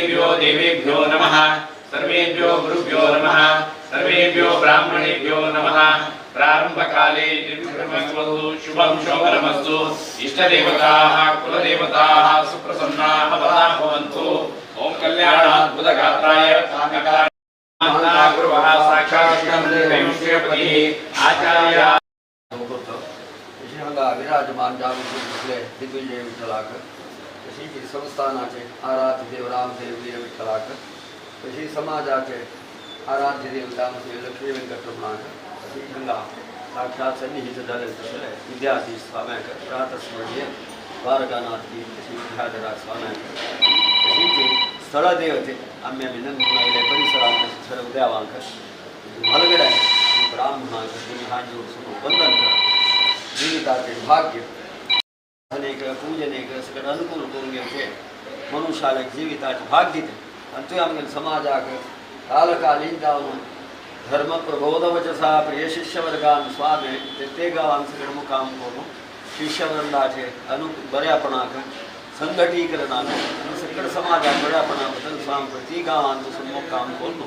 सर्वेभ्यो देवेभ्यो नमः। सर्वेभ्यो गुरुभ्यो नमः। सर्वेभ्यो ब्राह्मणेभ्यो नमः। प्रारंभकाले शुभं शोभनमस्तु। इष्टदेवताः कुलदेवताः सुप्रसन्नाः भवन्तु। ओम कल्याणाद्भुतगात्राय गुरुवः साक्षात् आचार्य हांगा विराजमान जावन बसले दिग्विजय विठ्ठलाक, तशीच संस्थानाचे आराध्य देव रामदेव वीर विठ्ठलाक, तशी समाजाचे आराध्य देवता म्हणजे लक्ष्मी वेंकटरमणाक, तशीच हांगा साक्षात सन्निहित जाले तसले विद्याधीश स्वाम्याक प्रातस्मरणीय द्वारकानाथ बी तशी विद्याधराज स्वाम्याक, तशीच स्थळदेवते आम्ही आमी नंदून आयले परिसरांत सर्व देवांक म्हालगड्यांक ब्राह्मणांक तुमी हात जोडून वंदन करा। जिविताचे भाग्य अनेक पूजनेक सगळं अनुकूल करून घेवचे मनुष्याला जिविताचे भाग्य दिते आनी तुवें आमगेले समाजाक कालकालीन जावन धर्म प्रबोधवचसा प्रिय शिष्यवर्गान स्वामी ते गांवान सगळें मुकाम करून शिष्यवृंदाचे अनु बऱ्यापणाक संघटीकरणाक आनी सगळ्या समाजाक बऱ्यापणा बद्दल स्वामी प्रति गांवान वचून मुक्काम करून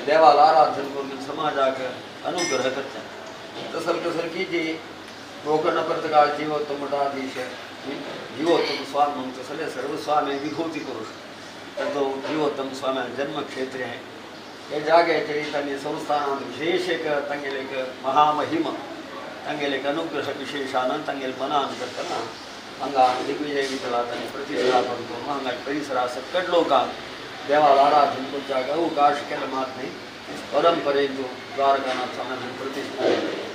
देवाला आराधन करून समाजाक अनुग्रह करता। तसल कसल की जी गोकर्ण पर्तगाळ जीवोत्तम मठाधीश जीवोत्तम स्वामी म्हणून तसले सर्व स्वामी विभूती पुरुष तर तो जीवोत्तम स्वामी जन्मक्षेत्र आहे। हे जाग्याचेर तांणी संस्थानांत विशेष एक तांगेले एक महामहिम तांगेले एक अनुग्रह विशेषान तांगेले मनान करतना हांगा दिग्विजय विठ्ठला तांणी प्रतिष्ठा करून हांगा परिसरा सकट लोकांक देवाला आराधन करच्याक अवकाश केला मात न्ही परंपरेन द्वारकानाथ स्वाम्यान प्रतिष्ठा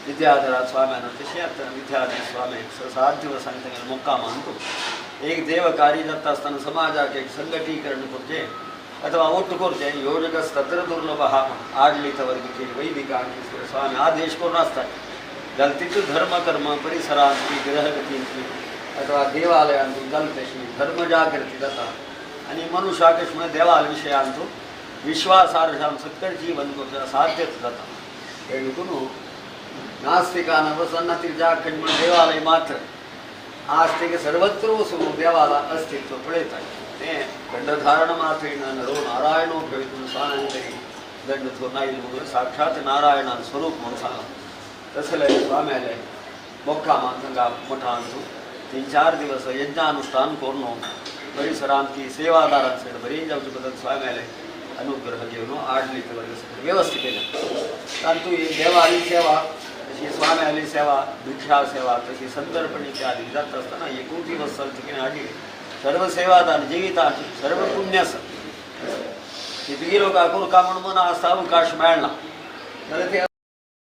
विद्याधरा स्वाम्यान तशें आतां विद्याधर स्वामी 7 दिवसांनी तांगेले मुक्काम अंतू एक देवकार्य जाता आसतना समाजाक एक संघटीकरण करचें अथवा ಒಟ್ಟು करचें योजकस्तत्र दुर्लभः आडलित वर्गचे वैदिकांचे स्वामी आदेश करून आसतात जाल्यार तितू धर्म कर्म परिसरांतली ग्रहगतींतली अथवा देवालयांतू जालें तशी धर्म जागृती जाता आनी मनुष्याक अशें म्हणून देवाल विशयांतू विश्वासार्हान सकट जीवन करचें साध्यच जाता। देखून नास्तिकान वचना ती जाग खंय म्हणून देवालय मात्र आस्तिक सर्वत्र वचून देवाला अस्तित्व पळयता तें दंडधारण मात्रेण नरो नारायणो भवितुं स्वाम्यान तरी दंड धरून आयलो म्हणून साक्षात नारायणान स्वरूप म्हणून सांगलां। तसले स्वाम्याले मोक्कामान हांगा मठांतू 3-4 दिवस यज्ञानुष्ठान करून परिसरांत ती सेवादारां सगळें बरी जावचे बद्दल स्वाम्याले अनुग्रह घेवन आडलित वर्ग सगळें व्यवस्था केल्या। तातूंत ही देवाली सेवा तशी स्वाम्याली सेवा भिक्षा सेवा तशी संदर्पण इत्यादी जाता आसतना एकूच दिवस चलता कितें हाजी सर्व सेवादान जिविताची सर्व पुण्य आसा तितकी लोकांक करका म्हूण मना आसता अवकाश मेळना जाल्यार ते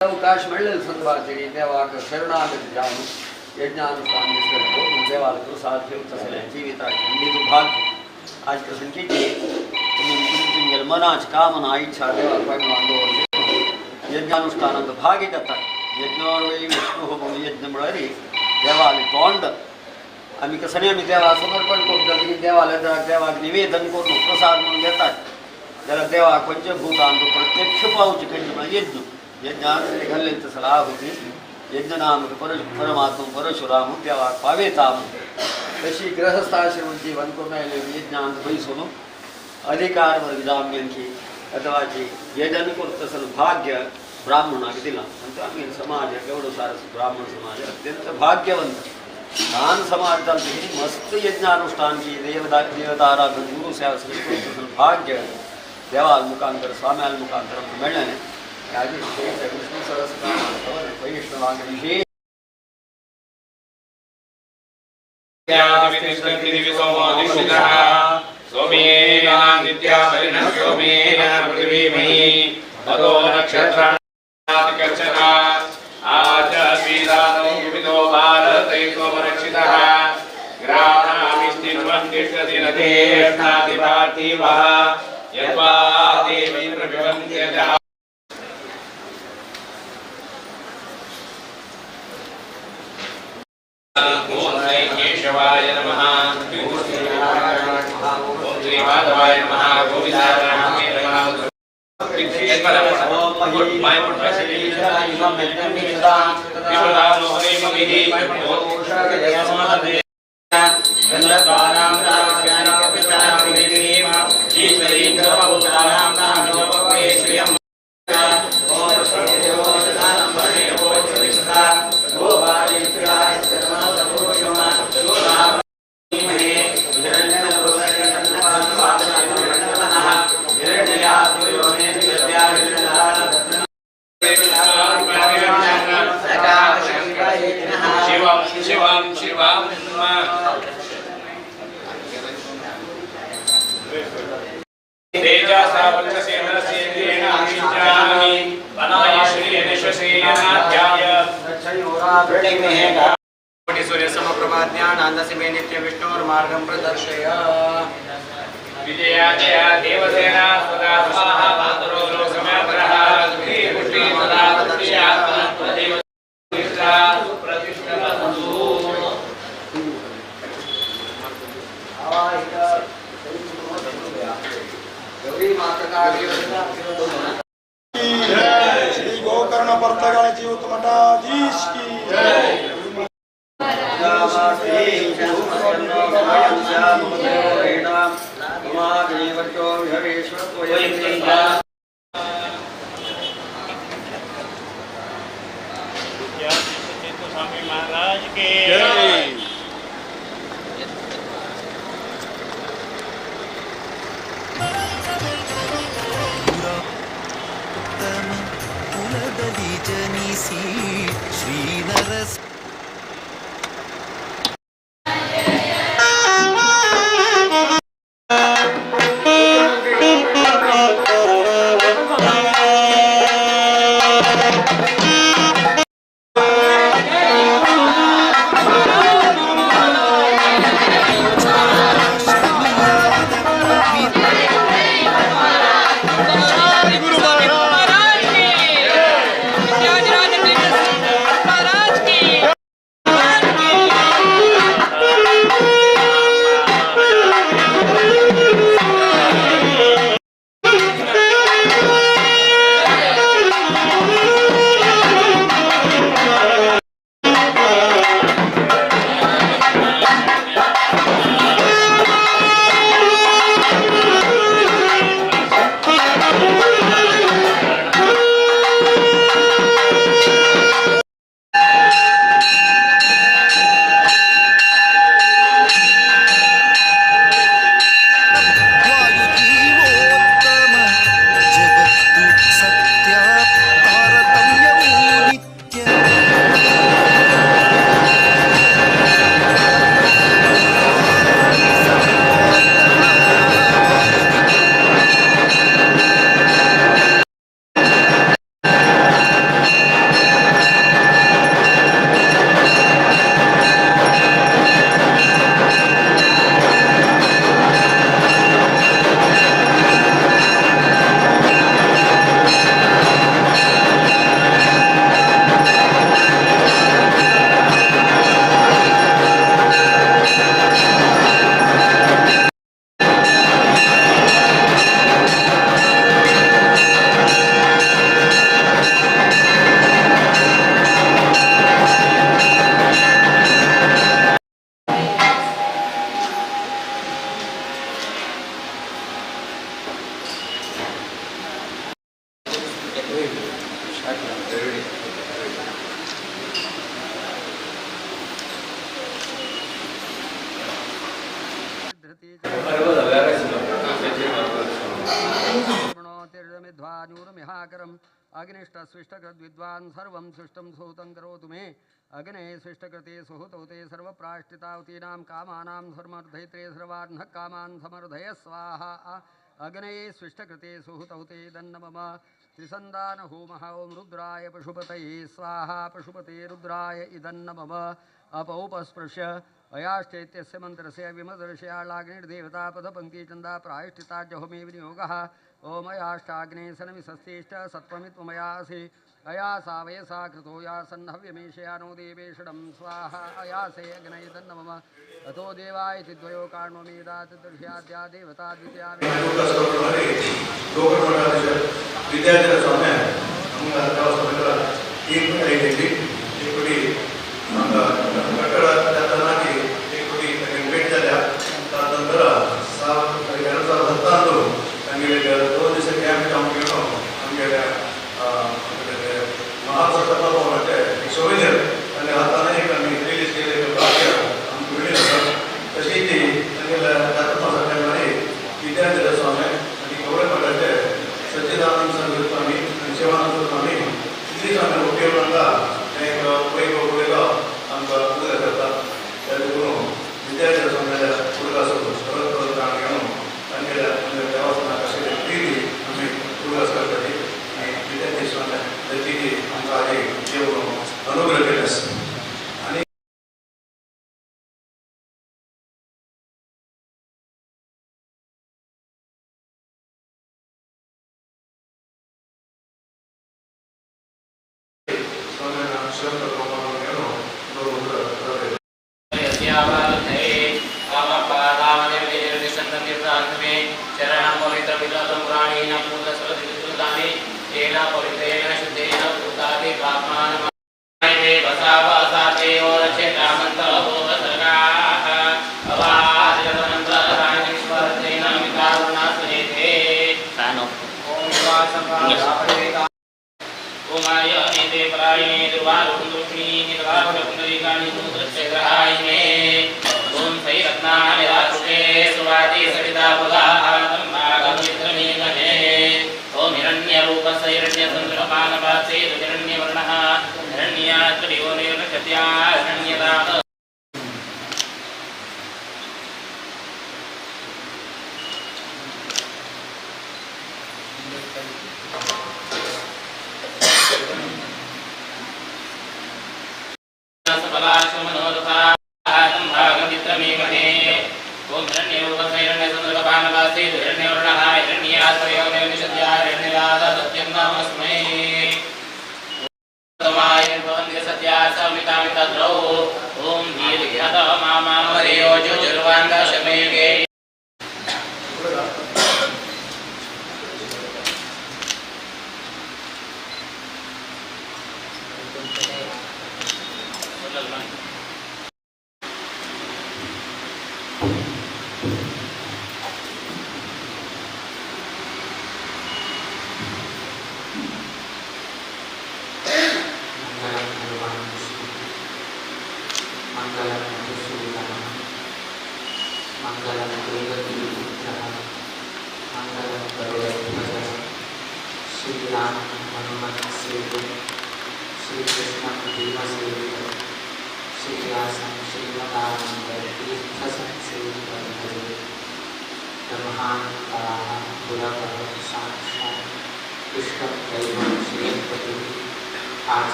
अवकाश मेळ्ळे संदर्भाचेर देवाक शरणागत जावन यज्ञानुष्ठान करून देवाक प्रसाद घेवन तसलें जिविताचें निज भाग्य आज प्रसंग कितें तुमी तुमगेले मनाची कामना इच्छा देवाक भगवान दवरली यज्ञानुष्ठानांत भागी जाता। यज्ञ विष्णु म्हणून यज्ञ म्हळ्यार देवाले तोंड आमी कसणी आमी देवाक समर्पण करता देवाले देवाक निवेदन करून प्रसाद म्हणून घेतात जाल्यार देवाक पंचभूतांत प्रत्यक्ष पावचे खंयचे म्हळ्यार यज्ञ यज्ञान घाल्ले तसला आहुती यज्ञनाम परमात्मा परशुराम देवाक पावेता तशी गृहस्थाश्रम जीवन करून आयले यज्ञांत बैसून अधिकार वर्ग जावन की अथवा जी यजन करता तसलो भाग्य ब्राह्मणाक दिलां आनी आमगेलो समाज एवढो सारस ब्राह्मण समाज अत्यंत भाग्यवंत ल्हान समाज जालो मस्त यज्ञानुष्ठान की देवताराधन गुरु सेवा सगळें भाग्य देवाल मुखांतर स्वाम्याल मुखांतर आमकां मेळ्ळें। हाजी विशेष विष्णु सहस्रनाम वैष्णवांक विशेष केशवाय नमः। ओम श्री माधवाय नमः। गोविंदाय नमः। सूर्य समप्रभा ज्ञानानंद मे नित्य विष्णुर्मार्गं प्रदर्शय। विजया जया देवसेना सदा स्वाहा मातरो लोकमातरः श्री पुष्टि सदा तुष्यात्मदेव सुप्रतिष्ठितमस्तु। गौरी माता श्री गोकर्ण पर्तगाळाची उत्तमठाधीश की जय। स्वामी महाराज के ಕುಲದಲ್ಲಿ ಜನಿಸಿ ಶ್ರೀ ನರಸ ವಾಯುಜೀವೋತ್ತಮ ಜಗತ್ತು ಸತ್ಯ ತಾರತಮ್ಯವು ನಿತ್ಯ. िहाकरम् अग्निष्टस्विष्टकृद्विद्वान् सर्वं सृष्टं सुहुतं करोतु मे। अग्ने सृष्टकृते सुहुतौ ते सर्वप्राष्टितावतीनां कामानां समर्धयित्रे सर्वान्नः कामान् समर्धय स्वाहा। अग्ने सृष्टकृते सुहुतौ ते दन्न मम त्रिसन्दानहोमः। ॐ रुद्राय पशुपतये स्वाहा। पशुपते रुद्राय इदन्न मम अपौपस्पृश्य अयाश्चैत्यस्य मन्त्रस्य विमदर्शयालाग्निर्देवता पदपङ्क्तिचन्दा प्रायष्ठिता जहोमे विनियोगः। ओम अयाष्टाग्ने सनमिसस्तेष्ट सत्त्वमित्वमयासि अयासा वयसा कृतो या सन्नव्यमेषया नो देवेषणं स्वाहा। अयासे अग्नये तन्नमम अतो देवाय द्वयो काण्वमेदातदृश्याद्या देवता द्वितीया। सच्चिदानंद स्वामी आणि शिवानंद स्वामी इतली स्वामी उपयोगांका एक वैभव दर्शन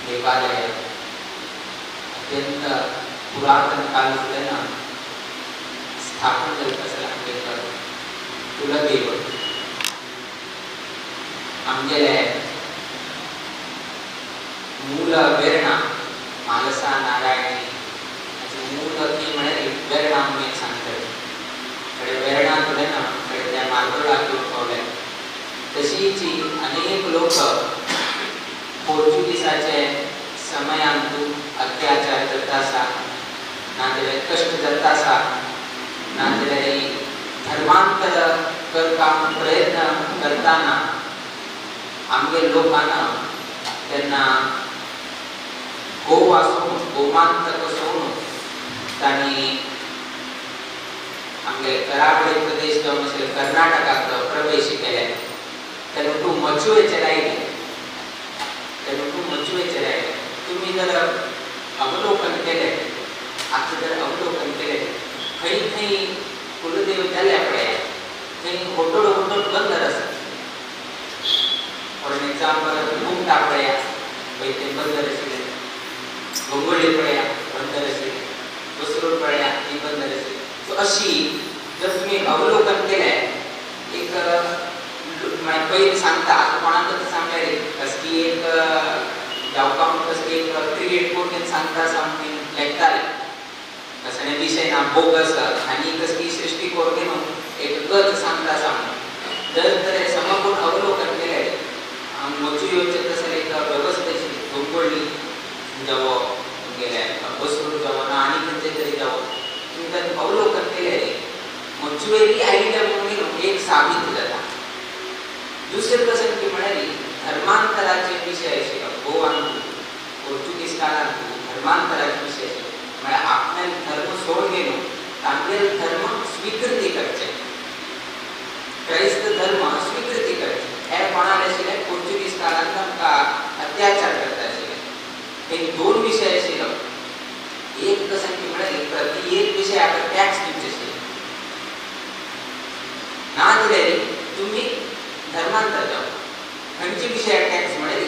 देवालय अत्यंत पुरातन काल स्थापन जाल्लें आसा आमगेलो कुलदेव आमगेले मूल वेर्णा म्हालसा नारायणी हाचें मूळ ती म्हळ्यार एक वेर्णा म्हणून एक सांगतात. कडे वेर्णा तुलें ना कडे त्या मार्दोळाक येवन पावले. तशीच अनेक लोक पोर्चुगीसाचे समयांतू अत्याचार जाता आसा, नाजाल्यार कश्ट जाता आसा, नाजाल्यार धर्मांतर करपाक प्रयत्न करतना आमगे लोकांना तेन्ना गोवा सोडून गोमांतक सोडून तांणी आमगे करावळी प्रदेश जावन आशिल्ले कर्नाटकाक प्रवेश केले. तेन्ना तूं मचुवेचेर आयले, तेन्ना तूं मचुवेचेर आयले. तुमी जर अवलोकन केलें, आतां जर अवलोकन केलें, खंय खंय कुलदेव जाल्या पळय थंय होटल होटल बंदर आसा. फॉर एन एग्जाम्पल कुमटा पळया पळय तें बंदर आशिल्लें, गंगोळी पळया बंदर आशिल्लें, बसरूर पळया ती बंदर आशिल्ली. सो अशी जर तुमी अवलोकन केलें एक पयलीं सांगता आतां कोणाक सांगलें कसली एक जावपा म्हूण कसली एक क्रिएट करून सांगता आसा म्हणून लेखताले कसले विशय ना बोगस आनी कसली सृश्टी करून एक गत सांगता आसा म्हणून. जर तर समकून अवलोकन केलें मचू येवचें तशें एक वेवस्था आशिल्ली. गंगोळी जावो गेले बसरूर जावो ना आनी खंयचे तरी जावो तुमी जर अवलोकन केलें मचुवेरी आयिल्ल्या म्हणून एक साबीत जाता. दुसरें कशें की म्हळ्यार धर्मांतराचे विशय आशिल्लो गोवान पोर्चुगीज काळांत धर्मांतराचे विशय आशिल्लो. म्हळ्यार आपणाले धर्म सोडून गेलो तांगेले धर्म स्विकृती करचे, क्रैस्त धर्म स्विकृती करचे. हे कोणाले आशिल्ले पोर्चुगीज काळांत आमकां अत्याचार करता आशिल्ले. हे दोन विशय आशिल्लो. एक कशें की म्हळ्यार प्रति एक विशयाक टॅक्स दिवचे आशिल्ले, ना जाल्यार तुमी धर्मांतर जावं. खंयचे विशयाक टॅक्स म्हळ्यार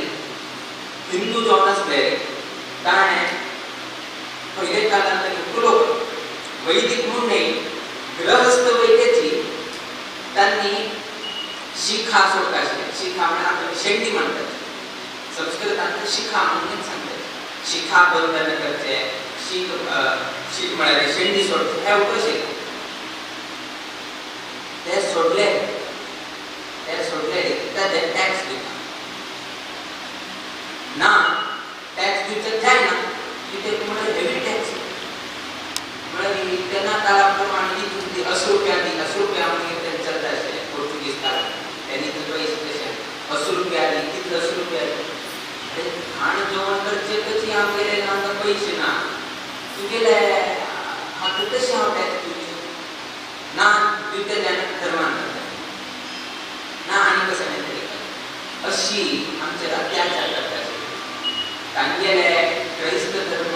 हिंदू जावन आसले ताणें पयले काळांत वैदिक म्हणून न्ही गृहस्थ वैद्याची त्यांनी शिखा सोडता आशिल्ले. शिखा म्हळ्यार आमकां शेंडी म्हणटात संस्कृतांत शिखा म्हणून सांगतात. शिखा बंधन करचे शीख शीख म्हळ्यार शेंडी सोडचे हे उकशे ते सोडले ते सोडले ते टॅक्स दिता ना टॅक्स दिवचे जायना कितें म्हळ्यार हेवी टॅक्स म्हळ्यार तेन्ना काळा प्रमाणे ती 80 रुपया दी 80 रुपया मागीर तें चलता आशिल्लें पोर्तुगीज काळार तेन्ना इतले पयशे तशें 80 रुपया दी कितले 80 रुपया दी. अरे खाण जेवण करचें कशी आमगेले आमकां पयशे ना तुगेले आतां कशें हांव टॅक्स दिवचें ना दिवचे धर्मान ना आनी कसं नाही तरी अशी आमचेर अत्याचार करता आशिल्ले. तांगेले क्रैस्त धर्म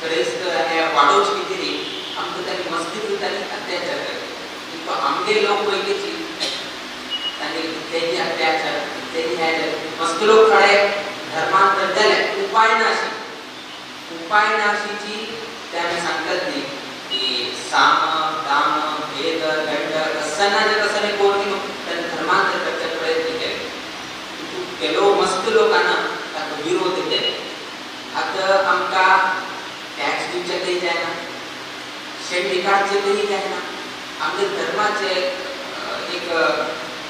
क्रैस्त हे वाडोवचे कितें आमकां तांणी मस्ती तांणी अत्याचार करता. किंतु आमगे लोक वयलेची तांगे कितलेही अत्याचार कितलेही हे मस्त लोक खडे धर्मांतर जाले उपाय नाशी उपाय नाशीची ते आमी सांगतात न्ही की साम दाम भेद दंड कसना जे कसने कोण तांणी धर्मांतर करचे प्रयत्न केले. किंतु केलो मस्त लोकांना ताका विरोध केले. आतां आमकां टॅक्स दिवचे तरी जायना शेंडी काडचे तरी जायना. आमच्या धर्माचे एक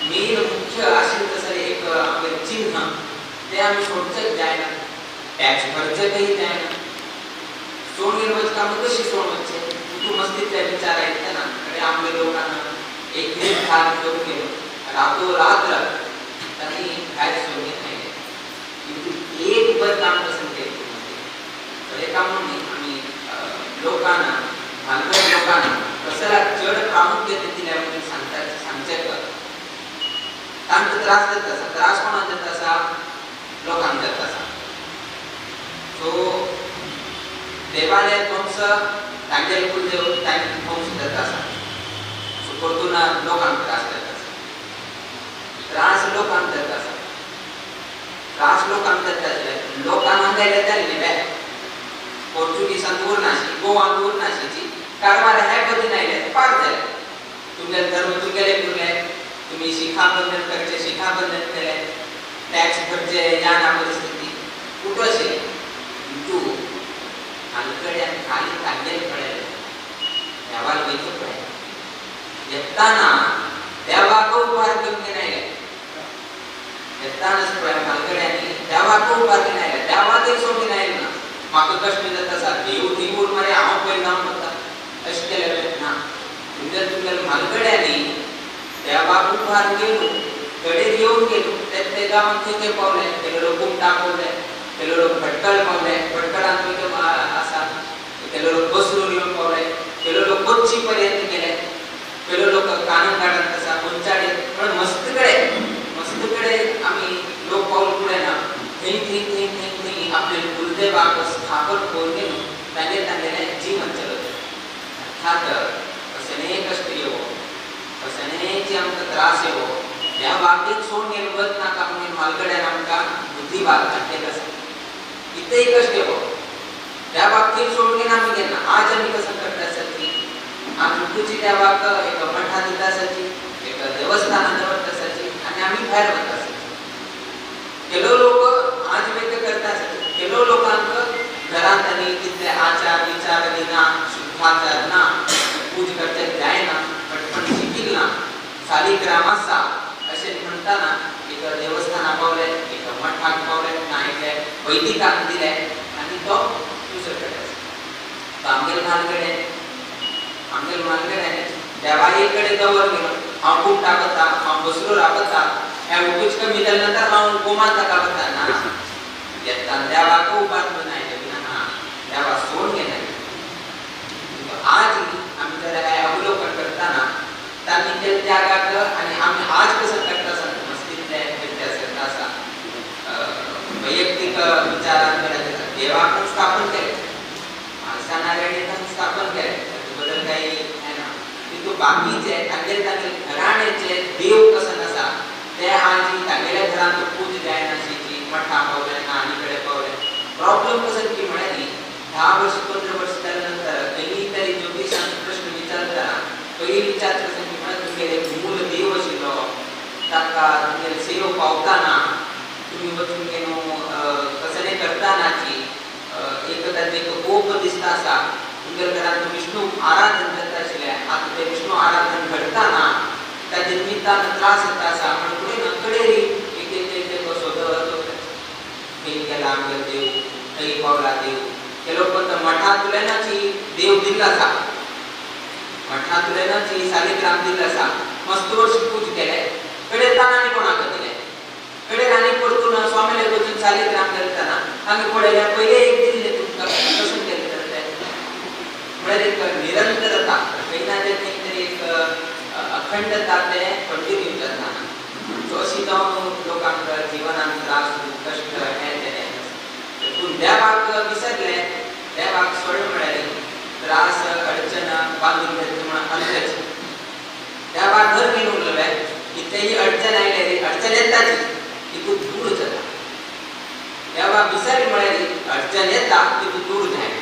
मेन मुख्य आशिल्लें तसलें एक आमगेलें चिन्ह तें आमी सोडचेंच जायना टॅक्स भरचें तरी जायना. सोडून गेले वचता आमकां कशें सोडून वचचें तूं मस्तींतले विचार आयतना आनी आमगे लोकांना एक एक भाग घेवन गेलो रातो रात्र तांणी भायर सोडून आयले. किंतु एक बरें काम पसून केलें बरें काम म्हणून आमी लोकांना भानगड लोकांना कसला चड प्रामुख्य दिल्या म्हणून सांगता सांगचें कर तांकां त्रास जाता आसा. त्रास कोणाक जाता आसा लोकांक जाता आसा. सो देवालय ध्वंस तांगेले कुलदेव तांचे ध्वंस जाता आसा. सो परतून लोकांक त्रास जाता आसा. त्रास लोकांक जाता आसा. त्रास लोकांक जाता आशिल्ले लोकांक हांगा येताले न्ही बे पोर्तुगीजांत उरनाशी गोवांत उरनाशीची कारवार हे पद्दतीन आयले पार जाले. तुमगेले धर्म तुमगेले उरले तुमी शिखा बंधन करचे शिखा बंधन केले टॅक्स भरचे या ना परिस्थिती कुठं आशिल्लें. किंतु हालकड्यान खाली तांगेले पळयलें देवाक वयचो पळयलें येताना देवाक उपहार घेवन घेवन आयले. येतानाच पळय म्हालगड्यांनी देवाक उपहार घेवन आयले देवाकय सोडून आयले ना म्हाका कश्ट जाता आसा देव थंय उर मरे हांव पयलीं जावन वता अशें केलें ना. तुमगेले तुमगेले म्हालगड्यांनी देवाक उपहार घेवन कडेर येवन गेलो ते गांवांत खंय खंय पावले केलो लोक कुमटा पावले केलो लोक भटकळ पावले भटकळांत खंय आसा केलो लोक बसरून येवन पावले केलो लोक कोच्ची पर्यंत गेले केलो लोक कानंगाडांत आसा कोंचाडे पण मस्त कडे मस्त कडे आमी लोक पावल फुडें ना थंय थंय थंय थंय थंय आपले कुलदेवाक स्थापन करून गेलो तांगेले तांगेलें जीवन चलयलें. अर्थात कसलेय कश्ट येवो कसलेय आमकां त्रास येवो ह्या बाबतीत सोडून गेलो वच नाका म्हणून म्हालगड्यान आमकां बुद्धी घातलेली आसा. कितेंय कश्ट येवो त्या बाबतीत सोडून घेना आमी घेना. आज आमी कसं करता आसाची आमी तुजी देवाक एक मठा दिता आसाची एक देवस्थानां दवरता आसाची आनी आमी भायर वता आसाची. केलो लोक आज वेग करता आसाची केलो लोकांक घरांत आनी कितले आचार विचार ना शुद्धाचार ना पूज करचे जायना पटपट शिकील ना सालिग्राम आसा अशें म्हणटाना एक देवस्थाना पावले एक मठाक पावले ना एकले वैदिकाक दिले आनी तो दुसरे कडेन आसा. आमगेले म्हालगडे आमगेले म्हालगड्यांनी देवाये कडेन दवर गेलो हांव कुमटाक वता हांव बसरूराक वता हें उकूच कमी जालें नंतर हांव गोमांतका वता ना येता देवाक उपार करून आयले ना देवा सोडून घेना. आज आमी जर हें अवलोकन करतना तांणी केल्ले त्यागाक आनी आमी आज कसं करता आसा मस्तींतले व्यत्यास आसा. वैयक्तीक विचारान देवाक स्थापन केलें म्हालसा नारायणीक स्थापन केलें तातूंत बदल काही हें ना. किंतु बाकीचे तांगेले तांगेले घराण्याचे देव कसं आसा ते आज तांगेल्या घरांत पूज जायनाशीची मठा पावले ना आनी कडेन पावले. प्रॉब्लम कसं की म्हळ्यार न्ही 10 वर्ष 15 वर्ष जाल्या नंतर खंयी तरी ज्योतिशान प्रश्न पयलीं विचार कसो की म्हळ्यार तुमगेले मूल देव आशिल्लो ताका तुमगेले सेव पावताना तुमी वचून न्हू कसलें करतानाची एक ताजें एक कोप दिसता आसा तुमगेले घरांत विष्णू आराधन करता आशिल्लें आतां तें विष्णू आराधन घडताना ताजे निमित्तान त्रास येता आसा म्हणून फुडें ना कडेरी एक एक एक एक सोदत खंय गेला आमगेलो देव खंय पावला देव हे लोक मठांतल्यानाची देव दिल्लो आसा मठांतल्यानाची सालिग्राम दिल्लो आसा मस्त वर्ष पूज केले कडे ताणांनी कोणाक दिले कडे आनी परतून स्वामीले वचून सालिग्राम करतना हांगा पळयल्यार पयले एक दिल्ले तुमकां कशें केलें तर तें म्हळ्यार एक निरंतरता खंय ना तें खंय तरी एक अखंडता तें कंटिन्यू जाता. सो अशी जावन लोकांक जिवनांत त्रास कश्ट हें तें पूण देवाक विसरले देवाक सोड म्हळ्यार त्रास अडचण बांदून घेतली म्हणून अंतच देवाक घर घेवन उरलें कितेंय अडचण आयली अडचण येताची तितून दूर जाता. देवाक विसरले म्हळ्यार अडचण येता तितून दूर जायना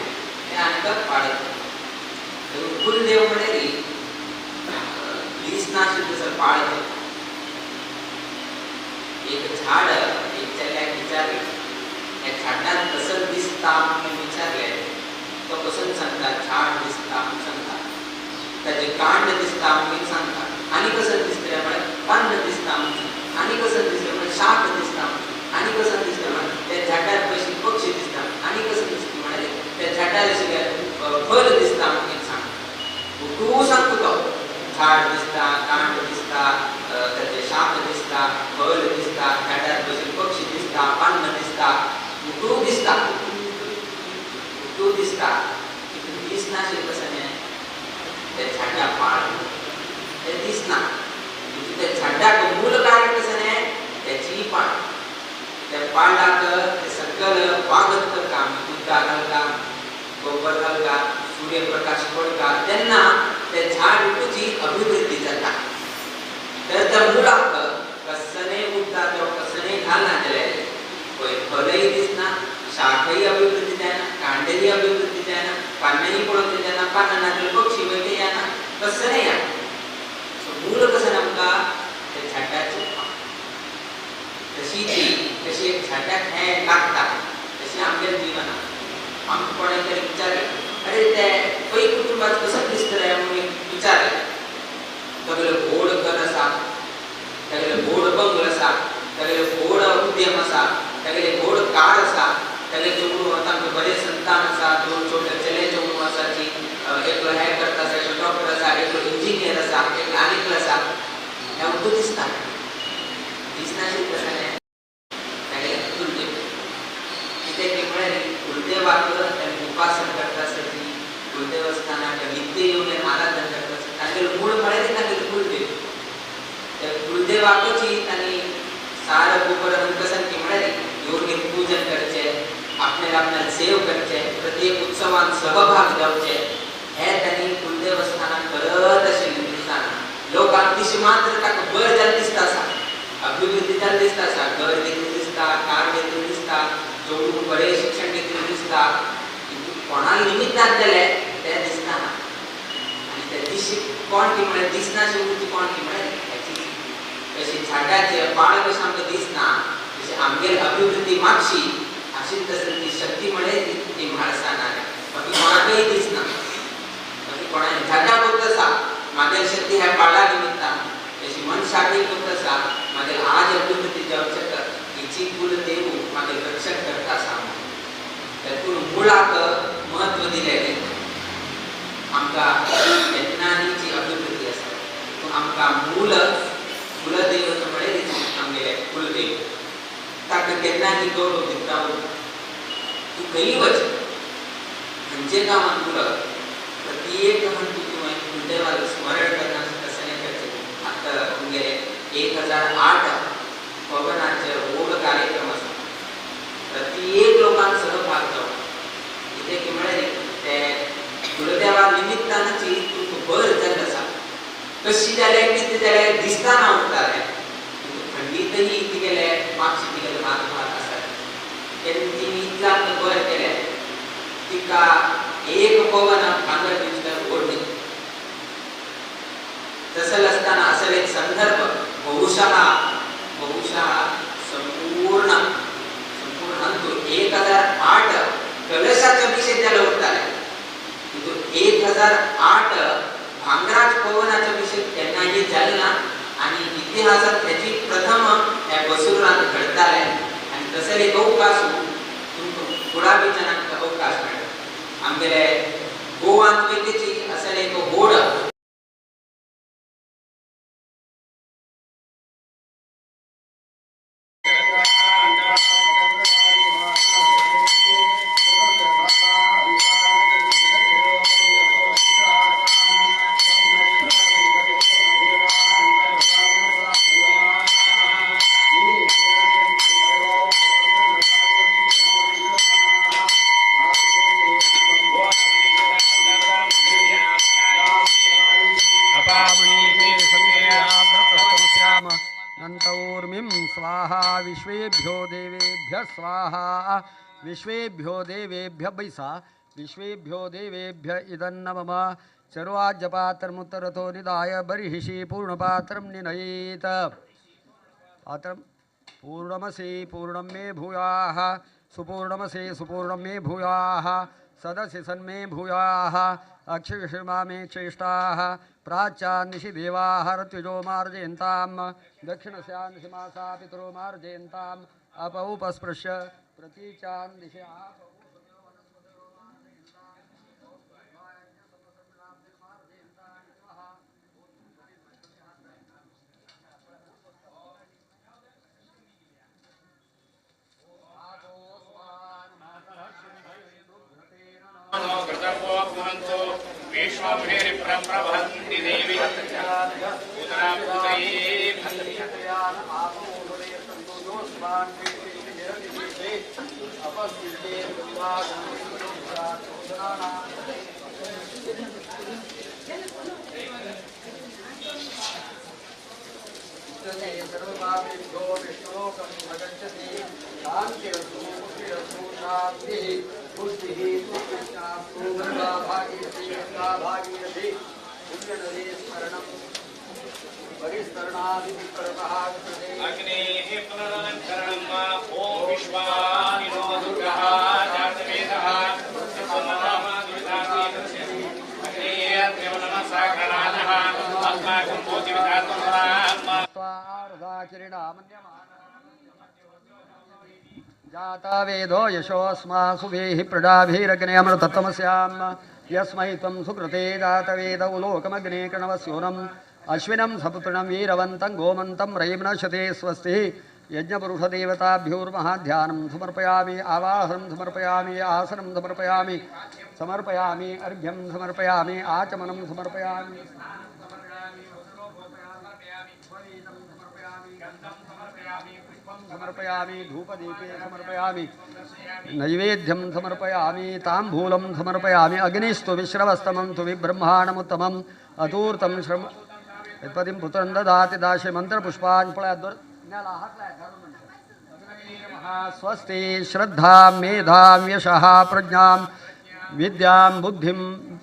तें आनीक वाडत. कुलदेव म्हळ्यार दिसनाशिल्लें तसो पाळ. एक झाड एक चल्याक विचारलें ह्या झाडान कसं दिसता म्हणून विचारलें तो कसं सांगता झाड दिसता म्हणून सांगता ताजें कांड दिसता म्हणून सांगता आनी कसं दिसतलें म्हळ्यार पान दिसता म्हणून सांगता आनी कसं दिसलें म्हळ्यार शाक दिसता आनी कसं दिसलें म्हळ्यार त्या झाडार कशी पक्षी दिसता आनी कसं दिसता म्हळ्यार त्या झाडार आशिल्लें फळ दिसता म्हणून सांगता. तूं सांगता तो झाड दिसता कांड दिसता ताजें शाक दिसता फळ दिसता झाडार कशी पक्षी दिसता पान दिसता तूं दिसता तूं दिसता तितून दिसनाशिल्लें कसं त्या झाडा पाळ तें दिसना. त्या झाडाक मूल कारण कसं त्याची पाळ त्या पाळाक ते सकल वागत काम उदका घालता गोबर घालता सूर्यप्रकाश पडटा तेन्ना ते झाड तुजी अभिवृद्धी जाता. तर त्या मुळाक कसने उरता तो कसने घालना जाल्यार पळय फळय दिसना शाखय अभिवृद्धी जायना कांडय अभिवृद्धी जायना पानांय पडोवंक जायना पानां नाजाल्यार पक्षी वयते येना कसने येना. सो मूळ कसं आमकां त्या झाडाचें पान तशी ती तशी एक झाडाक हें लागता तशें आमगेलें जिवनाक आमकां कोणें तरी विचारलें अरे ते पै कुटुंबात कसं दिसतलें म्हणून विचारलें तागेलें व्हड घर आसा तागेलें व्हड बंगलो आसा तागेलें व्हड उद्यम आसा तागेलें व्हड कार आसा तागेलें चेडूं तांकां बरें संतान आसा दोन छोटे चले चेडूं आसाची एकलो हें करता आसा एकलो डॉक्टर आसा एकलो इंजिनियर आसा एकलो आनी एकलो आसा हें उदक दिसता दिसनाशिल्लें कसलें तागेलें कुलदेव कितें की म्हळ्यार कुलदेवाक ताणें उपासना करता आसता कुलदेवस्थानाक नित्य येवन आराधन करता आसता तागेलें मूळ म्हळ्यार तागेलें कुलदेव. त्या कुलदेवाकूच तांणी सार गोबर कसन की म्हळ्यार येवन पूजन करचें आपल्याला आपल्याला सेव करचें प्रत्येक उत्सवान सहभाग जावचे हे तांणी कुलदेवस्थानाक करत आशिल्लें दिसताना लोकांक दिश मात्र ताका बरें जाल्लें दिसता आसा अभिवृद्धी जाल्लें दिसता आसा घर घेतिल्लें दिसता कार घेतिल्लें दिसता चेडूं बरें शिक्षण घेतिल्लें दिसता कोणाक निमित्त नासलें तें दिसना. आनी तें दिश कोण की म्हळ्यार दिसनाशिल्ली वृत्ती कोण की म्हळ्यार हेची तशी झाडाचें पाळ कशें आमकां दिसना तशी आमगेली अभिवृद्धी मागशी आशिल्ली तसली ती शक्ती म्हळ्यार ती म्हाळसाना बाकी कोणाकय दिसना. बाकी कोणाक झाडाक कोत आसा मागेली शक्ती ह्या पाळा निमित्तान तशी मनशाकय कोत आसा मागीर आज अभिवृद्धी जावंक शकता हिची कुलदेव मागीर रक्षण करता आसा. तातूंत मुळाक म्हत्व दिलें आमकां ज्ञानीची अभिवृद्धी आसा. पूण आमकां मूल कुलदेवत म्हळ्यार आमगेलें कुलदेव ताका केन्ना गौरव दिता. तूं खंय वच खंयचे गांवांत उरत प्रत्येक तूं तुवें कुलदेवाक स्मरण करना तशें करचें. आतां तुमगेले 1008 पवनाचे व्हड कार्यक्रम आसा प्रत्येक लोकांक सहभाग जावप कितें की म्हळ्यार ते कुलदेवा निमित्तानच तुमकां बरें जाल्लें आसा. कशी जाल्यार कितें जाल्यार दिसतना उरतालें खंडीतही तिगेले मागशी तिगेले हात भात आसा तेन्ना तिणी इतलें आमकां बरें केलें तिका एक पवन भांगर दिवचें व्हड न्ही. तसं असताना असेल एक संदर्भ बहुशः बहुशः संपूर्ण संपूर्ण तो 1008 कलशाचा अभिषेक त्याला उरताले. तो 1008 भांगराज पवनाचा अभिषेक त्यांनाही झाला ना आणि इतिहासात त्याची प्रथम त्या बसुरात घडताले. आणि तसं एक अवकाश तुमकां कुळाबी जणांक अवकाश मेळटा. आमगेले गोवांत वैद्यची असं एक होड स्वाहा विश्वेभ्यो देवेभ्य स्वाहा विश्वेभ्यो देवेभ्य बैसा विश्वेभ्यो देवेभ्य इदन्न मम चर्वाज्यपात्रमुत्तरतो निधाय बर्हिषि पूर्णपात्रं निनयेत. पात्रं पूर्णमसि पूर्णं मे भूयाः सुपूर्णमसि सुपूर्णं मे भूयाः सदसि सन्मे भूयाः अक्षिषिमा मे चेष्टाः प्राच्यान्दिशि देवाः ऋत्विजो मार्जयन्तां दक्षिणस्यान्दिशि मासा पितरो मार्जयन्ताम् अप उपस्पृश्य प्रतीचान्दिशि आप जाता वेदो यशोऽस्मासु वेहि प्रजाभिरग्ने अमृतत्वमस्यां यस्मै त्वं सुकृते जातवेद उलोकमग्ने कृणवस्योनम् अश्विनं सपुत्रणं वीरवन्तं गोमन्तं रयिम्णशते स्वस्ति. यज्ञपुरुषदेवताभ्योर्महाध्यानं समर्पयामि, आवाहनं समर्पयामि, आसनं समर्पयामि, समर्पयामि अर्घ्यं समर्पयामि, आचमनं समर्पयामि, समर्पयामि, धूपदीपे समर्पयामि, नैवेद्यं समर्पयामि, ताम्बूलं समर्पयामि. अग्निस्तु विश्रवस्तमं तु विब्रह्माणमुत्तमम् अतूर्तं श्रम यत्पतिं पुत्रं ददाति दाशे मंत्रपुष्पान् स्वस्ति. श्रद्धां मेधां यशः प्रज्ञां विद्यां बुद्धिं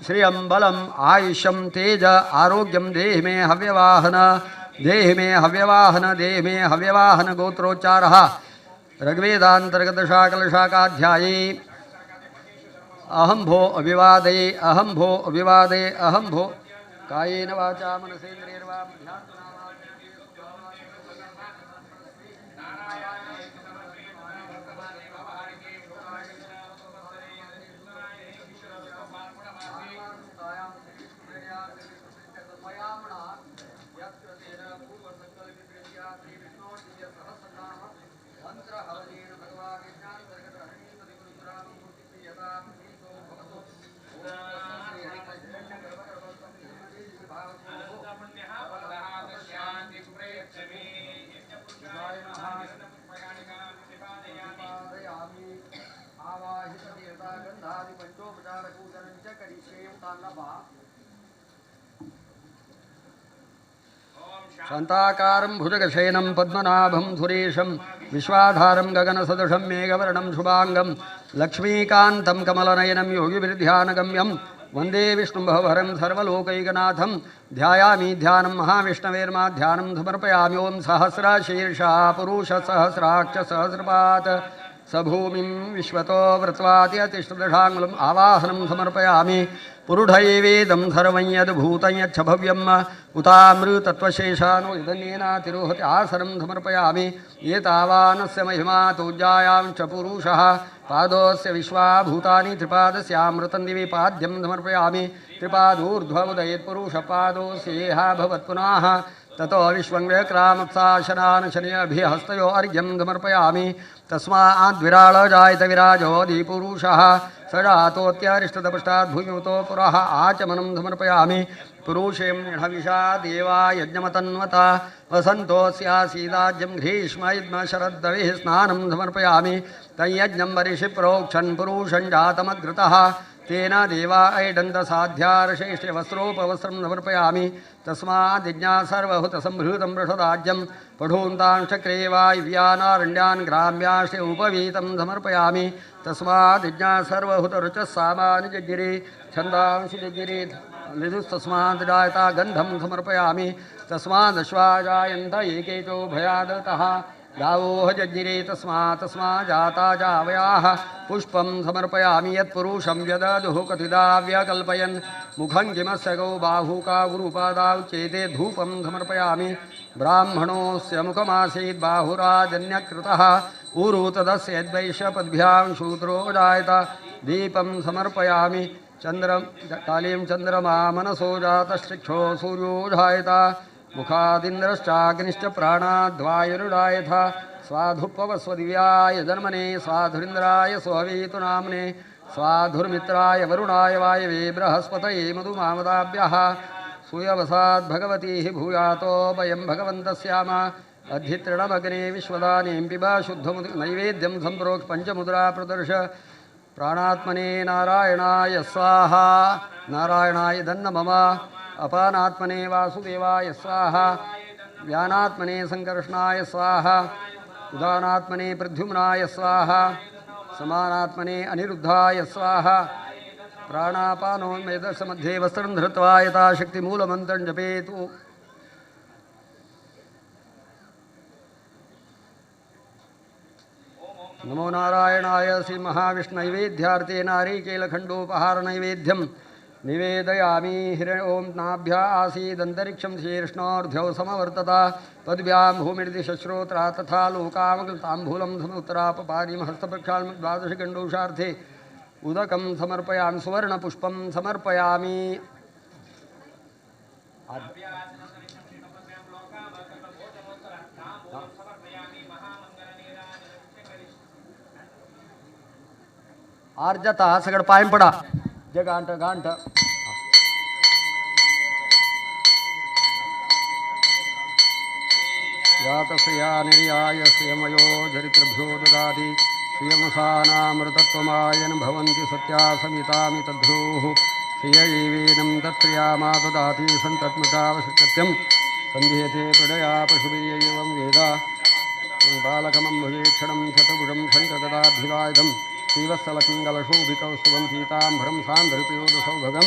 श्रियं बलम् आयुष्यं तेज आरोग्यं देहि मे हव्यवाहन देहि मे हव्यवाहन देहि मे हव्यवाहन. गोत्रोच्चारः ऋग्वेदान्तर्गतशाकलशाकाध्यायी. अहं भो अभिवादये अहं भो अभिवादये अहं भो कायेन वाचा मनसेन्द्रियैर्वा शान्ताकारं भुजगशयनं पद्मनाभं सुरेशं विश्वाधारं गगनसदृशं मेघवर्णं शुभाङ्गं लक्ष्मीकान्तं कमलनयनं योगिभिर्ध्यानगम्यं वंदे विष्णुभवहरं सर्वलोकैकनाथं ध्यायामि ध्यानं महाविष्णवेर्मा ध्यानं समर्पयामि। ओं सहस्रशीर्षा पुरुषसहस्राक्ष सहस्रपात् स भूमिं विश्वतो वृत्वाति अतिष्ठदशाङ्गुलम् आवाहनं समर्पयामि। पुरुषैवेदं सर्वं यद्भूतं यच्च भव्यम् उतामृतत्वशेषानो यदन्येनातिरोहति आसनं समर्पयामि। एतावानस्य महिमा तोज्जायां च पुरुषः पादोऽस्य विश्वा भूतानि त्रिपादस्यामृतं दिवि पाद्यं समर्पयामि। त्रिपादूर्ध्व उदयेत् पुरुषपादोऽस्येह भवत्पुनः ततो विश्वं व्यक्रामत्साशनानशनिअभिहस्तयो अर्घ्यं समर्पयामि। तस्माद्विराळजायत विराजो अधिपुरुषः स जातोऽत्यरिष्टतपृष्ठात् भूमितो पुरः आचमनं समर्पयामि। पुरुषें हविषा देवा यज्ञमतन्वता वसन्तोऽस्यासीदाज्यं ग्रीष्म युग्म शरद्दविः स्नानं समर्पयामि। तयज्ञं वरिषि प्रोक्षन् पुरुषं जातमग्रतः तेन देवा ऐडन्तसाध्यार्षेष्य वस्त्रोपवस्त्रं समर्पयामि। तस्मादिज्ञा सर्वहुतसंभृतं वृषदाज्यं पठून्तांश्चक्रे वायव्यानारण्यान् ग्राम्याश्च उपवीतं समर्पयामि। तस्मादिज्ञा सर्वहुतरुचः सामानि जज्ञिरे छन्दांसि जज्ञिरे ऋतुस्तस्माद् जायता गन्धं समर्पयामि। तस्मादश्वाजायन्त एके चोभयादतः गावोह जज्ञिरे तस्मात् तस्मा जाता जावयाः पुष्पं समर्पयामि। यत्पुरुषं यददुः कथिदा व्यकल्पयन् मुखं किमस्य गौ बाहुका गुरुपादाौ चेते धूपं समर्पयामि। ब्राह्मणोऽस्य मुखमासीत् बाहुराजन्यकृतः ऊरु तदस्य यद्वैश्यपद्भ्यां शूद्रो जायत दीपं समर्पयामि। चंद्र कालीं चंद्रमा मनसो जातशिक्षो सूर्यो जायत मुखादिन्द्रश्चाग्निश्च प्राणाद्वायुरुडायथ स्वाधुपवस्वदिव्याय जन्मने स्वाधुरिन्द्राय स्ववीतु नाम्ने स्वाधुर्मित्राय वरुणाय वायवे बृहस्पतये मधुमामदाभ्यः सूयवसाद्भगवती भूयातो वयं भगवन्तस्याम अधितृणमग्ने विश्वदानीं पिब शुद्धमुद नैवेद्यं सम्प्रोक्ष पञ्चमुद्रा प्रदर्श प्राणात्मने नारायणाय स्वाहा। नारायणाय दन्नमम अपानात्मने वासुदेवाय स्वाहा। व्यानात्मने संकर्षणाय स्वाहा। उदानात्मने प्रद्युम्नाय स्वाहा। समानात्मने अनिरुद्धाय स्वाहा। प्राणापानो मेदसमध्ये वस्त्रं धृत्वा यथाशक्तिमूलमन्त्रं जपेतु। नमो नारायणाय श्री महाविष्णुनैवेद्यार्थे नारिकेलखण्डोपहार नैवेद्यं निवेदयामि। हिरण्य ओं नाभ्या आसीदन्तरिक्षं शीर्ष्णोर्ध्यौ समवर्तत पद्भ्यां भूमिर्दिशश्रोत्रा तथा लोकामकृताम्बूलं समुत्तरापपारीं हस्तप्रक्षालनं द्वादशगण्डूषार्थे उदकं समर्पयामि। सुवर्णपुष्पं समर्पयामि। आर्जता सगळं पाय पडा जे गांठ गांठ जातस्या निर्याय श्रियमयो चरित्रभ्यो ददाति श्रियमसानामृतत्वमायन भवन्ति सत्या समितामि तद्भ्योः श्रिय एवेनं तत्क्रियामा ददाति सन्तत्मृतावसत्यं सन्ध्येते प्रडया पशुभिर्य एवं वेद बालकमम्भुजेक्षणं शतभुजं शङ्कगदाभिदायुधं श्रीवत्सलकङ्गलशोभितौ सुवं पीताम्बरं सान्ध्रपयोदसौभगं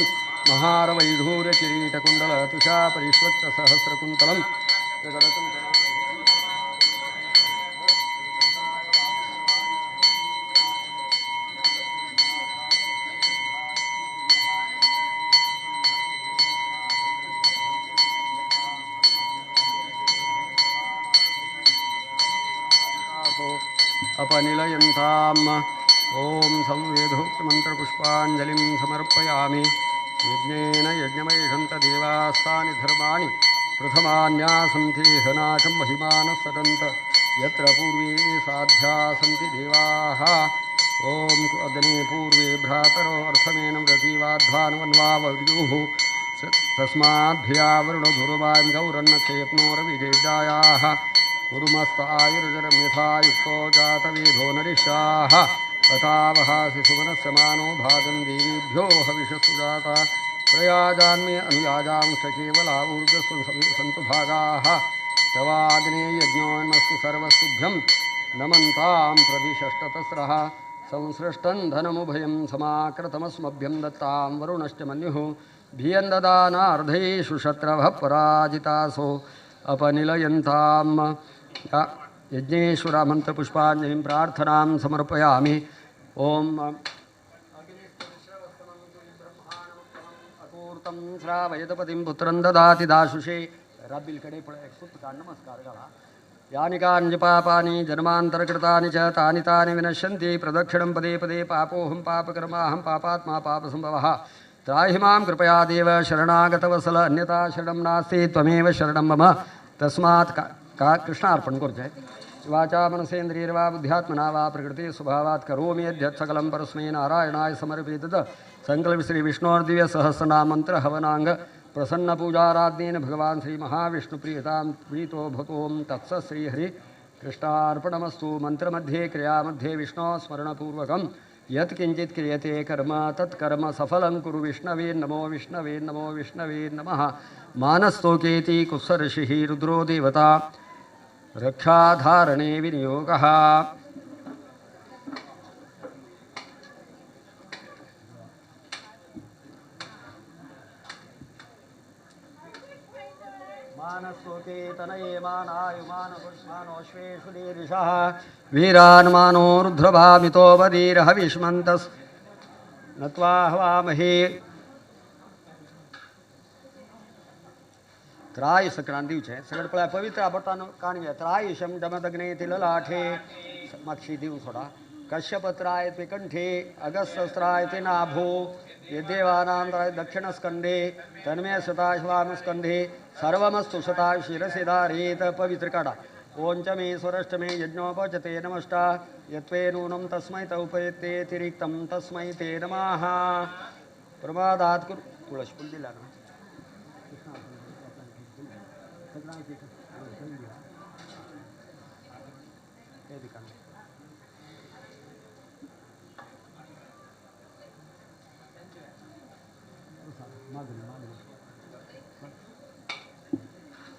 महारवैढूर्यकिरीटकुण्डलतुषा परिष्वक्तसहस्रकुन्तलं अपनिलयन्ताम्। ॐ संवेदोक्तमन्त्रपुष्पाञ्जलिं समर्पयामि। यज्ञेन यज्ञमैषन्त देवास्तानि धर्माणि प्रथमान्यासन्ति हनाकं महिमानः सदन्त यत्र पूर्वे साध्या सन्ति देवाः। ॐ अग्ने पूर्वे भ्रातरो अर्थमेन व्रतीवाध्वान्वन्वावयुः तस्माद्भिया वरुणधुर्वां गौरन्नक्षयत्नोरविजयदायाः कुर्मस्त आयुर्जरं यथा युक्तो जातवेधो नरिष्याः तथावहासि सुमनस्य मानो भागं देवीभ्यो हविषस्तु जाता प्रयाजान्मे अनुयाजांश्च केवला ऊर्जस्व सन्तु भागाः तवाग्ने यज्ञोन्मस्तु सर्वस्तुभ्यं नमन्तां प्रदिशष्टतस्रः संसृष्टं धनमुभयं समाकृतमस्मभ्यं दत्तां वरुणश्च मन्युः भियं ददानार्धेषु शत्रवः पराजितासो अपनिलयन्तां यज्ञेश्वरा मन्त्रपुष्पाञ्जलिं प्रार्थनां समर्पयामि। ॐ अकूर्तं श्रावयतपतिं पुत्रं ददाति दाशुषे। राबिलकडे पळ नमस्कार घाला। यानि कानि पापानि जन्मान्तरकृतानि च तानि तानि विनश्यन्ति प्रदक्षिणं पदे पदे पापोऽहं पापकर्माहं पापात्मा पापसंभवः। त्राहि मां कृपया देव शरणागतवसल अन्यथा शरणं नास्ति त्वमेव शरणं मम। तस्मात् का कृष्णार्पण करचें। वाचा मनसेन्द्रियर्वा बुद्ध्यात्मना वा प्रकृति स्वभावात् करोमि यद्यत् सकलं परस्मै नारायणाय समर्पयेतत्। संकल्प श्री विष्णोर्दिव्य सहस्रनाम मंत्र हवनांग प्रसन्न पूजाराधनेन भगवान श्री महाविष्णु प्रियतां प्रीतो भवतों तत्स श्री हरि कृष्णार्पणमस्तु। मंत्रमध्ये क्रियामध्ये विष्णो स्मरणपूर्वकं यत्किंचित् क्रियते कर्म तत्कर्म सफलं कुरु विष्णवे नमो विष्णवे नमो विष्णवे नमः। मानस्तोकेति कुत्सऋषिः रुद्रो देवता रक्षाधारणे विनियोगः। मानस्तोके तनये मानायुमानपुष्मानोऽश्वेषु दीर्षः वीरान् मानो रुद्रभामितो वदीरहविष्मन्तस् नत्वा हवामहे। त्राय संक्रांत दिवचें सगळें पळय पवित्र बोटान काण घेया। त्रायशं डमदग्ने तिललाठे मातशी दिवन सोडा। कश्यपत्राय ते कंठे अगस्त्राय ते नाभो यद्देवानां दक्षिणस्कंधे तन्मे शताश्वामस्कंधे सर्वमस्तु शता शिरसि धारेत। पवित्र काढा। ओंच मे स्वरष्ट मे यज्ञोपचते नमष्टा यत्वे नूनं तस्मै तौपयतेऽतिरिक्तं तस्मै ते नमः। प्रमादात् कुरु तुळसफूल दिला ना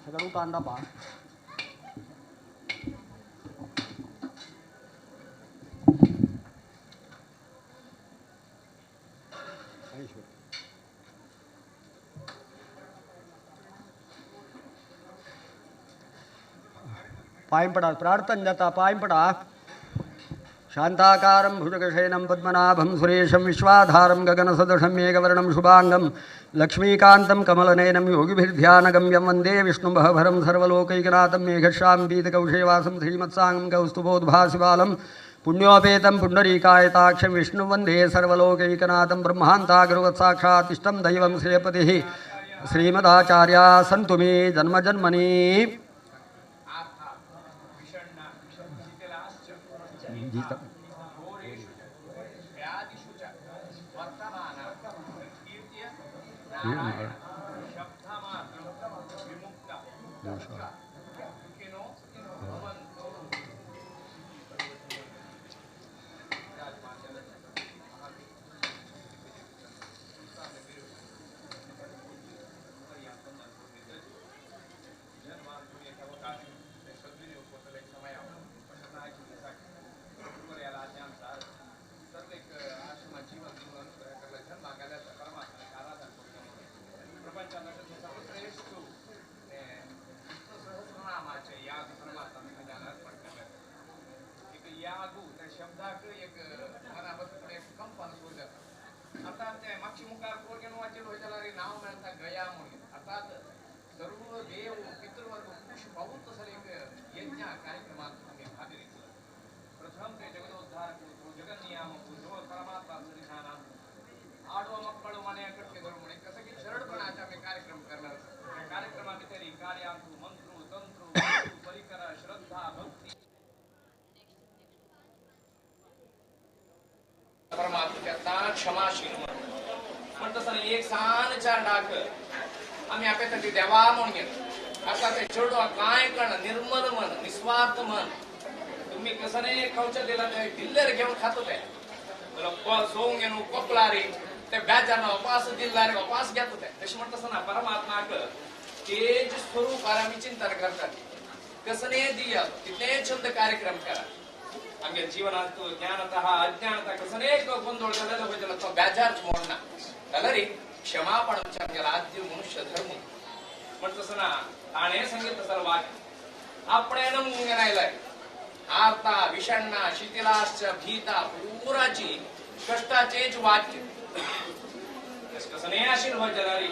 सगळं कांदा पा। पांय पडा प्रार्थना जाता पांय पडा। शांताकारं भुजगशयनं पद्मनाभं सुरेशं विश्वाधारं गगनसदृशं मेघवर्णं शुभांगं लक्ष्मीकान्तं कमलनयनं योगिभिर्ध्यानगम्यं वन्दे विष्णुं भवभरं सर्वलोकैकनाथं मेघश्यां पीतकौशेवासं श्रीमत्साङ्गं कौस्तुभोद्भासिबालं पुण्योपेतं पुण्डरीकायताक्षं विष्णुं वन्दे सर्वलोकैकनाथं ब्रह्मान्तागुरुवत्साक्षात् इष्टं दैवं श्रीपतिः श्रीमदाचार्या सन्तु मे जन्म जन्मनि। क्षमाशील म्हण तसं एक सान चार डाक आमी आपल्या देवा म्हणून घेता। आता ते चेडवा काय कळना, निर्मल मन, निस्वार्थ मन, तुम्ही कसं नाही खावच्या दिला ते दिल्लेर घेऊन खातो ते सोंग घेऊन कोपला रे ते बेजार उपास दिल्ला रे उपास घेतो ते। तशें म्हणटा आसतना परमात्माक तेज स्वरूप आमी चिंतन करतात, कसं नाही दिया तितले छंद कार्यक्रम करा। आमगे जीवनांत ज्ञानतः अज्ञानतः कसने गोंदोळ जालेलो पळय तो बेजार मोडना जाल्यार क्षमापण म्हणजे आमगेलो आद्य मनुष्य धर्म म्हण तसं ना ताणें सांगितलं तसं वाक्य आपणें मुंगेन आर्ता विषण्णा शिथिलाश्च भीता पुराची कष्टाचेच वाक्य कसं नाही आशिल्लें पळय जाल्यार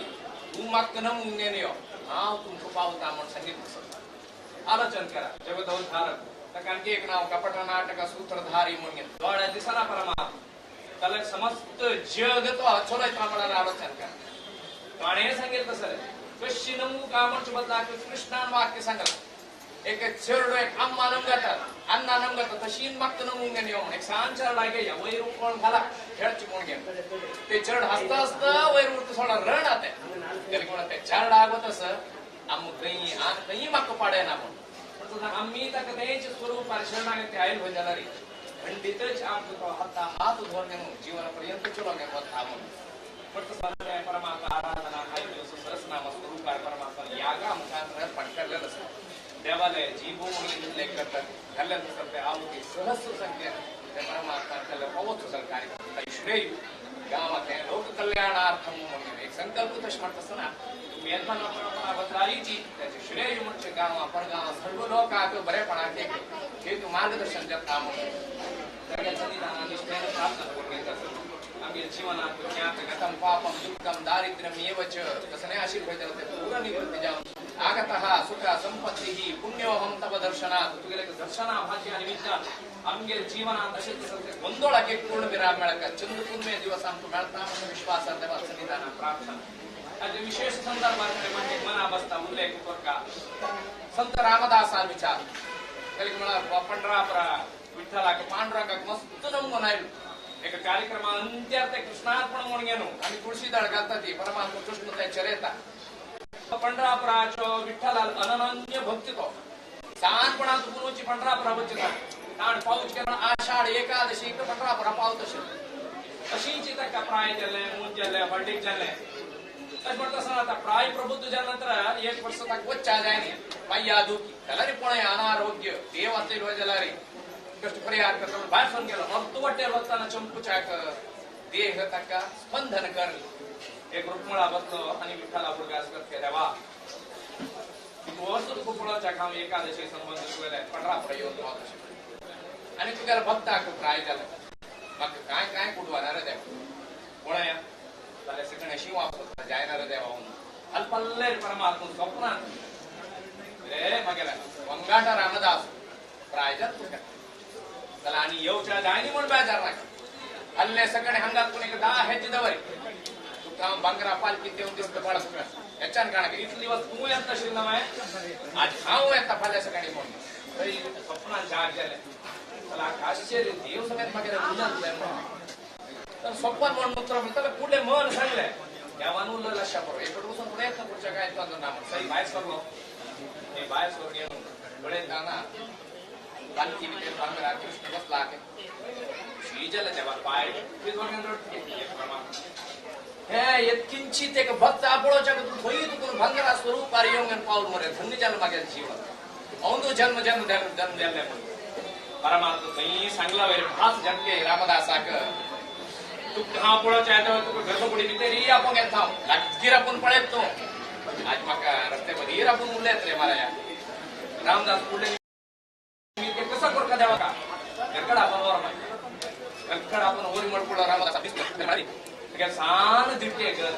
तूं म्हाका न मुंगेन यो हांव तुमकां पावता म्हण सांगितलं तसं आलोचन करा जगदोद्धारक ताका आणखी एक नाव कपट नाटक सूत्रधारी म्हणून दोळ्या दिसना परमात्मा जाल्यार समस्त जग तो चलयता म्हणून आलोचन करा ताणें सांगितलं तसं कशी नमू का म्हणचे बदला कृष्णान वाक्य सांगलां एक चेरडो एक अम्मा नमगता अन्ना नमगता तशी म्हाका नमूंग यो म्हण एक सान चेरडा घेया वयर कोण घाला खेळची कोण घे ते चेरड हसता हसता वयर उरता सोडा रण आते तेका म्हणा ते चेरडा आगो तसं आम खंय आनी खंय म्हाका पाडना म्हण आमी ताका तेंच स्वरूपार शरणागती आयल पळय जाल्यार खंडीतच आमकां तो हाता हात धरून जीवन पर्यंत चलोवंक वता म्हणून पण तसं परमात्मा आराधना आयल्यो सहस्रनाम स्वरूपार परमात्मा यागा मुखांत पटकरलेलो आसा देवाले जीवो म्हणून उल्लेख करतात घाल्ले तसं ते आवती सहस्र संख्येन ते परमात्मा केल्ले पावत सर कार्यक्रम श्रेय गांवांत लोक कल्याणार्थम म्हणून एक संकल्प तशें म्हणटा आसतना तुमी येतना बदलायची त्याचे श्रेय म्हणजे गांवां परगांवां सर्व लोकांक बरेपणाक एक हेतू मार्गदर्शन जाता म्हणून ताच्या सन्निधानान निश्ठेन प्रार्थना करून घेता आमगे जीवनांत ज्ञात गतम पापम दुःखम दारिद्र्यम एव च तसं नाही आशिल्लें पळय जाल्यार ते पूर्ण निवृत्ती जावन आगतः सुख संपत्तिः पुण्योऽहं तव दर्शनात् तुगेले दर्शना भाग्या निमित्तान आमगे जीवनांत अशें तसं ते गोंदोळाक एक पूर्ण विराम मेळका चंद्र पुण्य दिवस आमकां मेळटा म्हणून विश्वास देवा सन्निधानान प्रार्थना आज विशेष संदर्भात म्हणजे मना बसता उल्लेख करका संत रामदासान विचार ताका म्हळ्यार पंढरापुरा विठ्ठलाक पांडुरंगाक मस्त नमून आयलो एक कार्यक्रम अंत्यार्थ कृष्णार्पण म्हणून घेನು आनी तुळशी दळ घालता ती परमात्मा कृष्ण तेंचेर येता पंढरापुराचो विठ्ठलाल अनन्य भक्ती तो सानपणांत पुनोची पंढरापुरा वचता ताण पावच केला आषाढ एकादशी पंढरापुरा पावत अशें अशीच ताका प्राय जालें मूज जालें हळदीक जालें तशें म्हणटा आसतना आतां प्राय प्रबुद्ध जाल्या नंतर एक वर्स ताका वच्चा जायनी पांया दुखी जाल्यार पळय अनारोग्य देव आसलेलो जाल्यार कष्ट परिहार करता भायर सरून गेलो अर्द वाटेर वतना चंपूच्याक देह ताका स्पंदन कर एक रुक्मळा बसलो आनी विठ्ठला भुरग्यास करते देवा वर्स तुका पळोवच्याक हांव एकादशी संबंद तुगेले पंढरापुरा येवन पावता तशें आनी तुगेल्या भक्ताक प्राय जाला म्हाका कांय कांय कुडवाना रे देवा पळया जाल्यार सगळें अशी वापरता जायना रे देवा म्हणून अल्पल्ले परमात्मा स्वप्नान रे मागेल्या वंगाटा रामदास प्राय जाता तुका जाल्यार आनी येवच्या जायनी म्हूण बेजार नाका हल्ले सगळे हांगात कोण एक 10 हेज्जे दवरी तुका हांव भांगरा पालकी देवन दिसता पळस हेच्यान काणाक इतले दिवस तूं येता आशिल्लो ना मागीर आज हांव येता फाल्यां सकाळीं म्हणून थंय स्वप्नान जाग जालें जाल्यार आश्चर्य देव समेत मागीर उलयतलें म्हणून तर स्वप्न म्हण मुत्र जाल्यार फुडलें मन सांगलें देवान उलयलें अशें बरो एक वचून प्रयत्न करच्या काय तो ना म्हण सई भायर सरलो हे भायर सरून येवन पळयतना पालखी भितर भांगरा कृष्ण बसला शी जालें देवा पाय हे किंचित एक भक्त पळोवच्याक तूं खंय तुका भांगरा स्वरूपार येवंक पावल मरे धन्य जालें मागेलें जीवन अंदू जन्म जन्म जन्म जालें म्हणून परमात्मा थंय सांगला वयर भास झटके रामदासाक तुका हांव पळोवचें येता तुका गर्भकुडी भितर आपोवंक येता हांव लागीं आपूण पळयत तूं आज म्हाका रस्ते बरीर आपूण उलयत रे माराया रामदास फुडले कसं करका देवा का गरकड आपण वर गरकड आपण ओरी मडकुडो रामदास दिसतो सान दिट्टे घर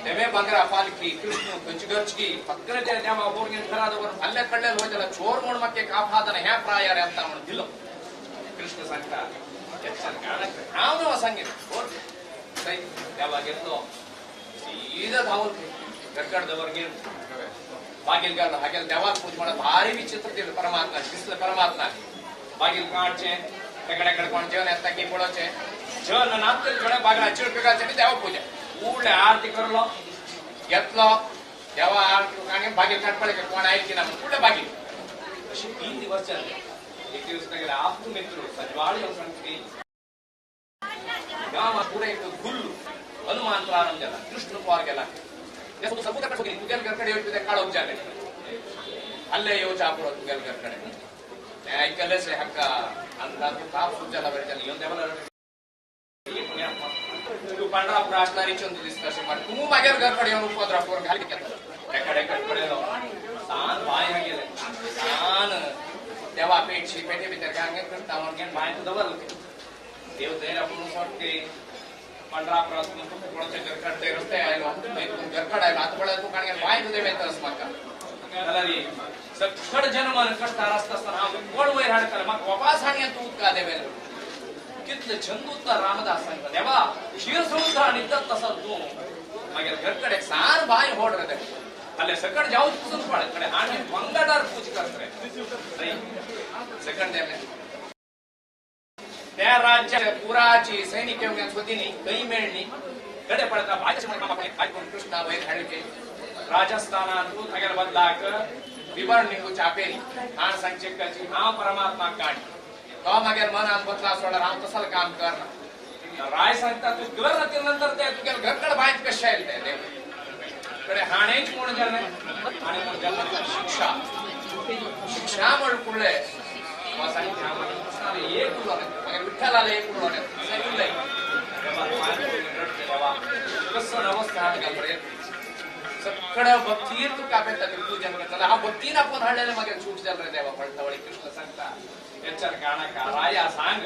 देवे भांगरा पालखी कृष्ण खंयची गरची फक्त ते देवा बोरगेन घरा दवर हल्ले कडले वय जाल्यार चोर म्हूण म्हाका एक आफादन ह्या प्रायार येता म्हणून दिलो कृष्ण सांगता हांव न्हू सांगेन देवा घेतलो सीधा धांवून गरकड दवर घेवन बागील घालो हागेल देवाक पूज म्हणून भारी विचित्र दिलं परमात्मा दिसलं परमात्मा बागील काडचें तेगडे कडे कोण जेवण येता की पळोवचें जेवण नात थोड्या बागडा चिळक घालचें आनी देवा पूजा उडले आरती करलो घेतलो देवा आरती आनी बागील काड पळय कोण आयल की ना म्हणून फुडले बागील अशे 3 दिवस जाले एक दिवस तागेले आप्त मित्र सजवाळ येवन सांगता गांवांत पुराय एक गुल्ल हनुमान प्रारंभ जाला कृष्ण पार गेला तुगेल घरकडे येवचे ते काळोख जाले अल्ले येवच्या पुरो तुगेल घरकडे ऐकलेच हाका अंधार ताप सुट जाला बरें जालें येवन देवाला तूं पांढरापूर असणारी चंदू दिसता अशें म्हण तूं मागीर घर कडेन येवन उपद्रव करून घाली एकडे पडलो सान बांय गेले सान देवा पेटशी पेटे भितर काय करता म्हणून बांय तूं दवरलो देव थंय आपूण सोडटे पंढरापुरात कोणाच्या घरकड थंय रस्ते आयलो थंय तूं घरकड आयलो आतां पळय तूं काणगे बांय तुजें वेतस म्हाका जाल्यार सकड जन्मान कष्टार आसता आसतना हांव कोण वयर हाडटलें म्हाका वापास हाडया तूं उदका देवेल कितले छंद उत्तर रामदास सांगता देवा क्षीर समुद्र निदत तसो तूं मागीर घरकडे सान बांय होड रे अल्ले सकड जाऊ पुसून पड कडे हाणे पंगडार पूज करत रे सकड देवे त्या राज्य पुराची सैनिक येवन स्वतीनी खंय मेळणी कडे पडता भाजी कृष्णा वयर हाडचे राजस्थानांत तूं तागेले बदलाक विवरण निघू चापेरी हाण सांगचे कची हांव परमात्मा काणी तो मागीर मनान बदला सोडल्यार हांव तसो काम करना राय सांगता तूं कर ना नंतर ते तुगेले घरकड बांयत कशें आयलें ते देव कडे हाणेच कोण जालें हाणें म्हण जालें शिक्षा शिक्षा म्हण फुडलें सांगता एक उरलो मागीर विठ्ठलाले एक उरलो उरलें देवा कसो अवस्था हाड सगळ्या भक्तीर तुका पेता पूजन करता हांव भक्तीन आपोवन हाडलेलें मागीर सूट जालें रे देवा पडटा कृष्ण सांगता एचर काणाका राया सांग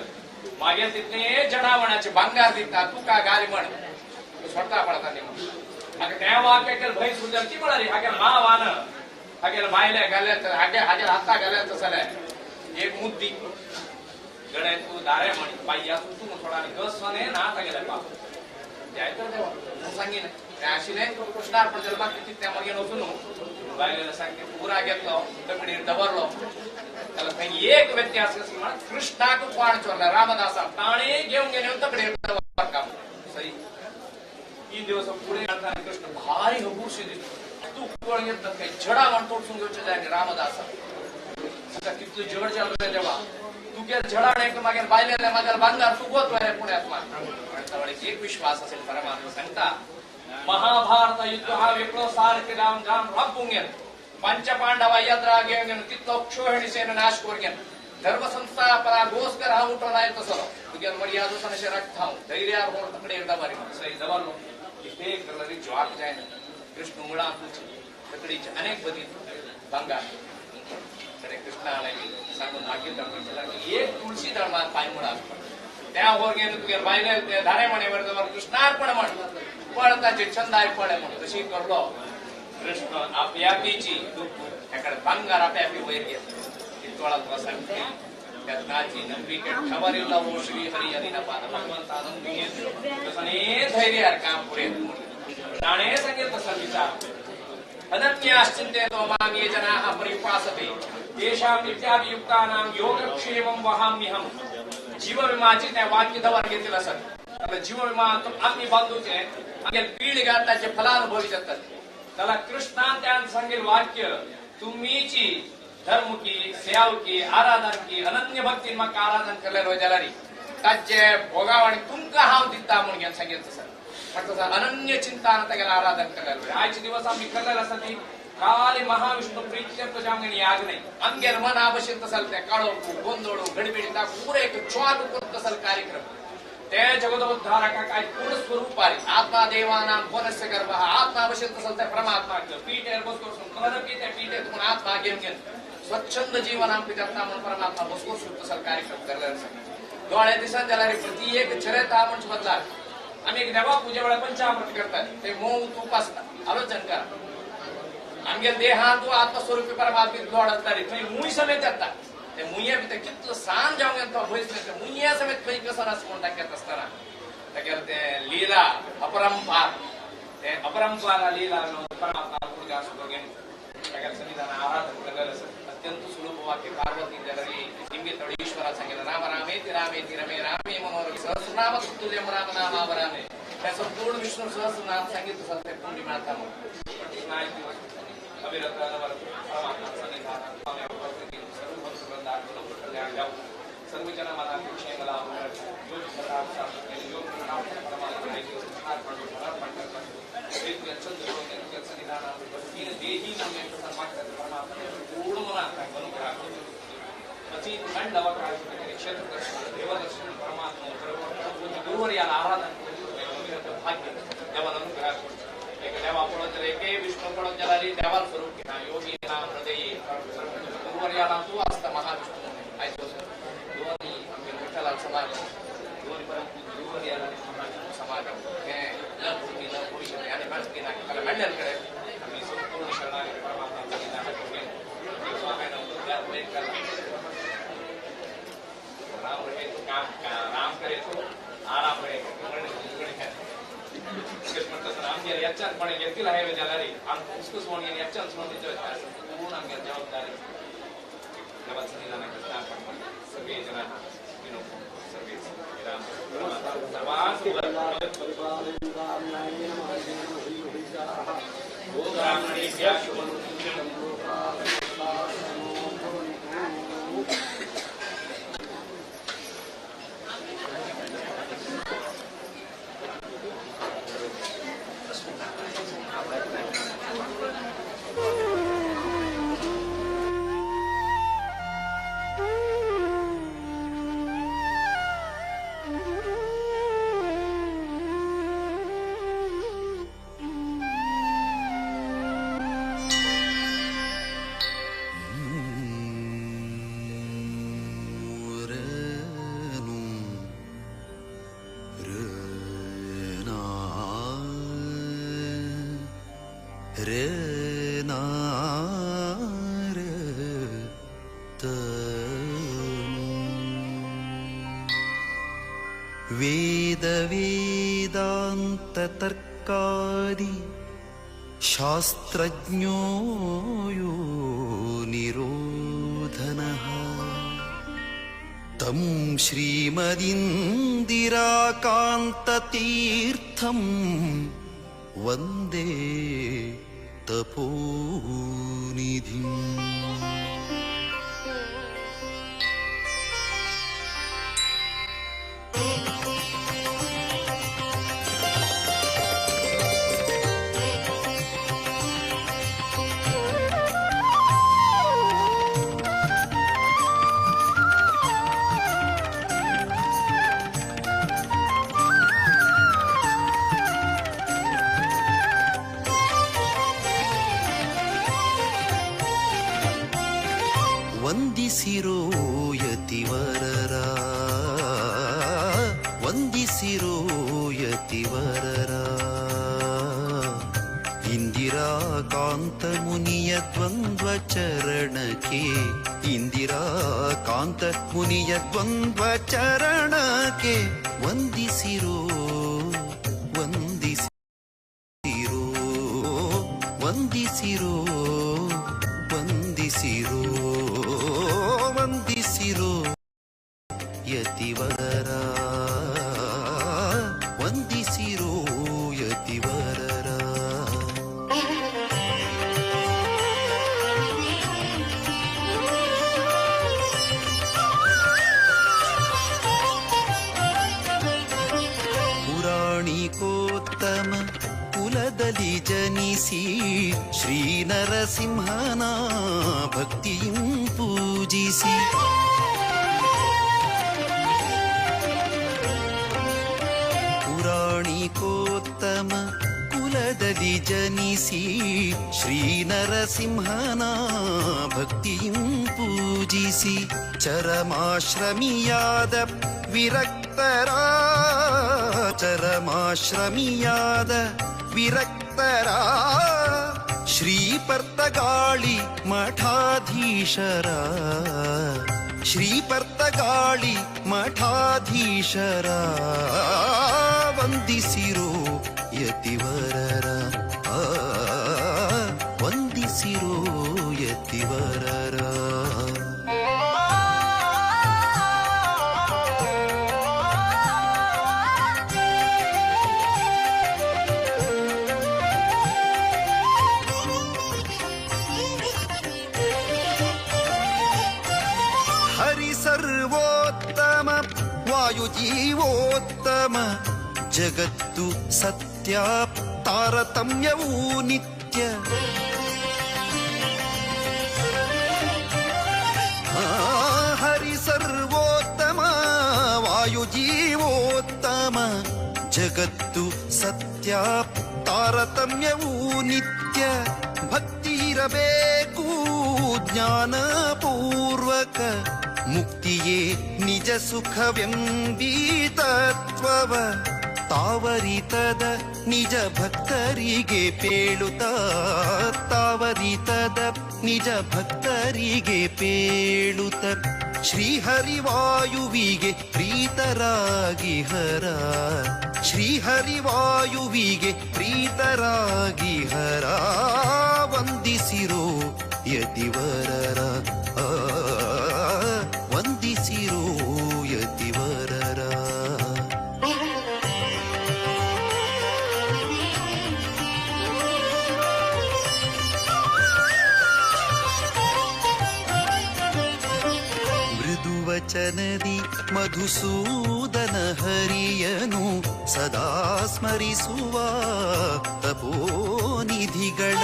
मागीर तितलें जडावणाचे भांगार दिता तुका गाली म्हण तूं स्वता पडटा न्ही म्हण हाका तें वाक्य केलें भंय सूट जालें ती म्हळ्यार हागेर मावान हागेर बायले घाले हागे हाजेर हाता घाले तसलें एक मुद्दी गड्या तूं दारे म्हण बायया तूं थोडा आनी गसने ना तागेले पाप जाय तर देवा तूं सांगिना आशिल्लें कृष्णार्पण जालें बाकी तितलें मागीर वचून बायलें सांगते पुरा घेतलो तकडीर दवरलो जाल्यार थंय एक व्यत्यास कसो म्हण कृष्णाक कोण चोरला रामदासा ताणें घेवन गेले तकडीर दवरता सही तीन दिवस फुडें घालता कृष्ण भारी हबूरशी दिसता तूं कोण घेतला काय जडा म्हण तोडसून घेवचें जाय रामदासा आतां कितलो जड जालो रे देवा तुगेर जडा एक मागीर बायलें मागीर बांदार सुगोत रे पुण्यात मान एक विश्वास असेल परमात्मा सांगता महाभारत युद्ध हा वेगळो सारखे जावन जावन राबूंक गेलो पंचपांडवा यात्रा घेवन गेलो तितलो क्षोहिणी सेना नाश करून गेलो धर्म संस्थापनागोस्कर हांव उठोवन आयलो तसलो तुगेलो मर्यादो अशें राखता हांव धैर्यार होर तकडेर दवारी सही दवरलो कितें करलो जॉक जायना कृष्ण मुळां तुजी तकडीचे अनेक बदी भांगार कडे कृष्णा सांगून मागीर दाखयता एक तुळशी दळ पांय मुळां त्या होर गेलो तुगेर बायले ते धारे म्हणे वर कृष्णार्पण म्हण पण ताचे छंदाय पडे म्हणून तशी करलो कृष्ण आपयापीची ताकडे भांगार आपयापी वयर घेतलो तितोळा तुका सांगते त्या ताची नंबिके खबरीला ओ श्री हरी हरी पाद भगवंता नंबिके तसने धैर्य काम पुढे ताणे सांगेल तसा विचार अनन्याश्चिन्तेतो मां ये जनाः पर्युपासते तेषां नित्याभियुक्तानां योगक्षेमं वहाम्यहम् जीवविमाची त्या वाक्य दवर घेतलेलं असत आता जीवविमा आम्ही बांधूचे आमगे पिळगा त्याचे फलानुभवी जातात त्याला कृष्णान त्यान सांगेल वाक्य तुम्हीची धर्मकी सेवकी आराधन की अनन्य भक्तीन म्हाका आराधन केलेलो जाल्यार ताचे भोगाव आनी तुमकां हांव दिता म्हणून घेवन सांगेल तसं तसं अनन्य चिंतान तागेलें आराधन केलेलो आयचे दिवस आमी केलेलो आसा ती काली महाविष्णु प्रीत्यर्थ जावंक याग नाही आमगेर मना भशेन तसल ते काळोख गोंदळ गडबडी पुरे एक च्वाल करून तसल कार्यक्रम ते जगदोद्धारका काय पूर्ण स्वरूप आहे आत्मा देवानां भुवनस्य गर्भः आत्मा भशेन तसल ते परमात्मा पीठेर बसको पुनरपी त्या पीठे तुमून आत्मा घेवन घेवन स्वच्छंद जीवन आमकां जाता म्हणून परमात्मा बसको तसल कार्यक्रम केल्लो आसा दोळे दिसान जाल्यार प्रति एक चरिता म्हणजे बदला आमी एक देवा पुजे वेळार पंचामृत करतात ते मोव तूप आसता आलोचन करा आमगेले देहांत आत्मस्वरूपी परमात्मा दोड थंय मूय समेत येता ते मुये भितर कितलो सान जावंक तो भंय ते मुये समेत खंय कसो आसा म्हूण दाखयता आसतना तागेलें तें लीला अपरंपार ते अपरंपार लीला परमात्मा पुढे आसतो तागेलें सन्निधान आराधन केलेलें आसा अत्यंत सुलभ वाक्य पार्वती जाल्यार निमगे थोडे ईश्वरा सांगेलें राम रामेति रामेति रमे रामे मनोरमे सहस्रनाम तुल्यम राम नामावरामे त्या संपूर्ण विष्णू सहस्रनाम सांगितलं आसा ते पुण्य मेळटा म्हणून अविरत परमात्मा सन्निधान उपस्थिती सर्व भक्तवृंद कल्याण जाऊ सर्व जन मना क्षेम लाभ योग योग परमात्मा सन्निधान देही परमात्मा पूर्ण मनात अनुग्रह क्वचित मेळ्ळो अवकाश क्षेत्र दर्शन देवदर्शन परमात्मा गुरुवर्याला आराधन भाग्य देवान अनुग्रह एक देवा पळोवंक जाल्यार एके विष्णू पळोवंक जाल्यार देवाल स्वरूप घेना योगी ना हृदय गुरुवर्याला तूं आसता महाविष्णू आयज वचून दोनी आमगे विठ्ठलाल समाज दोन परंतु गुरुवर्याला आनी महाविष्णू समाज हें न भूती न भविष्य आनी मेळपी ना जाल्यार मेळ्ळ्या कडेन आमी संपूर्ण शरणागती परमात्मा राम रहे तो काम राम करे तो आराम रहे आमगेर याच्यान कोणें घेतला हायवे जाल्यार आमकां कुसकूस म्हणून याच्यान सोडून दिचो पूर्ण आमगेर जबाबदारी देवाचं निदानाक स्थान सगळे जण सर्वे सर्वांक वेद वेदांत तर्कादि शास्त्रज्ञो यो निरोधनः तं श्रीमदिन्दिराकान्ततीर्थं वन्दे तपोनिधिम्। ವಂದಿಸಿರೋ ಯತಿವರರ ವಂದಿಸಿರೋ ಯತಿವರರ ಇಂದಿರಾಕಾಂತ ಮುನಿಯ ದ್ವಂದ್ವ ಚರಣಕ್ಕೆ ಇಂದಿರಾಕಾಂತ ಮುನಿಯ ದ್ವಂದ್ವ ಚರಣಕ್ಕೆ ವಂದಿಸಿರೋ ವಂದಿಸಿರೋ ವಂದಿಸಿರೋ ವಂದಿಸಿರೋ ವಂದಿಸಿರೋ ಯತಿವರರ ವಂದಿಸಿರೋ ಯತಿವರರ. ಪುರಾಣಿಕೋತ್ತಮ ಕುಲದಲ್ಲಿ ಜನಿಸಿ ಶ್ರೀ ನರಸಿಂಹನ ಭಕ್ತಿಯು ಪೂಜಿಸಿ ಪುರಾಣಿಕೋತ್ತಮ ಕುಲದಲ್ಲಿ ಜನಿಸಿ ಶ್ರೀ ನರಸಿಂಹನ ಭಕ್ತಿಯು ಪೂಜಿಸಿ ಚರಮಾಶ್ರಮಿಯಾದ ವಿರಕ್ತರ ಚರಮಾಶ್ರಮಿಯಾದ ವಿರಕ್ತರ ಶ್ರೀ ಪರ್ತಗಾಳಿ ಮಠಾಧೀಶರ ಶ್ರೀ ಪರ್ತಗಾಳಿ ಮಠಾಧೀಶರ ವಂದಿಸಿರೋ ಯತಿವರರ ವಂದಿಸಿರೋ ಯತಿವರರ. ಸರ್ವೋತ್ತಮ ವಾಯುಜೀವೋತ್ತಮ ಜಗತ್ತು ಸತ್ಯ ತಾರತಮ್ಯವೂ ನಿತ್ಯ ಉತ್ತಮ ಜಗತ್ತು ಸತ್ಯ ತಾರತಮ್ಯವೂ ನಿತ್ಯ ಭಕ್ತಿ ಇರಬೇಕು ಜ್ಞಾನಪೂರ್ವಕ ಮುಕ್ತಿಯೇ ನಿಜ ಸುಖವೆಂಬೀ ತತ್ವವ ತಾವರಿತದ ನಿಜ ಭಕ್ತರಿಗೆ ಪೇಳುತ್ತ ತಾವರಿತದ ನಿಜ ಭಕ್ತರಿಗೆ ಪೇಳುತ್ತ ಶ್ರೀಹರಿವಾಯುವಿಗೆ ಪ್ರೀತರಾಗಿ ಹರ ಶ್ರೀಹರಿವಾಯುವಿಗೆ ಪ್ರೀತರಾಗಿ ಹರ ವಂದಿಸಿರೋ ಯತಿವರರ ವಂದಿಸಿರೋ ಯತಿವರರ. ಮೃದುವಚನದಿ ಮಧುಸೂದನ ಹರಿಯನು ಸದಾ ಸ್ಮರಿಸುವ ತಪೋನಿಧಿಗಳ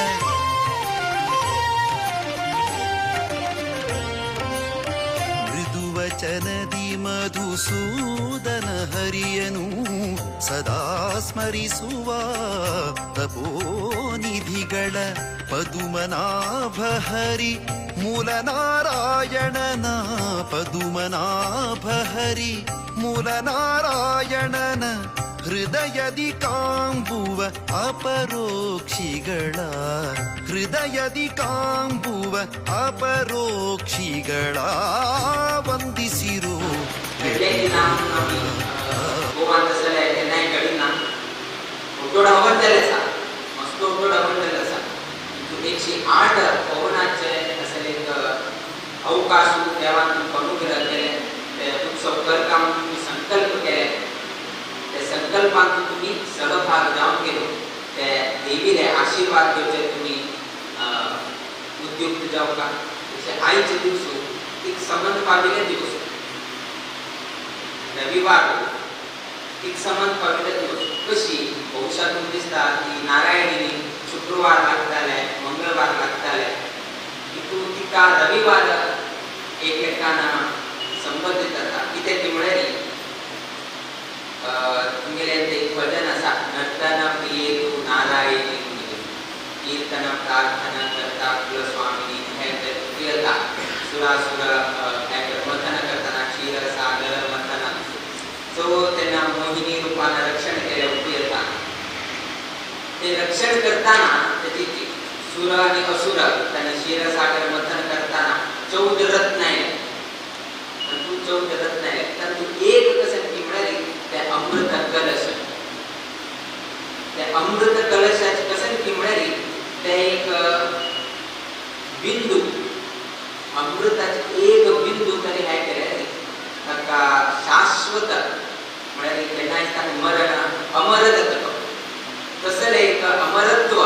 ಮೃದುವಚನದಿ ಮಧುಸೂದನ ಹರಿಯನು ಸದಾ ಸ್ಮರಿಸುವ ತಪೋನಿಧಿಗಳ ಪದುಮನಾಭ ಹರಿ ಮೂಲನಾರಾಯಣನ ಪದುಮನಾಭ ಹರಿ ಮೂಲನಾರಾಯಣನ ಹೃದಯದಿ ಕಾಂಬುವ ಅಪರೋಕ್ಷಿಗಳ ಹೃದಯದಿ ಕಾಂಬುವ ಅಪರೋಕ್ಷಿಗಳ ವಂದಿಸಿರೋ. अवकाश देवान तुमकां अनुग्रह केले ते उत्सव करता म्हणून तुमी संकल्प केले ते संकल्पांत तुमी सहभाग जावन गेलो ते देवीले आशीर्वाद घेवचे तुमी उद्युक्त जावका. तशें आयचे दिवस एक संबंद पाविल्ले दिवस रविवार एक संबंद पाविल्ले दिवस कशी बहुशा तुमकां दिसता की नारायणीनी शुक्रवार लागताले मंगळवार लागताले तितून तिका रविवार एक लेखान संबंदीत जाता. कितें ती म्हळ्यार तुमगेलें एक भजन आसा नर्तन प्रियेतु नारायणी कीर्तन प्रार्थना करता कुलस्वामिनी हे प्रियता सुरासुर हे मथन करतना क्षीर सागर मथन सो तेन्ना मोहिनी रुपान रक्षण केलें प्रियता ते रक्षण करतना तेची सुर आणि असुर त्यांना क्षीरसागर मथन करताना 14 रत्न आयले तू 14 रत्न आयले तातूंत एक कशें की म्हळ्यार ते अमृत कलश ते अमृत कलशाचें कशें की म्हळ्यार ते एक बिंदू अमृताचे एक बिंदू तरी हें केलें ताका शाश्वत म्हळ्यार केन्नाय ताका मरण अमर जातलो तसलें एक अमरत्व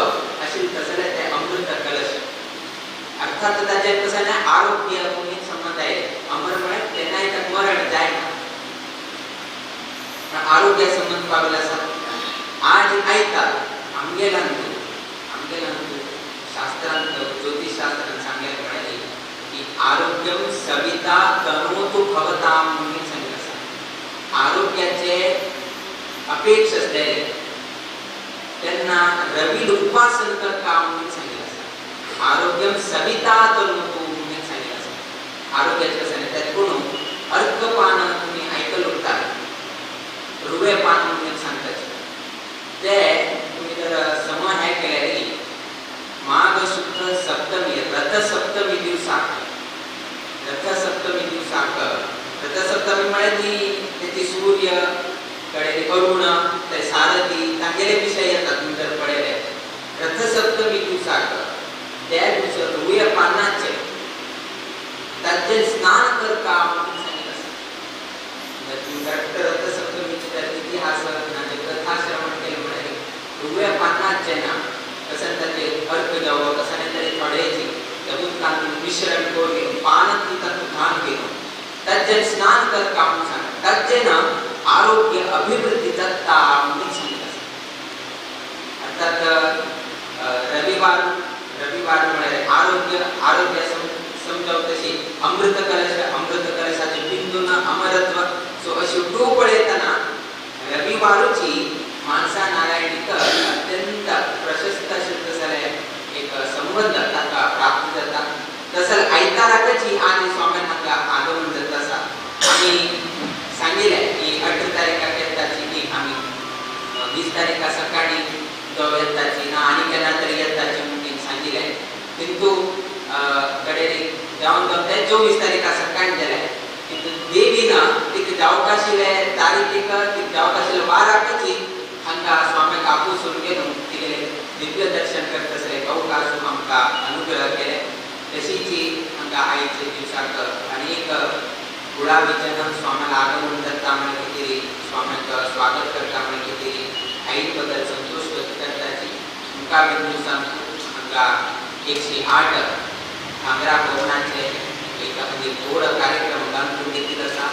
आशिल्लें तसलें तें अमृत कलश. अर्थात ताचें कसं ना आरोग्य म्हणून संबंद आयले अमर म्हळ्यार केन्नाय ताका मरण जायना पण आरोग्य संबंद पाविल्लो आसा. आज आयता आमगेल्यांतू आमगेल्यांतू शास्त्रांत ज्योतिषशास्त्रांत सांगलें म्हळ्यार की आरोग्यम सविता तनोतु भवताम म्हणून सांगिल्लें आसा. आरोग्याचे अपेक्षा आसले तेन्ना रवी उपासन करता म्हणून सांगिल्लें आसा. आरोग्यम सविता तनोतु म्हणून सांगिल्लें आसा. आरोग्याचें आसा तेच म्हणून अर्कपान तुमी आयकल उरता रुवे पान म्हणून सांगताचे ते तुमी जर समय हें केल्यार माघ शुद्ध सप्तमी रथ सप्तमी दिवसाक रथ सप्तमी दिवसाक रथ सप्तमी म्हळ्यार ती तेची सूर्य कडेन अरुण ते सारथी तांगेले विशय येता तुमी जर पळयले रथ सप्तमी दिवसाक त्या दिवसा रुया पानाचे ताचेर स्नान करता म्हणून सांगिल्लें आसा. करेक्ट रथ सप्तमीचे त्यात इतिहास कथा श्रवण केलें म्हळ्यार रुया पानाचे ना कशें ताचेर अर्क जावप कशें तरी थोडेची त्या उदकांत मिश्रण करून पान ती तातूंत घालून घेवन ताचेर स्नान करता म्हणून सांगता ताचें ना आरोग्य अभिवृद्धी जाता म्हणून सांगिल्लें आसा. अर्थात रविवार रविवार म्हळ्यार आरोग्य आरोग्य समजाव तशी अमृत कलश अमृत कलशाचे बिंदून अमरत्व सो अशी टोप पळयतना रविवार रविवारूची मानसा नारायणीक अत्यंत प्रशस्त अशें तसले एक संबंध ताका प्राप्त जाता. तसं आयताराकची आनी स्वाम्यान हांगा आगमन जाता आसा. आमी सांगिल्लें की 18 तारीखाक येताची ती आमी 20 तारीखा सकाळी तो येताची ना आनी केन्ना तरी येताची म्हणून सांगिल्लें. किंतु कडेन जावन ते 24 तारीखा सकाळी जालें. किंतु देवीन तिका जावंक आशिल्ले तारीखेक तिका जावंक आशिल्ले वाराकची हांगा स्वाम्याक आपोवसून घेवन तिगेलें दिव्य दर्शन करता अवकाश आमकां अनुग्रह केले. तशीच हांगा आयचे दिवसाक अनेक कुळावी जन स्वाम्याला आगमन जाता म्हणून कितें स्वाम्याक स्वागत करता म्हणून कितें आई बद्दल संतोष व्यक्त करताची. मुखावें दिवसांत हांगा 108 भांगरा भवनाचे एक गोड कार्यक्रम घालून घेतिल्लो आसा.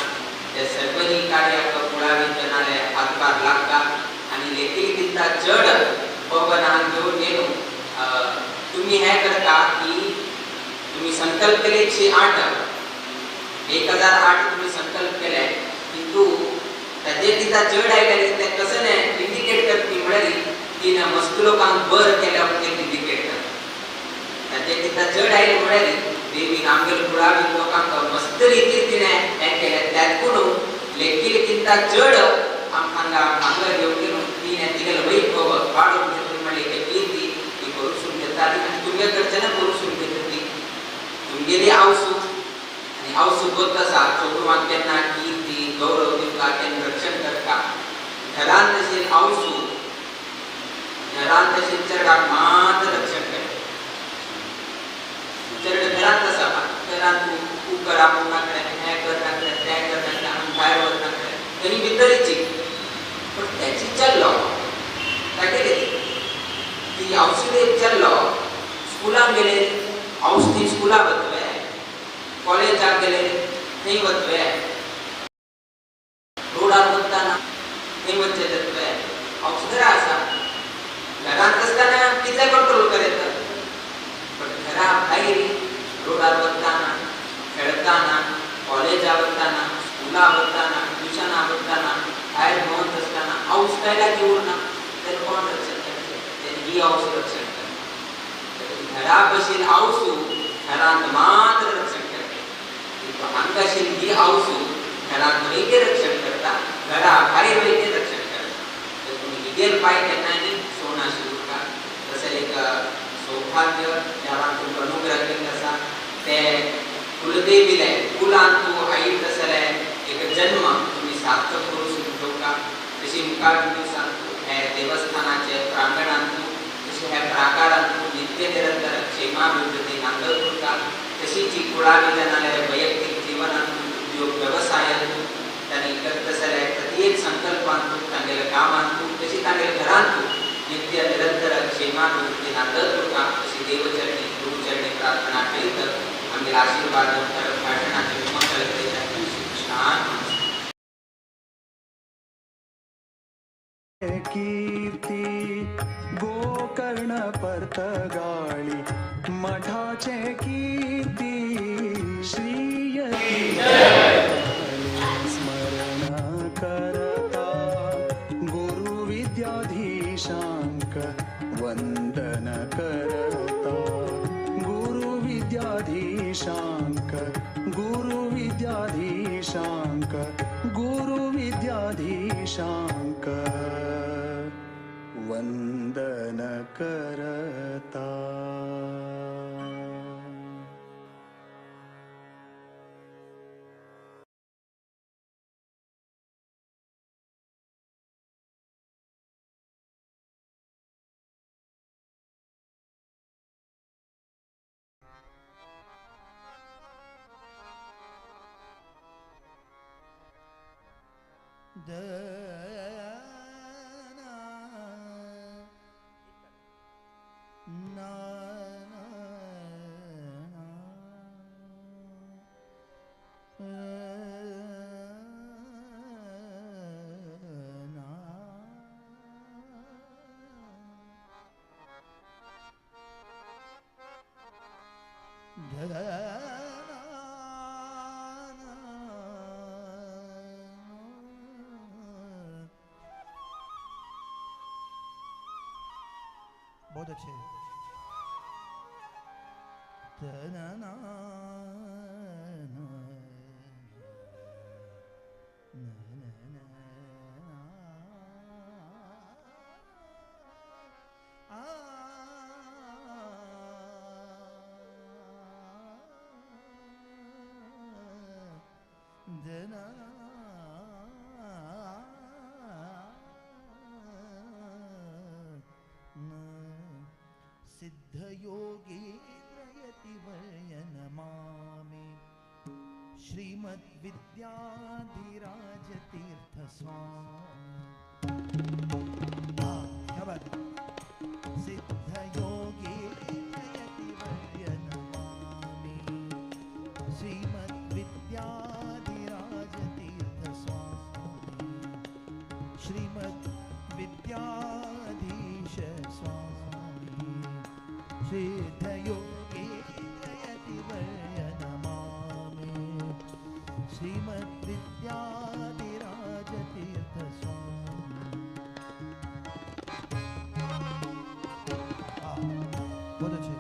त्या सर्वनी कार्याक कुळावी जनाले हातभार लागता आनी लेखी दिता चड पवनान घेवन गेलो. तुम्ही हे करता की तुम्ही संकल्प केले 108 1008 तुम्ही संकल्प केले, किंतु ताजे दिता चड आयले ते कसं नाही इंडिकेट करती म्हळ्यार ती ना मस्त लोकांक बर केल्या म्हणून इंडिकेट करता. ताजे दिता चड आयले म्हळ्यार देवीन आमगेले कुळावी लोकांक मस्त रितीर तिणें हें केलें. त्यात कोण लेखी लेखिता चड हांगा भांगर घेवन गेलो तिणें तिगेलें वैभव वाडोवन घेतली म्हणली एक कीर्ती ती करूसून घेताली आनी तुमगे कडच्यान करूसून घेतली ती तुमगेली आवसू आनी आवसू गोत आसा चोडवांक केन्ना कीर्ती गौरव दिवका केन्ना रक्षण करता. घरांत तशें आवसू घरांत तशें चेडवाक मात्र रक्षण करता. चेडो घरांत आसा घरांत कुकर आपोवना कडेन हें करना कडेन तें करना कडेन आमी भायर वतना कडेन तरी भितरची पण त्याची चल्लो तागेली ती औषधे चल्लो स्कुलाक गेले औषधी स्कुलाक वतले कॉलेजाक गेले थंय वतले रोडार वतना थंय वचचें जातलें. औषध घरा आसा घरांत आसतना कितले कंट्रोल करता पण घरा भायर रोडार वतना खेळताना कॉलेजाक वतना स्कुलाक वतना ट्युशनाक वतना भायर भोंवत आसतना औष कायला की उरना तर कोण रक्षण करचें तेन्ना ही औष रक्षण करता. घरा बशील औसू घरांत मात्र रक्षण करता. हांगा आशिल्ली ही औसू घरांत वयगे रक्षण करता घरा भायर वयगे रक्षण करता. तर तुमी हिगेर पांय केन्ना न्ही सोना उरता. तशें एक सौभाग्य देवान तुमकां अनुग्रह केल्लो आसा ते कुलदेवीले कुलान तूं आई तसले एक जन्म तुमी सार्थक करूं शकता. तशी मुखार दिवसांत हे देवस्थानाचे प्रांगणांत तशें ह्या प्राकारांत नित्य निरंतर क्षेमाभिवृद्धी नांदत उरता. तशीच ही कुळावी जनाले वैयक्तीक जिवनांत उद्योग वेवसायांत तांणी करतसले प्रत्येक संकल्पांत तांगेल्या कामांत तशी तांगेल्या घरांत नित्य निरंतर क्षेमाभिवृद्धी नांदत उरता. अशी देवचरणी गुरुचरणी प्रार्थना करीत आमगेले आशीर्वाद भाशणाचे मंगल करीत छान कीर्ती गोकर्ण पर्तगाळी मठाचे कीर्ती श्रीयती स्मरण करता गुरु विद्याधीशांक वंदन करता गुरु विद्याधीशांक गुरु विद्याधीशांक गुरु विद्याधीशांक वंदन करता. बहुत अच्छे। सिद्धयोगेन्द्रयतिवर्य नमामि श्रीमद्विद्याधिराजतीर्थ स्वामी। क्या बात है। सिद्धयोगेन्द्रयतिवर्य नमामि श्रीमद्विद्याधिराजतीर्थ स्वामी श्रीमद्विद्याधीश स्वामी सिद्धयोगेन्द्रयतिवर्य नमामि श्रीमद्विद्याधिराजतीर्थ स्वामी। बहुत अच्छे।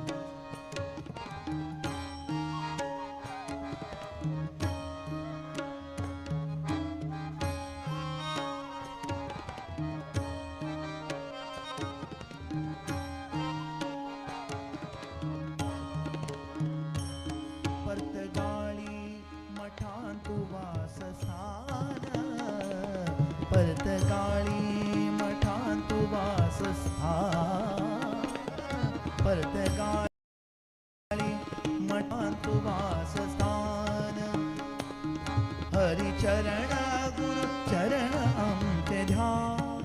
परतगाळी मठांतु वासस्थान परतगाळी मठांतु वासस्थान हरिचरण गुरु चरण आमचे ध्यान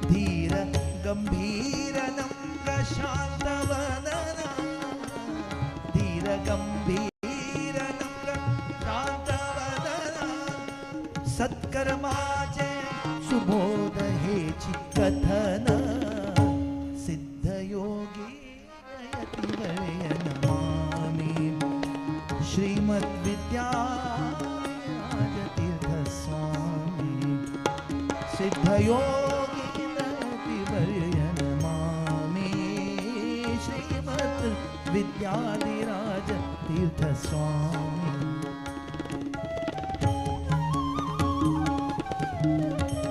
धीर गंभीर नम्र शांत वदन धीर गंभीर नम्र शांत वदन सत्कर्माचे सुबोध हेची कथन सिद्धयोगी यतिवर्य नमामि श्रीमद्विद्याराजतीर्थ स्वामी सिद्धयोगी यतिवर्य नमामि श्रीमद्विद्याधिराजतीर्थ स्वामी।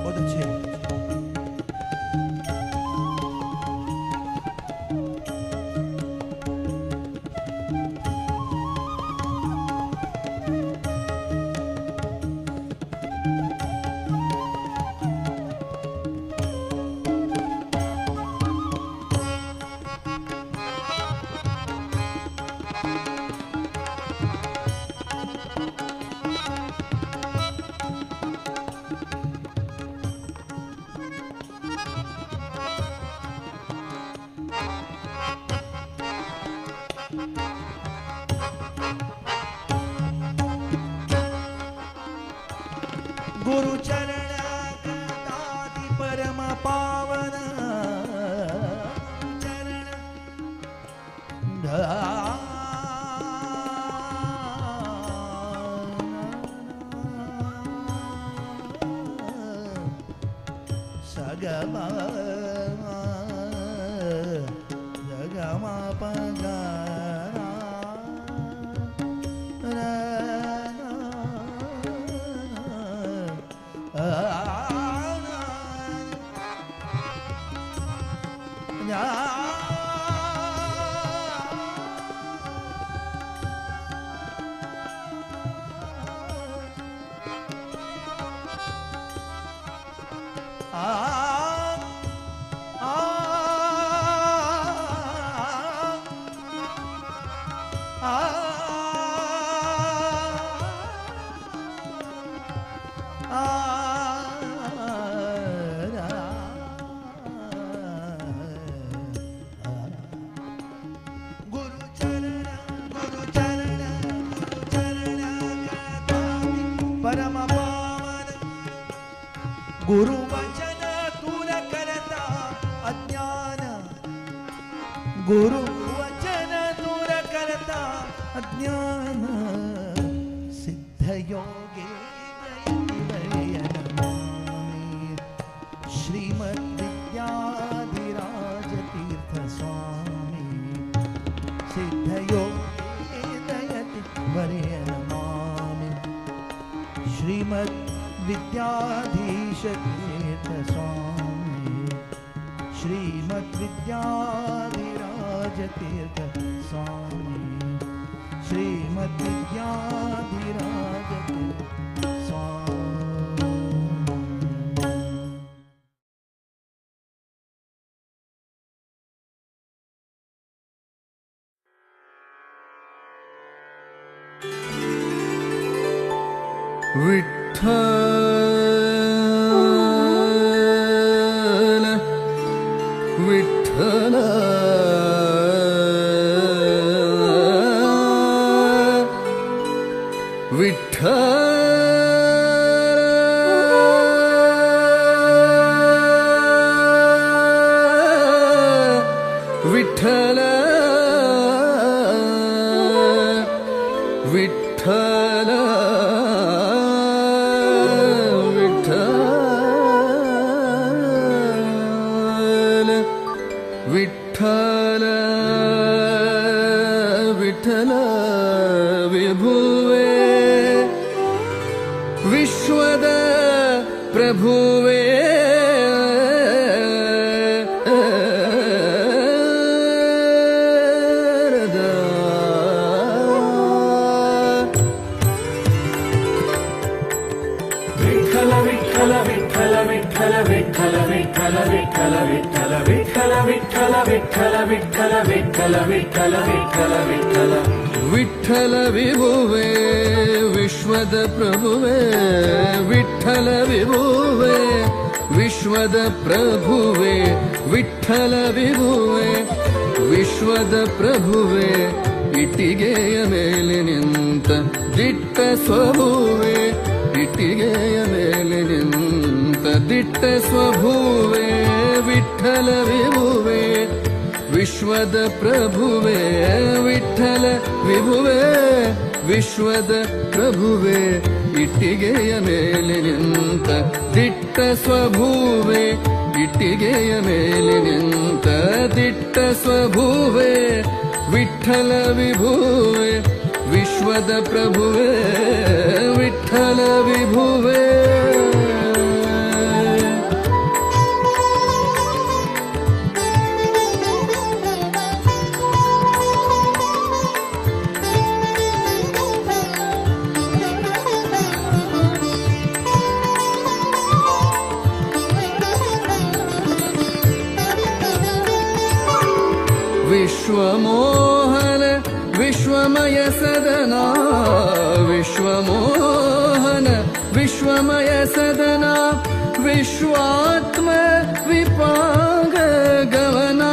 बहुत अच्छे। गुरु चरण कदादि परम पावन चरण सगमा जगमा पगा परम पावन गुरु वचन दूर करता अज्ञान गुरु वचन दूर करता अज्ञान सिद्ध योगे श्रीमद् विद्याधिराज तीर्थ। श्रीमद विद्याधीश तीर्थ स्वामी श्रीमद विद्याधिराज तीर्थ स्वामी श्रीमद विद्याधिराज तीर्थ स्वामी. विठ्ठल विठ्ठल विठ्ठल विठ्ठल विठ्ठल विठ्ठल विठ्ठल विभुवे विश्वद प्रभुवे विठ्ठल विठ्ठल विठ्ठल विठ्ठल विठ्ठल विठ्ठल विठ्ठल विठ्ठल विठ्ठल विठ्ठल विठ्ठल विठ्ठल विठ्ठल विठ्ठल विठ्ठल विठ्ठल विठ्ठल विभुवे विश्वद प्रभुवे विठ्ठल विभुवे विश्वद प्रभुवे विठ्ठल विभुवे विश्वद प्रभुवे ಇಟ್ಟಿಗೆಯ ಮೇಲೆ ನಿಂತ ದಿಟ್ಟ ಸ್ವಭುವೆ ಇಟ್ಟಿಗೆಯ ಮೇಲೆ ನಿಂತ ದಿಟ್ಟ ಸ್ವಭುವೆ ವಿಠ್ಠಲ ವಿಭುವೆ ವಿಶ್ವದ ಪ್ರಭುವೆ ವಿಠ್ಠಲ ವಿಭುವೆ ವಿಶ್ವದ ಪ್ರಭುವೆ ಇಟ್ಟಿಗೆಯ ಮೇಲೆ ನಿಂತ ದಿಟ್ಟ ಸ್ವಭುವೆ ಇಟ್ಟಿಗೆಯ ಮೇಲೆ ನಿಂತ ದಿಟ್ಟ ಸ್ವಭುವೆ ವಿಠ್ಠಲ ವಿಭುವೆ ವಿಶ್ವದ ಪ್ರಭುವೆ ವಿಠ್ಠಲ ವಿಭುವೆ. विश्वमोहन विश्वमय सदना विश्वमोहन विश्वमय सदना विश्वात्म विपांग गवना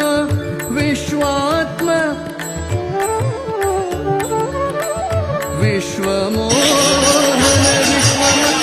विश्वात्म विश्वमोहन विश्वमय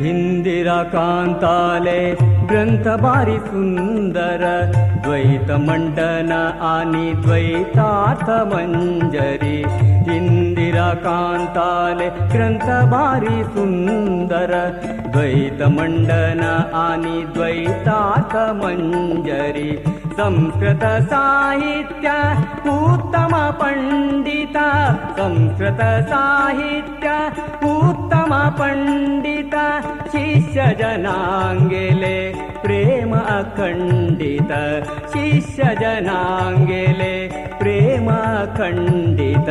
इंदिरा कांताले ग्रंथ भारी सुंदर द्वैत मंडन आणि द्वैतार्थ मंजरी। इंदिरा कांताले ग्रंथ भारी सुंदर द्वैत मंडन आणि द्वैतार्थ मंजरी। संस्कृत साहित्य उत्तम पंडित संस्कृत साहित्य उत्तम पंडित शिष्य जनांगेले प्रेम अखंडित शिष्य जनांगेले प्रेम अखंडित।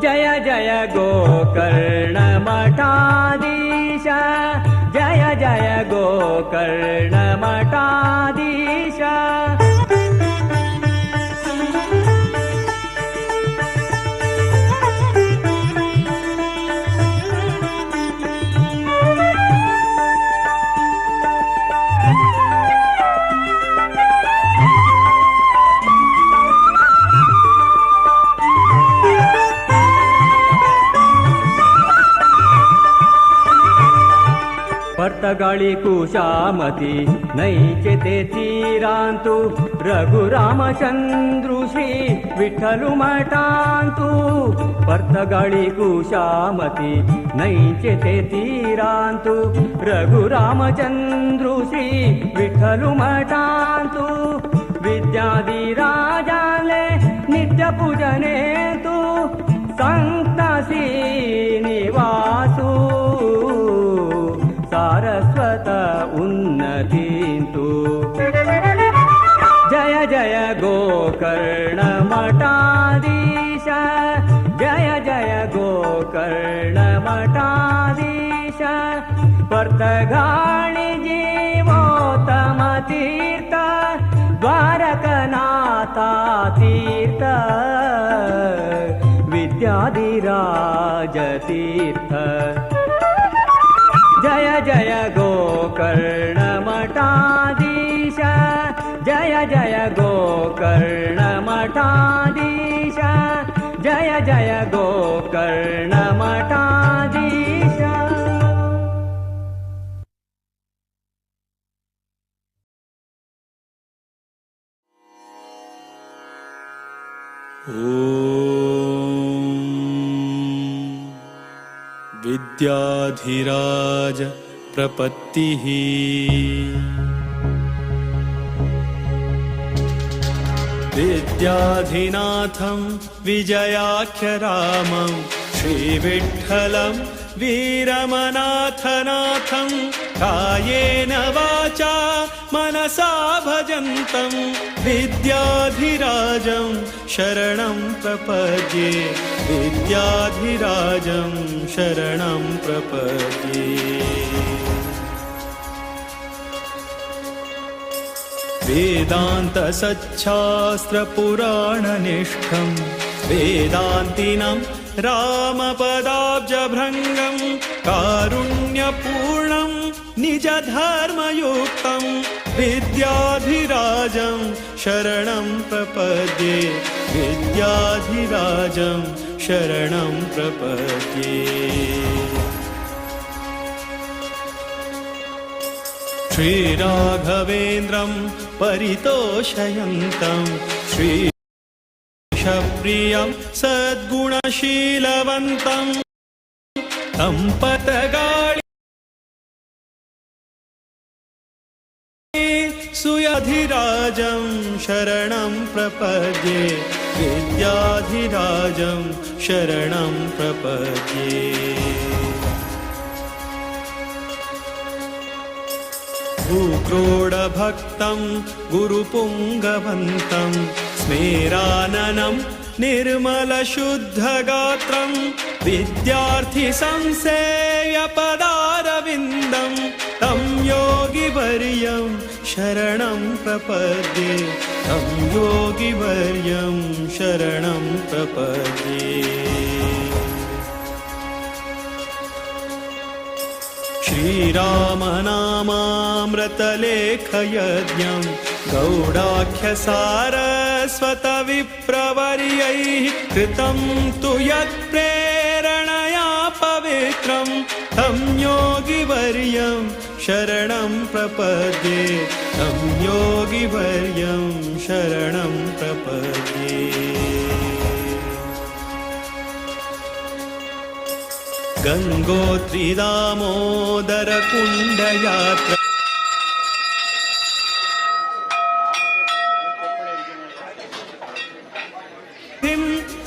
जय जय गोकर्ण मठाधीश जय जय गोकर्ण मठाधीश। पर्तगाळी कुशामती नैचे ते तीरांतु रघुरामचंद्रु श्री विठ्ठलु मठांतु। पर्तगाळी कुशामती नैचे ते तीरांतु रघुरामचंद्रु श्री विठ्ठलु मठांतु। विद्याधिराजाले नित्य पूजनेतु संत श्रीनिवासु सारस्वत उन्नतींतु। जय जय गोकर्ण मठाधीश जय जय गोकर्ण मठाधीश। पर्तगाळी जीवोत्तम तीर्थ द्वारकनाथा तीर्थ विद्याधिराज तीर्थ। जय जय गोकर्ण मठाधीश जय जय गोकर्ण मठाधीश जय जय गोकर्ण मठाधीश। ॐ विद्याधिराज प्रपत्तिः। विद्याधिनाथं विजयाख्यरामं श्रीविठ्ठलं वीरमनाथनाथं कायेन वाचा मनसा भजन्तं विद्याधिराजं शरणं प्रपद्ये विद्याधिराजं शरणं प्रपद्ये। वेदान्तसच्छास्त्रपुराणनिष्ठं वेदान्तिनं रामपदाब्जभृङ्गं कारुण्यपूर्णं निजधर्मयुक्तं विद्याधिराजं शरणं प्रपद्ये विद्याधिराजं शरणं प्रपद्ये। श्रीराघवेन्द्रं परितोषयन्तं श्रीशप्रियं सद्गुणशीलवन्तं तं पतगाळी सुयधिराजं शरणं प्रपद्ये विद्याधिराजं शरणं प्रपद्ये। भूक्रोडभक्तं गुरुपुङ्गवन्तं स्मेराननं निर्मलशुद्धगात्रं विद्यार्थिसंसेव्यपदारविन्दं तं योगिवर्यं शरणं प्रपद्ये तं योगिवर्यं शरणं प्रपद्ये। श्रीरामनामामृतलेखयज्ञं गौडाख्यसारस्वतविप्रवर्यैः कृतं तु यत्प्रेरणया पवित्रं। तं योगिवर्यं शरणं प्रपद्ये तं योगिवर्यं शरणं प्रपद्ये। गंगोत्री दामोदर कुंडयात्रा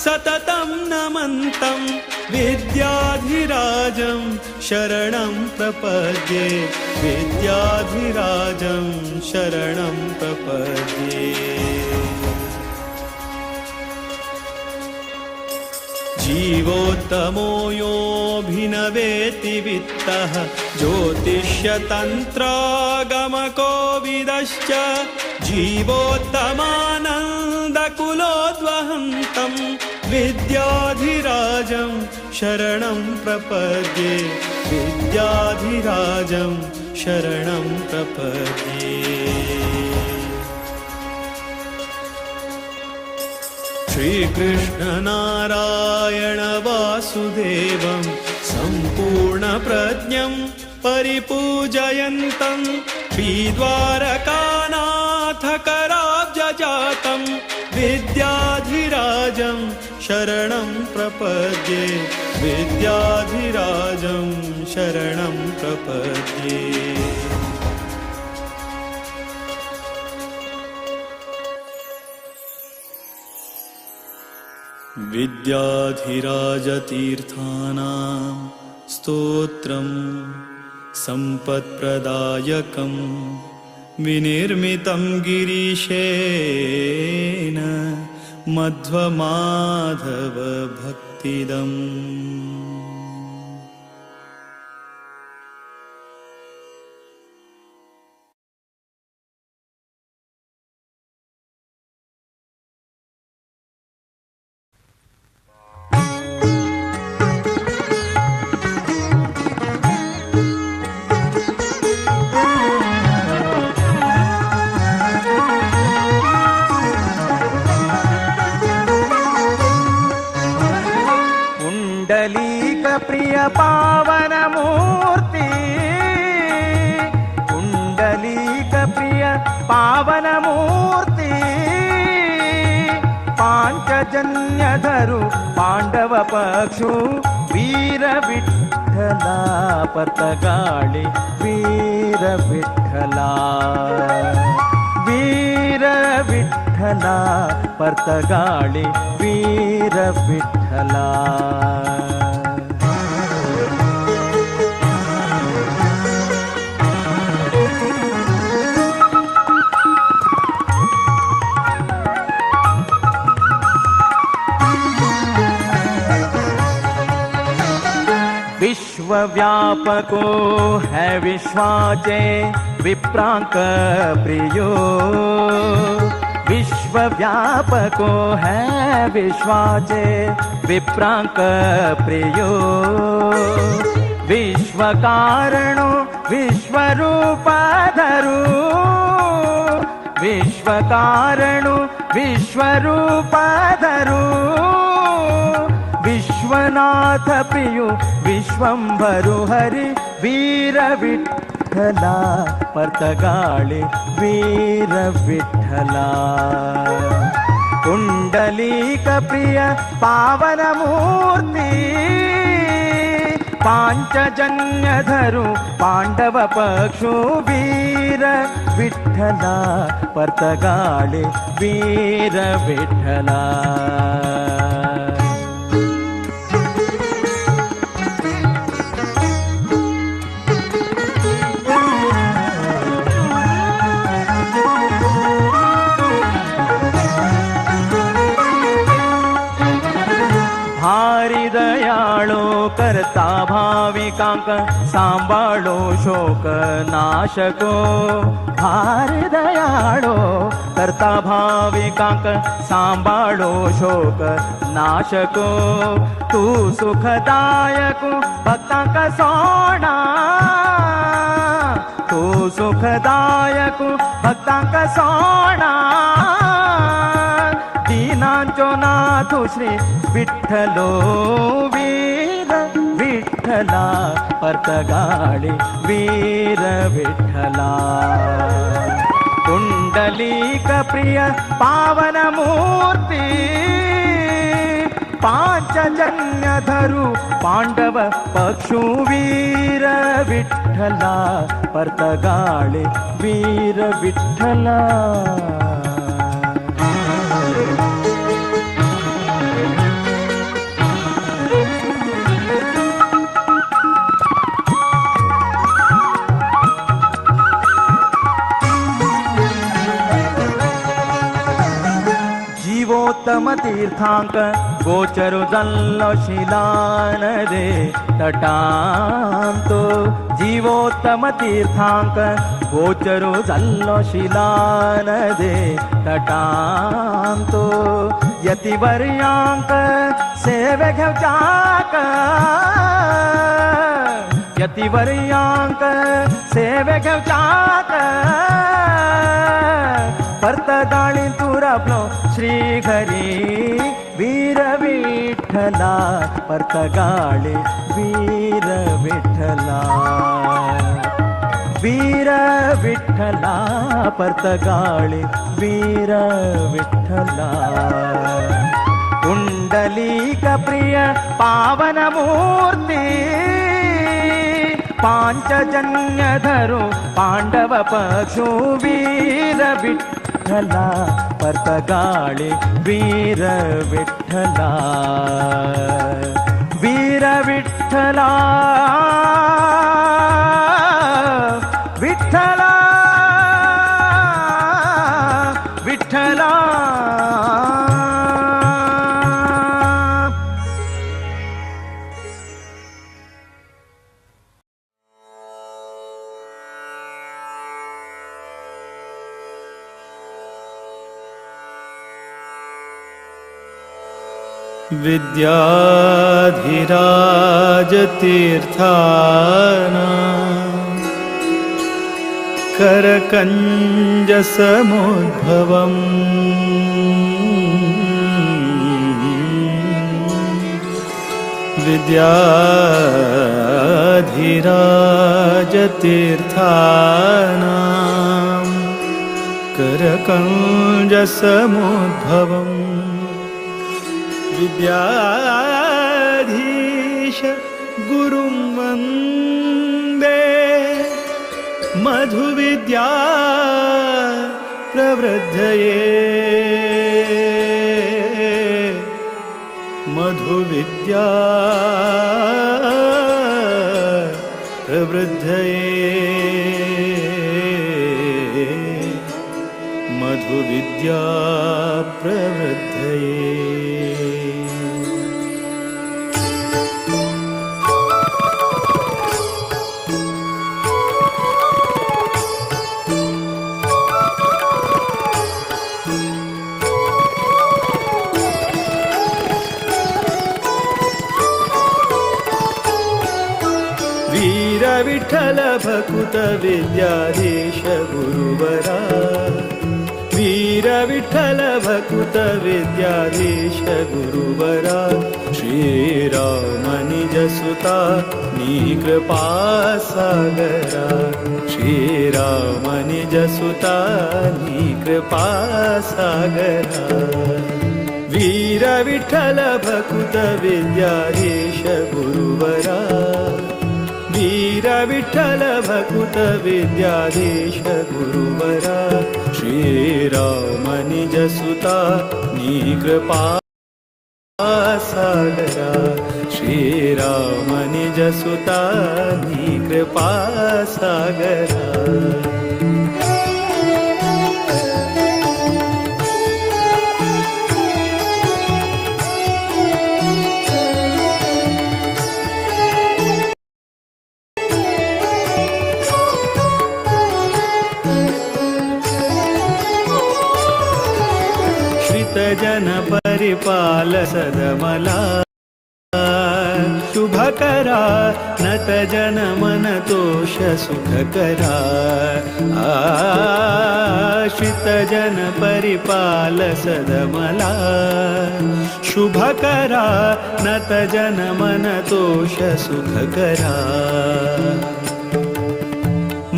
सततं नमन्तं विद्याधिराजं शरणं प्रपद्ये विद्याधिराजं शरणं प्रपद्ये। जीवोत्तमो योऽभिनवेति वित्तः ज्योतिष्यतन्त्रागमकोविदश्च जीवोत्तमानन्दकुलोद्वहन्तं विद्याधिराजं शरणं प्रपद्ये विद्याधिराजं शरणं प्रपद्ये। श्रीकृष्ण नारायण वासुदेवं सम्पूर्णप्रज्ञं परिपूजयन्तं श्रीद्वारकानाथकराब्जजातं विद्याधिराजं शरणं प्रपद्ये विद्याधिराजं शरणं प्रपद्ये। विद्याधिराजतीर्थानां स्तोत्रं सम्पत्प्रदायकं विनिर्मितं गिरीशेन मध्वमाधवभक्तिदम्। प्रिय पावन मूर्ति पुंडलीक प्रिय पावन मूर्ति पांचजन्यधरु पांडव पक्षु वीर विठ्ठला पर्तगाळि वीर विठ्ठला वीर विठ्ठला पर्तगाळि वीर विठ्ठला। विश्वव्यापको है विश्वाचे विप्रांक प्रियो विश्वव्यापको है विश्वाचे विप्रांक प्रियो विश्वकारणो विश्वरूपाधरू विश्वकारणो विश्वरूपाधरू विश्वनाथ प्रियो विश्वंभरु हरि वीर विठ्ठला पर्तगाळि वीर विठ्ठला पुंडलीक प्रिय पावन मूर्ति पांचजन्यधरु पांडव पक्षु वीर विठ्ठला पर्तगाळि वीर विठ्ठला। भारी दयाळो करता भाविकांक सांभाळो शोक नाशको भारी दयाळो करता भाविकांक सांभाळो शोक नाशको तू सुखदायक भक्तांक सोणा तू सुखदायक भक्तांक सोणा दीनांचो नाथ श्री विठ्ठलो वीर विठ्ठल। विठ्ठला पर्तगाळी वीर विठ्ठला। पुंडलीक प्रिय पावन मूर्ती पांचजन्य धरू पांडव पक्षु वीर विठ्ठला पर्तगाळी वीर विठ्ठला। जीवोत्तम तीर्थांक गोचरु जल्लो शिलान रे तटांतो। जीवोत्तम तीर्थांक गोचरु जल्लो शिलान रे तटांतो। यतिवर्यांक सेवे घेवचाक यतिवर्यांक सेवे घेवचाक पर्तगाळी तुरबलो श्रीहरी वीर विठ्ठला पर्तगाळी वीर विठ्ठला। वीर विठ्ठला पर्तगाळी वीर विठ्ठला। पुंडलीक प्रिय पावन मूर्ती पांचजन्य धरू पांडव पक्षु वीर विठ्ठला पर्तगाळी वीर विठ्ठला। वीर विठ्ठला विठ्ठला विठ्ठला। विद्याधिराजतीर्थानां करकञ्जसमुद्भवम् विद्याधिराजतीर्थानां करकञ्जसमुद्भवम् विद्याधीश गुरुं वन्दे मधुविद्या प्रवृद्धये मधुविद्या प्रवृद्धये मधुविद्या प्रवृद्धये। विठ्ठल भकुत विद्याधीश गुरुवरा वीर विठ्ठल भकुत विद्याधीश गुरुवरा श्रीराम निजसुता नी कृपा सागरा श्रीराम निजसुता नी कृपा सागरा वीर विठ्ठल भकुत विद्याधीश गुरुवरा वीर विठ्ठल भकुत विद्याधीश गुरुवरा श्रीराम निजसुता नी कृपा सागरा श्रीराम निजसुता नी कृपा सागरा। जन परिपाल सदमला तू शुभकरा नत जन मन तोष सुखकरा आश्रित जन परिपाल सदमला शुभकरा नत जन मन तोष सुखकरा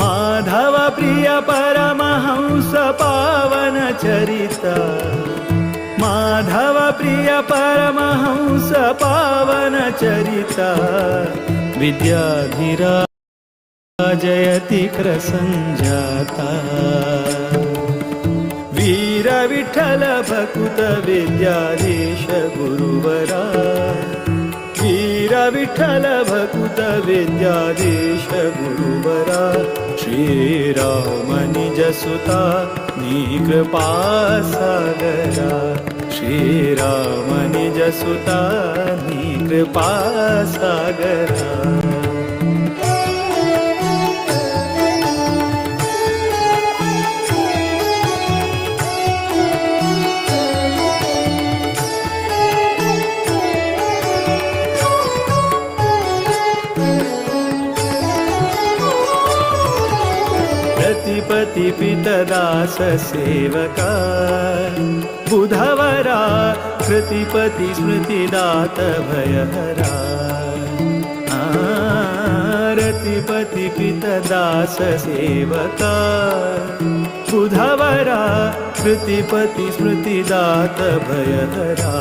माधव प्रिय परमहंस पावन चरिता माधव प्रिय परमहंस पावन चरिता विद्याधिराज जयति कृसंजाता वीर विठ्ठल भकुत विद्याधीश गुरुवरा वीर विठ्ठल भकुत विद्याधीश गुरुवरा श्री राम निज सुता नी कृपा सागरा श्री राम निज सुता नी कृपा सागरा। पति पितदास सेवका बुधवरा कृतिपति स्मृतिदात भयहरा रतिपति पितदास सेवका बुधवरा कृतिपति स्मृतिदात भयहरा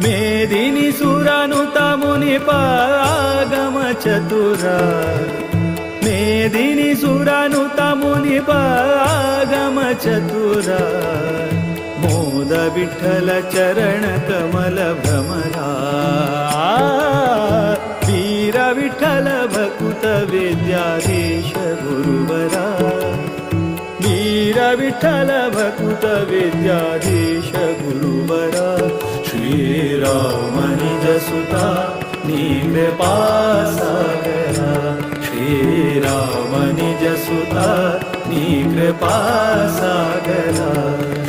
मेदिनी सुरानुता मुनिपागम चतुरा मेदिनी सुरानुता मुनिपागम चतुरा मोद विठ्ठल चरण कमल भ्रमरा वीर विठ्ठल भकुत विद्याधीश गुरुवरा वीर विठ्ठल भकुत विद्याधीश गुरुवरा श्री राम निज सुता नी कृपा सागरा श्री राम निज सुता नी कृपा सागरा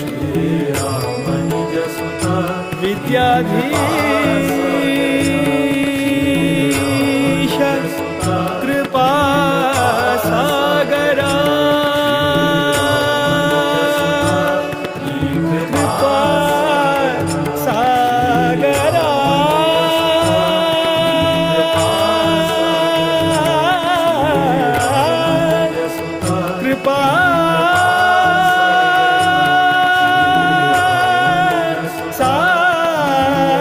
श्री राम निज सुता विद्याधीश कृपा सागरा कृपा सागरा कृपा सागरा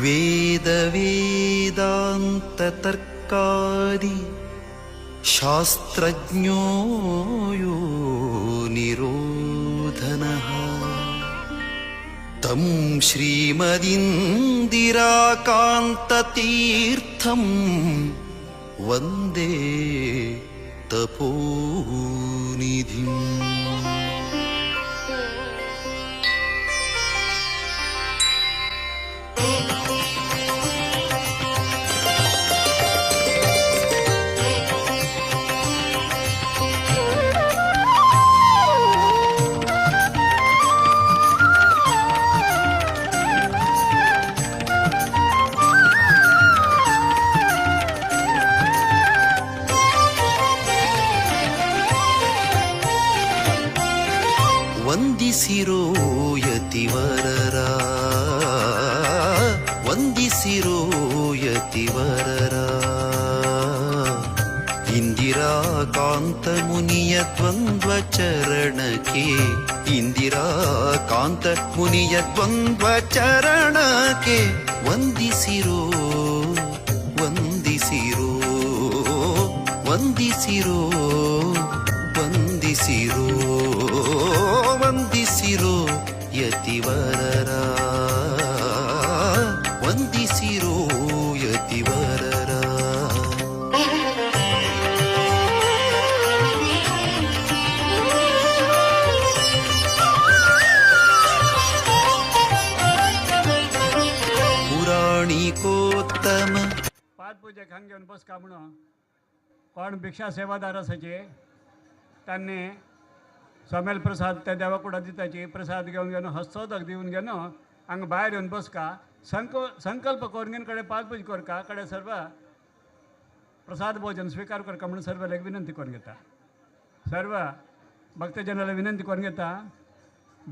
वेद वेदांत तर्कादि शास्त्रज्ञो यो निरोधनः तं श्रीमदिन्दिराकान्ततीर्थं ವಂದೇ ತಪೋನಿಧಿಂ. ವಂದಿಸಿರೋ ಯತಿವರರ, ವಂದಿಸಿರೋ ಯತಿವರರ, ಇಂದಿರಾಕಾಂತ ಮುನಿಯ ದ್ವಂದ್ವ ಚರಣಕ್ಕೆ, ಇಂದಿರಾಕಾಂತ ಮುನಿಯ ದ್ವಂದ್ವ ಚರಣಕ್ಕೆ ವಂದಿಸಿರೋ, ವಂದಿಸಿರೋ, ವಂದಿಸಿರೋ, ವಂದಿಸಿರೋ, ವಂದಿಸಿರೋ ಯತಿವರರ, ವಂದಿಸಿರೋ ಯತಿವರರ. ಪುರಾಣಿಕೋತ್ತಮ पादपूजेक हांगा घेवन बसका म्हणून कोण भिक्षा सेवादार आसाचे तांणी स्वामेल प्रसाद त्या देवा कुडा दिताची प्रसाद घेवन घेवन हस्तोदक दिवन घेवन हांगा भायर येवन बसका, संकल्प करून घेवन कडे पादपूजा करका, कडे सर्व प्रसाद भोजन स्वीकार करका म्हणून सर्वांक विनंती करून घेता. सर्व भक्तजनाला विनंती करून घेता.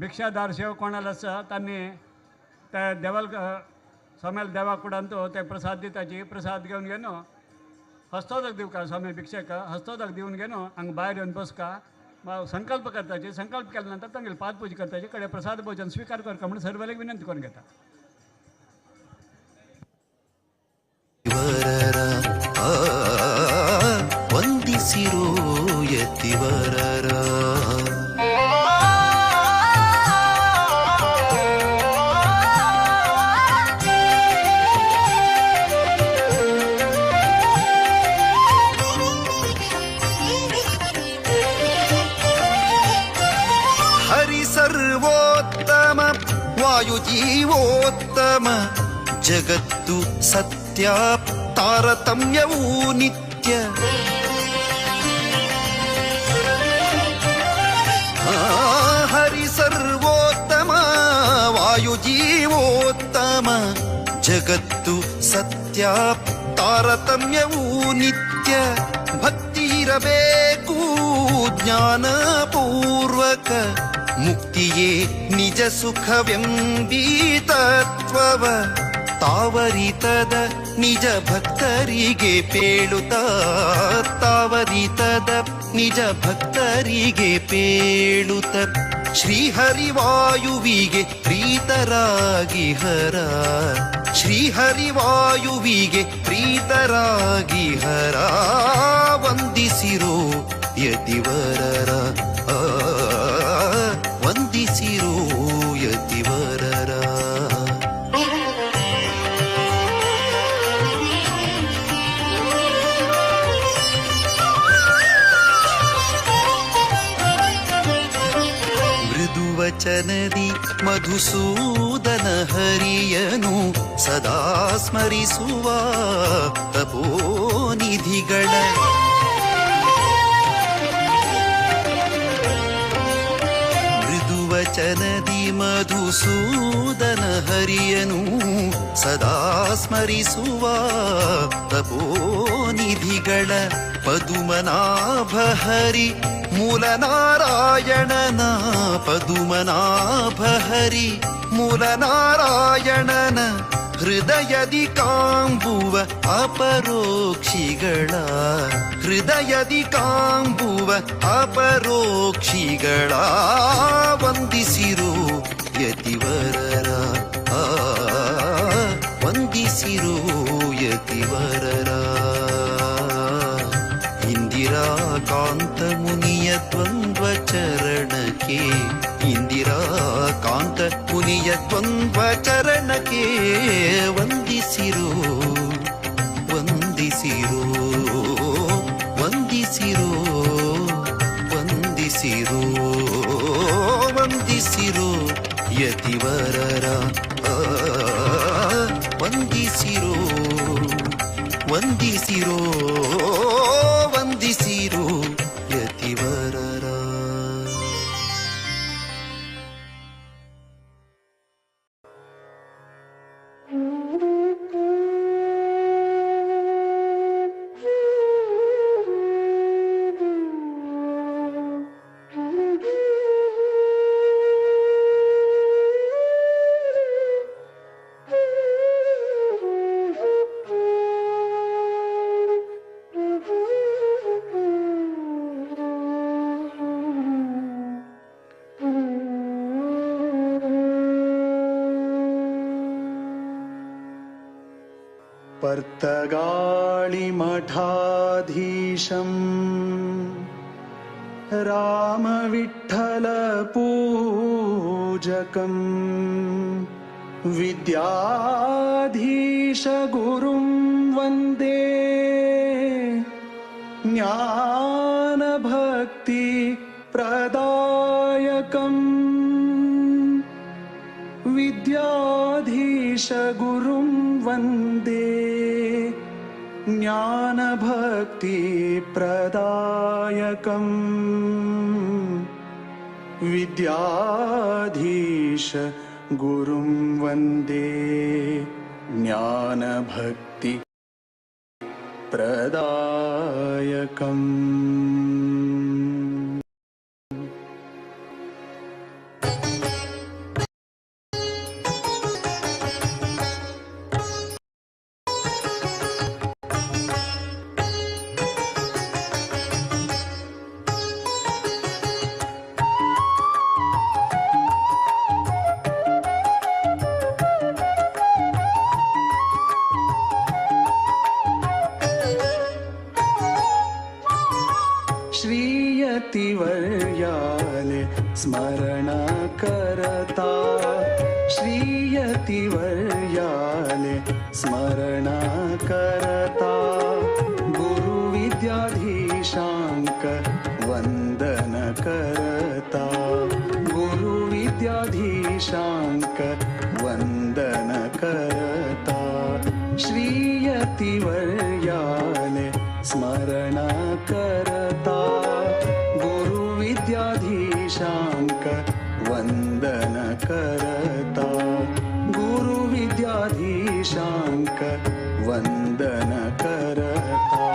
भिक्षादार सेवक कोणाला आसा तांणी त्या देवाल स्वामेल देवा कुडांत ते प्रसाद दिताची प्रसाद घेवन घेवन हस्तोदक दिवका, स्वामी भिक्षेक हस्तोदक दिवन घेवन हांगा भायर येवन बसका, संकल्प करताची, संकल्प केल्या नंतर तांगेली पादपूजा करताची, कडे प्रसाद भोजन स्वीकार करका म्हणून सर्वांक विनंती करून घेता. ವಂದಿಸಿರೋ ಯತಿವರರ. ಹರಿ ಸರ್ವೋತ್ತಮ ವಾಯುಜೀವೋತ್ತಮ ಜಗತ್ತು ಸತ್ಯ ತಾರತಮ್ಯವೂ ನಿತ್ಯ. ಹರಿ ಸರ್ವೋತ್ತಮ ವಾಯುಜೀವೋತ್ತಮ ಜಗತ್ತು ಸತ್ಯ ತಾರತಮ್ಯವೂ ನಿತ್ಯ. ಭಕ್ತಿ ಇರಬೇಕು ಜ್ಞಾನಪೂರ್ವಕ ಮುಕ್ತಿಯೇ ನಿಜ ಸುಖವೆಂಬೀ ತತ್ವವ ತಾವರಿತದ ನಿಜ ಭಕ್ತರಿಗೆ ಪೇಳುತ್ತ, ತಾವರಿತದ ನಿಜ ಭಕ್ತರಿಗೆ ಪೇಳುತ್ತ ಶ್ರೀಹರಿವಾಯುವಿಗೆ ಪ್ರೀತರಾಗಿ ಹರ, ಶ್ರೀಹರಿವಾಯುವಿಗೆ ಪ್ರೀತರಾಗಿ ಹರ, ವಂದಿಸಿರೋ ಯತಿವರರ, ವಂದಿಸಿರೋ ಯತಿವರರ. ಮೃದುವಚನದಿ ಮಧುಸೂದನ ಹರಿಯನು ಸದಾ ಸ್ಮರಿಸುವ ತಪೋನಿಧಿಗಳ, ಮೃದುವಚನದಿ ಮಧುಸೂದನ ಹರಿಯನು ಸದಾ ಸ್ಮರಿಸುವ ತಪೋನಿಧಿಗಳ ಪದುಮನಾಭ ಹರಿ ಮೂಲನಾರಾಯಣನ, ಪದುಮನಾಭ ಹರಿ ಮೂಲನಾರಾಯಣನ ಹೃದಯದಿ ಕಾಂಬುವ ಅಪರೋಕ್ಷಿಗಳ, ಹೃದಯದಿ ಕಾಂಬುವ ಅಪರೋಕ್ಷಿಗಳ ವಂದಿಸಿರೋ ಯತಿವರರ, ವಂದಿಸಿರೋ ಯತಿವರರ. ಇಂದಿರಾಕಾಂತ ಮುನಿಯ ದ್ವಂದ್ವ ಚರಣಕ್ಕೆ, ಇಂದಿರಾಕಾಂತ ಮುನಿಯ ದ್ವಂದ್ವ ಚರಣಕ್ಕೆ ವಂದಿಸಿರೋ, ವಂದಿಸಿರೋ, ವಂದಿಸಿರೋ ಯತಿವರರ, ವಂದಿಸಿರೋ ವಂದಿಸಿರೋ ವಂದಿಸಿರೋ ಯತಿವರರ. पर्तगाळिमठाधीशं रामविठ्ठलपूजकं विद्याधीशगुरुं वन्दे ज्ञानभक्तिप्रदायकम् विद्याधीशगुरुं वन्दे ज्ञानभक्तिप्रदायकम् विद्याधीश गुरुं वन्दे ज्ञानभक्ति प्रदायकम्। श्रीयतिवर्याले स्मरण करता, श्रीयतिवर्याले स्मरण करता, गुरुविद्याधीशांक वंदन करता, गुरुविद्याधीशांक वंदन करता, श्रीयतिवर्याले स्मरण करता, गुरुविद्याधीशांक वंदन करता, गुरुविद्याधीशांक वंदन करता।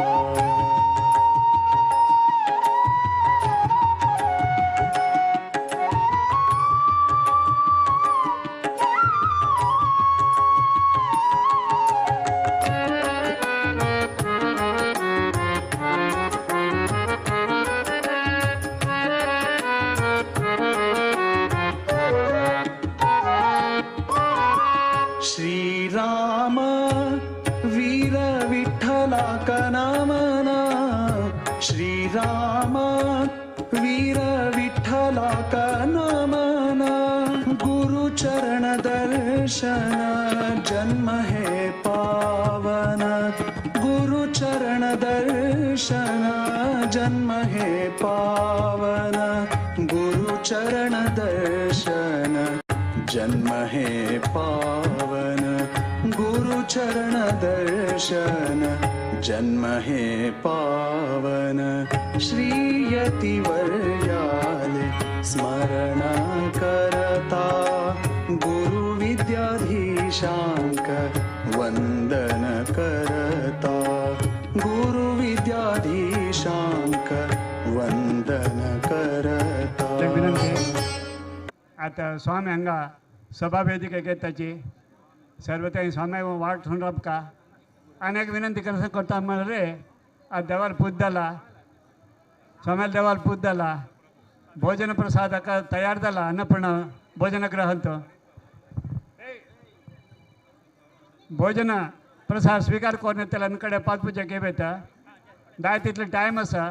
श्रीराम वीर विठ्ठला कनामना, श्रीराम वीर विठ्ठला कनामना, गुरुचरण दर्शन जन्म हे पावन, गुरुचरण दर्शन जन्म हे पावन, गुरुचरण दर्शन जन्म हे पावन, गुरुचरण दर्शन जन्म हे पावन, श्रीयतिवर्याले स्मरण करता, गुरुविद्याधीशांक वंदन करता, गुरुविद्याधीशांक वंदन करता। आता स्वामी हांगा सभा वेदिका घेताची सर्व ते स्वामी वाट थून राबका आनी एक विनंती करता म्हणल्यार रे आज देवार पूज जाला, स्वाम्याला देवार पूज जाला, भोजन प्रसाद तयार जाला, अन्नपूर्ण भोजनगृहांत भोजन प्रसाद स्वीकार करून येतले कडेन पाच पुजा घेव येता. जाय तितलो टायम आसा,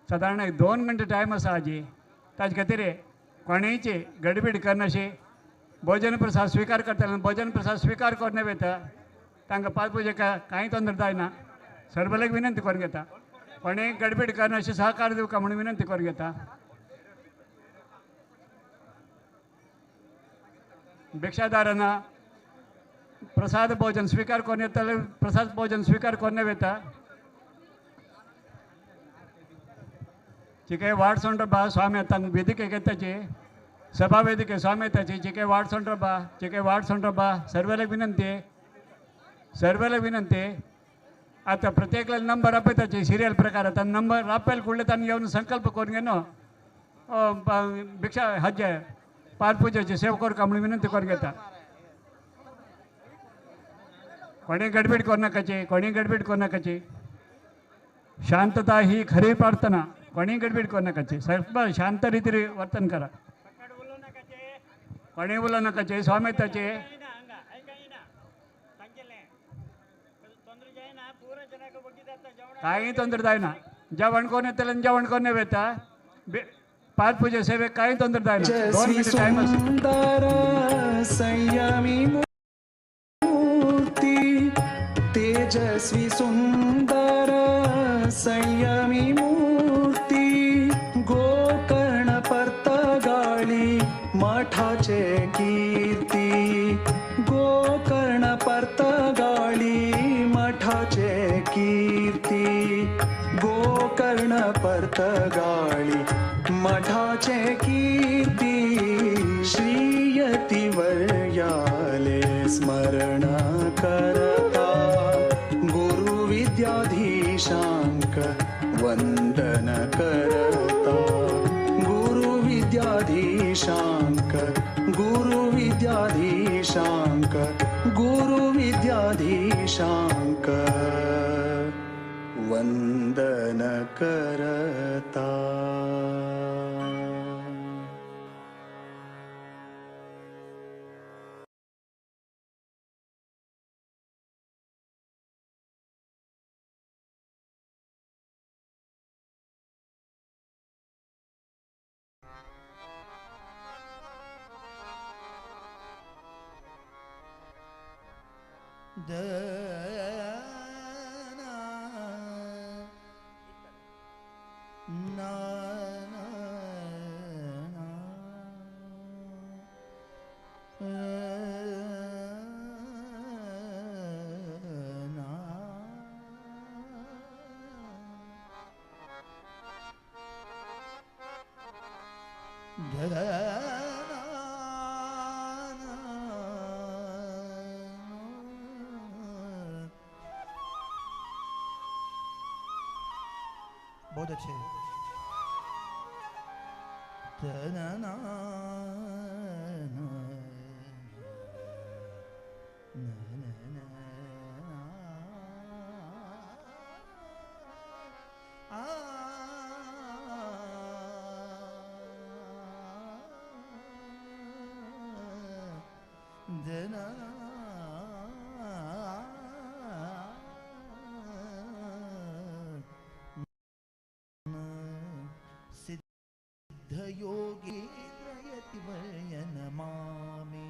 सादारण 2 घंटे टायम आसा आजी, ताजे खातीर कोणेची गडबीड करनाशी भोजन प्रसाद स्वीकार करतले, भोजन प्रसाद स्वीकार करून येता, तांकां पाच पुजे कांय तोंदर जायना. सर्वलेक विनंती करून घेता, कोणेय गडबीड करनाशी सहकार दिवका म्हणून विनंती करून घेता. भिक्षादारांना प्रसाद भोजन स्वीकार करून येतले, प्रसाद भोजन स्वीकार करून वेता. जे काही वार्ड सोंडर स्वामी आता वेदिके घेताचे सभा वेदिके स्वामी येताचे जे काही वार्ड सोंडर बा, जे काही वार्ड सोंडर बा, सर्वेला विनंती आहे, सर्वेला विनंती आहे. आता प्रत्येकला नंबर आपयताचे सिरियल प्रकार आता नंबर आपयला कुडले तांणी येवन संकल्प करून घेनो भिक्षा हज्जे पादपुजेची सेवा करूंक म्हणून विनंती करून घेता. कोणी गडबीड करू नकाची, कोणी गडबीड करू नकाची. शांतता ही खरी प्रार्थना. कोणी गडबीड करू नकाची, सर्व शांत रीतीने वर्तन करा. कोणी उलोवं नकाचे स्वामी ताचे. काही ತೊಂದರೆ जायना, जेवण कोण येतले आनी जेवण कोण वेता. पादपुजे सेवेक काही ತೊಂದರೆ जायना. 2 मिनिट टायम आसा. सुंदर संयमी मूर्ती, तेजस्वी सुंदर संयमी मूर्ती, गोकर्ण पर्तगाळी मठाचे कीर्ती, गोकर्ण पर्तगाळी मठाचे कीर्ती, गोकर्ण पर्तगाळी मठाचे कीर्ती. श्रीयतिवर्याले स्मरण करता, गुरुविद्याधीशांक वंदन करता, गुरुविद्याधीशांक, गुरुविद्याधीशांक, गुरुविद्याधीशांक वंदन करता. बहुत अच्छे. सिद्धयोगेन्द्रयतिवर्यनमामि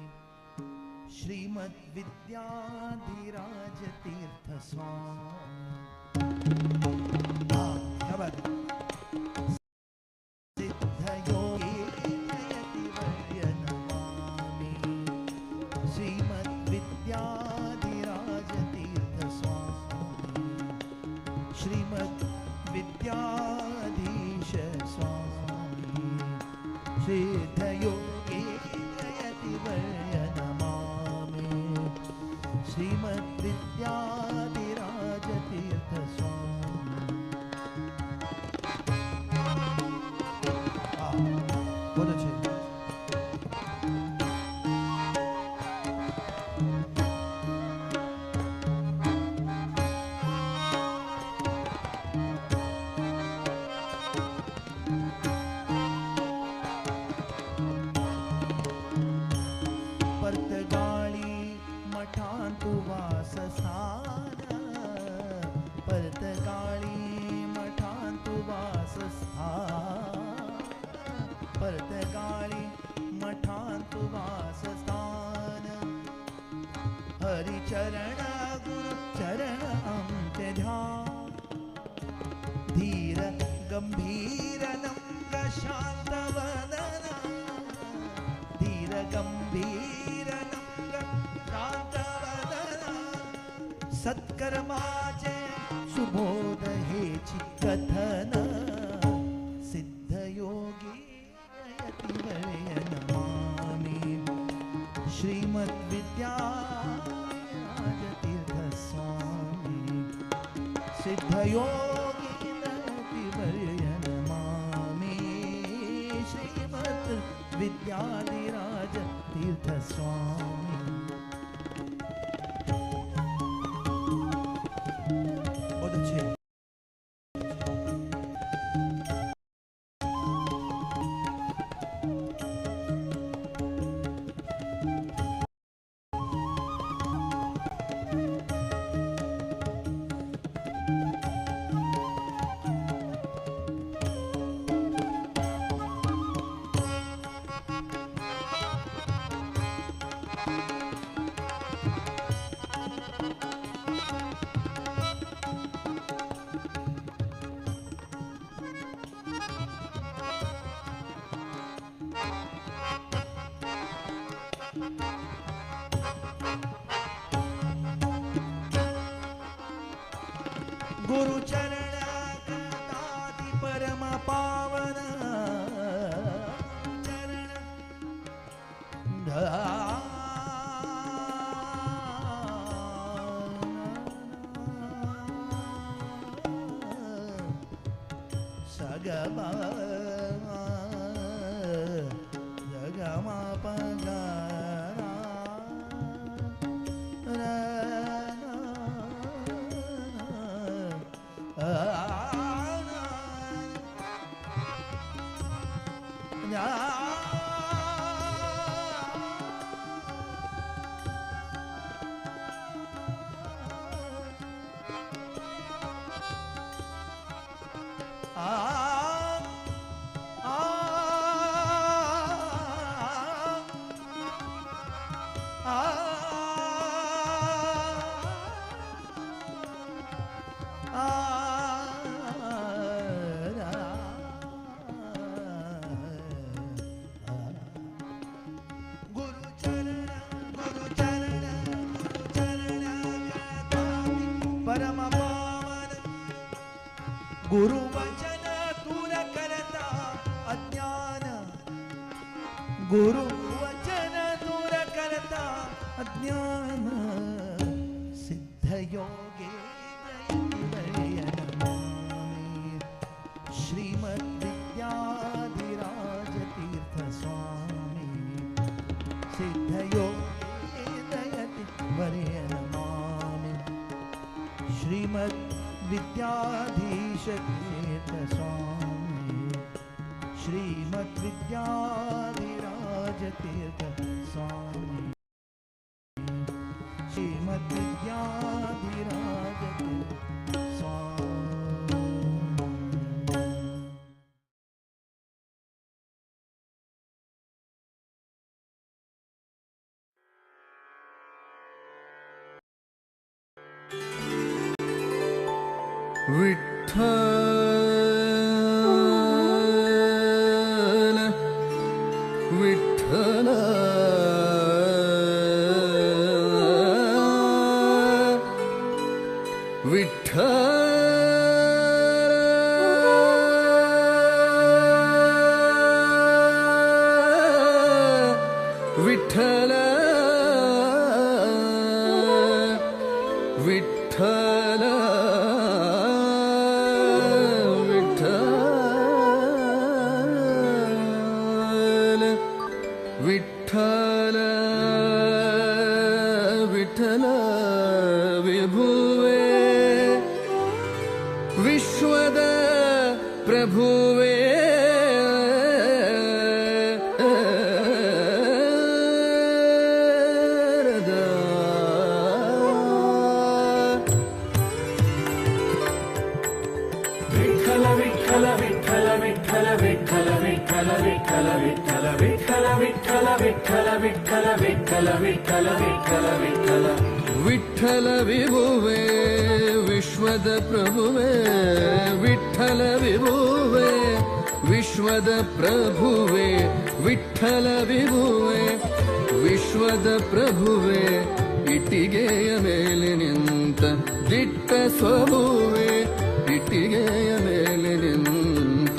श्रीमद्विद्याधिराजतीर्थ स्वामी. क्या बात है. सिद्धयोगेन्द्रयतिवर्यनमामि श्रीमद्विद्याधिराजतीर्थ स्वामी, श्रीमद्विद्याधीश स्वामी, सिद्धयोगेन्द्रयतिवर्यनमामि श्रीमद्विद्याधिराजतीर्थ स्वामी. बहुत अच्छे. पर्तगाळी मठांतु वासस्थान, पर्तगाळी मठांतु वासस्थान, पर्तगाळी मठांतु वासस्थान. हरिचरण गुरु चरण आमचे ध्यान, धीर गंभीर नम्र शांत वदना, धीर गंभीर यतिवर्यनमामि श्रीमद्विद्याराजतीर्थ स्वामी सिद्धयोगीन्द्र यतिवर्यनमामि श्रीमद् विद्याधिराज तीर्थ स्वामी। बहुत अच्छे। गुरु चरण कृतादि परम पावन चरण सगमा जगमा पगा गुरु वचन दूर करता अज्ञान गुरु वचन दूर करता अज्ञान सिद्ध योगे श्रीमद् विद्याधिराज तीर्थ स्वामी सिद्ध योगे दयति वर्यनमामि श्रीमद् विद्याधीश तीर्थ स्वामी श्रीमद् विद्याधिराज तीर्थ स्वामी श्रीमद् विद्याधिराज तीर्थ स्वामी। विठ्ठल विठ्ठल विठ्ठल विठ्ठल विठ्ठल विठ्ठल विठ्ठल विभुवे विश्वद प्रभुवे विठ्ठल विठ्ठल विठ्ठल विठ्ठल विठ्ठल विठ्ठल विठ्ठल विठ्ठल विठ्ठल विठ्ठल विठ्ठल विठ्ठल विठ्ठल विठ्ठल विठ्ठल विठ्ठल विठ्ठल विभुवे विश्वद प्रभुवे विठ्ठल विभुवे विश्वद प्रभुवे विठ्ठल विभुवे विश्वद प्रभुवे ಇಟ್ಟಿಗೆಯ ಮೇಲೆ ನಿಂತ ದಿಟ್ಟ ಸ್ವಭುವೆ ಇಟ್ಟಿಗೆಯ ಮೇಲೆ ನಿಂತ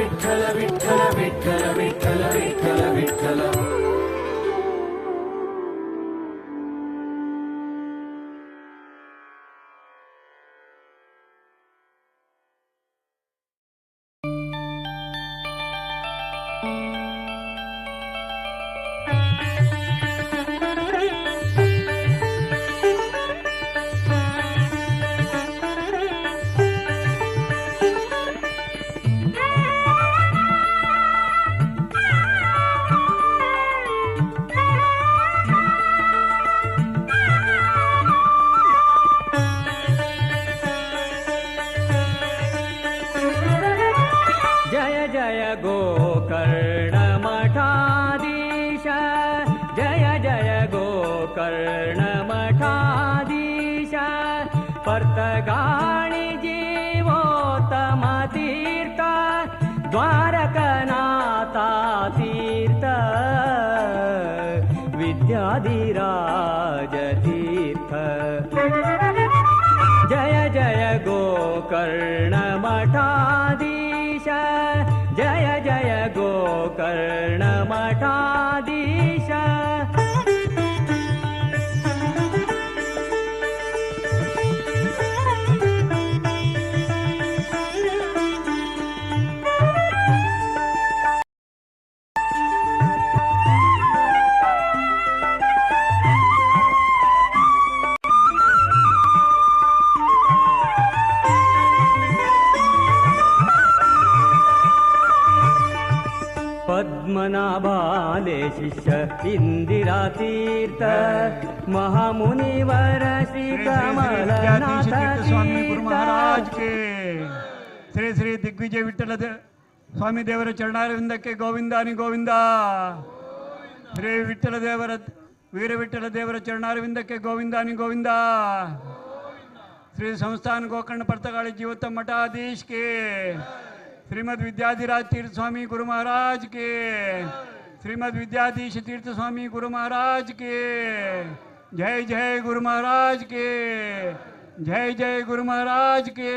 गोकर्ण मठाधीश पर्तगाळी जीवोत्तम तीर्थ द्वारकनाथा तीर्थ विद्याधिराज तीर्थ जय जय गोकर्ण मठाधीश जय जय गोकर्ण मठाधीश। पद्मनाभाले शिष्य इंदिरा तीर्थ महामुनिवर श्री कमलनाथ तीर्थ स्वामी गुरु महाराज के श्री श्री दिग्विजय विठ्ठल स्वामी देवर चरणारविंदಕ್ಕೆ ಗೋವಿಂದಾನಿ ಗೋವಿಂದ. ಶ್ರೀ ವಿಠ್ಠಲ ದೇವರ ವೀರ ವಿಠ್ಠಲ ದೇವರ ಚರಣಾರವಿಂದಕ್ಕೆ ಗೋವಿಂದಾನಿ ಗೋವಿಂದ. ಶ್ರೀ ಸಂಸ್ಥಾನ ಗೋಕರ್ಣ ಪರ್ತಗಾಳಿ ಜೀವೋತ್ತಮ ಮಠಾಧೀಶ್ ಕೆ श्रीमद विद्याधिराज तीर्थ स्वामी गुरु महाराज के श्रीमद विद्याधीश तीर्थ स्वामी गुरु महाराज के जय जय गुरु महाराज के जय जय गुरु महाराज के।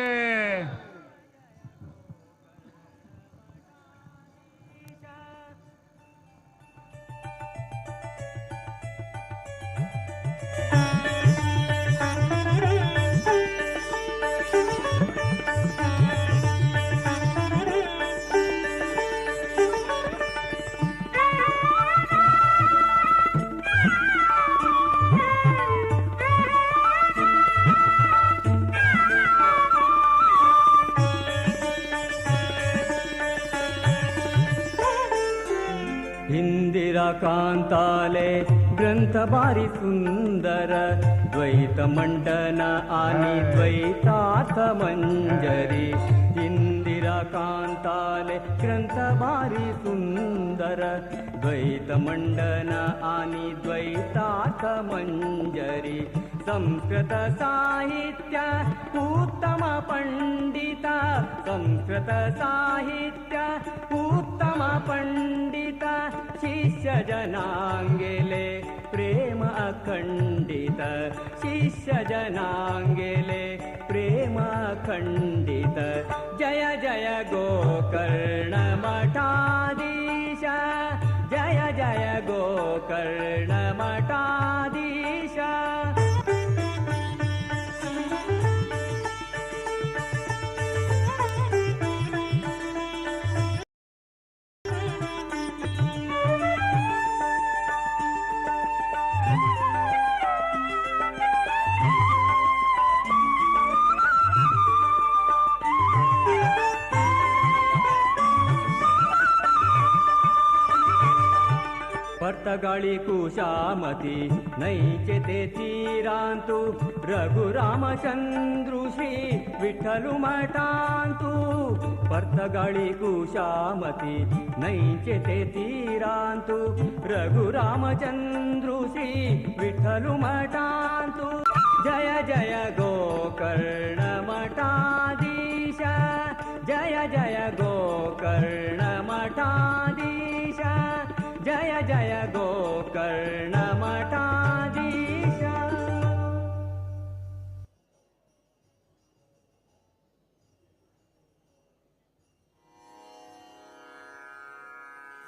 इंदिरा कांताले ग्रंथ भारी सुंदर द्वैत मंडन आणि द्वैतार्थ मंजरी। इंदिरा कांताले ग्रंथ भारी सुंदर द्वैत मंडन आणि द्वैतार्थ मंजरी। संस्कृत साहित्य उत्तम पंडित संस्कृत साहित्य उत्तम पंडित शिष्य जनांगेले प्रेम अखंडित शिष्य जनांगेले प्रेम अखंडित। जय जय गोकर्ण मठाधीश जय जय गोकर्ण मठाधीश। पर्तगाळी कुशामती नैचे ते तीरांतु रघुरामचंद्रु श्री विठ्ठलु मठांतु। पर्तगाळी कुशामती नैचे ते तीरांतु रघुरामचंद्रु श्री विठ्ठलु मठांतु। जय जय गोकर्ण मठाधीश जय जय गोकर्ण मठाधीश जय जय गोकर्ण मठाधीश।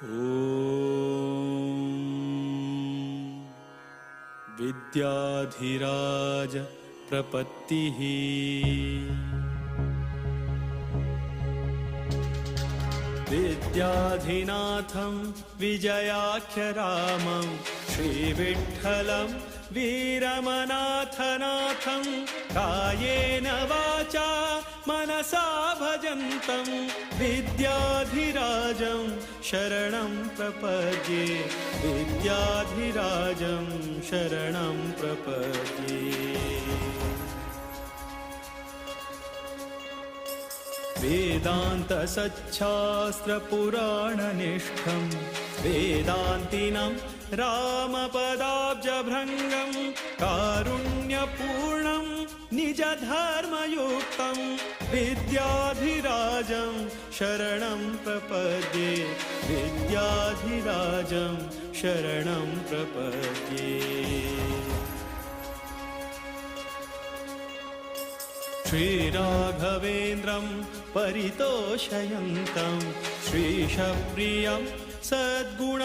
ॐ विद्याधिराज प्रपत्तिः विद्याधिनाथं विजयाख्यरामं श्रीविठ्ठलं वीरमनाथनाथं कायेन वाचा मनसा भजन्तं विद्याधिराजं शरणं प्रपद्ये विद्याधिराजं शरणं प्रपद्ये। वेदान्तसच्छास्त्रपुराणनिष्ठं वेदान्तिनां रामपदाब्जभृङ्गं कारुण्यपूर्णं निजधर्मयुक्तं विद्याधिराजं शरणं प्रपद्ये विद्याधिराजं शरणं प्रपद्ये। श्रीराघवेन्द्रं परितोषयन्तं श्रीशप्रियं सद्गुणशीलवन्तं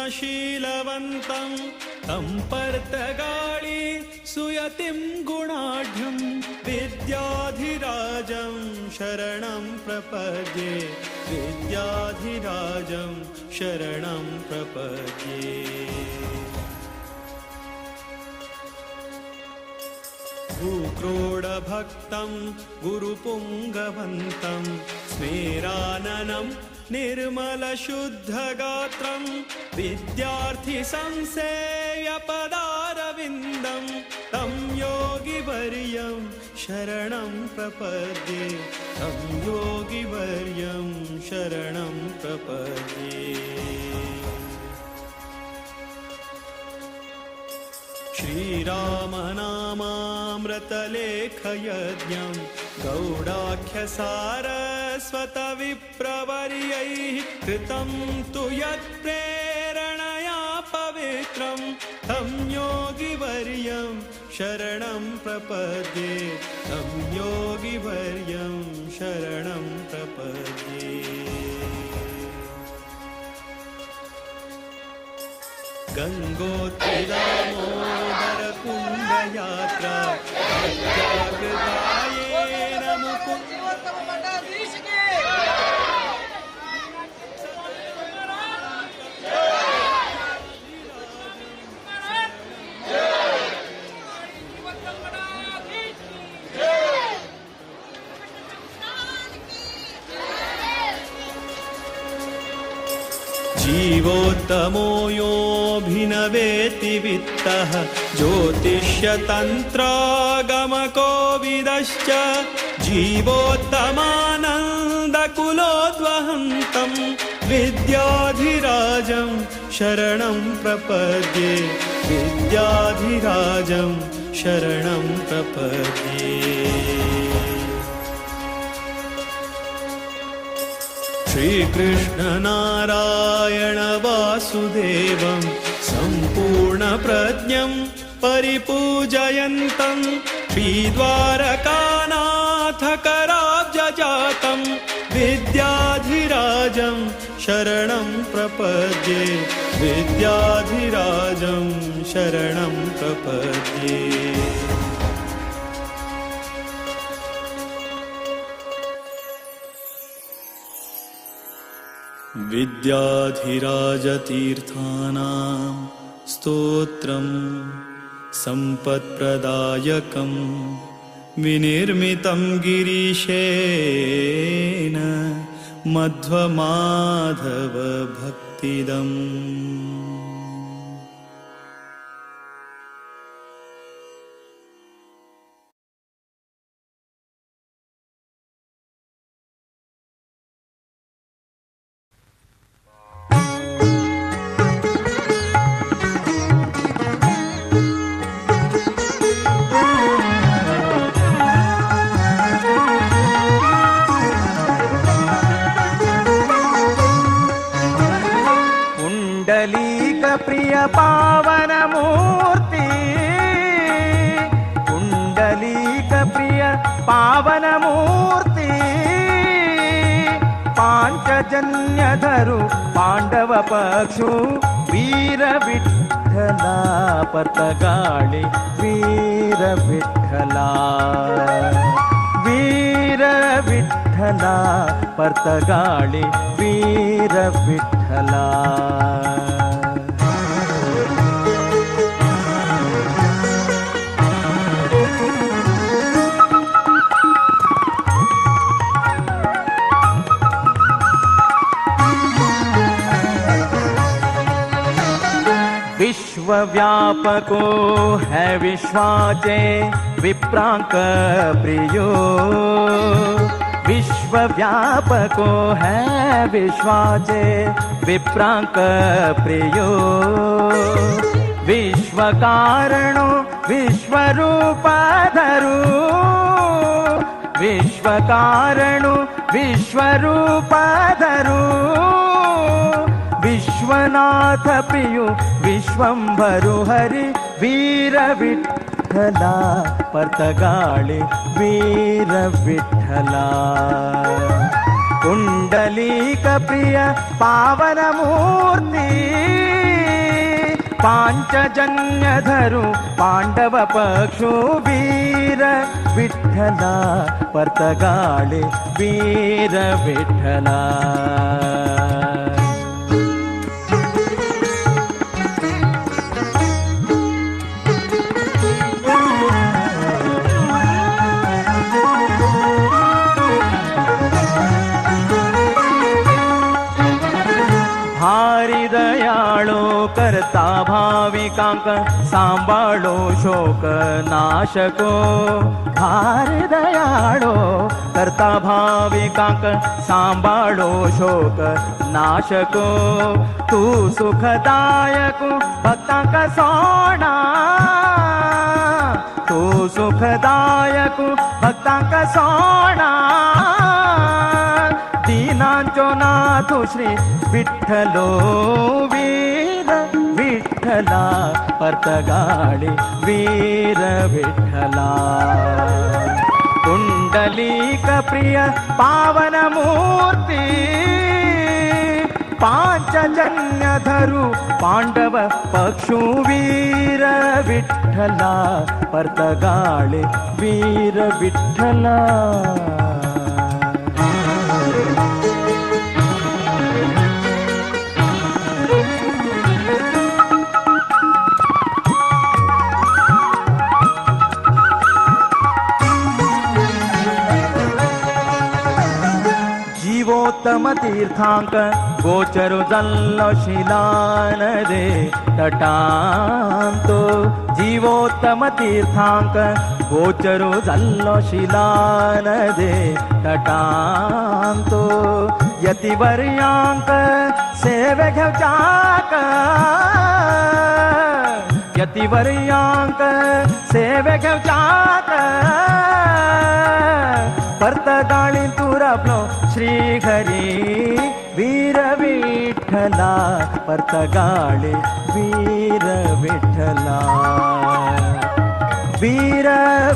तं पर्तगाळी सुयतिं गुणाढ्यं विद्याधिराजं शरणं प्रपद्ये विद्याधिराजं शरणं प्रपद्ये। भूक्रोडभक्तं गुरुपुङ्गवन्तं स्मेराननं निर्मलशुद्धगात्रं विद्यार्थिसंसेव्यपदारविन्दं तं योगिवर्यं शरणं प्रपद्ये तं योगिवर्यं शरणं प्रपद्ये। श्रीरामनामामृतलेखयज्ञं गौडाख्यसारस्वतविप्रवर्यैः कृतं तु यत्प्रेरणया पवित्रं तं योगिवर्यं शरणं प्रपद्ये तं योगिवर्यं शरणं प्रपद्ये। गंगोत्री दामोदर कुंडयात्रा जागृतायेन मुकुंद। जीवोत्तमो योऽभिनवेति वित्तः ज्योतिष्यतन्त्रागमकोविदश्च जीवोत्तमानन्दकुलोद्वहन्तं विद्याधिराजं शरणं प्रपद्ये विद्याधिराजं शरणं प्रपद्ये। श्रीकृष्णनारायण वासुदेवं सम्पूर्णप्रज्ञं परिपूजयन्तं श्रीद्वारकानाथकराब्जजातं विद्याधिराजं शरणं प्रपद्ये विद्याधिराजं शरणं प्रपद्ये। विद्याधिराजतीर्थानां स्तोत्रं सम्पत्प्रदायकं विनिर्मितं गिरीशेन मध्वमाधवभक्तिदम्। प्रिय पावन मूर्ति कुंडलीक प्रिय पावन मूर्ति पांचजन्य धरु पांडव पक्षु वीर विठ्ठला पर्तगाळी वीर विठ्ठला वीर विठ्ठला पर्तगाळी वीर विठ्ठला। विश्वव्यापको है विश्वाचे विप्रांक प्रियो, विश्वव्यापको विश्वव्यापको है विश्वाचे विप्रांक प्रियो। विश्वकारणो विश्वरूपाधरू विश्वकारणो विश्वरूपाधरू विश्वनाथ प्रियो विश्वंभरु हरि वीर विठ्ठला पर्तगाळे वीर विठ्ठला। कुंडलीक प्रिय पावन मूर्ती पांचजन्य धरू पांडव पक्षु वीर विठ्ठला पर्तगाळे वीर विठ्ठला। भारी दयाळो करता भाविकांक सांभाळो शोक नाशको। भारी दयाळो करता भाविकांक सांभाळो शोक नाशको। तू सुखदायक भक्तांक सोणा तू सुखदायक भक्तांक सोणा दीनांचो नाथ श्री विठ्ठलो वीर विठ्ठला पर्तगाळे वीर विठ्ठला। कुंडलीक प्रिय पावन मूर्ती पांचजन्य धरू पांडव पक्षु वीर विठ्ठला पर्तगाळे वीर विठ्ठला। जीवोत्तम तीर्थांक गोचरु जल्लो शिलान दे तटांतो। जीवोत्तम तीर्थांक गोचरु जल्लो शिलान दे तटांतो। यतिवर्यांक सेवे घेवचाक यतिवर्यांक सेवे घेवचाक पर्तगाळी तुरपलो श्री हरी वीर विठ्ठला पर्तगाळे वीर विठ्ठला। वीर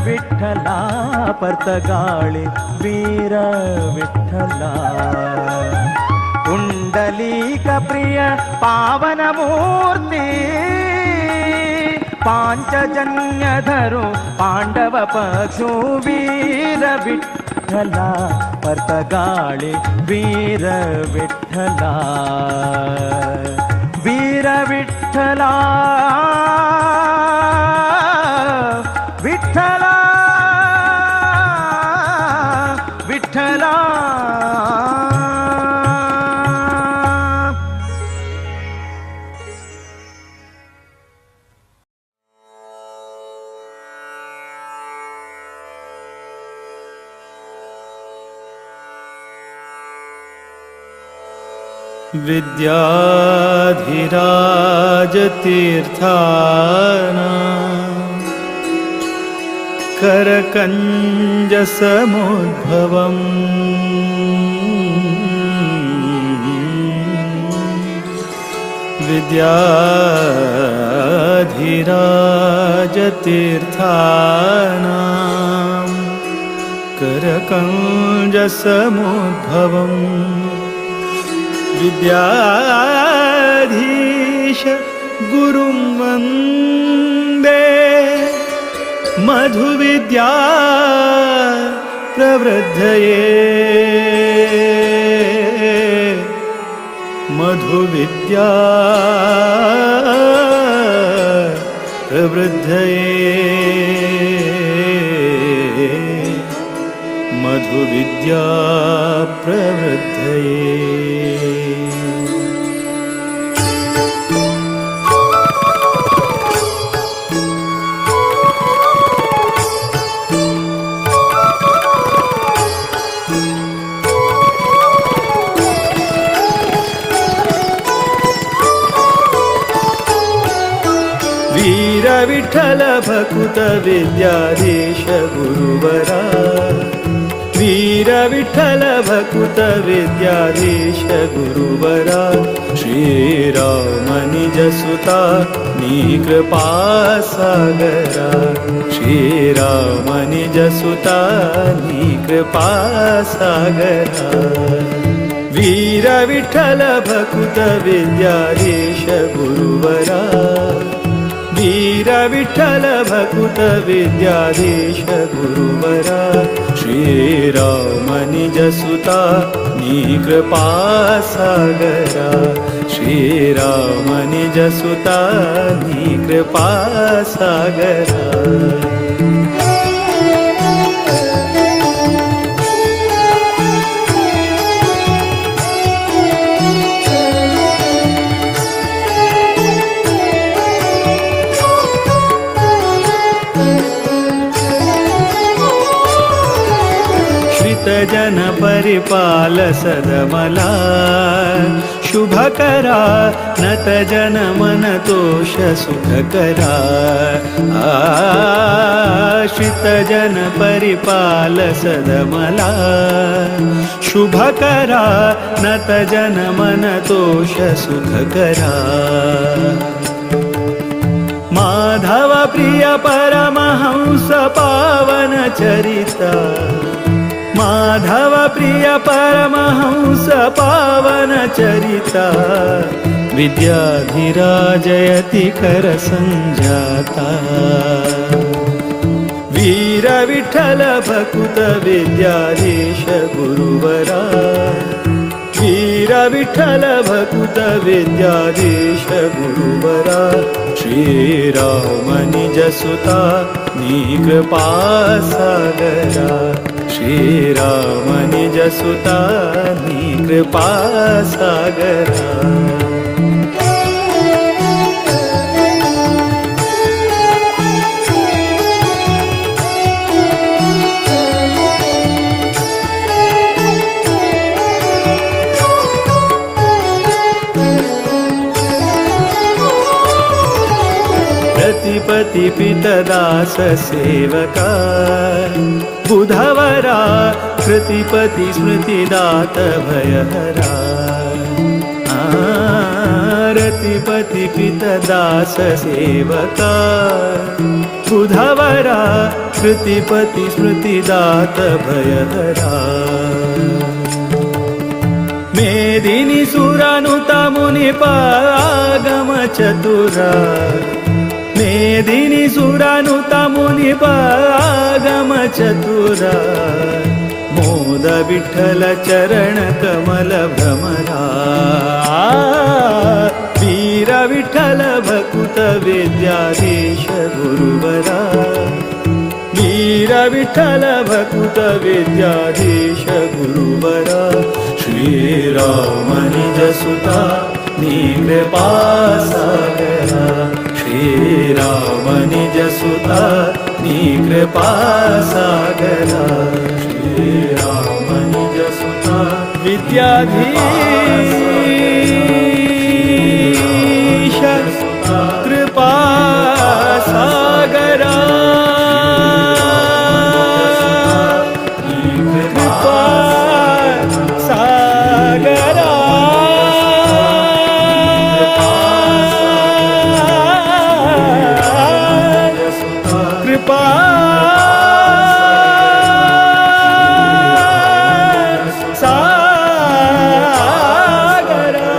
विठ्ठला पर्तगाळे वीर विठ्ठला। कुंडलीक प्रिय पावन मूर्ती पांचजन्य धरू पांडव पक्षु वीर विठ्ठला पर्तगाळे वीर विठ्ठला। वीर विठ्ठला विठ्ठला विठ्ठला। विद्याधिराजतीर्थाना करकञ्जसमुद्भवम् विद्याधिराजतीर्थाना करकञ्जसमुद्भवम् विद्याधीश गुरुं वन्दे मधुविद्या प्रवृद्धये मधुविद्या प्रवृद्धये मधुविद्या प्रवृद्धये। वीर विठ्ठल भकुत विद्याधीश गुरुवरा, वीर विठ्ठल भकुत विद्याधीश गुरुवरा। श्रीराम निज सुता नी कृपा सागरा, श्रीराम निज सुता नी कृपा सागरा। वीर विठ्ठल भकुत विद्याधीश गुरुवरा, वीर विठ्ठल भकुत विद्याधीश गुरुवरा। श्रीराम निज सुता नी कृपा सागरा, श्रीराम निज सुता नी कृपा सागरा। जन परिपाल सदमला शुभकरा, नत जन मन तोष सुखकरा। आश्रित जन परिपाल सदमला शुभकरा, नत जन मन तोष सुखकरा। माधव प्रिय परमहंस पावन चरिता, माधव प्रिय परमहंस पावन चरिता। विद्याधिराजयति कर संजाता, वीर विठ्ठल भकुत विद्याधीश गुरुवरा, वीर विठ्ठल भकुत विद्याधीश गुरुवरा। श्रीराम निज सुता नी कृपा सागरा, श्रीराम निज सुता नी कृपा सागरा। पति पितदास सेवका बुधवरा, कृतिपति स्मृतिदात भयहरा। रतिपति पितदास सेवका बुधवरा, कृतिपति स्मृतिदात भयहरा। मेदिनी सुरानुता मुनिपागम चतुरा, मेदिनी सुरानुता मुनिपागम चतुरा। मोद विठ्ठल चरण कमल भ्रमरा, वीर विठ्ठल भकुत विद्याधीश गुरुवरा, वीर विठ्ठल भकुत विद्याधीश गुरुवरा। श्रीराम निज सुता नी कृपा सागरा, श्रीराम निज सुता नी कृपा सागरा। श्रीराम निज सुता विद्याधीश कृपा सागरा, कृपा सागरा। कृपा सागरा।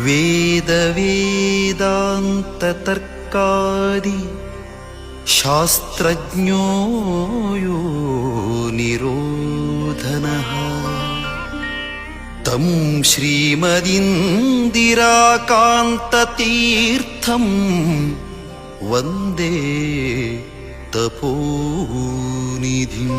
ವೇದ ವೇದಾಂತ ತರ್ಕಾದಿ ಶಾಸ್ತ್ರಜ್ಞೋ ಯೋ ನಿರೋಧನಃ ತಂ ಶ್ರೀಮದಿಂದಿರಾಕಾಂತತೀರ್ಥಂ ವಂದೇ ತಪೋನಿಧಿಂ.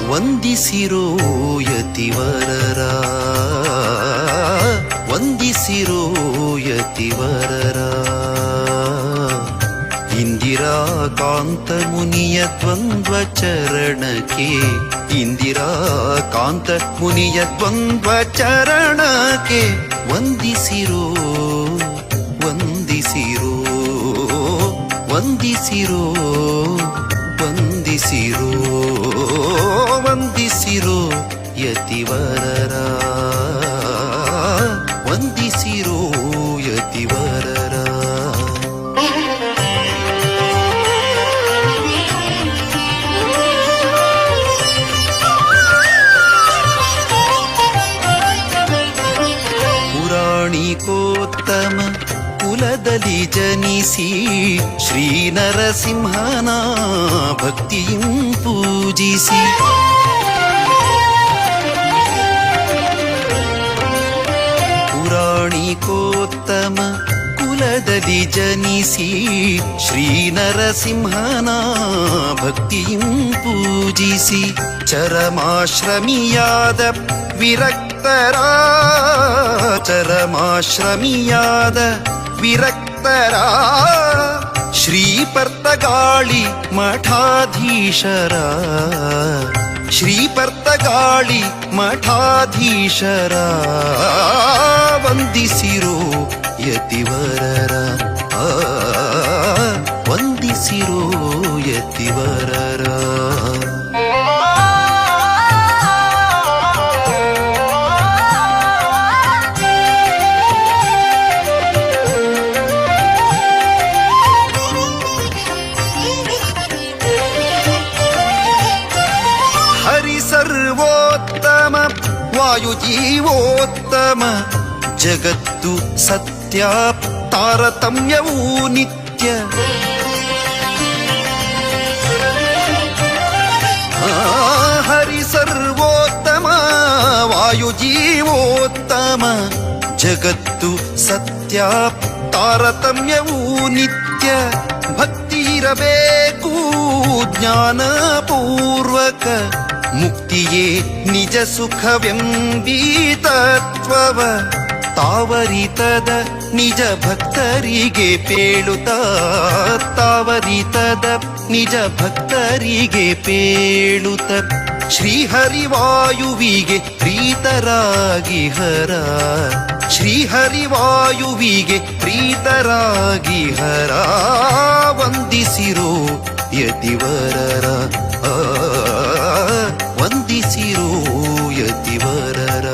ವಂದಿಸಿರೋ ಯತಿವರರ, ವಂದಿಸಿರೋ ಯತಿವರರ, ಇಂದಿರಾಕಾಂತ ಮುನಿಯ ದ್ವಂದ್ವ ಚರಣಕ್ಕೆ, ಇಂದಿರಾಕಾಂತ ಮುನಿಯ ದ್ವಂದ್ವ ಚರಣಕ್ಕೆ ವಂದಿಸಿರೋ, ವಂದಿಸಿರೋ, ವಂದಿಸಿರೋ, ವಂದಿಸಿರೋ, ವಂದಿಸಿರೋ ಯತಿವರರ, ವಂದಿಸಿರೋ ಯತಿವರರ. ಪುರಾಣಿಕೋತ್ತಮ ಕುಲದಲ್ಲಿ ಜನಿಸಿ ಶ್ರೀ ನರಸಿಂಹನ ಭಕ್ತಿಯಂ ಪೂಜಿಸಿ, ಪುರಾಣಿಕೋತ್ತಮ ಕುಲದಲ್ಲಿ ಜನಿಸಿ ಶ್ರೀ ನರಸಿಂಹನ ಭಕ್ತಿಯಂ ಪೂಜಿಸಿ, ಚರಮಾಶ್ರಮಿಯಾದ ವಿರಕ್ತರ, ಚರಮಾಶ್ರಮಿಯಾದ ವಿರಕ್ತರ, ಶ್ರೀ ಪರ್ತಗಾಳಿ ಮಠಾಧೀಶರ, ಶ್ರೀ ಪರ್ತಗಾಳಿ ಮಠಾಧೀಶರ, ವಂದಿಸಿರೋ ಯತಿವರರ, ವಂದಿಸಿರೋ ಯತಿವರರ. ಸರ್ವೋತ್ತಮ ವಾಯುಜೀವೋತ್ತಮ ಜಗತ್ತು ಸತ್ಯ ತಾರತಮ್ಯವೂ ನಿತ್ಯ, ಹರಿ ಸರ್ವೋತ್ತಮ ವಾಯುಜೀವೋತ್ತಮ ಜಗತ್ತು ಸತ್ಯ ತಾರತಮ್ಯವೂ ನಿತ್ಯ, ಭಕ್ತಿ ಇರಬೇಕು ಜ್ಞಾನಪೂರ್ವಕ ಮುಕ್ತಿಯೇ ನಿಜ ಸುಖವೆಂಬೀ ತತ್ವವ ತಾವರಿತದ ನಿಜ ಭಕ್ತರಿಗೆ ಪೇಳುತ್ತ, ತಾವರಿತದ ನಿಜ ಭಕ್ತರಿಗೆ ಪೇಳುತ್ತ, ಶ್ರೀಹರಿವಾಯುವಿಗೆ ಪ್ರೀತರಾಗಿ ಹರ, ಶ್ರೀಹರಿವಾಯುವಿಗೆ ಪ್ರೀತರಾಗಿ ಹರ, ವಂದಿಸಿರೋ ಯತಿವರರ, ವಂದಿಸಿರೋ ಯತಿವರರ.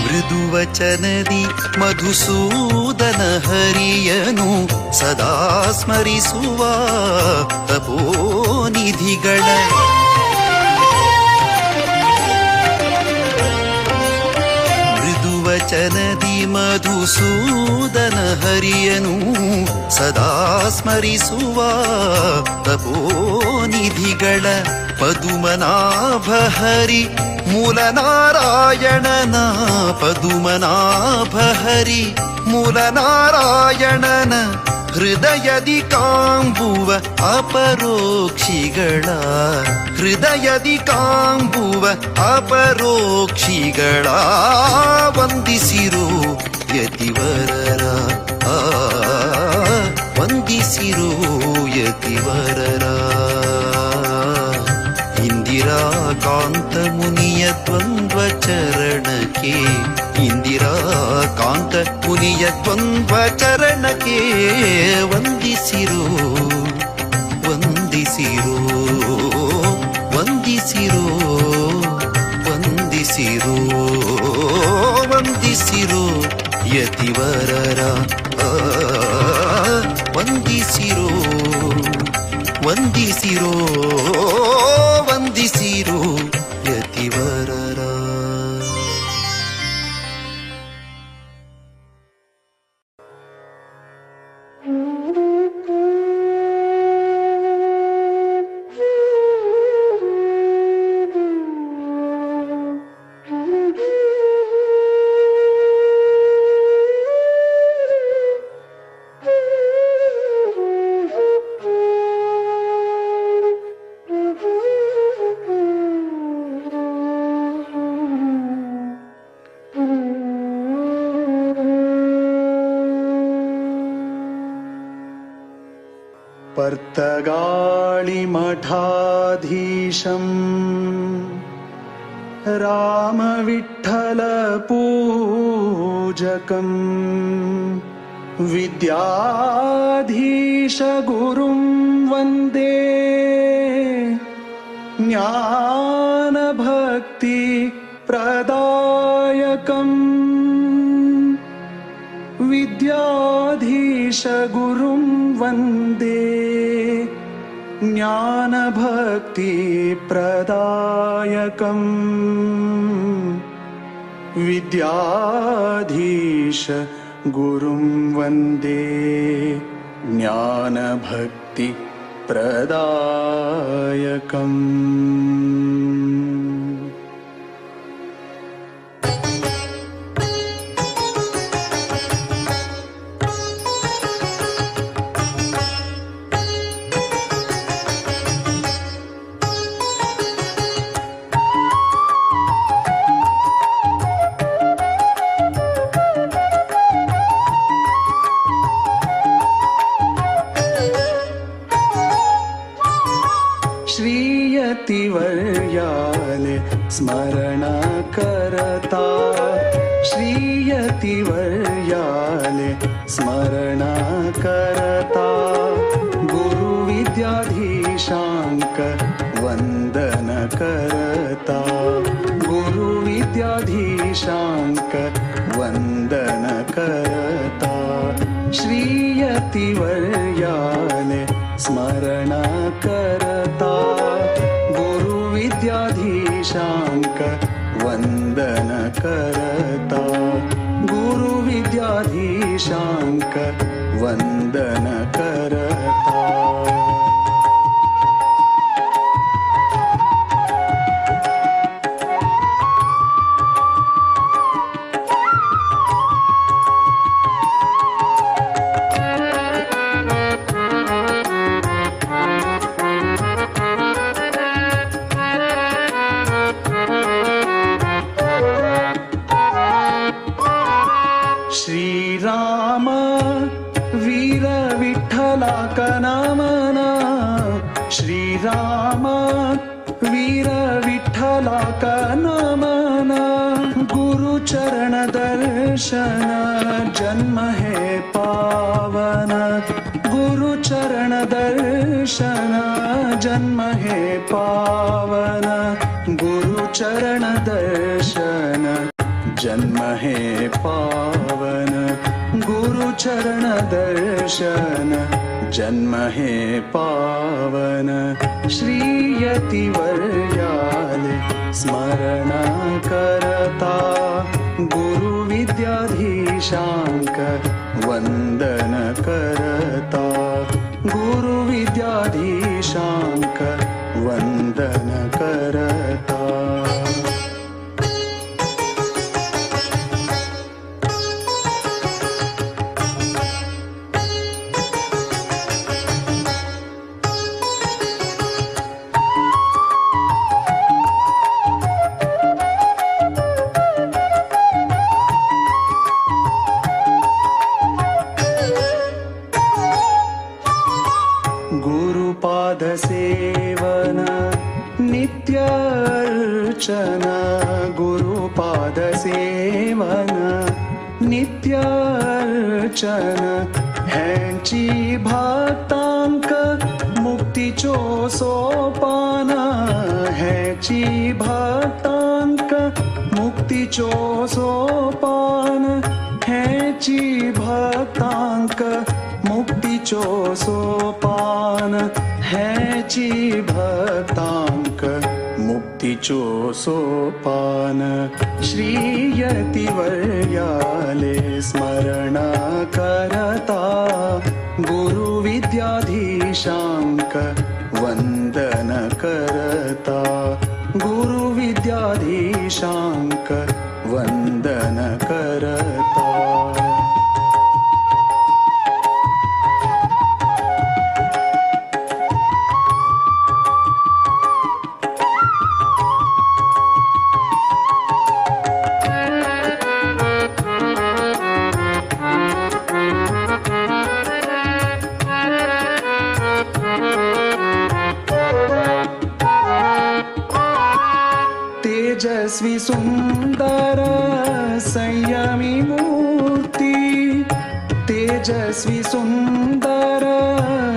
ಮೃದುವಚನದಿ ಮಧುಸೂದನ ಹರಿಯನು ಸದಾ ಸ್ಮರಿಸುವ ತಪೋನಿಧಿಗಳ, ಮೃದುವಚನದಿ ಮಧುಸೂದನ ಹರಿಯನು ಸದಾ ಸ್ಮರಿಸುವ ತಪೋನಿಧಿಗಳ, ಪದುಮನಾಭ ಹರಿ ಮೂಲನಾರಾಯಣನ, ಪದುಮನಾಭ ಹರಿ ಮೂಲನಾರಾಯಣನ ಹೃದಯದಿ ಕಾಂಬುವ ಅಪರೋಕ್ಷಿಗಳ, ಹೃದಯದಿ ಕಾಂಬುವ ಅಪರೋಕ್ಷಿಗಳ, ವಂದಿಸಿರೋ ಯತಿವರರ, ವಂದಿಸಿರೋ ಚರಣಕ್ಕೆ, ಇಂದಿರಾ ಕಾಂತ ಮುನಿಯ ದ್ವಂದ್ವ ಚರಣಕ್ಕೆ ವಂದಿಸಿರೋ, ವಂದಿಸಿರೋ, ವಂದಿಸಿರೋ, ವಂದಿಸಿರೋ, ವಂದಿಸಿರೋ ಯತಿವರರ, ವಂದಿಸಿರೋ, ವಂದಿಸಿರೋ, ವಂದಿಸಿರೋ ಯತಿವರರ. पर्तगाळिमठाधीशं रामविठ्ठलपूजकं विद्याधीशगुरुं वन्दे ज्ञानभक्तिप्रदायकम् विद्याधीशगुरुं वन्दे ज्ञानभक्तिप्रदायकम् विद्याधीश गुरुं वन्दे ज्ञानभक्तिप्रदायकम्। श्रीयतिवर्याले स्मरण करता, श्रीयतिवर्याले स्मरण करता, गुरुविद्याधीशांक वंदन करता, गुरुविद्याधीशांक वंदन करता, श्रीयतिवर्याले स्मरण करता, गुरुविद्याधीशांक वंदन करता, गुरुविद्याधीशांक वंदन करता। श्रीराम वीर विठ्ठला कनामना, श्रीराम वीर विठ्ठला कनामना, गुरुचरण दर्शन जन्म हे पावन, गुरुचरण दर्शन जन्म हे पावन, गुरुचरण दर्शन जन्म हे पावन, गुरुचरण दर्शन जन्म हे पावन, श्रीयतिवर्याले स्मरण करता, गुरुविद्याधीशांक वंदन करता, गुरुविद्याधीशांक वंदन करता। सेवन नित्य अर्चन हेंची भक्तांक मुक्तीचो सोपान हेंची भक्तांक मुक्तीचो सोपान हेंची भक्तांक मुक्तीचो सोपान हेंची भक्तांक मुक्तीचो सोपान श्री यतिवर्याले स्मरण करता गुरु विद्याधीशांक वंदन करता गुरु विद्याधीशांक वंदन करता। तेजस्वी सुंदर संयमी मूर्ति तेजस्वी सुंदर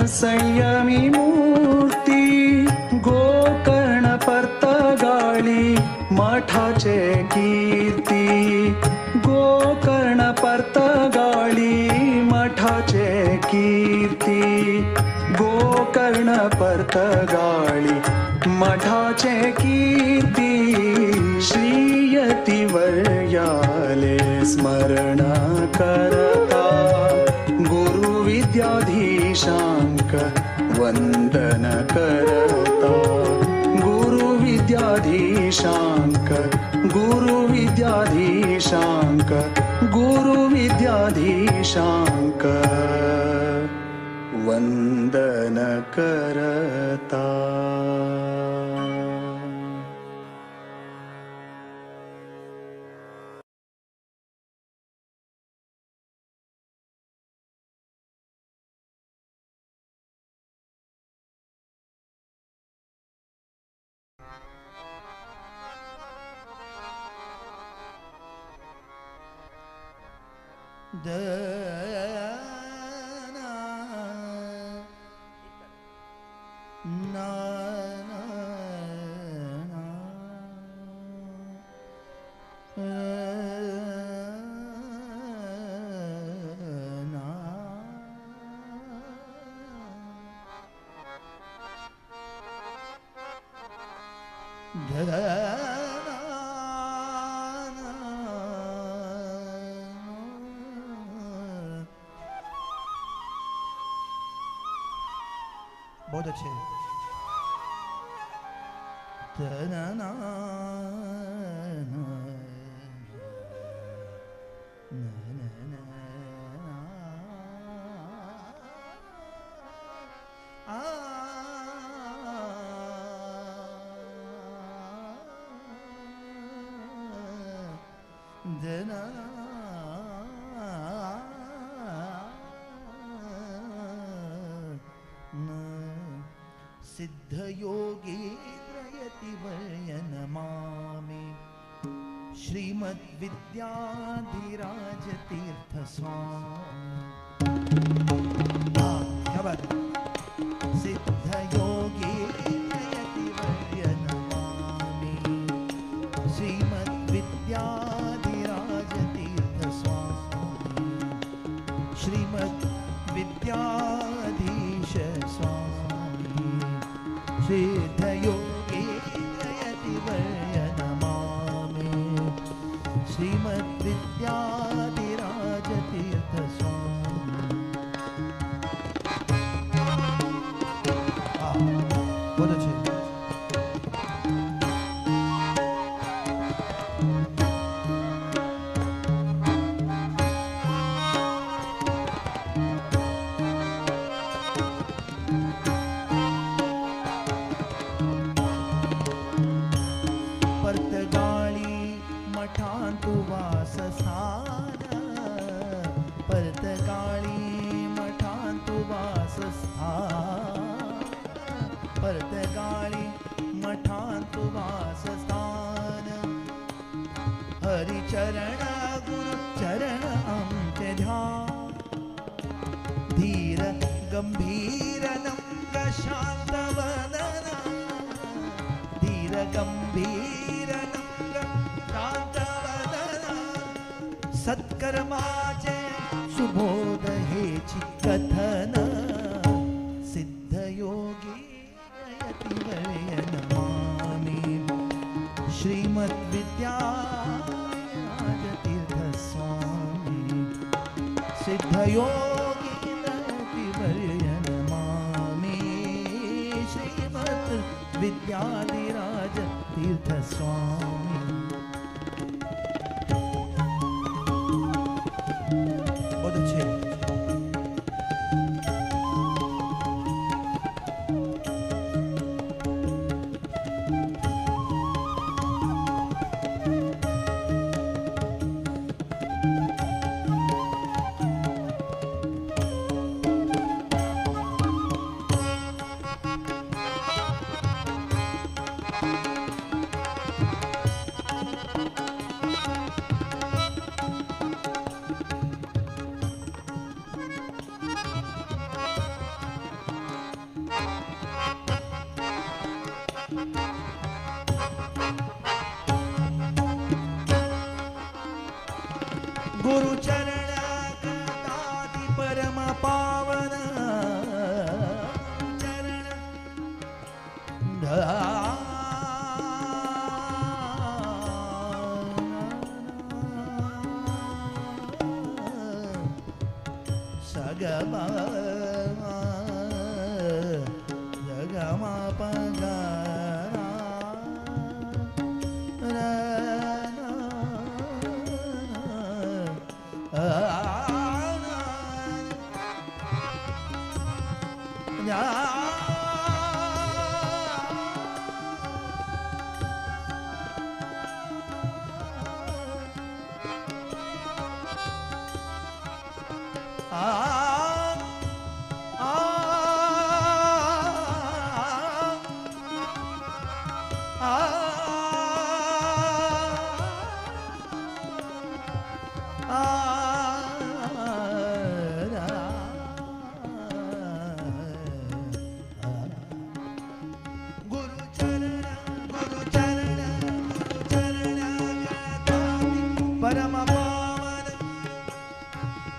संयमी मूर्ति गोकर्ण पर्तगाळी मठाचे कीर्ती गोकर्ण पर्तगाळी मठाचे कीर्ती गोकर्ण पर्तगाळी मठाचे कीर्ती श्री यतिवर्याले स्मरण करता गुरु विद्याधीशांक वंदन करता गुरु विद्याधीशांक गुरु विद्याधीशांक गुरु विद्याधीशांक वंदन करता। बहुत अच्छे। सिद्धयोगी प्रयतिवर्य नमामि श्रीमद्विद्याधिराज तीर्थ स्वामी। क्या बात है। सिद्धयोगी प्रयतिवर्य नमामि श्रीमद्विद्याधिराज तीर्थ स्वामी श्रीमद्विद्याधीश स्वामी सिद्धयोगी प्रयतिवर्य नमामि श्रीमद्विद्याधिराज तीर्थ स्वामी। बहुत अच्छे। पर्तगाळी मठांतु वासस्थान पर्तगाळी मठांतु वासस्थान पर्तगाळी मठांतु वासस्थान हरिचरण चरण गुरु चरण आमचे ध्यान धीर गंभीर नम्र शांत वदना धीर गंभीर नम्र शांत वदना सत्कर्माचे सुबोध हेची कथन सिद्धयोगी यतिवर्य नमामि श्रीमद् विद्याराजतीर्थ स्वामी सिद्धयोगी यतिवर्य नमामि श्रीमद् विद्याधिराज तीर्थ स्वामी। बहुत अच्छे। गुरु चरण कदादि परम पावन चरण सगम जगम पगा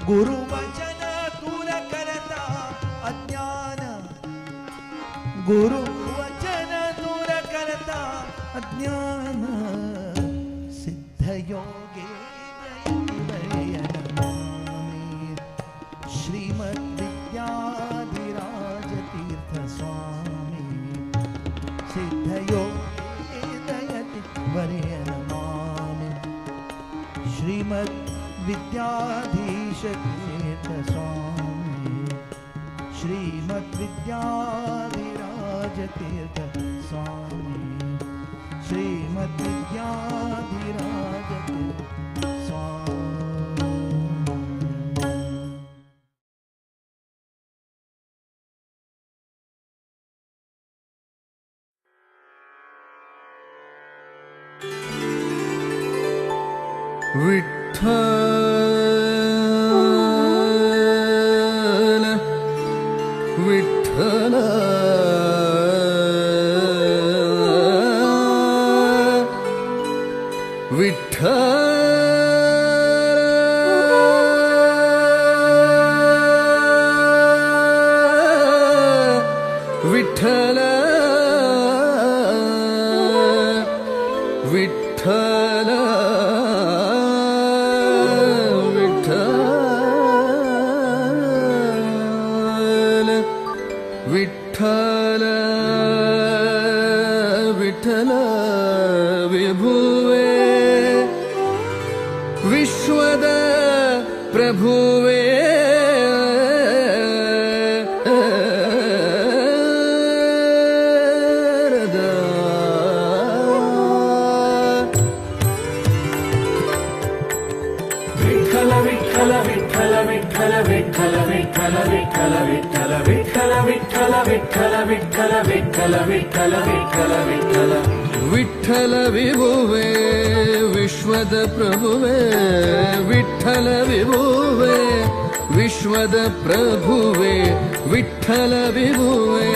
गुरु वचन दूर करता अज्ञान गुरु वचन दूर करता अज्ञान सिद्ध योगे श्रीमद् विद्याधिराज तीर्थ स्वामी सिद्ध योगे दयति वर्य नमामि श्रीमद् विद्याधीश तीर्थ स्वामी श्रीमद् विद्याधिराज तीर्थ स्वामी श्रीमद् विद्याधिराज तीर्थ स्वामी। विठ्ठल विठ्ठल विठ्ठल विठ्ठल विठ्ठल विठ्ठल विठ्ठल विभुवे विश्वद प्रभुवे विठ्ठल विठ्ठल विठ्ठल विठ्ठल विठ्ठल विठ्ठल विठ्ठल विठ्ठल विठ्ठल विठ्ठल विठ्ठल विठ्ठल विठ्ठल विठ्ठल विठ्ठल विठ्ठल विठ्ठल विभुवे। ವಿಶ್ವದ ಪ್ರಭುವೇ ವಿಠಲ ವಿಭುವೇ ವಿಶ್ವದ ಪ್ರಭುವೇ ವಿಠಲ ವಿಭುವೇ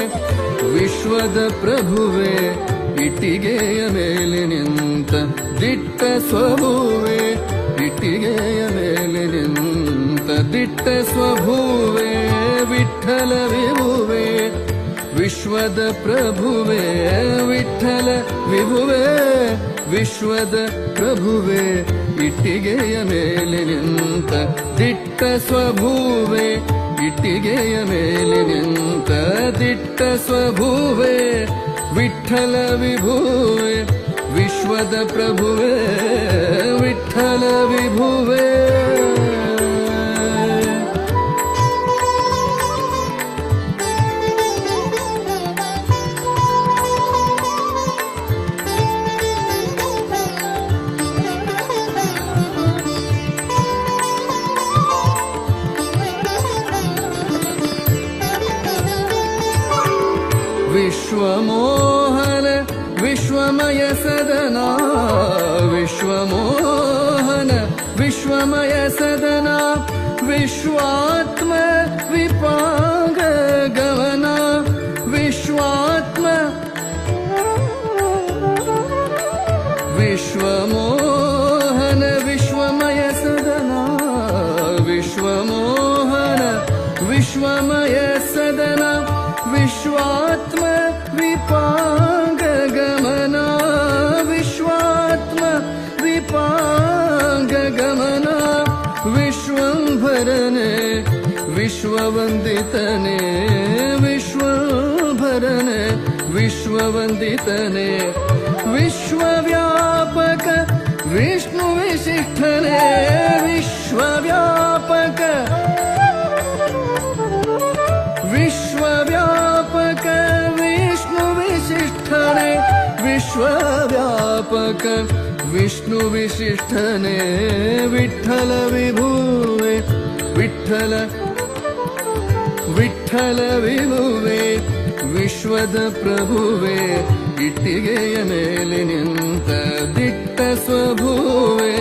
ವಿಶ್ವದ ಪ್ರಭುವೇ ಇಟ್ಟಿಗೆಯ ಮೇಲೆ ನಿಂತ ದಿಟ್ಟ ಸ್ವಭುವೇ ಇಟ್ಟಿಗೆಯ ಮೇಲೆ ನಿಂತ ದಿಟ್ಟ ಸ್ವಭುವೇ ವಿಠಲ ವಿಭುವೇ ವಿಶ್ವದ ಪ್ರಭುವೇ ವಿಠಲ ವಿಭುವೇ ವಿಶ್ವದ ಪ್ರಭುವೇ ಇಟ್ಟಿಗೆಯ ಮೇಲೆ ನಿಂತ ದಿಟ್ಟ ಸ್ವಭುವೇ ಇಟ್ಟಿಗೆಯ ಮೇಲೆ ನಿಂತ ದಿಟ್ಟ ಸ್ವಭುವೇ ವಿಠಲ ವಿಭುವೇ ವಿಶ್ವದ ಪ್ರಭುವೇ ವಿಠಲ ವಿಭುವೇ. ವಿಶ್ವಮೋಹನ ವಿಶ್ವಮಯ ಸದನ ವಿಶ್ವಮೋಹನ ವಿಶ್ವಮಯ ಸದನ ವಿಶ್ವಾತ್ಮ ವಿಪಾಂಗ ಗಮನ ವಿಶ್ವಾತ್ಮ ವಿಶ್ವಮೋಹನ ವಿಶ್ವಮಯ ಸದನ ವಿಶ್ವಮೋಹನ ವಿಶ್ವಮಯ ಸದನ ವಿಶ್ವಾತ್ಮ ವಿಪಾಂಗ ಗಮನ ವಿಶ್ವಾತ್ಮ ವಿಪಾಂಗ ಗಮನ ವಿಶ್ವಂಭರನೆ ವಿಶ್ವವಂದಿತನೆ ವಿಶ್ವಂಭರನೆ ವಿಶ್ವವಂದಿತನೆ ವಿಶ್ವವ್ಯಾಪಕ ವಿಷ್ಣು ವಿಶಿಷ್ಠನೆ ವಿಶ್ವವ್ಯಾಪಕ ವಿಶ್ವವ್ಯಾಪಕ ವಿಷ್ಣು ವಿಶಿಷ್ಠನೆ ವಿಶ್ವವ್ಯಾಪಕ ವಿಷ್ಣು ವಿಶಿಷ್ಠನೆ ವಿಠಲ ವಿಭುವೆ ವಿಠಲ ವಿಠಲ ವಿಭುವೆ ವಿಶ್ವದ ಪ್ರಭುವೆ ಇಟ್ಟಿಗೆಯ ಮೇಲೆ ನಿಂತ ದಿಟ್ಟ ಸ್ವಭುವೆ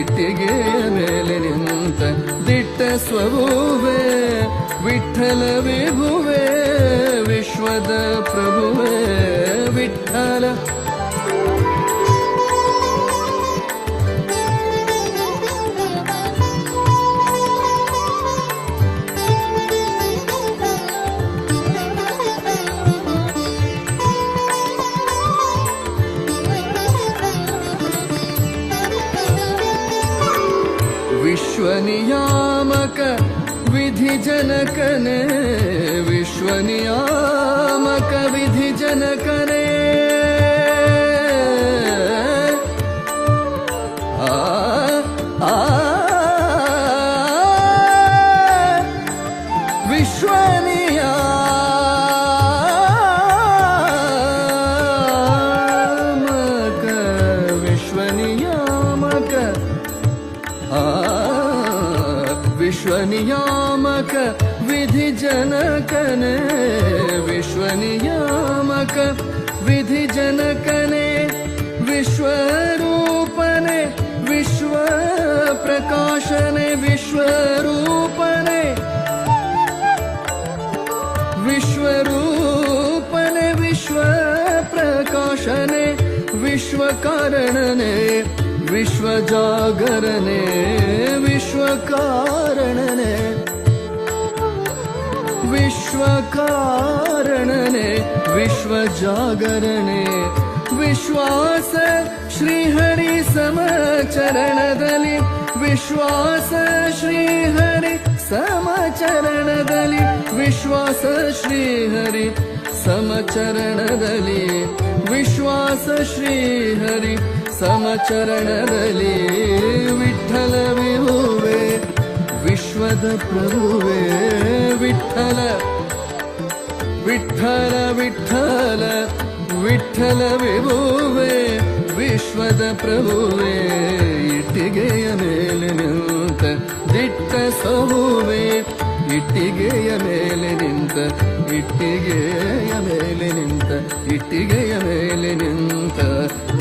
ಇಟ್ಟಿಗೆಯ ಮೇಲೆ ನಿಂತ ದಿಟ್ಟ ಸ್ವಭುವೆ ವಿಠಲ ವಿಭುವೆ ವಿಶ್ವದ ಪ್ರಭುವೆ ವಿಠಲ. ವಿಶ್ವನಿಯಾಮಕ ವಿಧಿ ಜನಕನೆ ವಿಶ್ವನಿಯಾಮಕ ವಿಧಿ ಜನಕನೆ ಆ ಆ ವಿಶ್ವನಿಯಾಮಕ ವಿಶ್ವನಿಯಾಮಕ ಆ ವಿಶ್ವನಿಯಾಮಕ ವಿಧಿ ಜನಕನೆ ವಿಶ್ವನಿಯಾಮಕ ವಿಧಿ ಜನಕನೆ ವಿಶ್ವರೂಪನೆ ವಿಶ್ವ ಪ್ರಕಾಶನೆ ವಿಶ್ವರೂಪನೆ ವಿಶ್ವರೂಪನೆ ವಿಶ್ವ ಪ್ರಕಾಶನೆ ವಿಶ್ವಕಾರಣನೆ ವಿಶ್ವಜಾಗರಣೆ ವಿಶ್ವಕಾರಣನೆ ವಿಶ್ವಕಾರಣನೆ ವಿಶ್ವಜಾಗರಣೆ ವಿಶ್ವಾಸ ಶ್ರೀಹರಿ ಸಮಚರಣದಲ್ಲಿ ವಿಶ್ವಾಸ ಶ್ರೀಹರಿ ಸಮಚರಣದಲ್ಲಿ ವಿಶ್ವಾಸ ಶ್ರೀಹರಿ ಸಮಚರಣದಲ್ಲಿ ವಿಶ್ವಾಸ ಶ್ರೀಹರಿ ಸಮಚರಣದಲ್ಲಿ ವಿಠಲ ವಿಭುವೆ ವಿಶ್ವದ ಪ್ರಭುವೆ ವಿಠಲ ವಿಠಲ ವಿಠಲ ವಿಠಲ ವಿಭುವೆ ವಿಶ್ವದ ಪ್ರಭುವೆ ಇಟ್ಟಿಗೆಯ ಮೇಲೆ ನಿಂತ ದಿಟ್ಟ ಸಹುವೆ ಇಟ್ಟಿಗೆಯ ಮೇಲೆ ನಿಂತ ಇಟ್ಟಿಗೆಯ ಮೇಲೆ ನಿಂತ ಇಟ್ಟಿಗೆಯ ಮೇಲೆ ನಿಂತ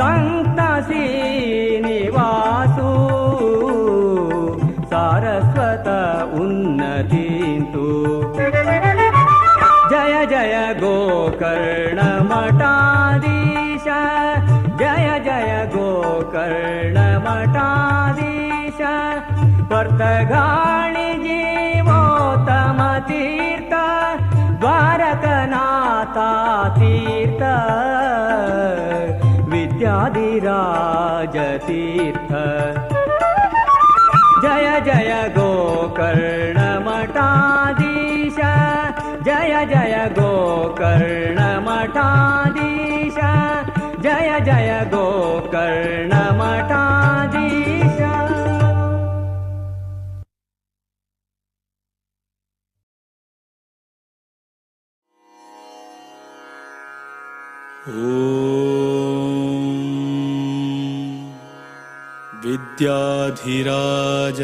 सांगता श्रीनिवासू सारस्वत उन्नतींतु. जय जय गोकर्ण मठाधीश जय जय गोकर्ण मठाधीश पर्तगाळी जीवोत्तम तीर्थ द्वारकनाथा तीर्थ विद्याधिराज तीर्थ. जय जय गोकर्ण मठाधीश जय जय गोकर्ण मठाधीश जय जय गोकर्ण मठाधीश. ॐ विद्याधिराज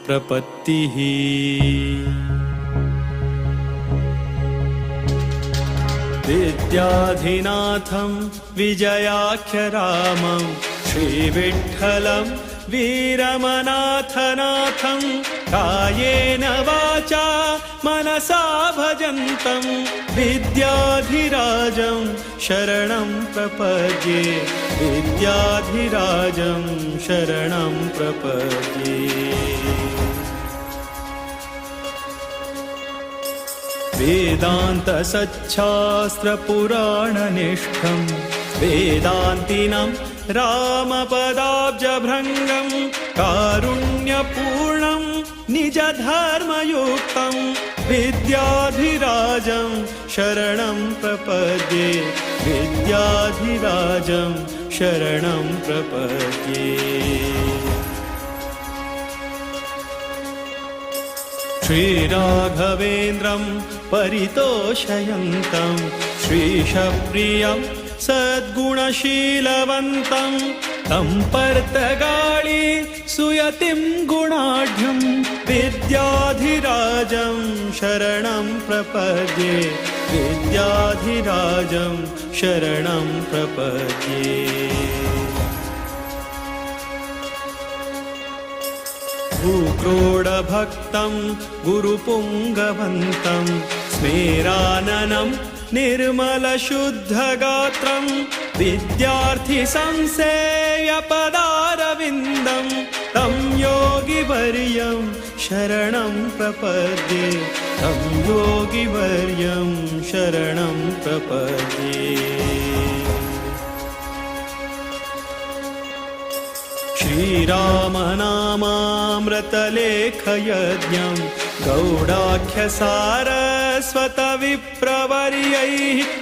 प्रपत्तिः. विद्याधिनाथं विजयाख्यरामं श्रीविठ्ठलं वीरमनाथनाथं कायेन वाचा मनसा भजन्तं विद्याधिराजं शरणं प्रपद्ये विद्याधिराजं शरणं प्रपद्ये. वेदान्तसच्छास्त्रपुराणनिष्ठं वेदान्तिनं रामपदाब्जभृङ्गं कारुण्यपूर्णं निजधर्मयुक्तं विद्याधिराजं शरणं प्रपद्ये विद्याधिराजं शरणं प्रपद्ये. श्रीराघवेन्द्रं परितोषयन्तं श्रीशप्रियं सद्गुणशीलवन्तं तं पर्तगाळी सुयतिं गुणाढ्यं विद्याधिराजं शरणं प्रपद्ये विद्याधिराजं शरणं प्रपद्ये. भूक्रोडभक्तं गुरुपुङ्गवन्तं स्मेराननं निर्मलशुद्धगात्रं विद्यार्थिसंसेव्यपदारविन्दं तं योगिवर्यं शरणं प्रपद्ये तं योगिवर्यं शरणं प्रपद्ये. श्रीरामनामामृतलेखयज्ञं गौडाख्यसारस्वतविप्रवर्यैः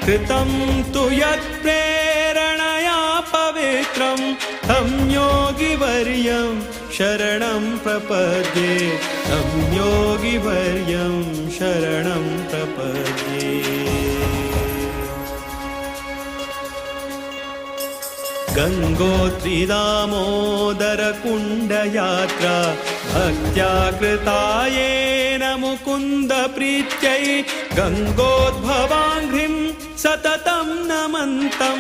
कृतं तु यत्प्रेरणया पवित्रं तं योगिवर्यं शरणं प्रपद्ये तं योगिवर्यं शरणं प्रपद्ये. गंगोत्रिदामोदरकुण्डयात्रा भक्त्या कृता येन मुकुन्दप्रीत्यै गंगोद्भवाङ्घ्रिं सततं नमन्तं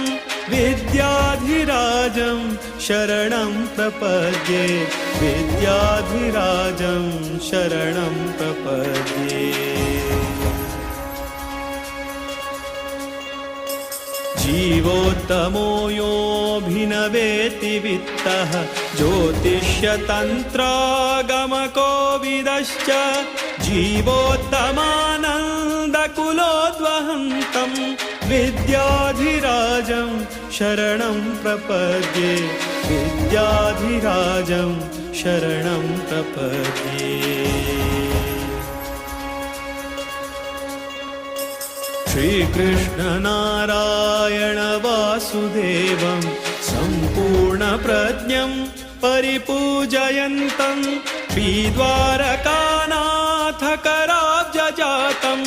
विद्याधिराजं शरणं प्रपद्ये विद्याधिराजं शरणं प्रपद्ये. जीवोत्तमो योऽभिनवेति वित्तः ज्योतिष्यतन्त्रागमकोविदश्च जीवोत्तमानन्दकुलोद्वहन्तं विद्याधिराजं शरणं प्रपद्ये विद्याधिराजं शरणं प्रपद्ये. श्रीकृष्णनारायण वासुदेवं सम्पूर्णप्रज्ञं परिपूजयन्तं श्रीद्वारकानाथकराब्जजातं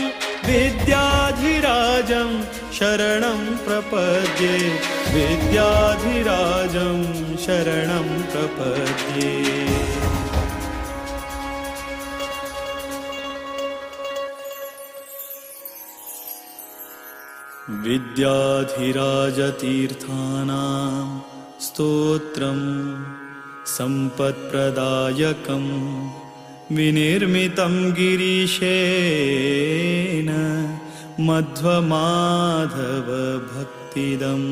विद्याधिराजं शरणं प्रपद्ये विद्याधिराजं शरणं प्रपद्ये. विद्याधिराजतीर्थानां स्तोत्रं सम्पत्प्रदायकं विनिर्मितं गिरीशेन मध्वमाधव भक्तिदम्।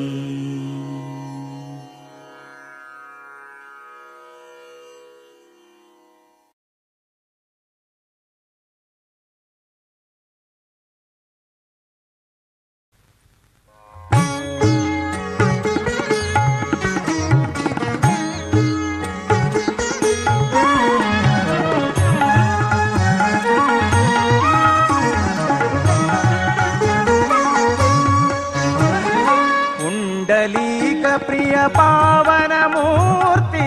प्रिय पावन मूर्ति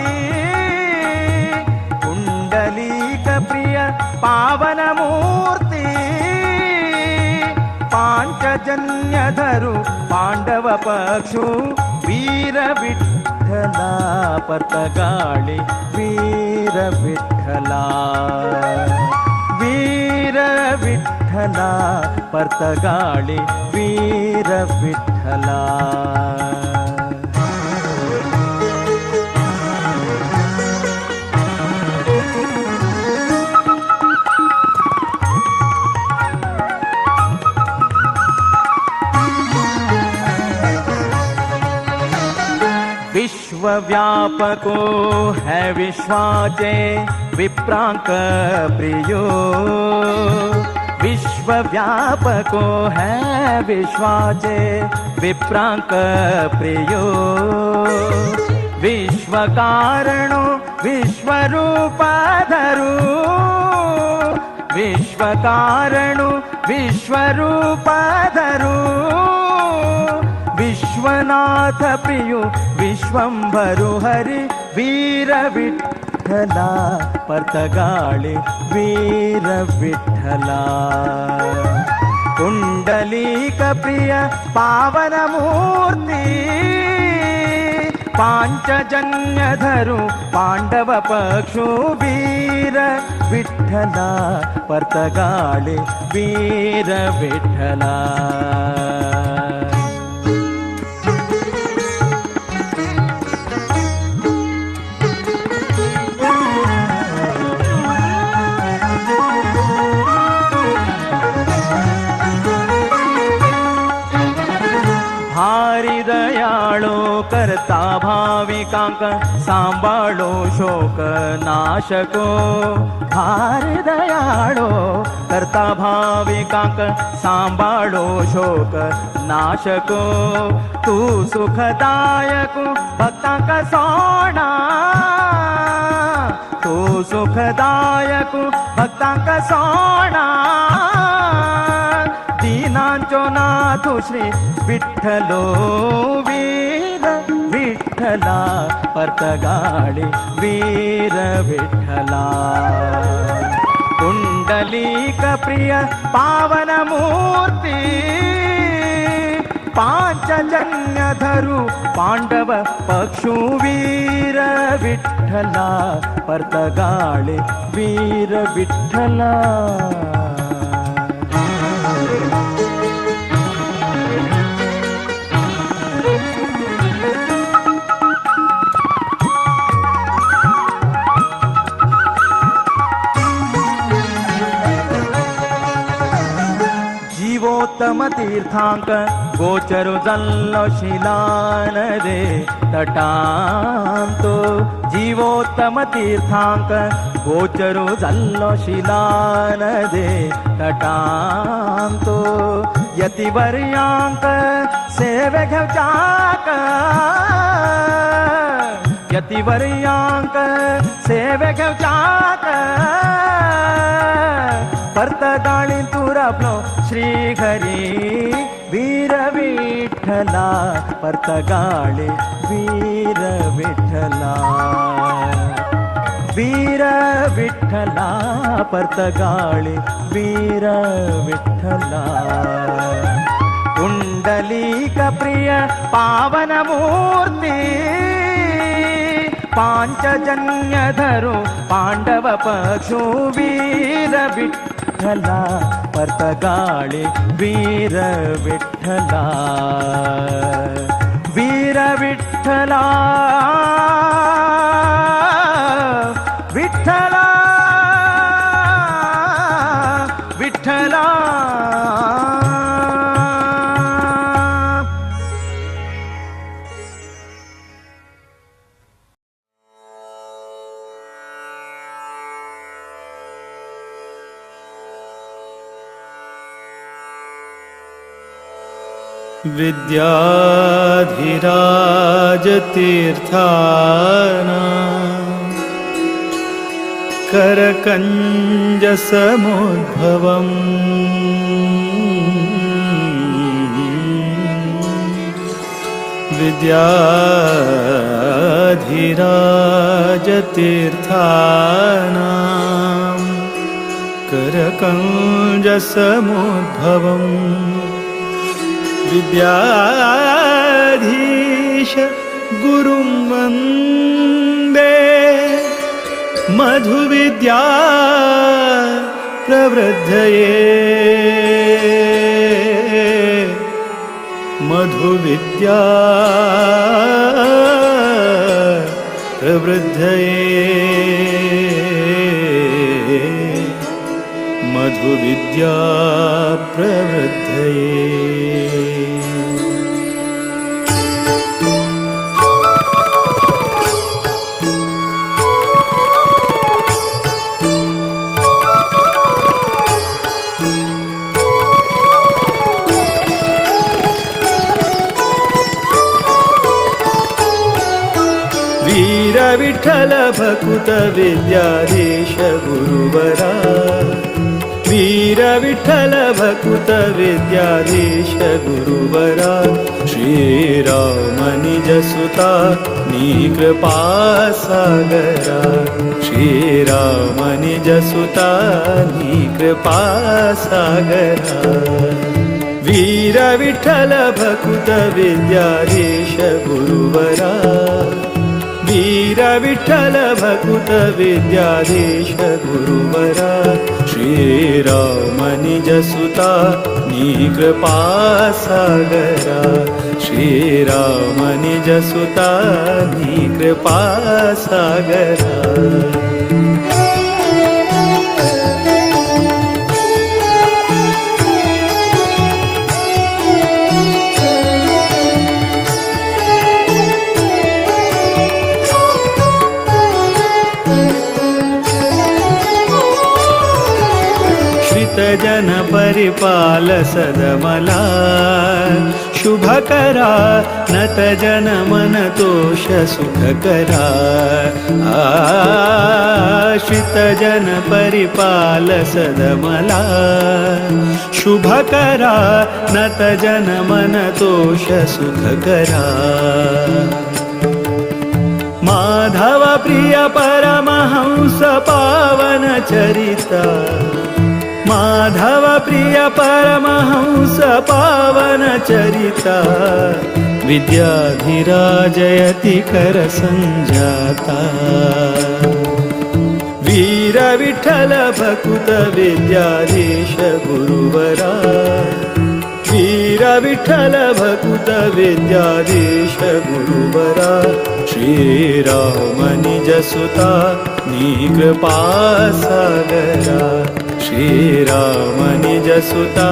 कुंडलीक प्रिय पावन मूर्ति पांचजन्य धरु पांडव पक्षु वीर विठ्ठला पर्तगाळी वीर विठ्ठला वीर विठ्ठला पर्तगाळी वीर विठ्ठला। विश्वव्यापको है विश्वाचे विप्रांक प्रियो विश्वव्यापको है विश्वाचे विप्रांक प्रियो विश्वकारणो विश्वरूपाधरू विश्वकारणो विश्वरूपाधरू विश्वनाथ प्रियो विश्वंभरु हरि वीर विठ्ठला पर्तगाळी वीर विठ्ठला कुंडलीक प्रिय पावन मूर्ति पांचजन्य धरु पांडव पक्षु वीर विठ्ठला पर्तगाळी वीर विठ्ठला। भारी दयाळो करता भाविकांक सांभाळो शोक नाशको भारी दयाळो करता भाविकांक सांभाळो शोक नाशको तू सुखदायक भक्तांक सोणा तू सुखदायक भक्तांक सोणा दीनांचो नाथ श्री विठ्ठलो वीर विठ्ठला पर्तगाळी वीर विठ्ठला कुंडलीक प्रिय पावन मूर्ति पांचजन्य धरु पांडव पक्षु वीर विठ्ठला पर्तगाळी वीर विठ्ठला। जीवोत्तम तीर्थांक गोचरु जल्लो शिलान रे तटांतो जीवोत्तम तीर्थांक गोचरु जल्लो शिलान रे तटांतो यतिवर्यांक सेवे घेवचाक यतिवर्यांक सेवे घेवचाक पर्तगाळी तुरपलो श्री हरी वीर विठ्ठला पर्तगाळी वीर विठ्ठला वीर विठ्ठला पर्तगाळी वीर विठ्ठला कुंडलीक प्रिय पावन मूर्ति पांचजन्य धरु पांडव पक्षु वीर विठ्ठला पर्तगाळी वीर विठ्ठला वीर विठ्ठला। विठ्ठला विठ्ठला विठ्ठला. विद्याधिराजतीर्थाना करकञ्जसमुद्भवम् विद्याधिराजतीर्थाना करकञ्जसमुद्भवम् विद्याधीश गुरुं वन्दे मधुविद्या प्रवृद्धये मधुविद्या प्रवृद्धये मधुविद्या प्रवृद्धये. वीर विठ्ठल भकुत विद्याधीश गुरुवरा वीर विठ्ठल भकुत विद्याधीश गुरुवरा श्रीराम निजसुता नी कृपा सागरा श्रीराम निजसुता नी कृपा सागरा वीर विठ्ठल भकुत विद्याधीश गुरुवरा वीर विठ्ठल भकुत विद्याधीश गुरुवरा श्रीराम निजसुता नी कृपा सागरा श्रीराम निजसुता नी कृपा सागरा. जन परिपाल सदमला शुभकरा नत जन मन तोष सुखकरा आश्रित जन परिपाल सदमला शुभकरा नत जन मन तोष सुखकरा माधव प्रिय परमहंस पावन चरिता माधव प्रिय परमहंस पावन चरिता विद्याधिराजयति कर संजाता वीर विठ्ठल भकुत विद्याधीश गुरुवरा वीर विठ्ठल भकुत विद्याधीश गुरुवरा श्रीराम निजसुता नी कृपा सागरा श्रीराम निजसुता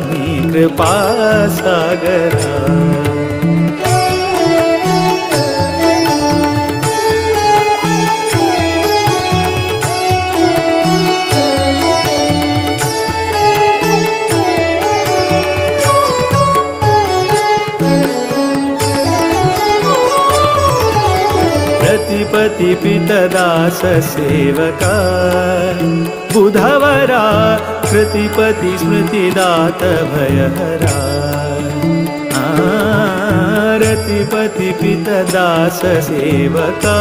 नी कृपा सागरा. प्रतिपति पितदास सेवका बुधवरा कृतिपति स्मृतिदात भयहरा रतिपति पितदास सेवका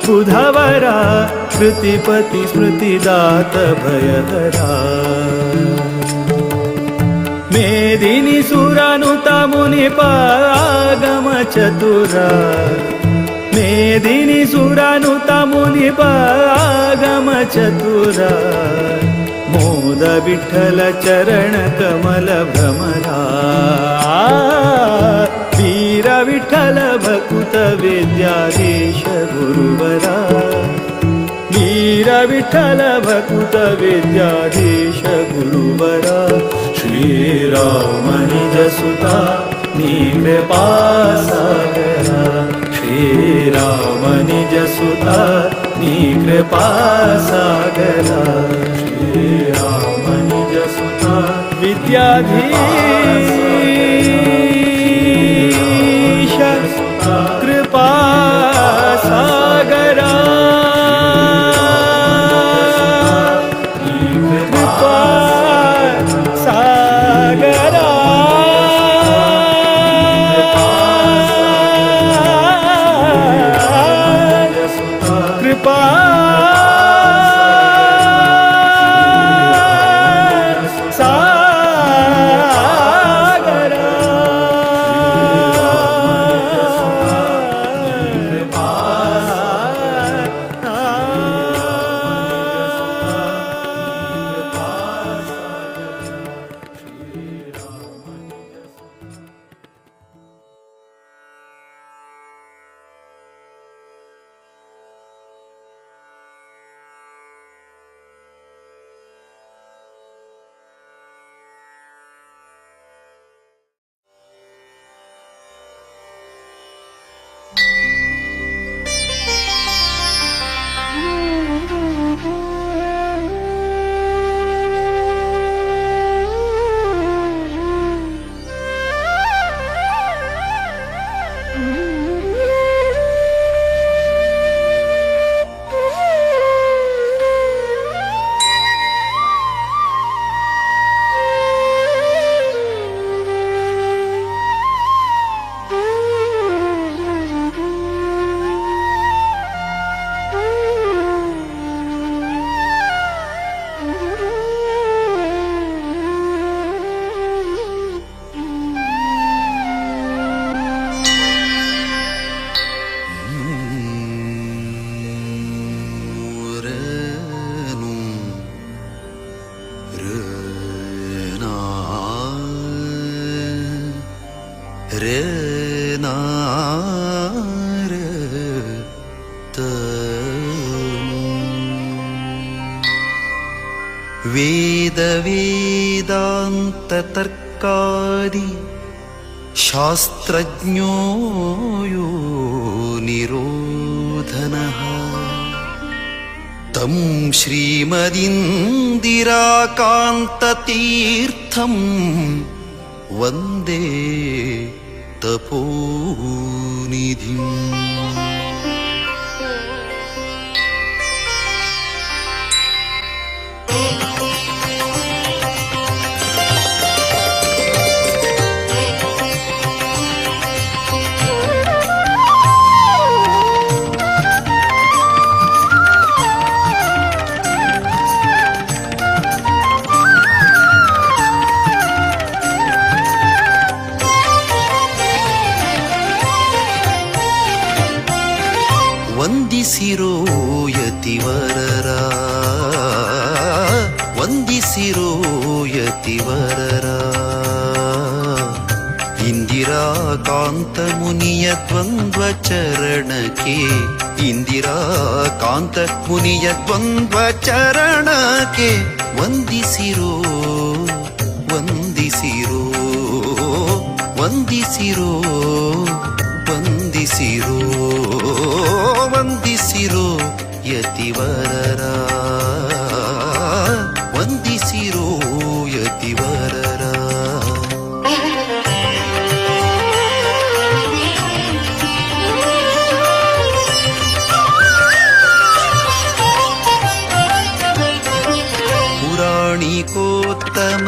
बुधवरा कृतिपति स्मृतिदात भयहरा मेदिनी सुरानुता मुनिपागम चतुरा मेदिनी सुरानुता मुनिपागम चतुरा मोद विठ्ठल चरण कमल भ्रमरा वीर विठ्ठल। विद्याधीश गुरुवरा वीर विठ्ठल भकुत विद्याधीश गुरुवरा श्रीराम निज सुता नी कृपा सागरा श्रीराम निज सुता नी कृपा सागरा श्रीराम निज सुता विद्याधीश कृपा सागरा कृपा सागरा कृपा सागरा वेद वेदांत तर्कादि शास्त्रज्ञो यो निरोधनः तं श्रीमदिन्दिराकान्ततीर्थं वन्दे तपोनिधिम्। ವಂದಿಸಿರೋ ಯತಿವರರ ವಂದಿಸಿರೋ ಯತಿವರರ ಇಂದಿರಾಕಾಂತ ಮುನಿಯ ದ್ವಂದ್ವ ಚರಣಕ್ಕೆ ಇಂದಿರಾಕಾಂತ ಮುನಿಯ ದ್ವಂದ್ವ ಚರಣಕ್ಕೆ ವಂದಿಸಿರೋ ವಂದಿಸಿರೋ ವಂದಿಸಿರೋ ವಂದಿಸಿರೋ ವಂದಿಸಿರೋ ಯತಿವರರ ವಂದಿಸಿರೋ ಯತಿವರರ. ಪುರಾಣಿಕೋತ್ತಮ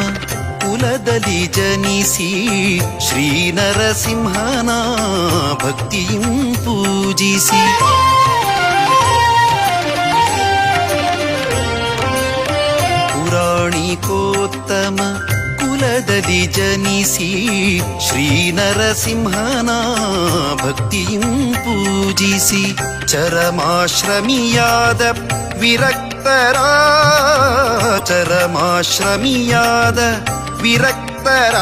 ಕುಲದಲ್ಲಿ ಜನಿಸಿ ಶ್ರೀ ನರಸಿಂಹನ ಭಕ್ತಿಯಂ ಪೂಜಿಸಿ ಪುರಾಣಿಕೋತ್ತಮ ಕುಲದಲ್ಲಿ ಜನಿಸಿ ಶ್ರೀ ನರಸಿಂಹನ ಭಕ್ತಿಯಂ ಪೂಜಿಸಿ ಚರಮಾಶ್ರಮಿಯಾದ ವಿರಕ್ತರ ಚರಮಾಶ್ರಮಿಯಾದ ವಿರಕ್ತರ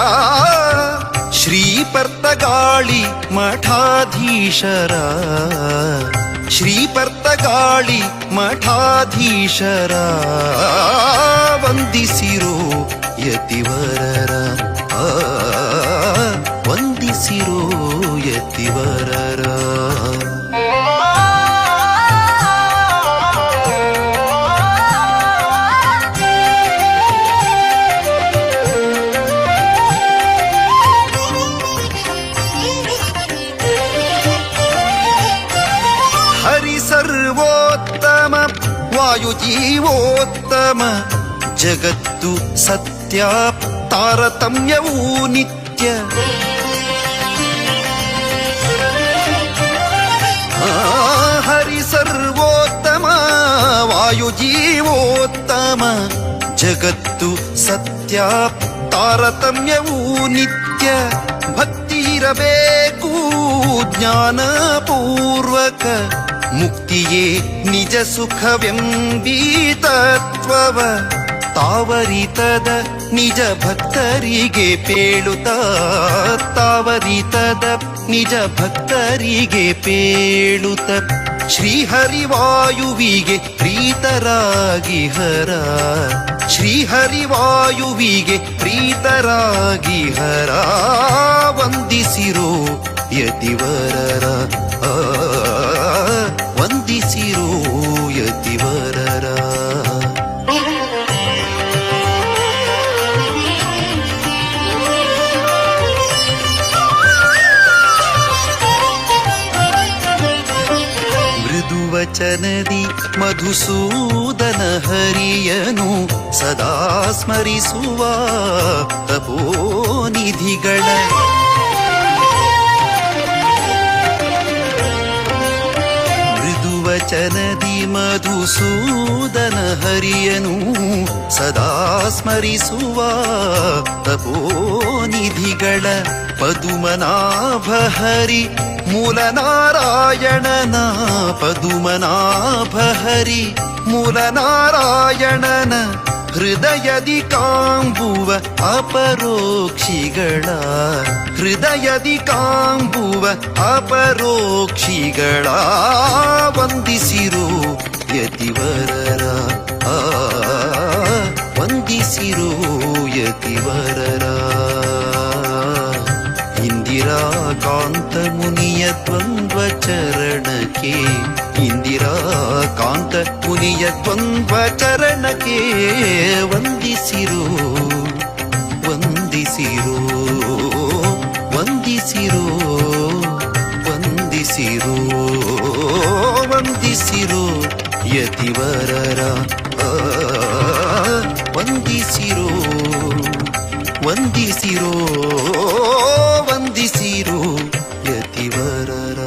ಶ್ರೀ ಪರ್ತಗಾಳಿ ಮಠಾಧೀಶರ, ಶ್ರೀ ಪರ್ತಗಾಳಿ ಮಠಾಧೀಶರ ವಂದಿಸಿರೋ ಯತಿವರರ, ವಂದಿಸಿರೋ ಯತಿವರರ. ಹರಿ ಸರ್ವೋತ್ತಮ ವಾಯುಜೀವೋತ್ತಮ ಜಗತ್ತು ಸತ್ಯ ತಾರತಮ್ಯವೂ ನಿತ್ಯ. ಹರಿ ಸರ್ವೋತ್ತಮ ವಾಯುಜೀವೋತ್ತಮ ಜಗತ್ತು ಸತ್ಯ ತಾರತಮ್ಯವೂ ನಿತ್ಯ. ಭಕ್ತಿ ಇರಬೇಕು ಜ್ಞಾನಪೂರ್ವಕ ಮುಕ್ತಿಯೇ ನಿಜ ಸುಖವೆಂಬೀ ತತ್ವವ ತಾವರಿತದ ನಿಜ ಭಕ್ತರಿಗೆ ಪೇಳುತ್ತ, ತಾವರಿತದ ನಿಜ ಭಕ್ತರಿಗೆ ಪೇಳುತ್ತ ಶ್ರೀಹರಿವಾಯುವಿಗೆ ಪ್ರೀತರಾಗಿ ಹರ, ಶ್ರೀಹರಿವಾಯುವಿಗೆ ಪ್ರೀತರಾಗಿ ಹರ ವಂದಿಸಿರೋ ಯತಿವರರ, ವಂದಿಸಿರೋ ಯತಿವರರ. ಮೃದುವಚನದಿ ಮಧುಸೂದನ ಹರಿಯನು ಸದಾ ಸ್ಮರಿಸುವ ತಪೋನಿಧಿಗಳ, ಮೃದುವಚನದಿ ಮಧುಸೂದನ ಹರಿಯನು ಸದಾ ಸ್ಮರಿಸುವ ತಪೋನಿಧಿಗಳ ಪದುಮನಾಭ ಹರಿ ಮೂಲನಾರಾಯಣನ, ಪದುಮನಾಭ ಹರಿ ಮೂಲನಾರಾಯಣನ ಹೃದಯದಿ ಕಾಂಬುವ ಅಪರೋಕ್ಷಿಗಳ, ಹೃದಯದಿ ಕಾಂಬುವ ಅಪರೋಕ್ಷಿಗಳ ವಂದಿಸಿರೋ ಯತಿವರರ, ವಂದಿಸಿರೋ ಯತಿವರರ. ಇಂದಿರಾಕಾಂತ ಮುನಿಯ ದ್ವಂದ್ವ ಚರಣಕ್ಕೆ, ಇಂದಿರಾಕಾಂತ ಮುನಿಯ ದ್ವಂದ್ವ ಚರಣಕ್ಕೆ ವಂದಿಸಿರೋ, ವಂದಿಸಿರೋ, ವಂದಿಸಿರೋ, ವಂದಿಸಿರೋ, ವಂದಿಸಿರೋ ಯತಿವರರ, ವಂದಿಸಿರೋ, ವಂದಿಸಿರೋ, ವಂದಿಸಿರೋ ಯತಿವರರ.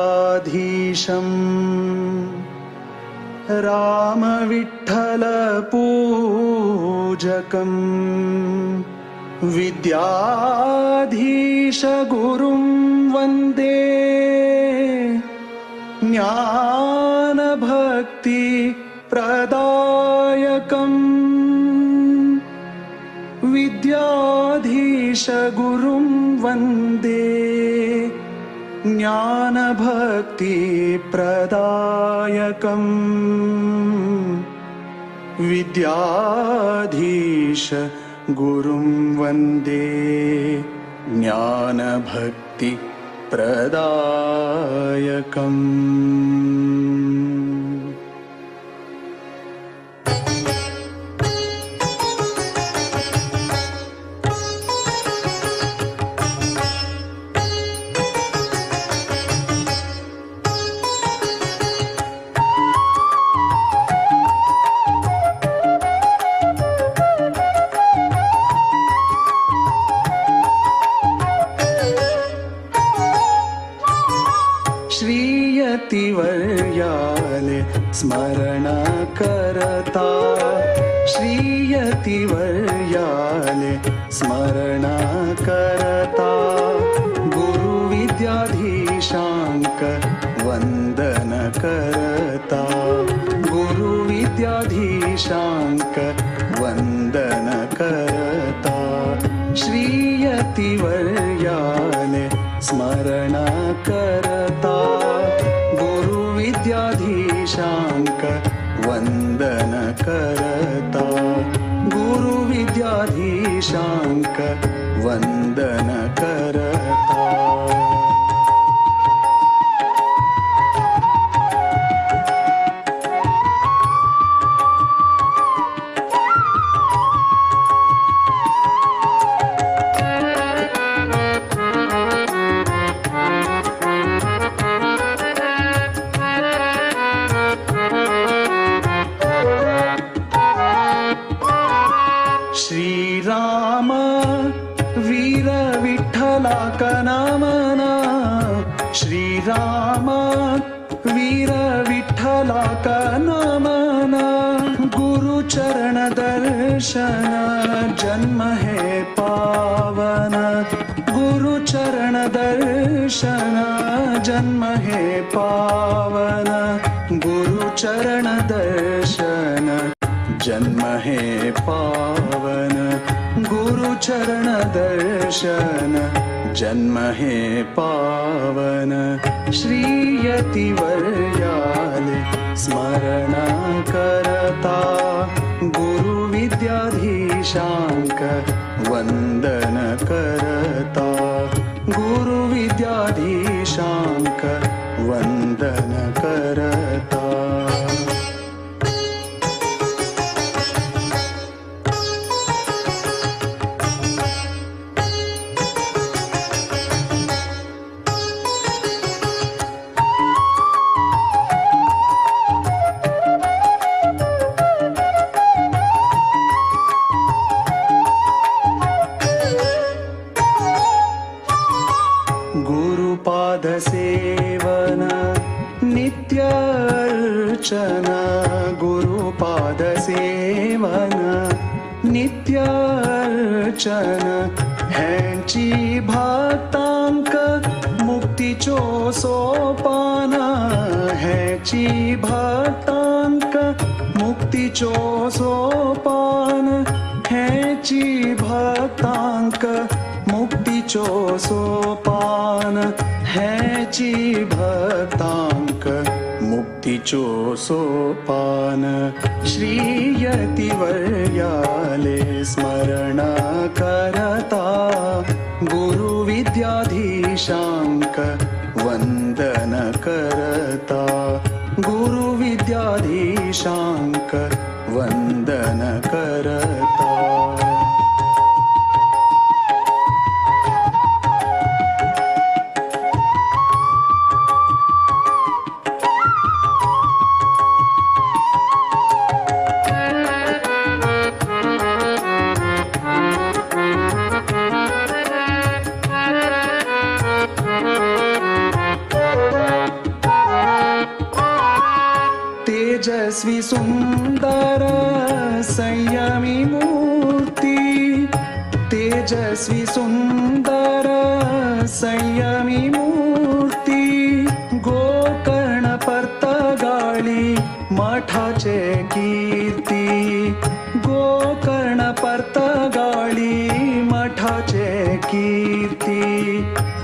पर्तगाळिमठाधीशं रामविठ्ठलपूजकं विद्याधीशगुरुं वन्दे ज्ञानभक्तिप्रदायकम् विद्याधीशगुरुं वन्दे ज्ञानभक्तिप्रदायकम् विद्याधीश गुरुं वन्दे ज्ञानभक्तिप्रदायकम्। श्रीयतिवर्याले स्मरण करता, श्रीयतिवर्याले स्मरण करता, गुरुविद्याधीशांक वंदन करता, गुरुविद्याधीशांक वंदन करता, श्रीयतिवर्याले स्मरण करता, गुरुविद्याधीशांक वंदन करता, गुरुविद्याधीशांक वंदन करता। श्रीराम वीर विठ्ठला कनामना, श्रीराम वीर विठ्ठला कनामना, गुरुचरण दर्शन जन्म हे पावन, गुरुचरण दर्शन जन्म हे पावन, गुरुचरण दर्शन जन्म हे पावन, गुरुचरण दर्शन जन्म हे पावन, श्रीयतिवर्याले स्मरण करता, गुरुविद्याधीशांक वंदन करता, गुरुविद्याधीशांक वंदन करता। गुरुपाद सेवन नित्य अर्चन, गुरुपाद सेवन नित्य अर्चन, ह्यांची भक्तांक मुक्तीचो सोपान, ह्यांची भक्तांक मुक्तीचो सोपान, ह्यांची भक्तांक मुक्तीचो सोपान, ह्याची भक्तांक मुक्तीचो सोपान, श्रीयतिवर्याले स्मरण करता, गुरुविद्याधीशांक वंदन करता, गुरुविद्याधीशांक वंदन करता। तेजस्वी सुंदर संयमी मूर्ती, तेजस्वी सुंदर संयमी मूर्ती, गोकर्ण पर्तगाळी मठाचे कीर्ती, गोकर्ण पर्तगाळी मठाचे कीर्ती,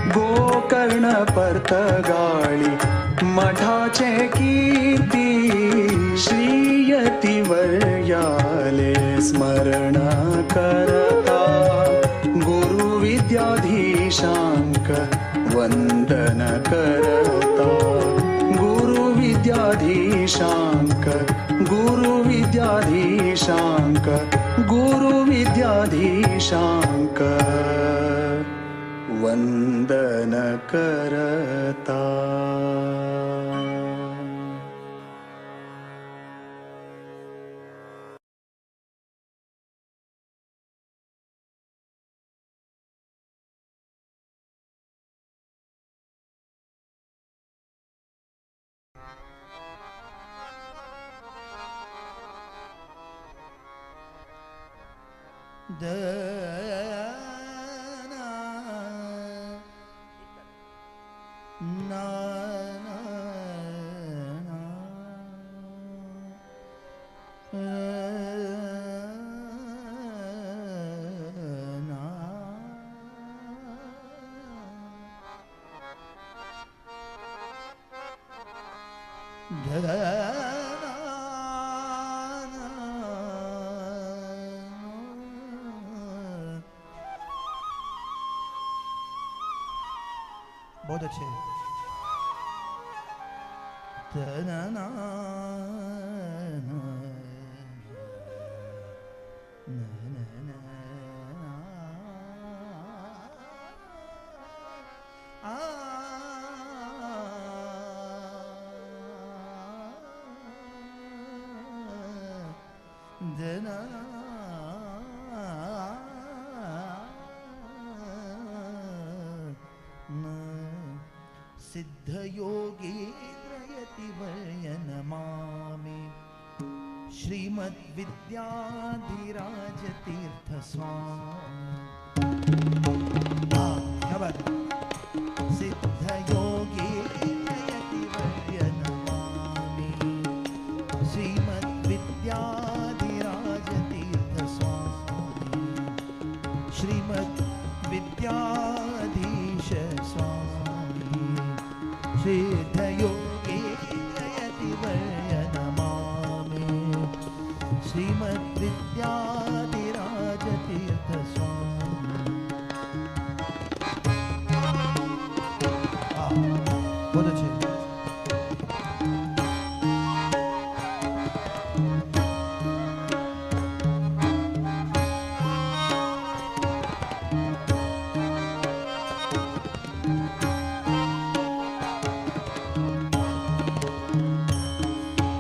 गोकर्ण पर्तगाळी मठाचे कीर्ती, श्रीयतिवर्याले स्मरण करता, गुरुविद्याधीशांक वंदन करता, गुरुविद्याधीशांक गुरुविद्याधीशांक गुरुविद्याधीशांक वंदन करता। ना ना ना ना बहुत अच्छे। ना ना सिद्धयोगेन्द्रयतिवर्यनमामि श्रीमद्विद्याधिराजतीर्थ स्वामी। क्या बात है। सिद्धयोगेन्द्रयतिवर्यनमामि श्रीमद्विद्याधिराजतीर्थ स्वामी श्रीमद्विद्याधीश स्वामी सिद्धयोगेन्द्रयतिवर्यनमामि श्रीमद्विद्याधिराजतीर्थ स्वामी। बहुत अच्छे।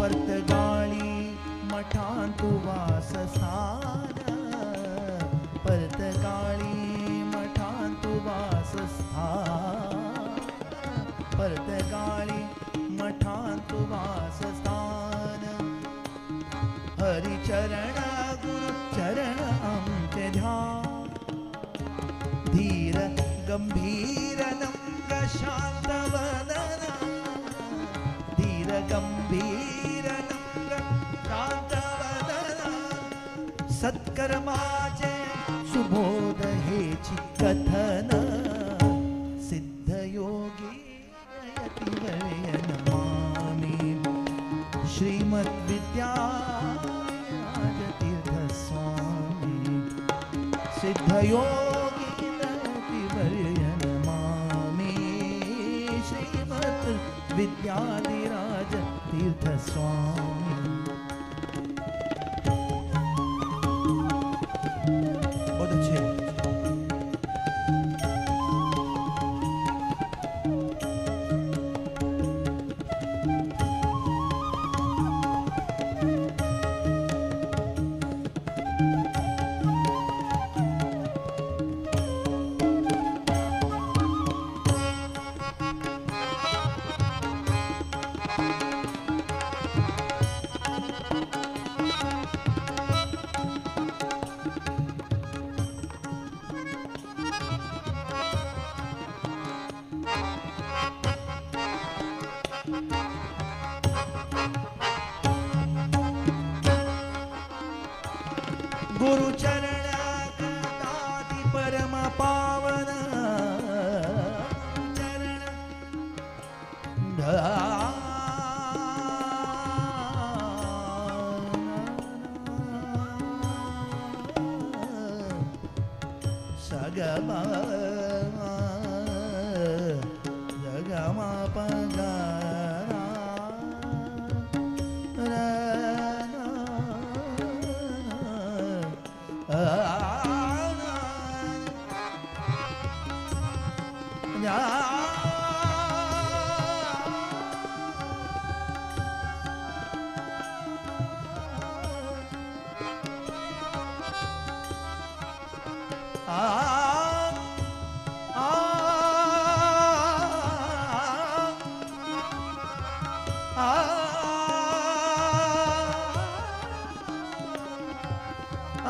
पर्तगाळी मठांतु वासस्थान पर्तगाळी मठांतु वासस्थान पर्तगाळी मठांतु वासस्थान हरिचरण गुरु चरण आमचे ध्यान धीर गंभीर नम्र शांत वदन धीर गंभीर नम्र शांत वदन सत्कर्माचे सुबोध हेची कथन सिद्धयोगी यतिवर्यनमामि श्रीमद्विद्यातीर्थ स्वामी सिद्धयोगी यतिवर्यनमामि श्रीमद् विद्याधिराज तीर्थ स्वामी। बहुत अच्छे। गुरु चरण कदादि परम पावन चरण सगमा जगमा पगा आ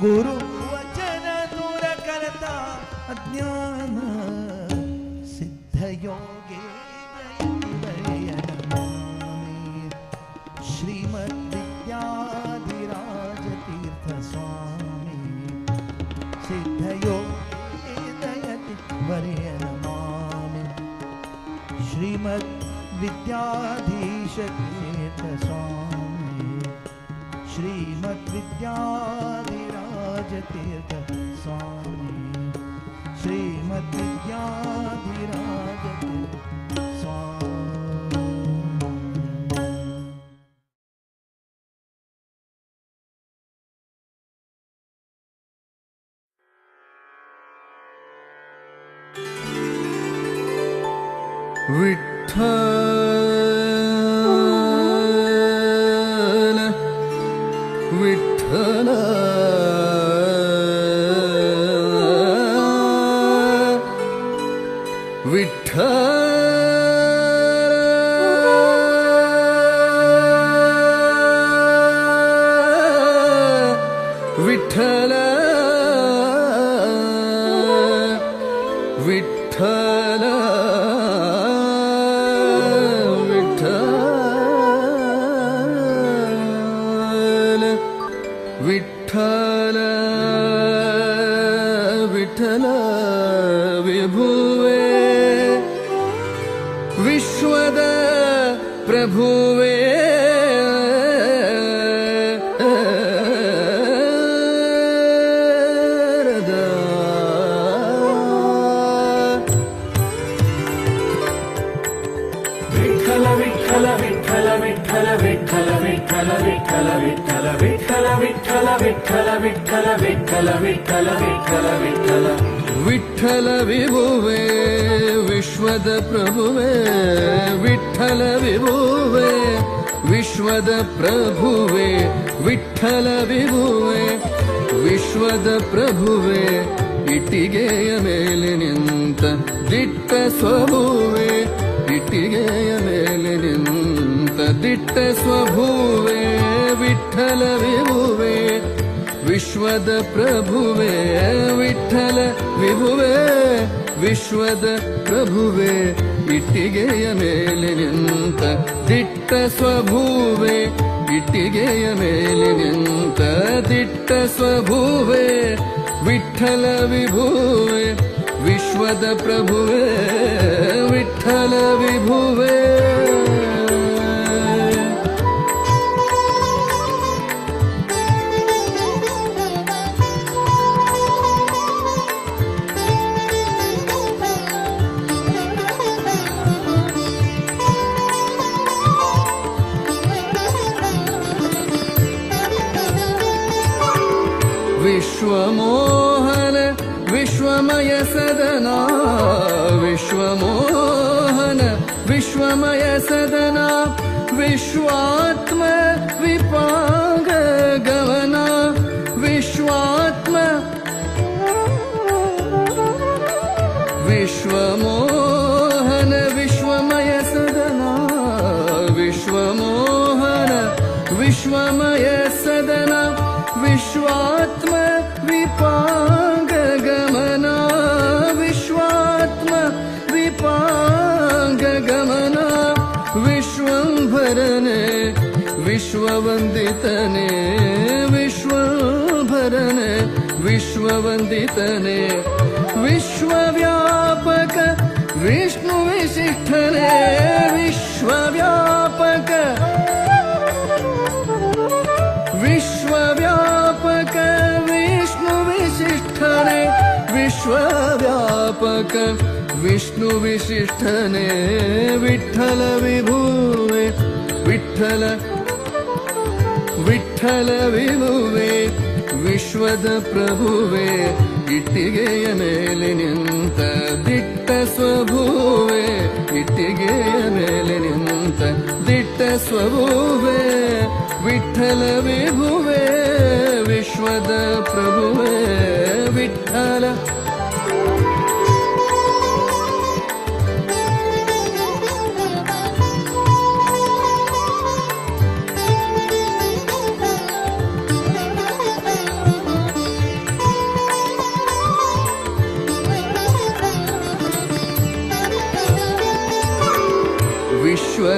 गुरु वचन दूर करता अज्ञान सिद्ध योगे श्रीमद् विद्याधिराज तीर्थ स्वामी सिद्ध योगे दयति वर्य नमामि श्रीमद् विद्याधीश तीर्थ स्वामी श्रीमद् विद्याधिराज तीर्थ स्वामी श्रीमद् विद्याधिराज तीर्थ स्वामी। विठ्ठल विठ्ठल विठ्ठल विठ्ठल विठ्ठल विठ्ठल विठ्ठल विभुवे विश्वद प्रभुवे विठ्ठल विठ्ठल विठ्ठल विठ्ठल विठ्ठल विठ्ठल विठ्ठल विठ्ठल विठ्ठल विठ्ठल विठ्ठल विठ्ठल विठ्ठल विठ्ठल विठ्ठल विठ्ठल विठ्ठल विभुवे विश्वद प्रभुवे विठ्ठल विभुवे विश्वद प्रभुवे विठ्ठल विभुवे विश्वद प्रभुवे ಇಟ್ಟಿಗೆಯ ಮೇಲೆ ನಿಂತ ದಿಟ್ಟ ಸ್ವಭುವೆ ಇಟ್ಟಿಗೆಯ ಮೇಲೆ ನಿಂತ ದಿಟ್ಟ ಸ್ವಭುವೆ ವಿಠ್ಠಲ ವಿಭುವೆ ವಿಶ್ವದ ಪ್ರಭುವೆ ವಿಠ್ಠಲ ವಿಭುವೆ ವಿಶ್ವದ ಪ್ರಭುವೆ ಇಟ್ಟಿಗೆಯ ಮೇಲೆ ನಿಂತ ದಿಟ್ಟ ಸ್ವಭುವೆ ಇಟ್ಟಿಗೆಯ ಮೇಲೆ ನಿಂತ ದಿಟ್ಟ ಸ್ವಭುವೆ ವಿಠ್ಠಲ ವಿಭುವೆ ವಿಶ್ವದ ಪ್ರಭುವೆ ವಿಠ್ಠಲ ವಿಭುವೆ. विश्वमोहन विश्वमय सदना विश्वमोहन विश्वमय सदना विश्वात्म विपांग गमना विश्वात्म विश्वमोहन विश्वमय सदना विश्वमोहन विश्वमय सदना विश्वात्म विपांग गमना विश्वात्म विपांग गमना विश्वंभरने विश्ववंदितने विश्वंभरने विश्ववंदितने विश्वव्यापक विष्णु विशिष्ठने विश्वव्यापक विश्वव्यापक विष्णु विशिष्ठने विश्वव्यापक विष्णु विशिष्ठने विठ्ठल विभुवे विठ्ठल विठ्ठल विभुवे ವಿಶ್ವದ ಪ್ರಭುವೆ ಇಟ್ಟಿಗೆಯ ಮೇಲೆ ನಿಂತ ದಿಟ್ಟ ಸ್ವಭುವೆ ಇಟ್ಟಿಗೆಯ ಮೇಲೆ ನಿಂತ ದಿಟ್ಟ ಸ್ವಭುವೆ ವಿಠಲ ವಿಭುವೆ ವಿಶ್ವದ ಪ್ರಭುವೆ ವಿಠಲ.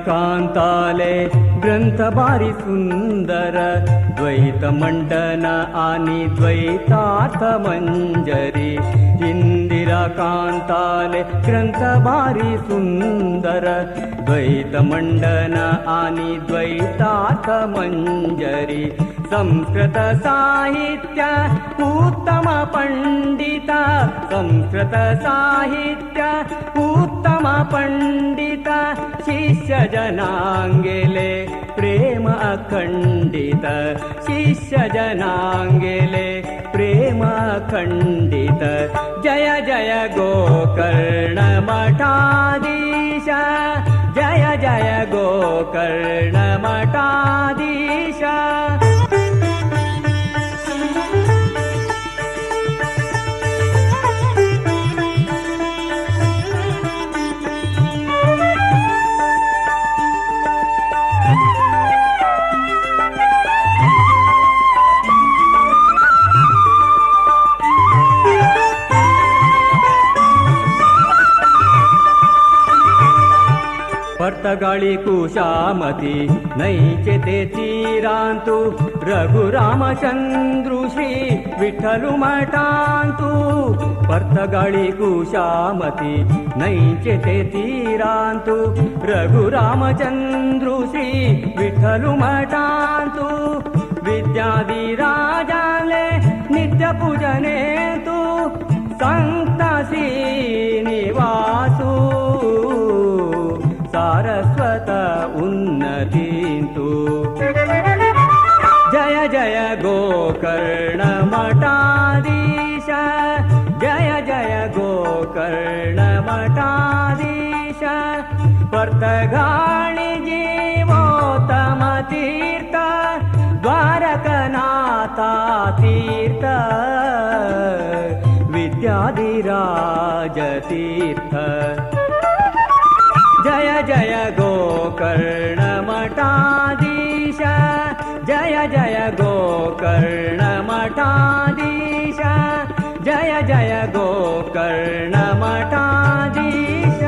इंदिराकांताले ग्रंथ भारी सुंदर द्वैत मंडन आणि द्वैतार्थ मंजरी इंदिराकांताले ग्रंथ भारी सुंदर द्वैत मंडन आणि द्वैतार्थ मंजरी संस्कृत साहित्य उत्तम पंडित संस्कृत साहित्य उत्तम पंडित शिष्य जनांगेले प्रेम अखंडित शिष्य जनांगेले प्रेम अखंडित जय जय गोकर्ण मठाधीश जय जय गोकर्ण मठाधीश। पर्तगाळी कुशामती नैचे ते तीरांतु रघुरामचंद्रु श्री विठ्ठलु मठांतु पर्तगाळी कुशामती नैचे ते तीरांतु रघुरामचंद्रु श्री विठ्ठलु मठांतु विद्याधिराजाले नित्य पूजने तु संत श्रीनिवासु सारस्वत उन्नतींतु जय जय गोकर्ण मठाधीश जय जय गोकर्ण मठाधीश पर्तगाळी जीवोत्तम तीर्थ द्वारकनाथा तीर्थ विद्याधिराज तीर्थ जय जय गोकर्ण मठाधीश जय जय गोकर्ण मठाधीश जय जय गोकर्ण मठाधीश।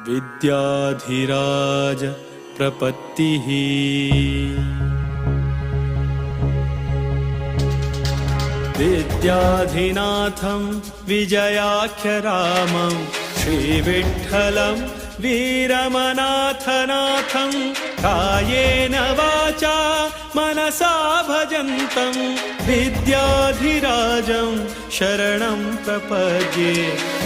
विद्याधिराज प्रपत्तिः विद्याधिनाथं विजयाख्यरामं श्रीविठ्ठलं वीरमनाथनाथं कायेन वाचा मनसा भजन्तं विद्याधिराजं शरणं प्रपद्ये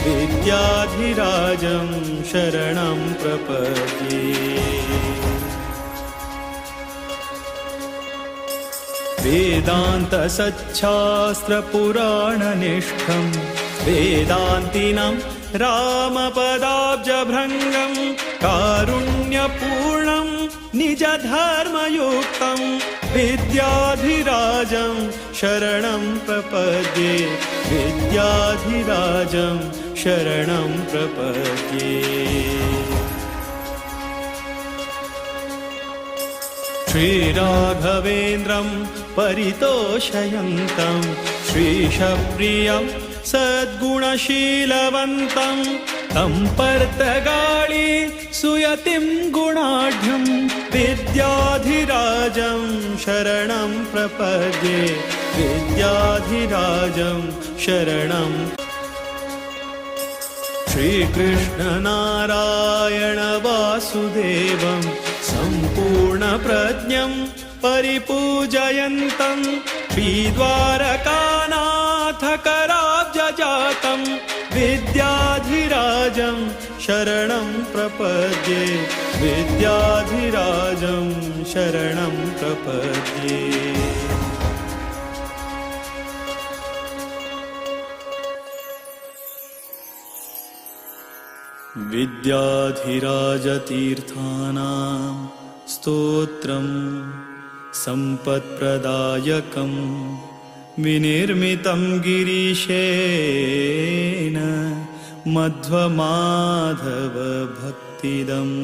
विद्याधिराजं शरणं प्रपद्ये। वेदान्तसच्छास्त्रपुराणनिष्ठं वेदान्तिनं रामपदाब्जभृङ्गं कारुण्यपूर्णं निजधर्मयुक्तं विद्याधिराजं शरणं प्रपद्ये विद्याधिराजं शरणं प्रपद्ये। श्रीराघवेन्द्रं परितोषयन्तं श्रीशप्रियं सद्गुणशीलवन्तं तं पर्तगाळी सुयतिं गुणाढ्यं विद्याधिराजं शरणं प्रपद्ये विद्याधिराजं शरणं। श्रीकृष्णनारायण वासुदेवं सम्पूर्णप्रज्ञं परिपूजयन्तं श्रीद्वारकानाथकराब्जजातं विद्याधिराजं शरणं प्रपद्ये विद्याधिराजं शरणं प्रपद्ये। विद्याधिराजतीर्थानां स्तोत्रं सम्पत्प्रदायकं विनिर्मितं गिरीशेन मध्वमाधवभक्तिदम्।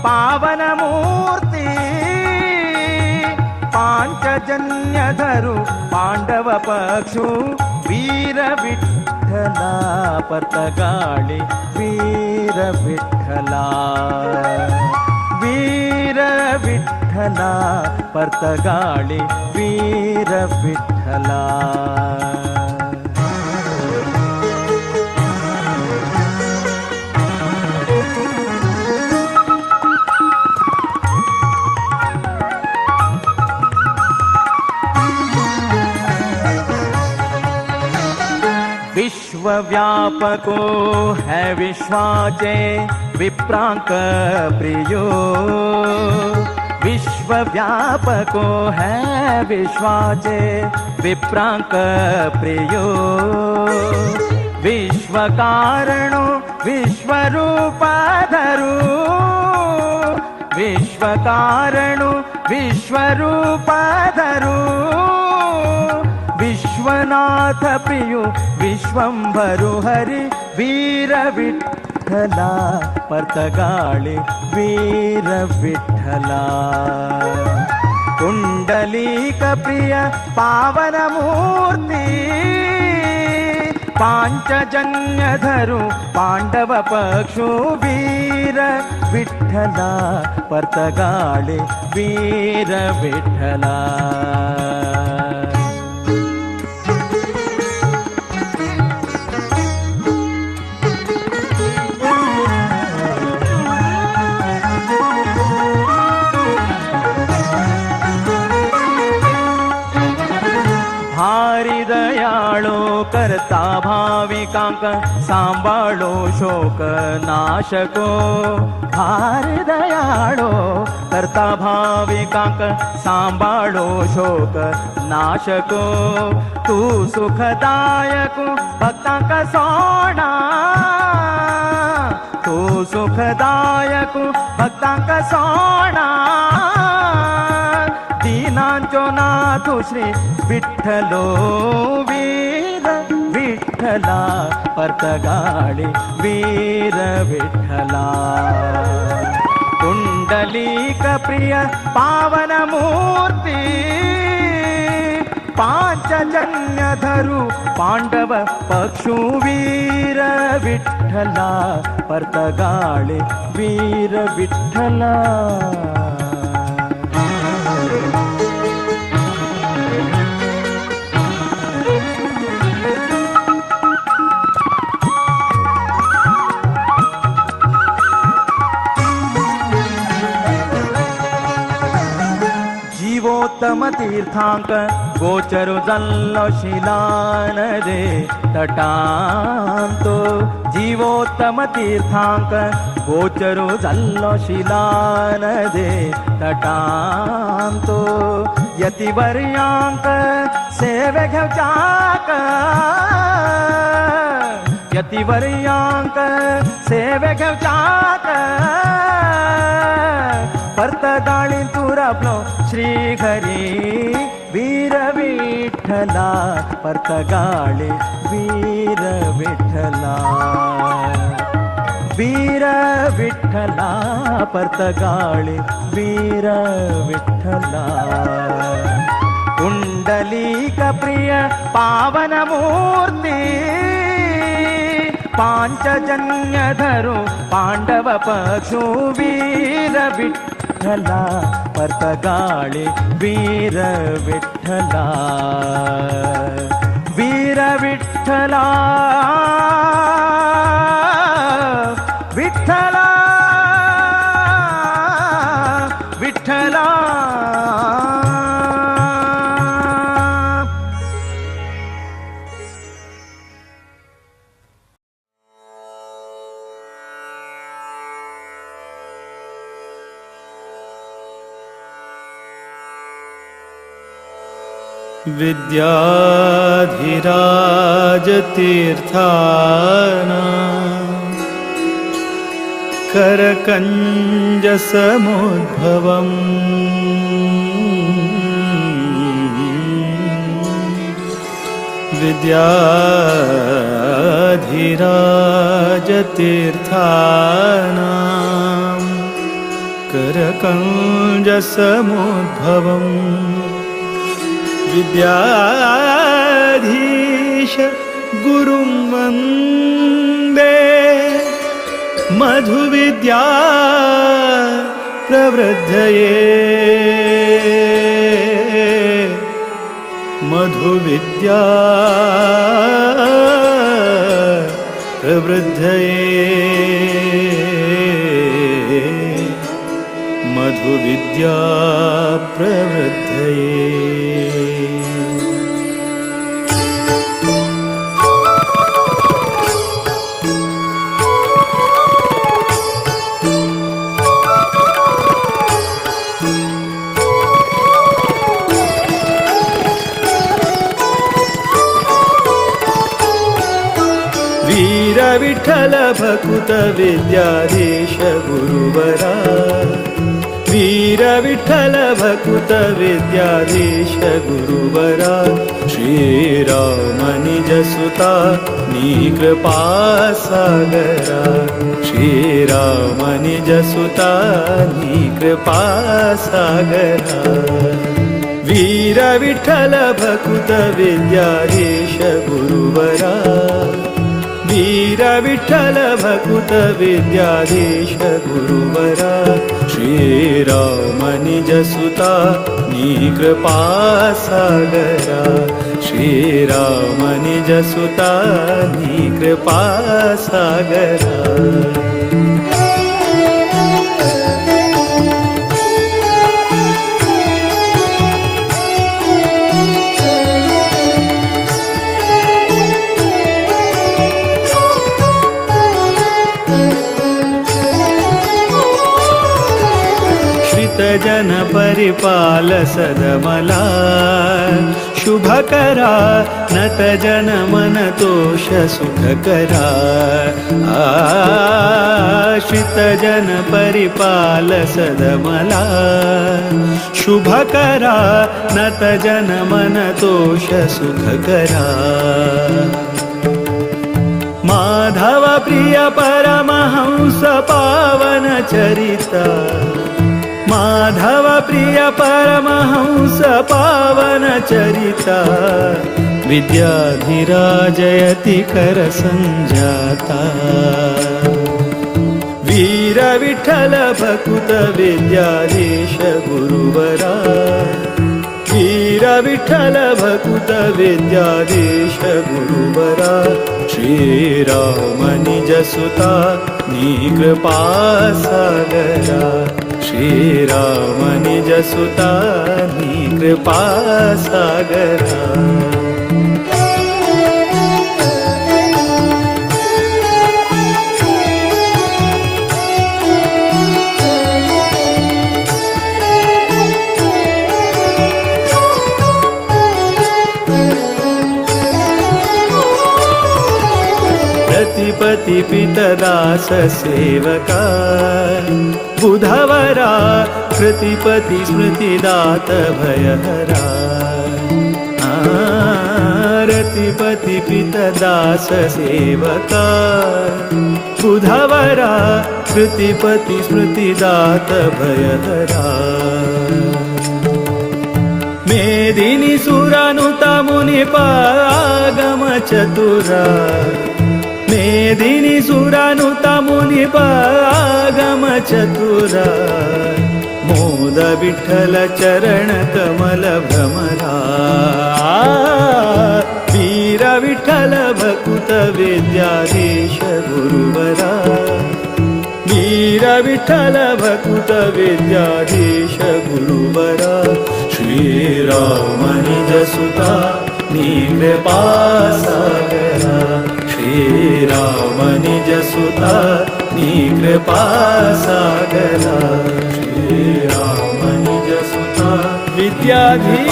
पावन मूर्ती पांचजन्यधरु पांडव पक्षु वीर विठ्ठला पर्तगाळी वीर विठ्ठला वीर विठ्ठला पर्तगाळी वीर विठ्ठला। विश्वव्यापको है विश्वाचे विप्रांक प्रियो विश्वव्यापको है विश्वाचे विप्रांक प्रियो विश्वकारणो विश्वरूपाधरू विश्वकारणो विश्वरूपाधरू विश्वनाथ प्रियो विश्वंभरु हरि वीर विठ्ठला पर्तगाळी वीर विठ्ठला कुंडलीक प्रिय पावन मूर्ती पांचजन्यधरु पांडव पक्षु वीर विठ्ठला पर्तगाळी वीर विठ्ठला। भारी दयाळो करता भाविकांक सांभाळो शोक नाशको भारी दयाळो करता भाविकांक सांभाळो शोक नाशको तू सुखदायक भक्तांक सोणा तू सुखदायक भक्तांक सोणा दीनांचो नाथ श्री विठ्ठलो वीर विठ्ठला पर्तगाळी वीर विठ्ठला कुंडलीक प्रिय पावन मूर्ती पांचजन्यधरु पांडव पक्षु वीर विठ्ठला पर्तगाळी वीर विठ्ठला। जीवोत्तम तीर्थांक गोचरु जल्लो शिलान रे तटांतो जीवोत्तम तीर्थांक गोचरु जल्लो शिलान रे तटांतो यतिवर्यांक सेवे घेवचाक यतिवर्यांक सेवे घेवचाक पर्तगाळी तुरापलो श्री हरी वीर विठ्ठला पर्तगाळी वीर विठ्ठला वीर विठ्ठला पर्तगाळी वीर विठ्ठला कुंडलीक प्रिय पावन मूर्ती पांचजन्यधरु पांडव पक्षु वीर विठ्ठला पर्तगाळी वीर विठ्ठला वीर विठ्ठला विठ्ठला विठ्ठला। विद्याधिराजतीर्थाना करकञ्जसमुद्भवम् विद्याधिराजतीर्थानां करकञ्जसमुद्भवम् विद्याधीश गुरुं वन्दे मधुविद्या प्रवृद्धये मधुविद्या प्रवृद्धये मधुविद्या प्रवृद्धये। वीर विठ्ठल भकुत विद्याधीश गुरुवरा वीर विठ्ठल भकुत विद्याधीश गुरुवरा श्रीराम निज सुता नी कृपा सागरा श्रीराम निज सुता नी कृपा सागरा वीर विठ्ठल भकुत विद्याधीश गुरुवरा वीर विठ्ठल भकुत विद्याधीश गुरुवरा श्रीराम निज सुता नी कृपा सागरा श्रीराम निज सुता नी कृपा सागरा। जन परिपाल सदमला शुभकरा नत जन मन तोष सुखकरा आश्रित जन परिपाल सदमला शुभकरा नत जन मन तोष सुखकरा माधव प्रिय परमहंस पावन चरिता माधव प्रिय परमहंस पावन चरिता विद्याधिराजयति कर संजाता वीर विठ्ठल भकुत विद्याधीश गुरुवरा वीर विठ्ठल भकुत विद्याधीश गुरुवरा श्रीराम निज सुता नी कृपा सागरा श्रीराम निज सुता नी कृपा सागरा। प्रतिपति पितदास सेवका बुधवरा कृतिपति स्मृतिदात भयहरा रतिपति पितदास सेवका बुधवरा कृतिपति स्मृतिदात भयहरा मेदिनी सुरानुता मुनिपागम चतुरा मेदिनी सुरानुता मुनिपागम चतुरा मोद विठ्ठल चरण कमल भ्रमरा वीर विठ्ठल भकुत विद्याधीश गुरुवरा वीर विठ्ठल भकुत विद्याधीश गुरुवरा श्रीराम निज सुता नी कृपा सागरा श्रीराम निज सुता नी कृपा सागरा श्रीराम निज सुता विद्याधीश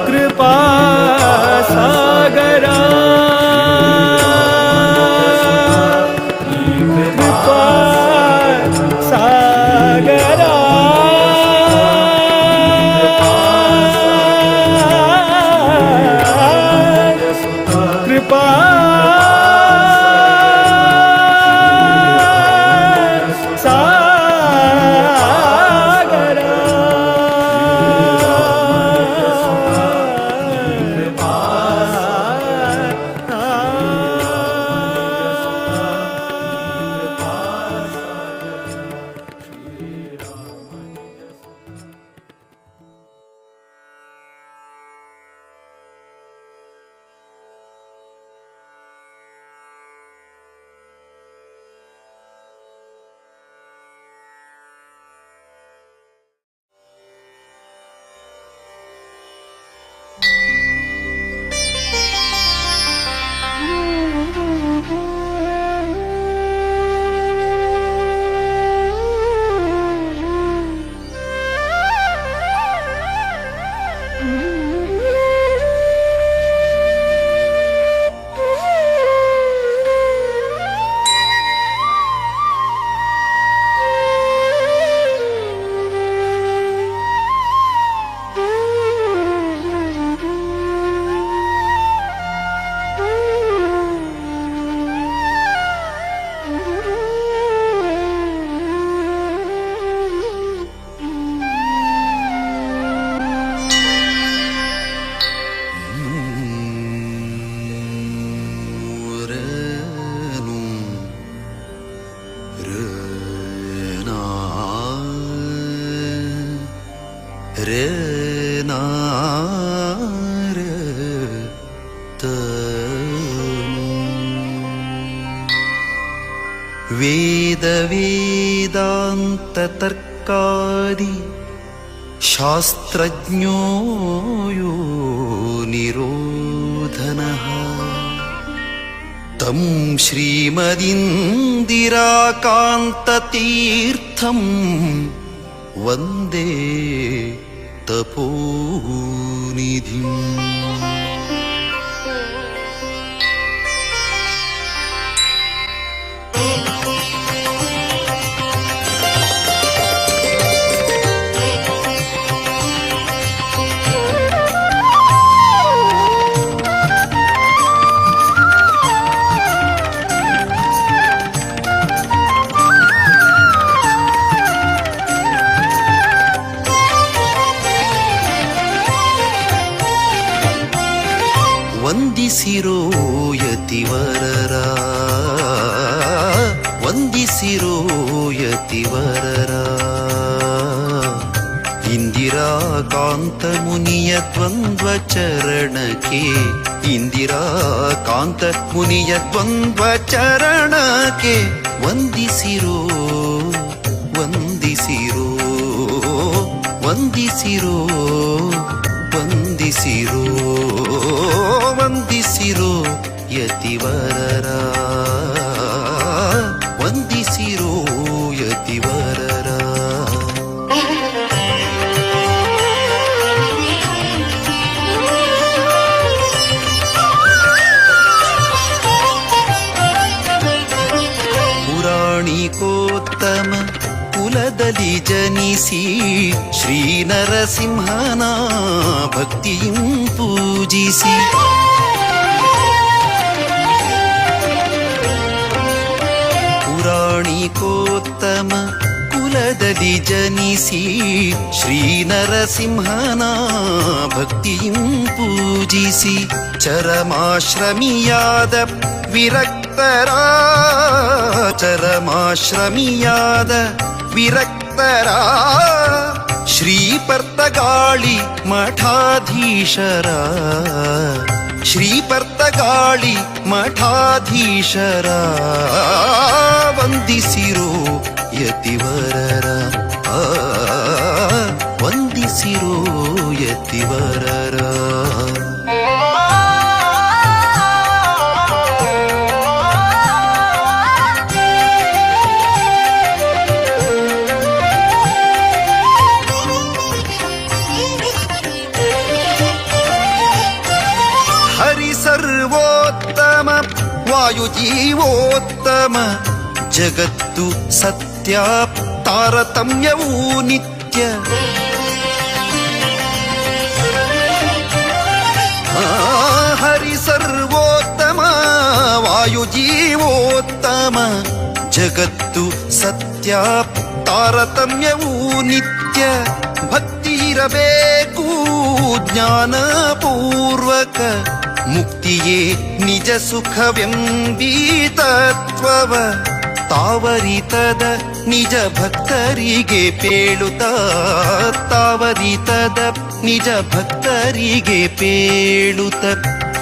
कृपा सागरा कृपा सागरा। कृपा ವೇದ ವೇದಾಂತ ತರ್ಕಾದಿ ಶಾಸ್ತ್ರಜ್ಞೋ ಯೋ ನಿರೋಧನಃ ತಂ ಶ್ರೀಮದಿಂದಿರಾಕಾಂತತೀರ್ಥಂ ವಂದೇ ತಪೋನಿಧಿಂ. ವಂದಿಸಿರೋ ಯತಿವರರ, ವಂದಿಸಿರೋ ಯತಿವರರ, ಇಂದಿರಾಕಾಂತ ಮುನಿಯ ದ್ವಂದ್ವ ಚರಣಕ್ಕೆ, ಇಂದಿರಾಕಾಂತ ಮುನಿಯ ದ್ವಂದ್ವ ಚರಣಕ್ಕೆ ವಂದಿಸಿರೋ, ವಂದಿಸಿರೋ, ವಂದಿಸಿರೋ, ವಂದಿಸಿರೋ, ವಂದಿಸಿರೋ ಯತಿವರರ, ವಂದಿಸಿರೋ ಯತಿವರರ. ಪುರಾಣಿಕೋತ್ತಮ ಕುಲದಲ್ಲಿ ಜನಿಸಿ ಶ್ರೀ ನರಸಿಂಹನ ಭಕ್ತಿಯಂ ಪೂಜಿಸಿ, ಪುರಾಣಿಕೋತ್ತಮ ಕುಲದಲ್ಲಿ ಜನಿಸಿ ಶ್ರೀ ನರಸಿಂಹನ ಭಕ್ತಿಯಂ ಪೂಜಿಸಿ, ಚರಮಾಶ್ರಮಿಯಾದ ವಿರಕ್ತರ, ಚರಮಾಶ್ರಮಿಯಾದ ವಿರಕ್ತರ, ಶ್ರೀ ಪರ್ತಗಾಳಿ ಮಠಾಧೀಶರ, ಶ್ರೀ ಪರ್ತಗಾಳಿ ಮಠಾಧೀಶರ, ವಂದಿಸಿರೋ ಯತಿವರರ, ವಂದಿಸಿರೋ ಯತಿವರರ. ಸರ್ವೋತ್ತಮ ವಾಯುಜೀವೋತ್ತಮ ಜಗತ್ತು ಸತ್ಯ ತಾರತಮ್ಯವೂ ನಿತ್ಯ, ಹರಿ ಸರ್ವೋತ್ತಮ ವಾಯುಜೀವೋತ್ತಮ ಜಗತ್ತು ಸತ್ಯ ತಾರತಮ್ಯವೂ ನಿತ್ಯ, ಭಕ್ತಿ ಇರಬೇಕು ಜ್ಞಾನಪೂರ್ವಕ ಮುಕ್ತಿಯೇ ನಿಜ ಸುಖವೆಂಬೀ ತತ್ವವ ತಾವರಿತದ ನಿಜ ಭಕ್ತರಿಗೆ ಪೇಳುತ್ತ, ತಾವರಿತದ ನಿಜ ಭಕ್ತರಿಗೆ ಪೇಳುತ್ತ,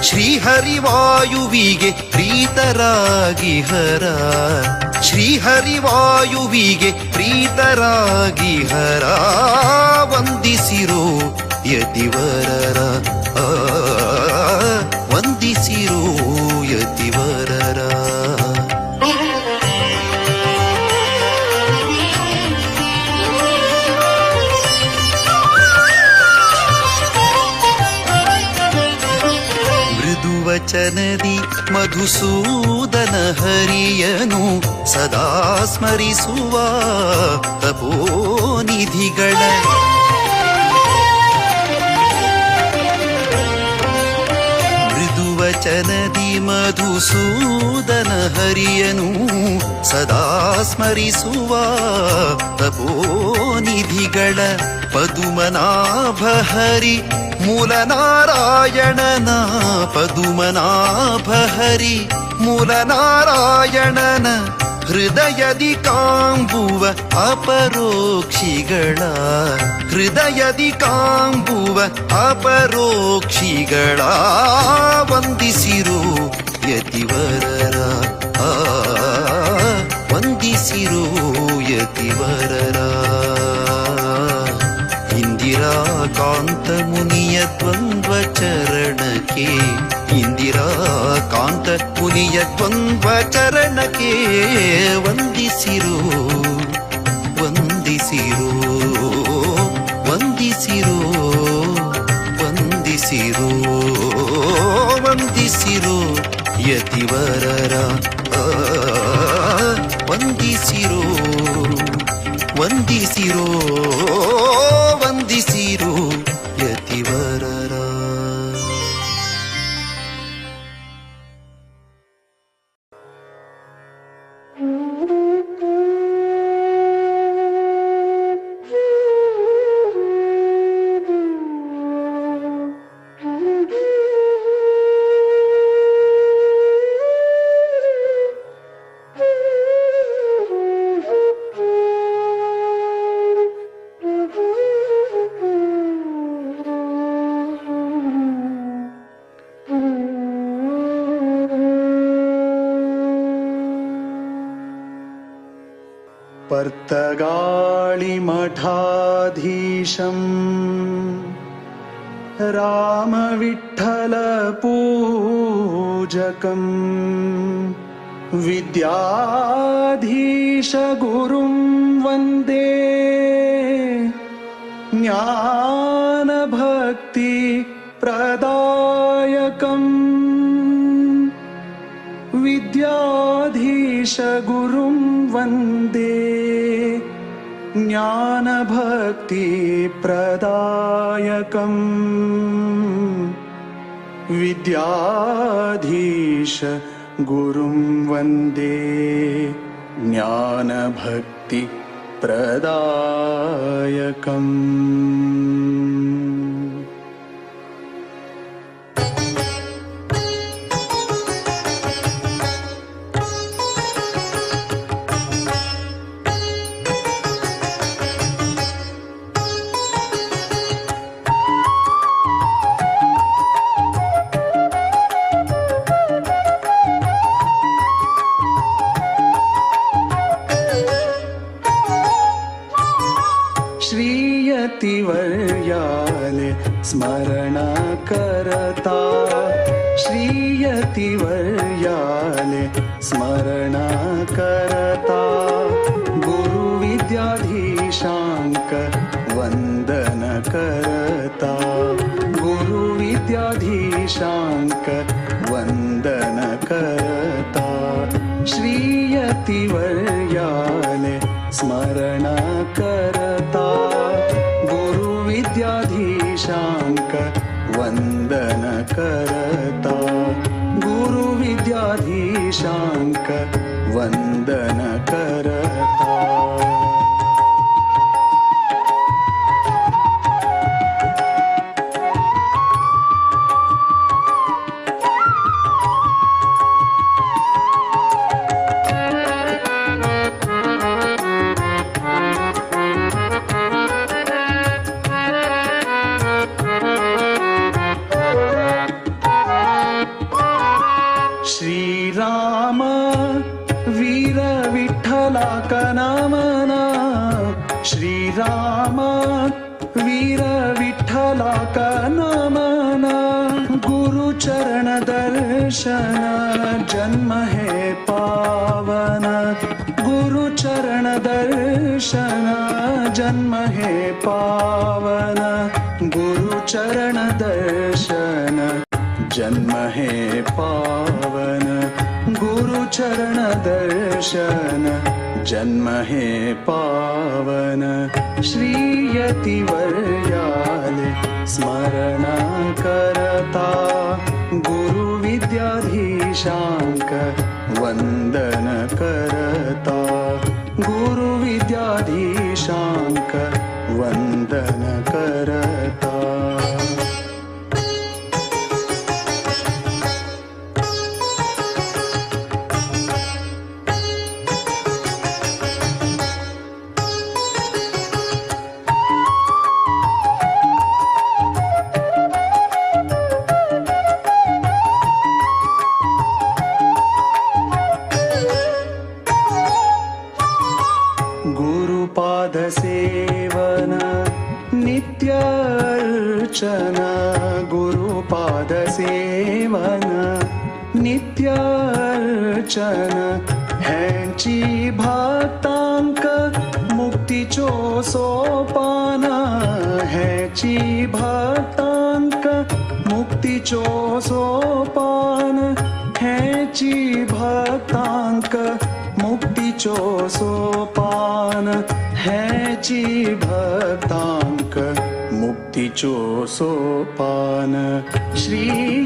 ಶ್ರೀಹರಿವಾಯುವಿಗೆ ಪ್ರೀತರಾಗಿ ಹರ, ಶ್ರೀಹರಿವಾಯುವಿಗೆ ಪ್ರೀತರಾಗಿ ಹರ, ವಂದಿಸಿರೋ ಯತಿವರರ, ವಂದಿಸಿರೋ ಯತಿವರರ. ಮೃದುವಚನದಿ ಮಧುಸೂದನ ಹರಿಯನು ಸದಾ ಸ್ಮರಿಸುವ ತಪೋನಿಧಿಗಳ, ಮೃದುವಚನದಿ ಮಧುಸೂದನ ಹರಿಯನು ಸದಾ ಸ್ಮರಿಸುವ ತಪೋನಿಧಿಗಳ, ಪದುಮನಾಭ ಹರಿ ಮೂಲನಾರಾಯಣನ, ಪದುಮನಾಭ ಹರಿ ಮೂಲನಾರಾಯಣನ, ಹೃದಯದಿ ಕಾಂಬುವ ಅಪರೋಕ್ಷಿಗಳ, ಹೃದಯದಿ ಕಾಂಬುವ ಅಪರೋಕ್ಷಿಗಳ, ವಂದಿಸಿರೋ ಯತಿವರರ, ವಂದಿಸಿರೋ. ವಂದಿಸಿರೋ ಯತಿವರರ. ಇಂದಿರಾಕಾಂತ ಮುನಿಯ ದ್ವಂದ್ವ ಚರಣಕ್ಕೆ, ಇಂದಿರಾಕಾಂತ ಮುನಿಯ ದ್ವಂದ್ವ ಚರಣಕ್ಕೆ ವಂದಿಸಿರೋ ವಂದಿಸಿರೋ ವಂದಿಸಿರೋ ವಂದಿಸಿರೋ ವಂದಿಸಿರೋ ಯತಿವರರ, ವಂದಿಸಿರೋ ವಂದಿಸಿರೋ ವಂದಿಸಿರೋ ಯತಿವರರ. पर्तगाळिमठाधीशं रामविठ्ठलपूजकं विद्याधीशगुरुं वन्दे ज्ञानभक्तिप्रदायकम् विद्याधीशगुरुं वन्दे ज्ञानभक्तिप्रदायकम् विद्याधीश गुरुं वन्दे ज्ञानभक्तिप्रदायकम्। श्रीयतिवर्याले स्मरण करता, श्रीयतिवर्याले स्मरण करता, गुरुविद्याधीशांक वंदन करता, गुरुविद्याधीशांक वंदन करता, श्रीयतिवर्याले स्मरण करता, गुरुविद्याधीशांक वंदन करता, गुरुविद्याधीशांक वंदन करता। श्रीराम वीर विठ्ठला कनामना, श्रीराम वीर विठ्ठला कनामना, गुरुचरण दर्शन जन्म हे पावन, गुरुचरण दर्शन जन्म हे पावन, गुरुचरण दर्शन जन्म हे पावन, गुरुचरण दर्शन जन्म हे पावन, श्रीयतिवर्याले स्मरण करता, गुरुविद्याधीशांक वंदन करता, गुरुविद्याधीशांक वंदन करता। अर्चन गुरुपाद सेवन नित्य अर्चन हेंची भक्तांक मुक्तीचो सोपान हेंची भक्तांक मुक्तीचो सोपान हेंची भक्तांक मुक्तीचो सोपान हेंची भक्तांक मुक्तीचो सोपान श्री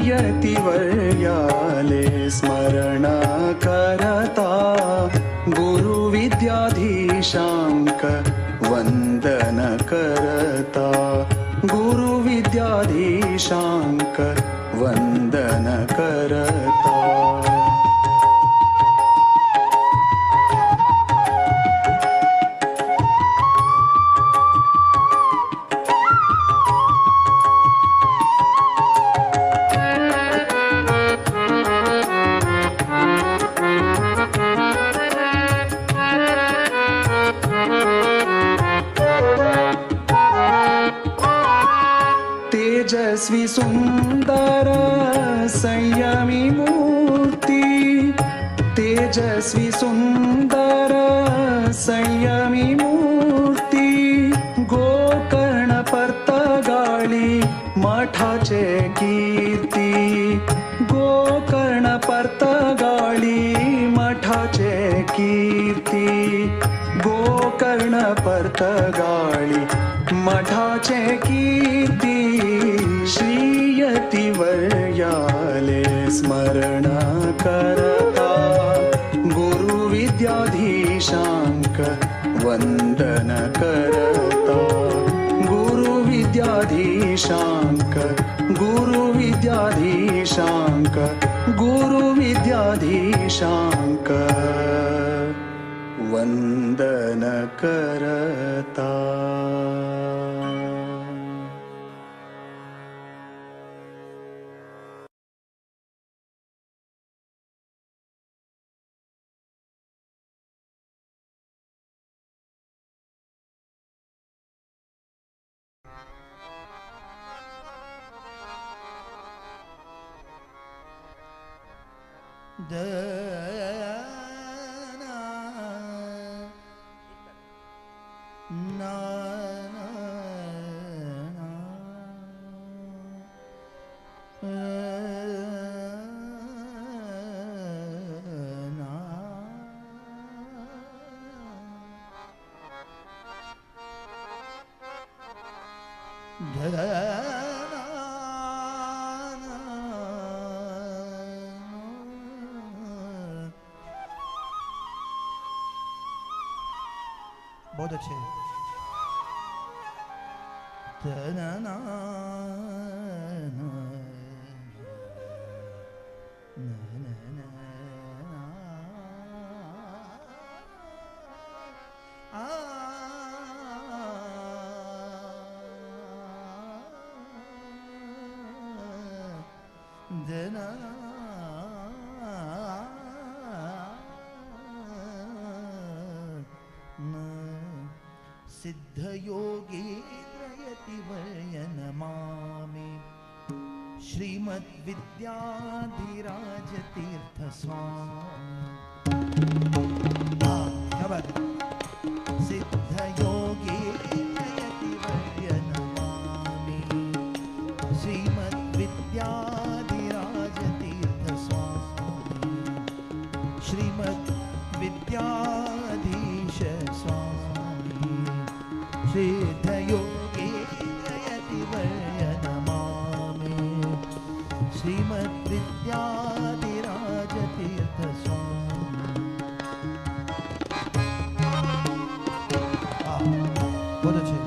यतिवर्याले स्मरण करता गुरु विद्याधीशांक वंदन करता गुरु विद्याधीशांक वंदन करता। तेजस्वी सुंदर संयमी मूर्ति तेजस्वी सुंदर संयमी मूर्ति गोकर्ण पर्तगाळी मठाचे कीर्ती गोकर्ण पर्तगाळी मठाचे कीर्ती गोकर्ण पर्तगाळी मठाचे कीर्ती श्री यतिवर्याले स्मरण करता गुरु विद्याधीशांक वंदन करता गुरु विद्याधीशांक गुरु विद्याधीशांक गुरु विद्याधीशांक वंदन करता। बहुत अच्छे। सिद्धयोगेन्द्रयतिवर्य नमामि श्रीमद्विद्याधिराजतीर्थ स्वामी। क्या बात है। सिद्धयोगेन्द्रयतिवर्य नमामि श्रीमद्विद्याधिराजतीर्थ स्वामी श्रीमद्विद्याधीश स्वामी सिद्धयोगेन्द्रयतिवर्य नमामि श्रीमद्विद्याधिराजतीर्थ स्वामी। बहुत अच्छे।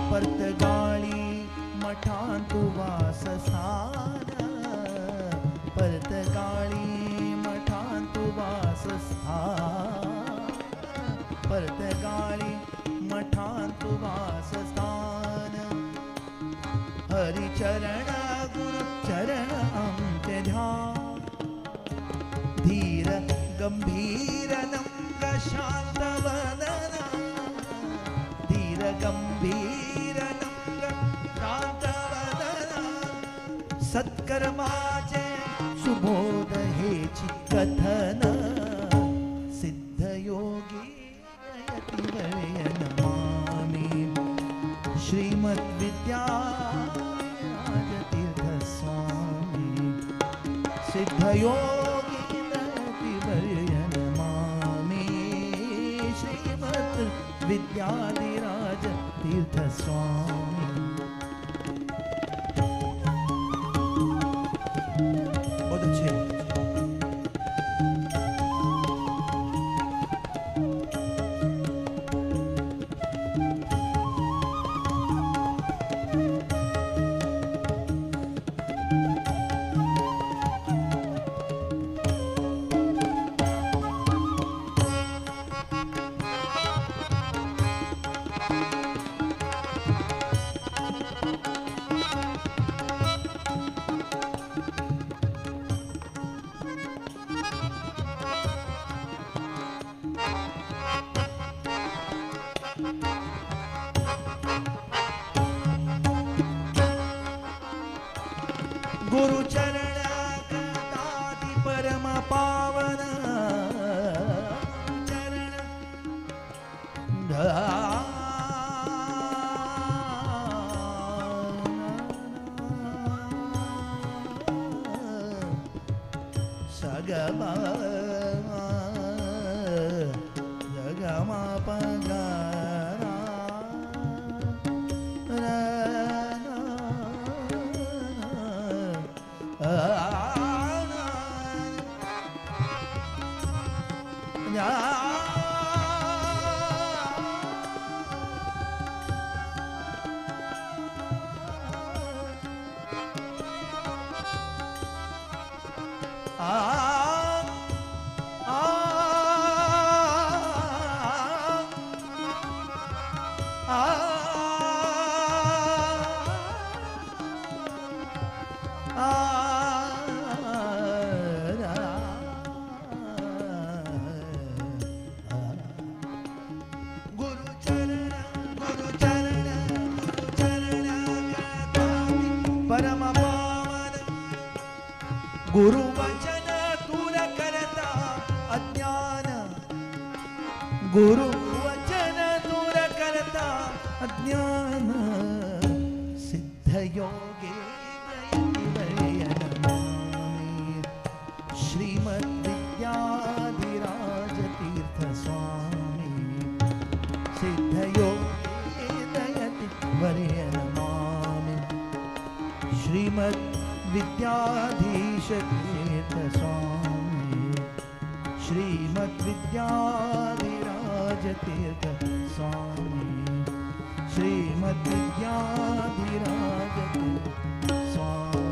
पर्तगाळी मठांतु वासस्थान पर्तगाळी मठांतु वासस्थान पर्तगाळी मठांतु वासस्थान चरण गुरु चरण आमचे ध्यान धीर गंभीर नम्र शांत वदना धीर गंभीर नम्र शांत वदना सत्कर्माचे सुबोध हेची कथन सिद्धयोगी यतिवर्य नमामि श्रीमद् विद्याराजतीर्थ स्वामी सिद्धयोगी यतिवर्य नमामि श्रीमद् विद्याधिराज तीर्थ स्वामी। बहुत अच्छे। गुरु चरण कृतादि परम पावन चरण सगम जगम पगा गुरु वचन दूर करता अज्ञान गुरु वचन दूर करता अज्ञान सिद्ध योगे श्रीमद् विद्याधिराज तीर्थ स्वामी सिद्ध योगे दयति वर्य नमामि श्रीमद् विद्याधीश तीर्थ स्वामी श्रीमद् विद्याधिराज तीर्थ स्वामी श्रीमद् विद्याधिराज तीर्थ स्वामी।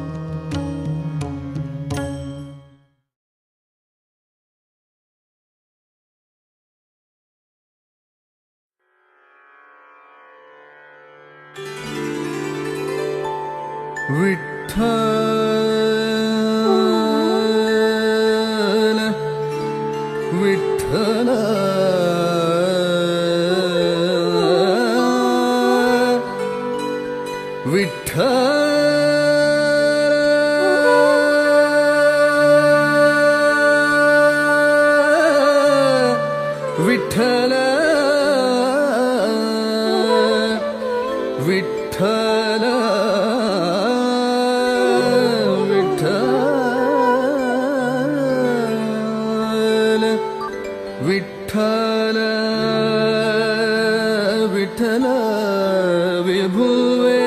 विठ्ठल विठ्ठल विठ्ठल विठ्ठल विठ्ठल विठ्ठल विठ्ठल विभुवे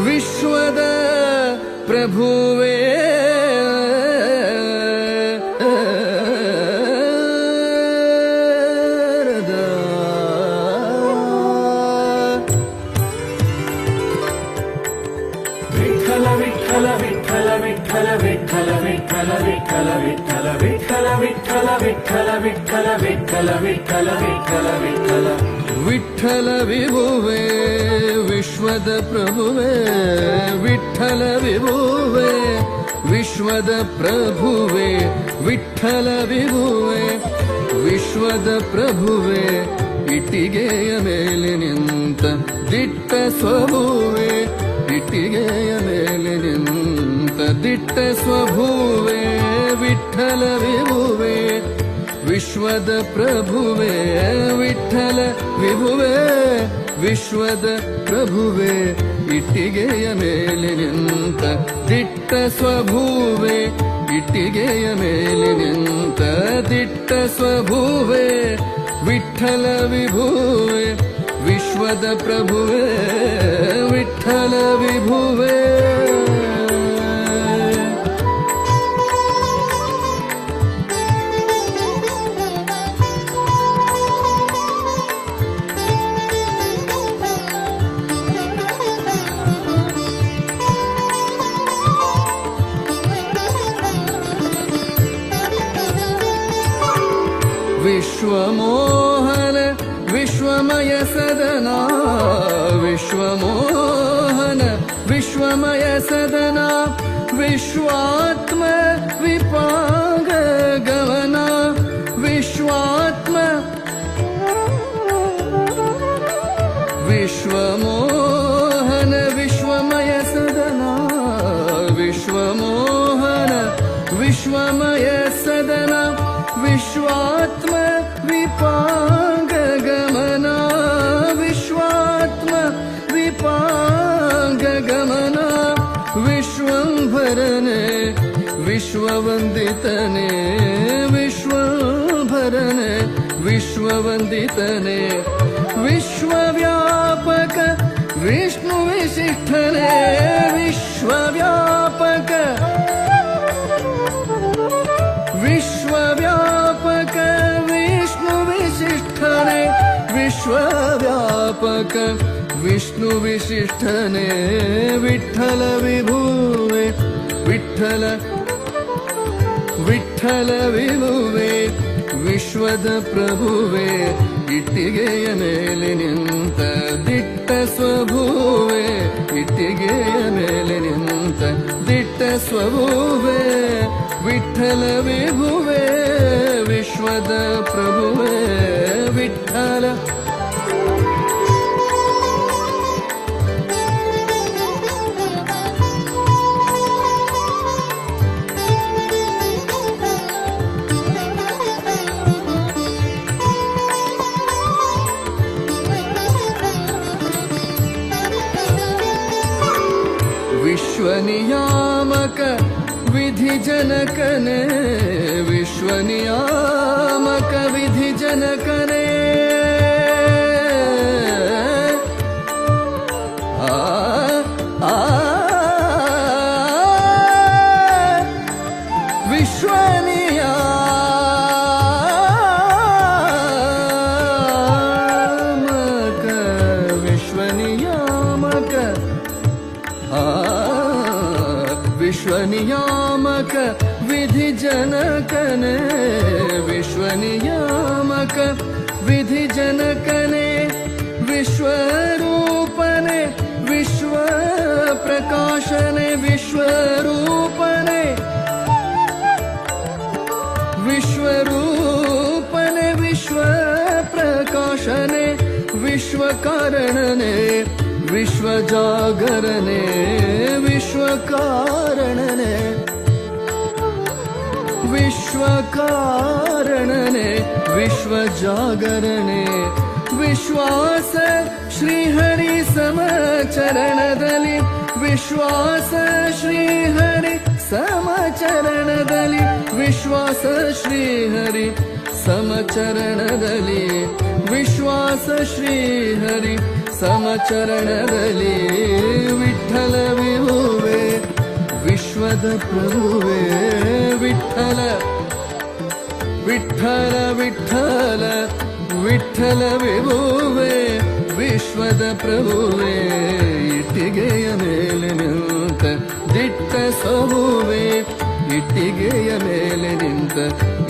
विश्वद प्रभुवे विठ्ठल विठ्ठल विठ्ठल विठ्ठल विठ्ठल विठ्ठल विठ्ठल विठ्ठल विठ्ठल विठ्ठल विठ्ठल विठ्ठल विठ्ठल विठ्ठल विठ्ठल विठ्ठल। ವಿಠಲ ವಿಭುವೆ ವಿಶ್ವದ ಪ್ರಭುವೆ ವಿಠಲ ವಿಭುವೆ ವಿಶ್ವದ ಪ್ರಭುವೆ ವಿಠಲ ವಿಭುವೆ ವಿಶ್ವದ ಪ್ರಭುವೆ ಇಟ್ಟಿಗೆಯ ಮೇಲೆ ನಿಂತ ದಿಟ್ಟ ಸ್ವಭುವೆ ಇಟ್ಟಿಗೆಯ ಮೇಲೆ ನಿಂತ ದಿಟ್ಟ ಸ್ವಭುವೆ ವಿಠಲ ವಿಭುವೆ ವಿಶ್ವದ ಪ್ರಭುವೆ ವಿಠಲ ವಿಭುವೆ ವಿಶ್ವದ ಪ್ರಭುವೆ ಇಟ್ಟಿಗೆಯ ಮೇಲೆ ನಿಂತ ದಿಟ್ಟ ಸ್ವಭುವೆ ಇಟ್ಟಿಗೆಯ ಮೇಲೆ ನಿಂತ ದಿಟ್ಟ ಸ್ವಭುವೆ ವಿಠಲ ವಿಭುವೆ ವಿಶ್ವದ ಪ್ರಭುವೆ ವಿಠಲ ವಿಭುವೆ. ವಿಶ್ವಮೋಹನ ವಿಶ್ವಮಯ ಸದನ ವಿಶ್ವಮೋಹನ ವಿಶ್ವಮಯ ಸದನ ವಿಶ್ವಾತ್ಮ ವಿಪಾಂಗ ಗಮನ ವಿಶ್ವಾತ್ಮ ವಿಶ್ವಮೋಹನ ವಿಶ್ವಮಯ ಸದನ ವಿಶ್ವಮೋಹನ ವಿಶ್ವಮಯ ಸದನ ವಿಶ್ವಾತ್ಮ ವಿಪಾಂಗ ಗಮನ ವಿಶ್ವಾತ್ಮ ವಿಪಾಂಗ ಗಮನ ವಿಶ್ವಂಭರನೆ ವಿಶ್ವವಂದಿತನೆ ವಿಶ್ವಂಭರನೆ ವಿಶ್ವವಂದಿತನೆ ವಿಶ್ವವ್ಯಾಪಕ ವಿಷ್ಣು ವಿಶಿಷ್ಠನೆ ವಿಶ್ವವ್ಯಾಪಕ ವಿಶ್ವವ್ಯಾಪಕ ವಿಷ್ಣು ವಿಶಿಷ್ಠನೆ ವಿಶ್ವವ್ಯಾಪಕ ವಿಷ್ಣು ವಿಶಿಷ್ಠನೆ ವಿಠಲ ವಿಭುವೆ ವಿಠಲ ವಿಠಲ ವಿಭುವೆ ವಿಶ್ವದ ಪ್ರಭುವೆ ಇಟ್ಟಿಗೆಯ ಮೇಲೆ ನಿಂತ ದಿಟ್ಟ ಸ್ವಭುವೆ ಇಟ್ಟಿಗೆಯ ಮೇಲೆ ನಿಂತ ದಿಟ್ಟ ಸ್ವಭುವೆ ವಿಠಲ ವಿಭುವೆ ವಿಶ್ವದ ಪ್ರಭುವೆ ವಿಠಲ. ವಿಶ್ವನಿಯಾಮಕ ವಿಧಿ ಜನಕನೆ ವಿಶ್ವನಿಯಾಮಕ ವಿಧಿ ಜನಕನೆ ಆ ಆ ವಿಶ್ವನಿಯಾಮಕ ವಿಶ್ವನಿಯಾಮಕ ಆ ವಿಶ್ವನಿಯಾಮಕ ವಿಧಿ ಜನಕನೆ ವಿಶ್ವನಿಯಾಮಕ ವಿಧಿ ಜನಕನೆ ವಿಶ್ವರೂಪನೆ ವಿಶ್ವ ಪ್ರಕಾಶನೆ ವಿಶ್ವರೂಪನೆ ವಿಶ್ವರೂಪನೆ ವಿಶ್ವ ಪ್ರಕಾಶನೆ ವಿಶ್ವಕಾರಣನೆ ವಿಶ್ವಜಾಗರಣೆ ವಿಶ್ವಕಾರಣನೆ ವಿಶ್ವಕಾರಣನೆ ವಿಶ್ವಜಾಗರಣೆ ವಿಶ್ವಾಸ ಶ್ರೀಹರಿ ಸಮಚರಣದಲ್ಲಿ ವಿಶ್ವಾಸ ಶ್ರೀಹರಿ ಸಮಚರಣದಲ್ಲಿ ವಿಶ್ವಾಸ ಶ್ರೀಹರಿ ಸಮಚರಣದಲ್ಲಿ ವಿಶ್ವಾಸ ಶ್ರೀಹರಿ ಸಮಚರಣದಲ್ಲಿ ವಿಠಲ ವಿಭುವೆ ವಿಶ್ವದ ಪ್ರಭುವೆ ವಿಠಲ ವಿಠಲ ವಿಠಲ ವಿಠಲ ವಿಭುವೆ ವಿಶ್ವದ ಪ್ರಭುವೆ ಇಟ್ಟಿಗೆಯ ಮೇಲೆ ನಿಂತ ದಿಟ್ಟ ಸಭುವೆ ಇಟ್ಟಿಗೆಯ ಮೇಲೆ ನಿಂತ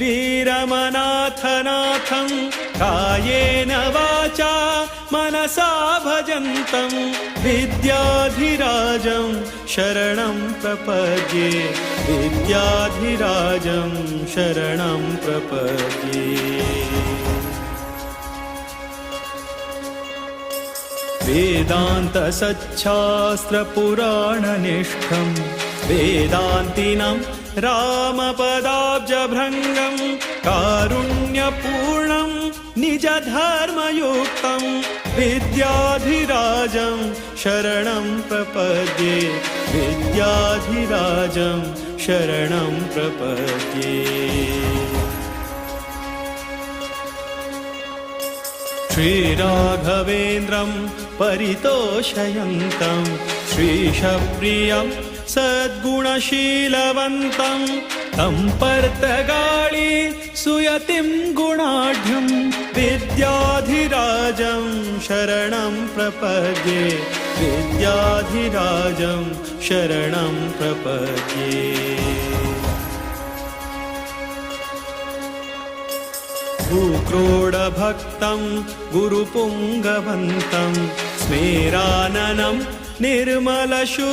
वीरमनाथनाथं कायेन वाचा मनसा भजन्तं विद्याधिराजं शरणं प्रपद्ये विद्याधिराजं शरणं प्रपद्ये। वेदान्तसच्छास्त्रपुराणनिष्ठं वेदान्तिनं रामपदाब्जभृङ्गं कारुण्यपूर्णं निजधर्मयुक्तं विद्याधिराजं शरणं प्रपद्ये विद्याधिराजं शरणं प्रपद्ये। श्रीराघवेन्द्रं परितोषयन्तं श्रीशप्रियं सद्गुणशीलवन्तं तं पर्तगाळी सुयतिं गुणाढ्यं विद्याधिराजं शरणं प्रपद्ये विद्याधिराजं शरणं प्रपद्ये। भूक्रोडभक्तं गुरुपुङ्गवन्तं स्मेराननं निर्मलशुद्धगात्रं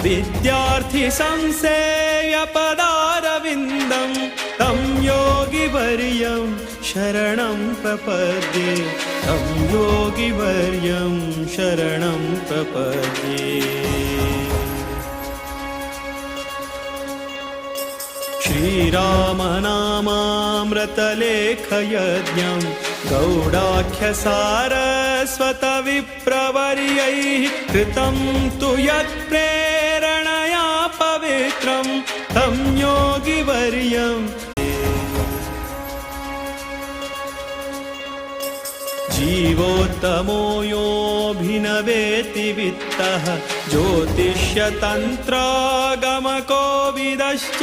विद्यार्थिसंसेव्यपदारविन्दं तं योगिवर्यं शरणं प्रपद्ये तं योगिवर्यं शरणं प्रपद्ये। श्रीरामनामामृतलेखयज्ञं गौडाख्यसारस्वतविप्रवर्यैः कृतं तु यत्प्रेरणया पवित्रं तं योगिवर्यं। जीवोत्तमो योऽभिनवेति वित्तः ज्योतिष्यतन्त्रागमकोविदश्च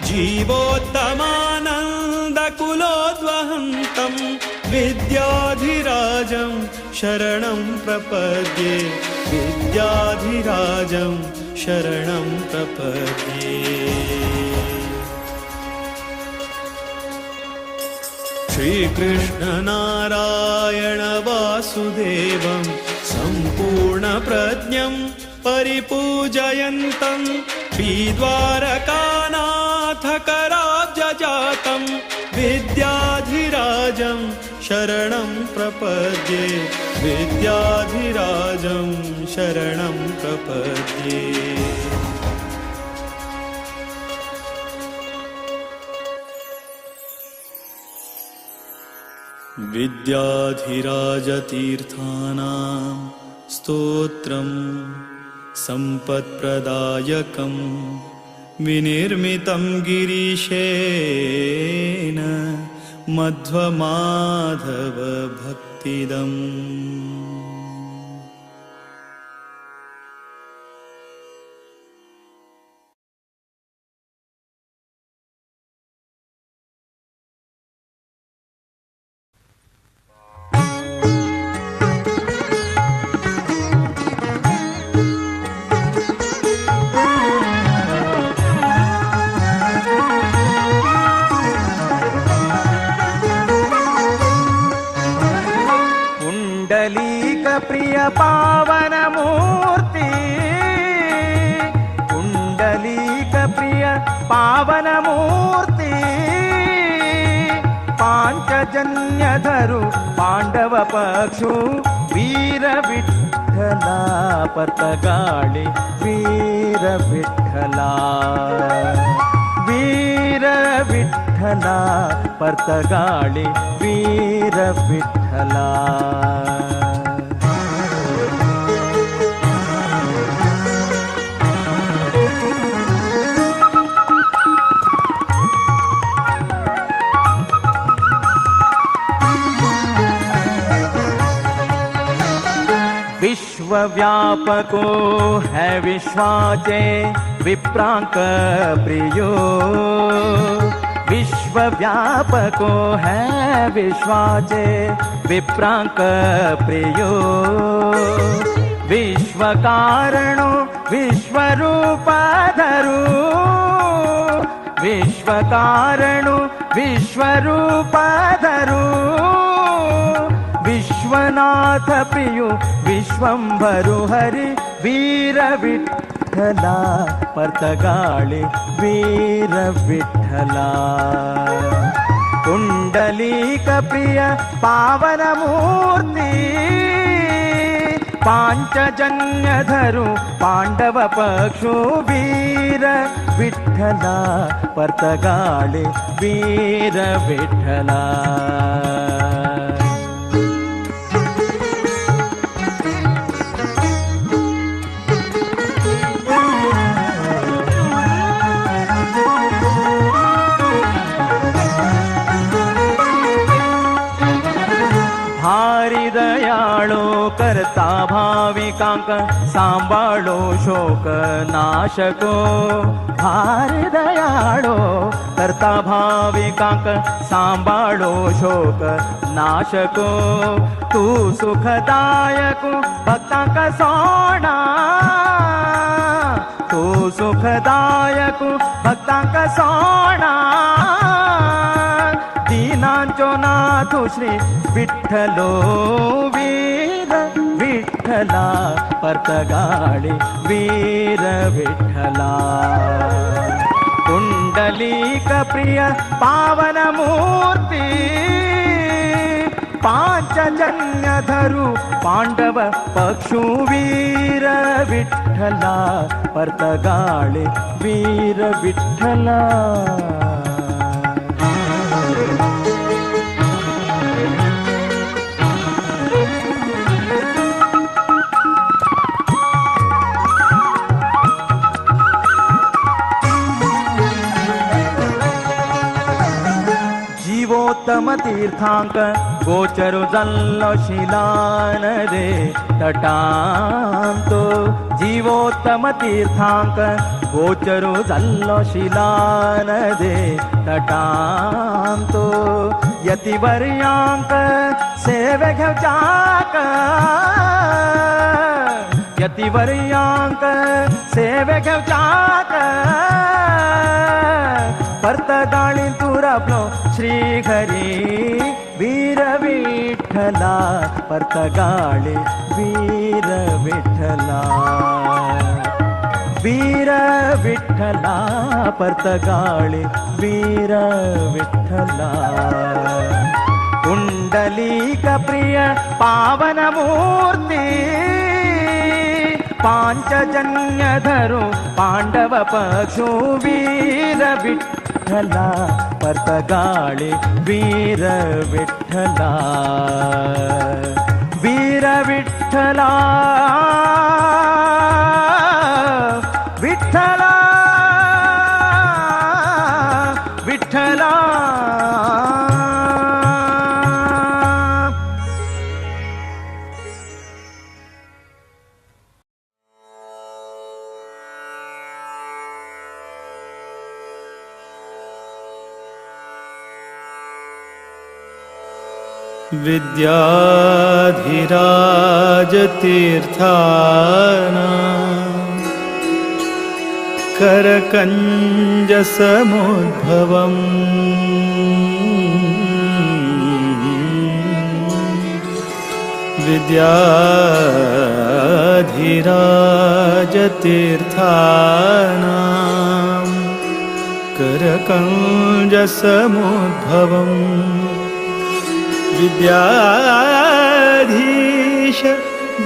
जीवोत्तमानन्दकुलोद्वहन्तं विद्याधिराजं शरणं प्रपद्ये विद्याधिराजं शरणं प्रपद्ये। श्रीकृष्णनारायण वासुदेवं सम्पूर्णप्रज्ञं परिपूजयन्तं श्रीद्वारकानाथकराब्जजातं विद्याधिराजं शरणं प्रपद्ये विद्याधिराजं शरणं प्रपद्ये। विद्याधिराजतीर्थानां स्तोत्रं सम्पत्प्रदायकं विनिर्मितं गिरीशेन मध्वमाधवभक्तिदम्। प्रिय पावन मूर्ति पुंडलीक प्रिय पावन मूर्ति पांचजन्य धरु पांडव पक्षु वीर विठ्ठला पर्तगाळी वीर विठ्ठला वीर विठ्ठला पर्तगाळी वीर विठ्ठला। विश्वव्यापको है विश्वाचे विप्रांक प्रियो विश्वव्यापको है विश्वाचे विप्रांक प्रियो विश्वकारणो विश्वरूपाधरो विश्वकारणु विश्वरूपधरु विश्वनाथ प्रियु विश्वंभरु हरि वीर विठ्ठला पर्तगाळि वीर विठ्ठला कुंडलीक प्रिय पावन मूर्ती पांचजन्य धरु पांडव पक्षु वीर विठ्ठला पर्तगाळि वीर विठ्ठला। भारी दयाळो करता भाविकांक सांभाळो शोक नाशको भारी दयाळो करता भाविकांक सांभाळो शोक नाशको तू सुखदायक भक्तांक सोणा तू सुखदायक भक्तांक सोणा दीनांचो नाथ श्री विठ्ठलो वीर विठ्ठला पर्तगाळि वीर विठ्ठला कुंडलीक प्रिय पावन मूर्ती पांचजन्य धरु पांडव पक्षु वीर विठ्ठला पर्तगाळि वीर विठ्ठला। जीवोत्तम तीर्थांक गोचरु जल्लो शिलान रे तटांतो जीवोत्तम तीर्थांक गोचरु जल्लो शिलान रे तटांतो यतिवर्यांक सेवे घेवचाक यतिवर्यांक सेवे घेवचाक पर्तगाळी तुरापलो श्री हरी वीर विठ्ठला पर्तगाळी वीर विठ्ठला वीर विठ्ठला पर्तगाळी वीर विठ्ठला कुंडलीक प्रिय पावन मूर्ती पांचजन्य धरु पांडव पक्षु वीर विठ्ठला पर्तगाळि वीर विठ्ठला वीर विठ्ठला विठ्ठला विठ्ठला। विद्याधिराजतीर्थाना करकञ्जसमुद्भवम् विद्याधिराजतीर्थाना करकञ्जसमुद्भवम् विद्याधीश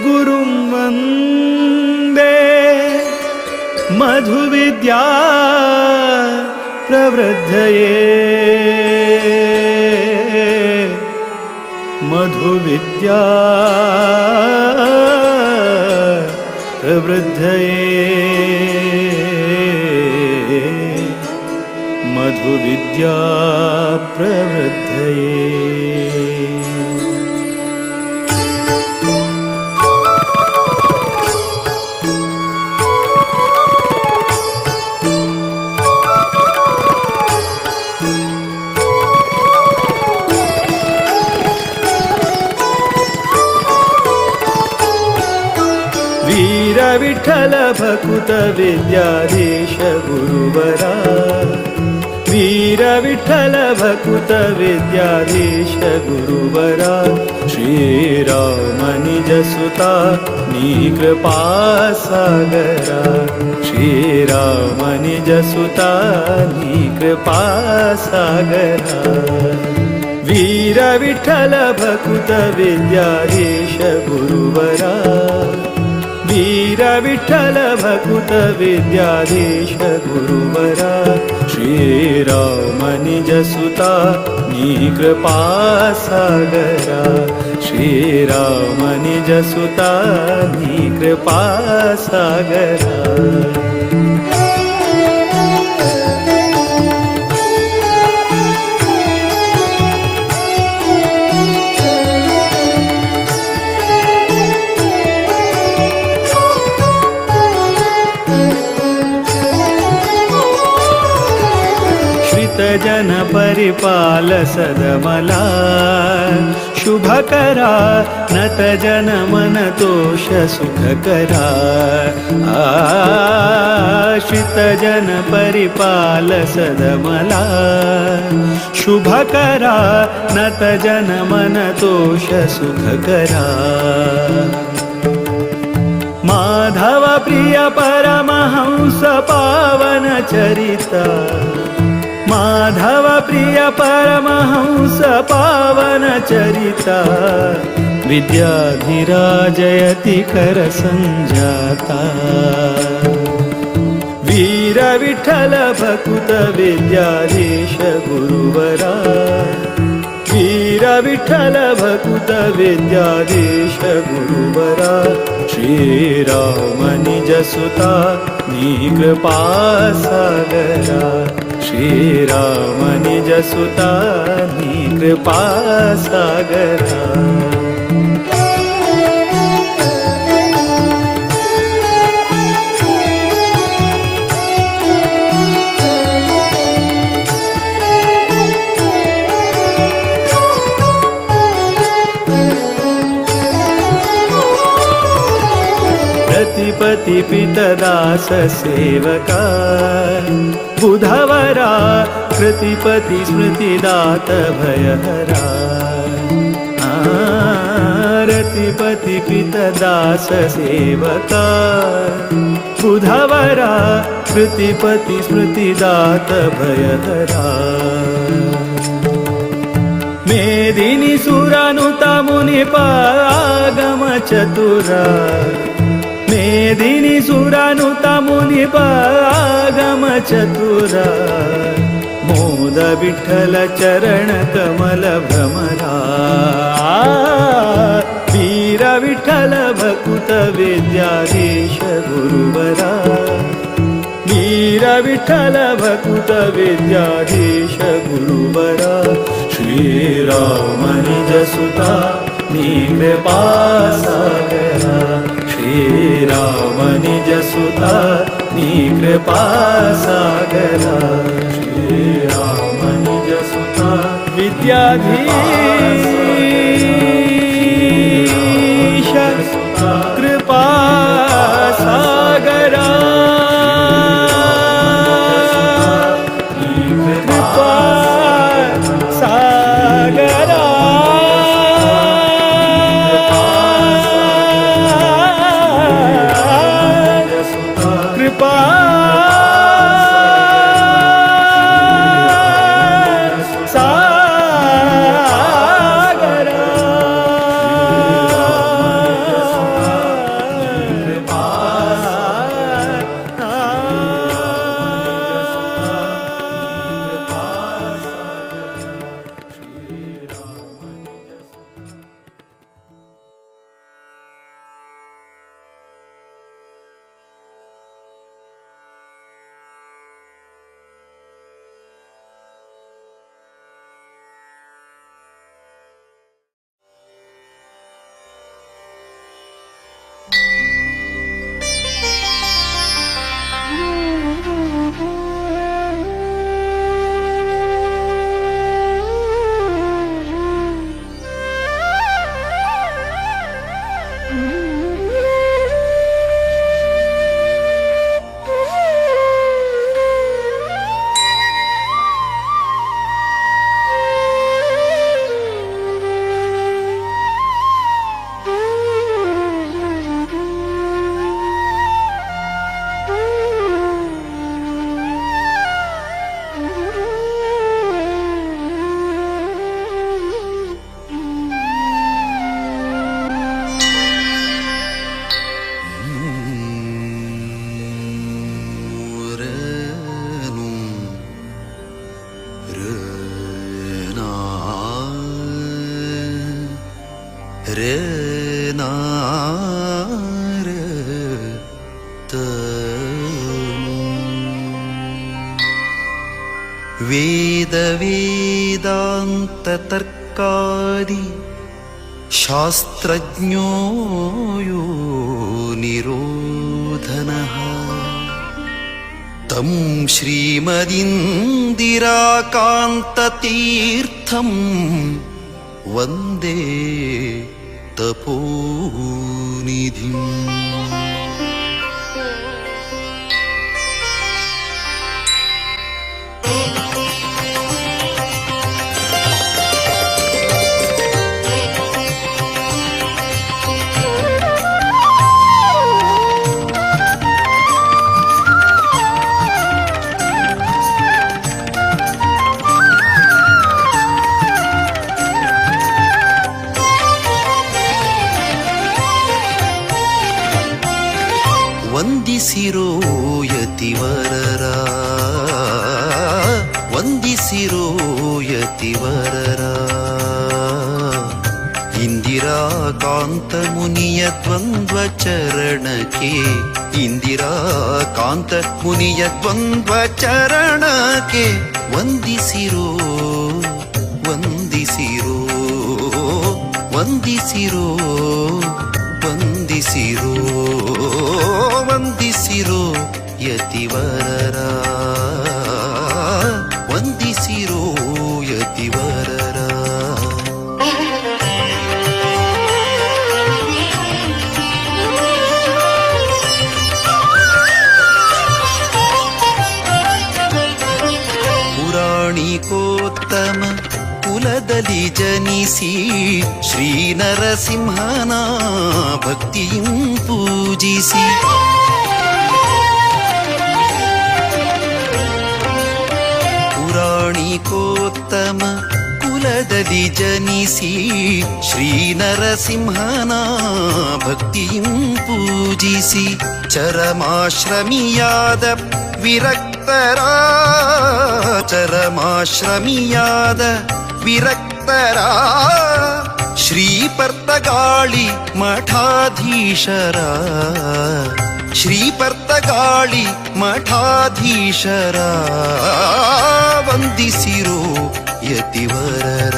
गुरुं वन्दे मधुविद्या प्रवृद्धये मधुविद्या प्रवृद्धये मधुविद्या प्रवृद्धये। वीर विठ्ठल भकुत विद्याधीश गुरुवरा वीर विठ्ठल भकुत विद्याधीश गुरुवरा श्रीराम निज सुता नी कृपा सागरा श्रीराम निज सुता नी कृपा सागरा वीर विठ्ठल भकुत विद्याधीश गुरुवरा वीर विठ्ठल भकुत विद्याधीश गुरुवरा श्रीराम निज सुता नी कृपा सागरा श्रीराम निज सुता नी कृपा सागरा। जन परिपाल सदमला शुभकरा नत जन मन तोष सुखकरा आश्रित जन परिपाल सदमला शुभकरा नत जन मन तोष सुखकरा माधव प्रिय परमहंस पावन चरिता माधव प्रिय परमहंस पावन चरिता विद्याधिराजयति कर संजाता वीर विठ्ठल भकुत विद्याधीश गुरुवरा वीर विठ्ठल भकुत विद्याधीश गुरुवरा श्रीराम निज सुता नी कृपा सागरा श्रीराम निज सुता नी कृपा सागरा। पति पितदास सेवका बुधवरा कृतिपति स्मृतिदात भयहरा रतिपति पितदास सेवका बुधवरा कृतिपति स्मृतिदात भयहरा मेदिनी सुरानुता मुनिपागम चतुरा मेदिनी सुरानुता मुनिपागम चतुरा मोद विठ्ठल चरण कमल भ्रमरा वीर विठ्ठल भकुत विद्याधीश गुरुवरा वीर विठ्ठल भकुत विद्याधीश गुरुवरा श्रीराम निज सुता नी कृपा सागरा श्रीराम निज सुता नी कृपा सागरा श्रीराम निज सुता विद्याधीश कृपा सागरा कृपा सागरा। कृपा सागरा। ರ ನಾರ ತಮು. ವೇದ ವೇದಾಂತ ತರ್ಕಾದಿ ಶಾಸ್ತ್ರಜ್ಞೋ ಯೋ ನಿರೋಧನಃ तं श्रीमदिन्दिराकान्ततीर्थं वन्दे तपोनिधिम्. ವಂದಿಸಿರೋ ಯತಿವರರ, ವಂದಿಸಿರೋ ಯತಿವರರ. ಇಂದಿರಾಕಾಂತ ಮುನಿಯ ದ್ವಂದ್ವ ಚರಣಕ್ಕೆ, ಇಂದಿರಾಕಾಂತ ಮುನಿಯ ದ್ವಂದ್ವ ಚರಣಕ್ಕೆ ವಂದಿಸಿರೋ, ವಂದಿಸಿರೋ, ವಂದಿಸಿರೋ, ವಂದಿಸಿರೋ, ವಂದಿಸಿರೋ ಯತಿವರರ, ವಂದಿಸಿರೋ ಯತಿವರರ. ಪುರಾಣಿಕೋತ್ತಮ ಕುಲದಲ್ಲಿ ಜನಿಸಿ ಶ್ರೀ ನರಸಿಂಹನ ಭಕ್ತಿಯಂ ಪೂಜಿಸಿ, ಪುರಾಣಿಕೋತ್ತಮ ಕುಲದಲ್ಲಿ ಜನಿಸಿ ಶ್ರೀ ನರಸಿಂಹನ ಭಕ್ತಿಯಂ ಪೂಜಿಸಿ, ಚರಮಾಶ್ರಮಿಯಾದ ವಿರಕ್ತರ, ಚರಮಾಶ್ರಮಿಯಾದ ವಿರಕ್ತರ ಶ್ರೀ ಪರ್ತಗಾಳಿ ಮಠಾಧೀಶರ, ಶ್ರೀ ಪರ್ತಗಾಳಿ ಮಠಾಧೀಶರ ವಂದಿಸಿರೋ ಯತಿವರರ,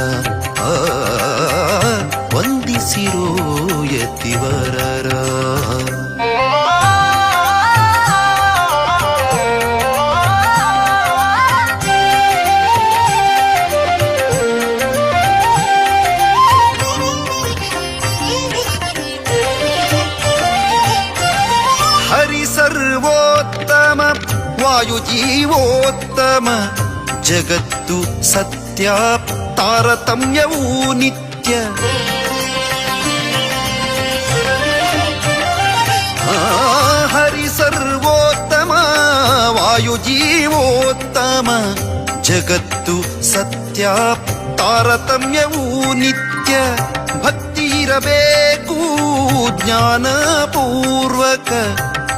ವಂದಿಸಿರೋ ಯತಿವರರ. ಸರ್ವೋತ್ತಮ ವಾಯುಜೀವೋತ್ತಮ ಜಗತ್ತು ಸತ್ಯ ತಾರತಮ್ಯವೂ ನಿತ್ಯ. ಹರಿ ಸರ್ವೋತ್ತಮ ವಾಯುಜೀವೋತ್ತಮ ಜಗತ್ತು ಸತ್ಯ ತಾರತಮ್ಯವೂ ನಿತ್ಯ. ಭಕ್ತಿ ಇರಬೇಕು ಜ್ಞಾನಪೂರ್ವಕ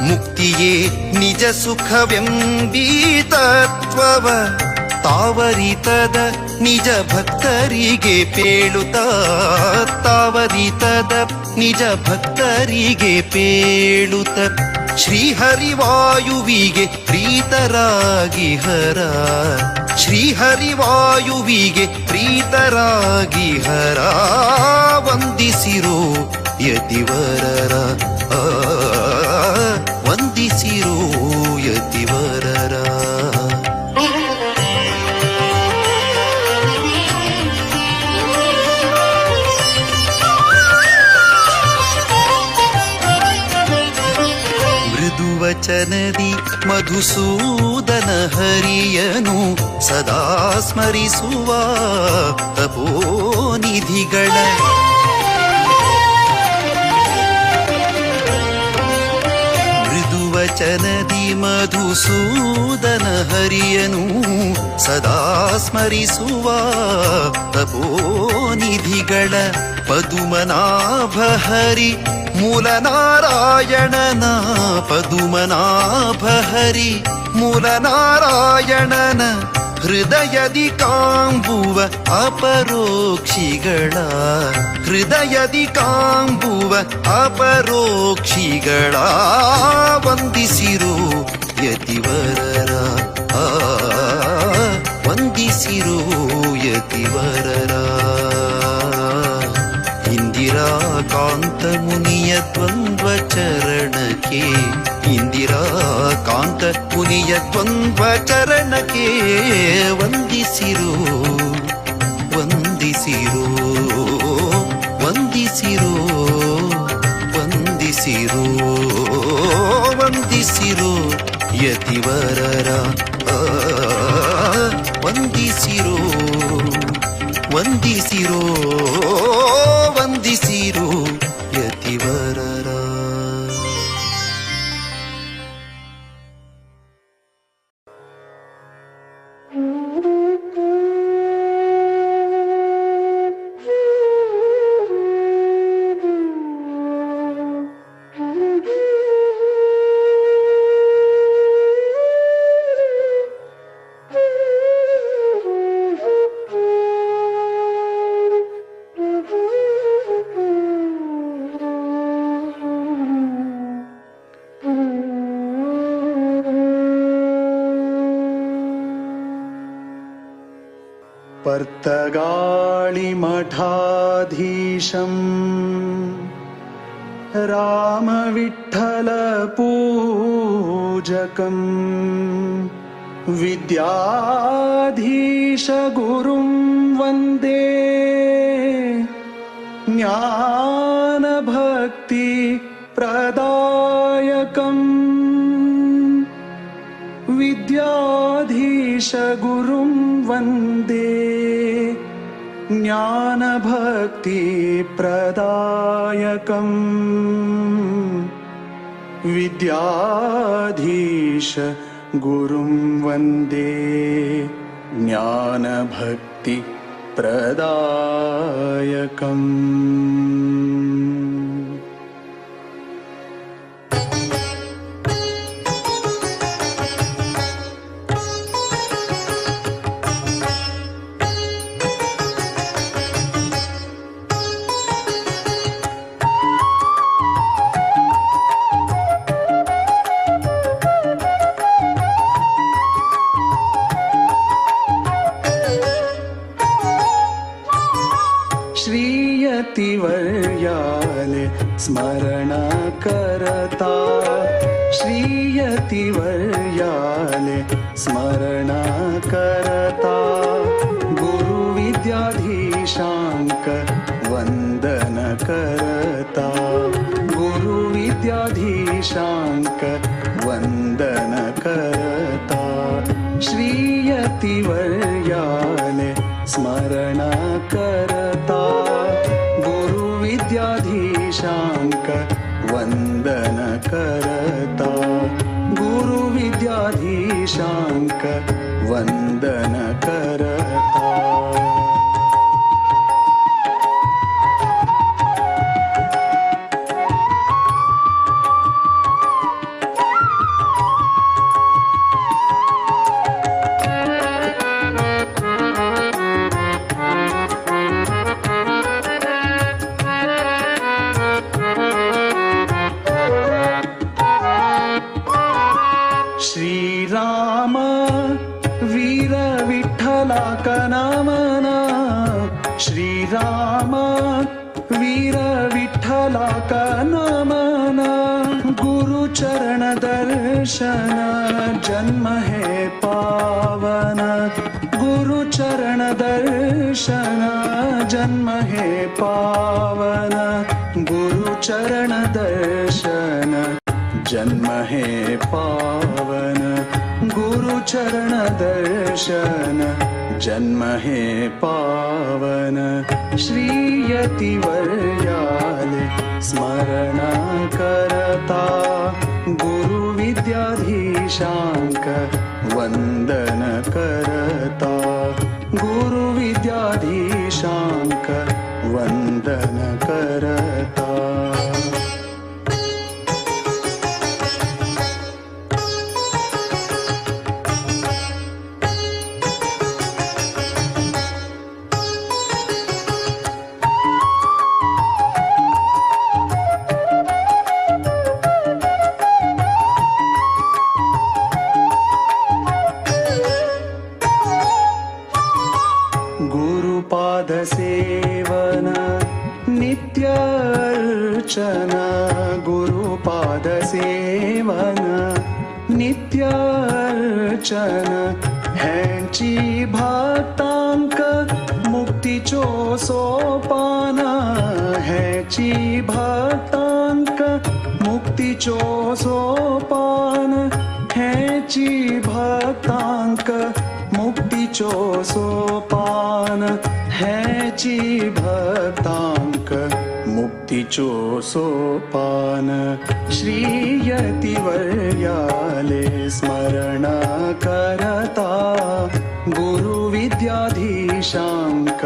ಮುಕ್ತಿಯೇ ನಿಜ ಸುಖವೆಂಬೀ ತತ್ವವ ತಾವರಿತದ ನಿಜ ಭಕ್ತರಿಗೆ ಪೇಳುತ್ತ, ತಾವರಿತದ ನಿಜ ಭಕ್ತರಿಗೆ ಪೇಳುತ್ತ ಶ್ರೀಹರಿವಾಯುವಿಗೆ ಪ್ರೀತರಾಗಿ ಹರ, ಶ್ರೀಹರಿವಾಯುವಿಗೆ ಪ್ರೀತರಾಗಿ ಹರ ವಂದಿಸಿರೋ ಯತಿವರರ, ವಂದಿಸಿರೋ ಯತಿವರರ. ಮೃದುವಚನದಿ ಮಧುಸೂದನ ಹರಿಯನು ಸದಾ ಸ್ಮರಿಸುವ ತಪೋನಿಧಿಗಳ, ಮೃದುವಚನದಿ ಮಧುಸೂದನ ಹರಿಯನು ಸದಾ ಸ್ಮರಿಸುವ ತಪೋನಿಧಿಗಳ ಪದುಮನಾಭ ಹರಿ ಮೂಲನಾರಾಯಣನ, ಪದುಮನಾಭ ಹರಿ ಮೂಲನಾರಾಯಣನ ಹೃದಯದಿ ಕಾಂಬುವ ಅಪರೋಕ್ಷಿಗಳ, ಹೃದಯದಿ ಕಾಂಬುವ ಅಪರೋಕ್ಷಿಗಳ ವಂದಿಸಿರೋ ಯತಿವರರ, ವಂದಿಸಿರೋ ಯತಿವರರ. ಇಂದಿರಾ ಕಾಂತ ಮುನಿಯ ದ್ವಂದ್ವ ಚರಣಕ್ಕೆ, ಇಂದಿರಾ ಕಾಂತ ಮುನಿಯ ದ್ವಂದ್ವ ಚರಣಕ್ಕೆ ವಂದಿಸಿರೋ, ವಂದಿಸಿರೋ, ವಂದಿಸಿರೋ, ವಂದಿಸಿರೋ, ವಂದಿಸಿರೋ ಯತಿವರರ, ವಂದಿಸಿರೋ, ವಂದಿಸಿರೋ, ವಂದಿಸಿರೋ ಯತಿವರರ. पर्तगाळिमठाधीशं रामविठ्ठलपूजकं विद्याधीशगुरुं वन्दे ज्ञानभक्तिप्रदायकम् विद्याधीशगुरुं वन्दे ज्ञानभक्तिप्रदायकम् विद्याधीश गुरुं वन्दे ज्ञानभक्तिप्रदायकम्। श्रीयतिवर्याले स्मरण करता, श्रीयतिवर्याले स्मरण करता, गुरुविद्याधीशांक वंदन करता, गुरुविद्याधीशांक वंदन करता, श्रीयतिवर्याले स्मरण करता, गुरुविद्याधीशांक वंदन करता, गुरुविद्याधीशांक वंदन करता। श्रीराम वीर विठ्ठला कनामना, श्रीराम वीर विठ्ठला कनामना, गुरुचरण दर्शन जन्म हे पावन, गुरुचरण दर्शन जन्म हे पावन, गुरुचरण दर्शन जन्म हे पावन, गुरुचरण दर्शन जन्म हे पावन, श्रीयतिवर्याले स्मरण करता, गुरुविद्याधीशांक वंदन करता, गुरुविद्याधीशांक वंदन करता। सेवन नित्य अर्चन गुरुपाद सेवन नित्य अर्चन हेंची भक्तांक मुक्तीचो सोपान हेंची भक्तांक मुक्तीचो सोपान हेंची भक्तांक मुक्तीचो सोपान हेंची भक्तांक मुक्तीचो सोपान श्री यतिवर्याले स्मरण करता गुरु विद्याधीशांक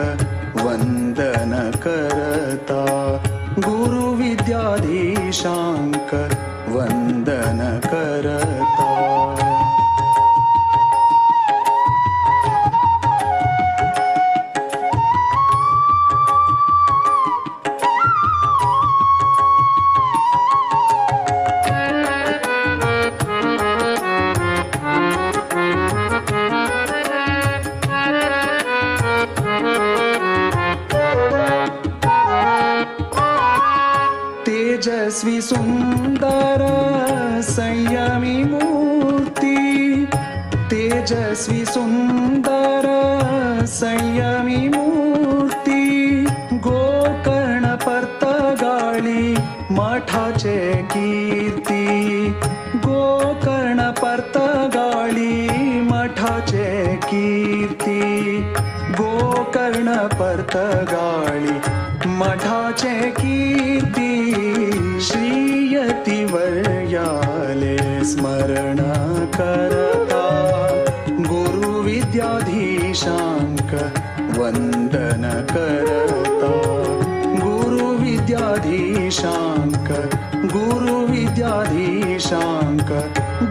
वंदन करता गुरु विद्याधीशांक वंदन करता। तेजस्वी सुंदर संयमी मूर्ति तेजस्वी सुंदर संयमी मूर्ति गोकर्ण पर्तगाळी मठाचे कीर्ती गोकर्ण पर्तगाळी मठाचे कीर्ती गोकर्ण पर्तगाळी मठाचे कीर्ती श्री यतिवर्याले स्मरण करता गुरु विद्याधीशांक वंदन करता गुरु विद्याधीशांक गुरु विद्याधीशांक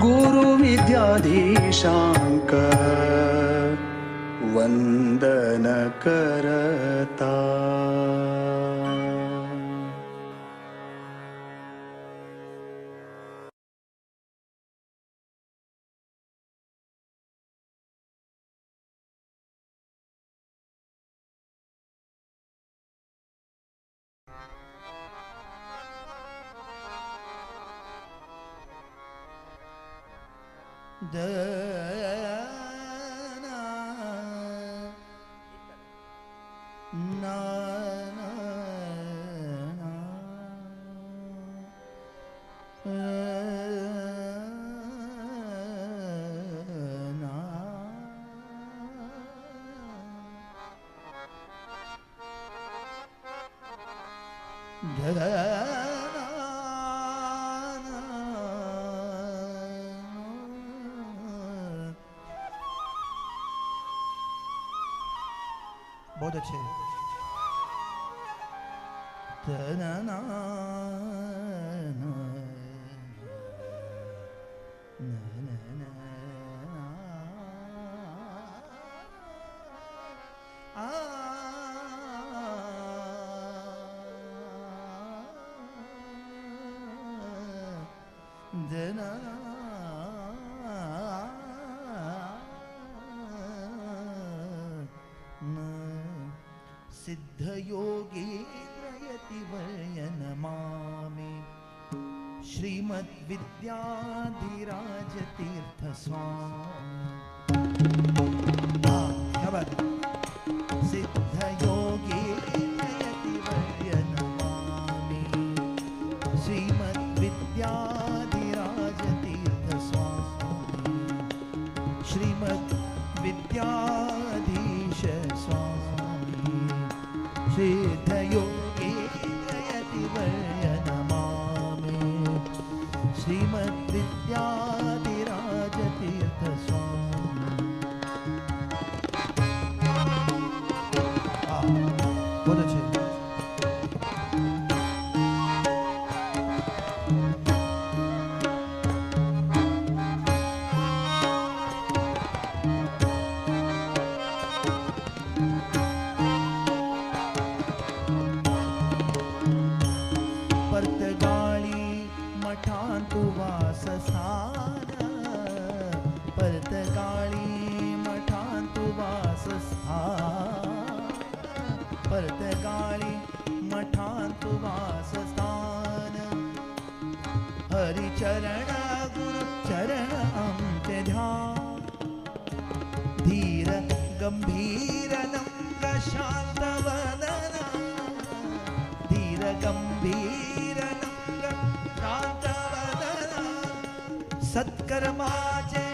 गुरु विद्याधीशांक वंदन करता। बहुत अच्छे। सिद्धयोगीन्द्रयतिवर्यनमामि श्रीमद्विद्याधिराजतीर्थ स्वामी। क्या बात है। सिद्धयोगीन्द्रयतिवर्यनमामि श्रीमद्विद्याधिराजतीर्थ स्वामी श्रीमद्विद्याधीश स्वामी सिद्धयोगीन्द्रयतिवर्यनमामि श्रीमद्विद्याधिराजतीर्थ स्वामी। बहुत अच्छे। पर्तगाळी मठांतु वासस्थान पर्तगाळी मठांतु वासस्थान पर्तगाळी पर्तगाळी मठांतु वासस्थान हरिचरण गुरु चरण आमचे ध्यान धीर गंभीर नम्र शांत वदन धीर गंभीर नम्र शांत वदन सत्कर्माचे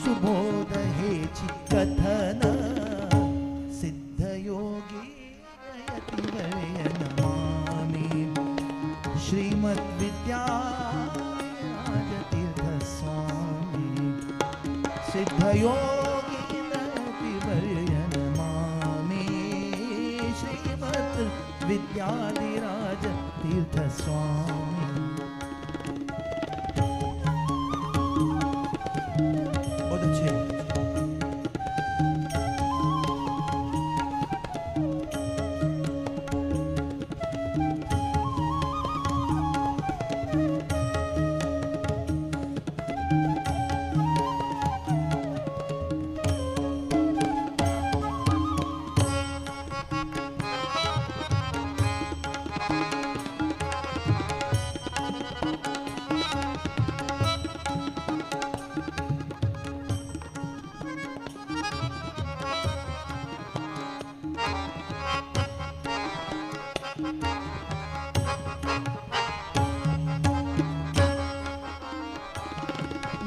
सुबोध हेची कथन सिद्धयोगी यतिवर्य नमामि श्रीमद् विद्याराजतीर्थ स्वामी सिद्धयोगी यतिवर्य नमामि श्रीमद् विद्याधिराज तीर्थ स्वामी। बहुत अच्छे।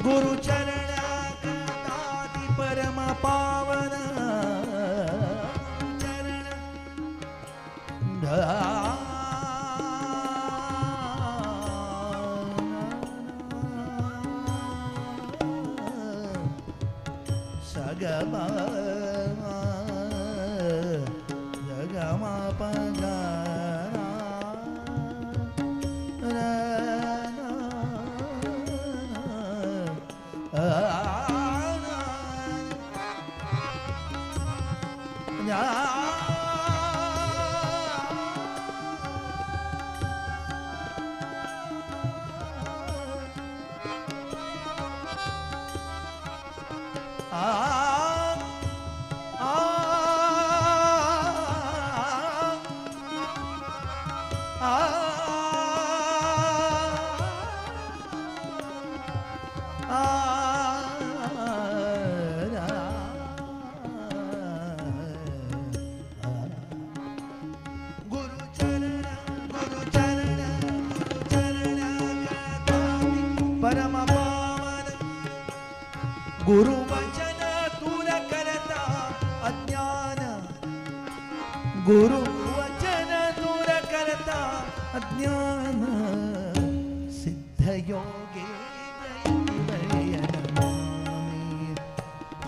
गुरु चरण कृतादि परम पावन चरण सगमा जगमा पगा परम पावन गुरु वचन दूर करता अज्ञान गुरु वचन दूर करता अज्ञान सिद्ध योगे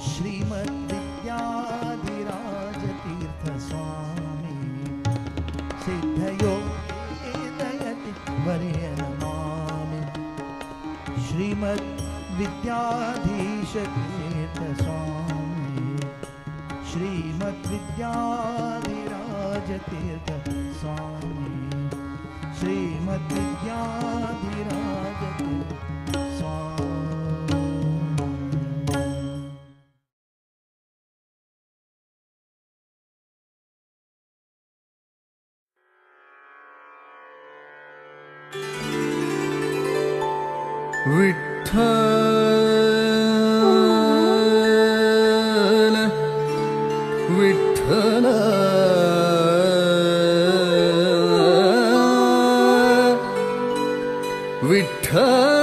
श्रीमद् विद्याधिराज तीर्थ स्वामी सिद्ध योगे दयति वर्य नमामि श्रीमद् विद्याधीश तीर्थ स्वामी श्रीमद् विद्याधिराज तीर्थ स्वामी श्रीमद् विद्याधिराज तीर्थ स्वामी। विठ्ठल विठ्ठल विठ्ठल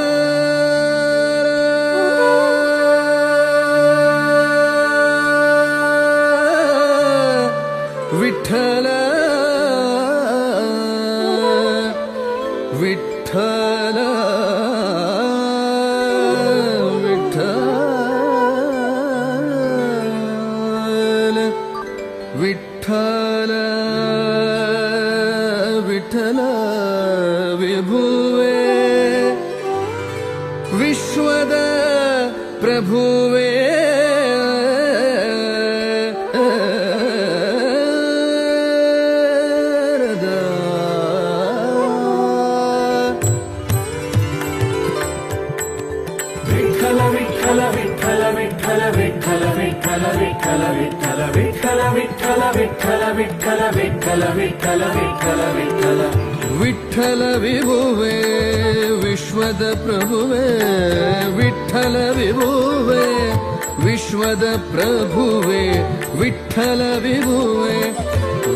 विठ्ठल विठ्ठल। ವಿಠಲ ವಿಠಲ ವಿಠಲ ವಿಠಲ ವಿಠಲ ವಿಭುವೆ ವಿಶ್ವದ ಪ್ರಭುವೆ ವಿಠಲ ವಿಭುವೆ ವಿಶ್ವದ ಪ್ರಭುವೆ ವಿಠಲ ವಿಭುವೆ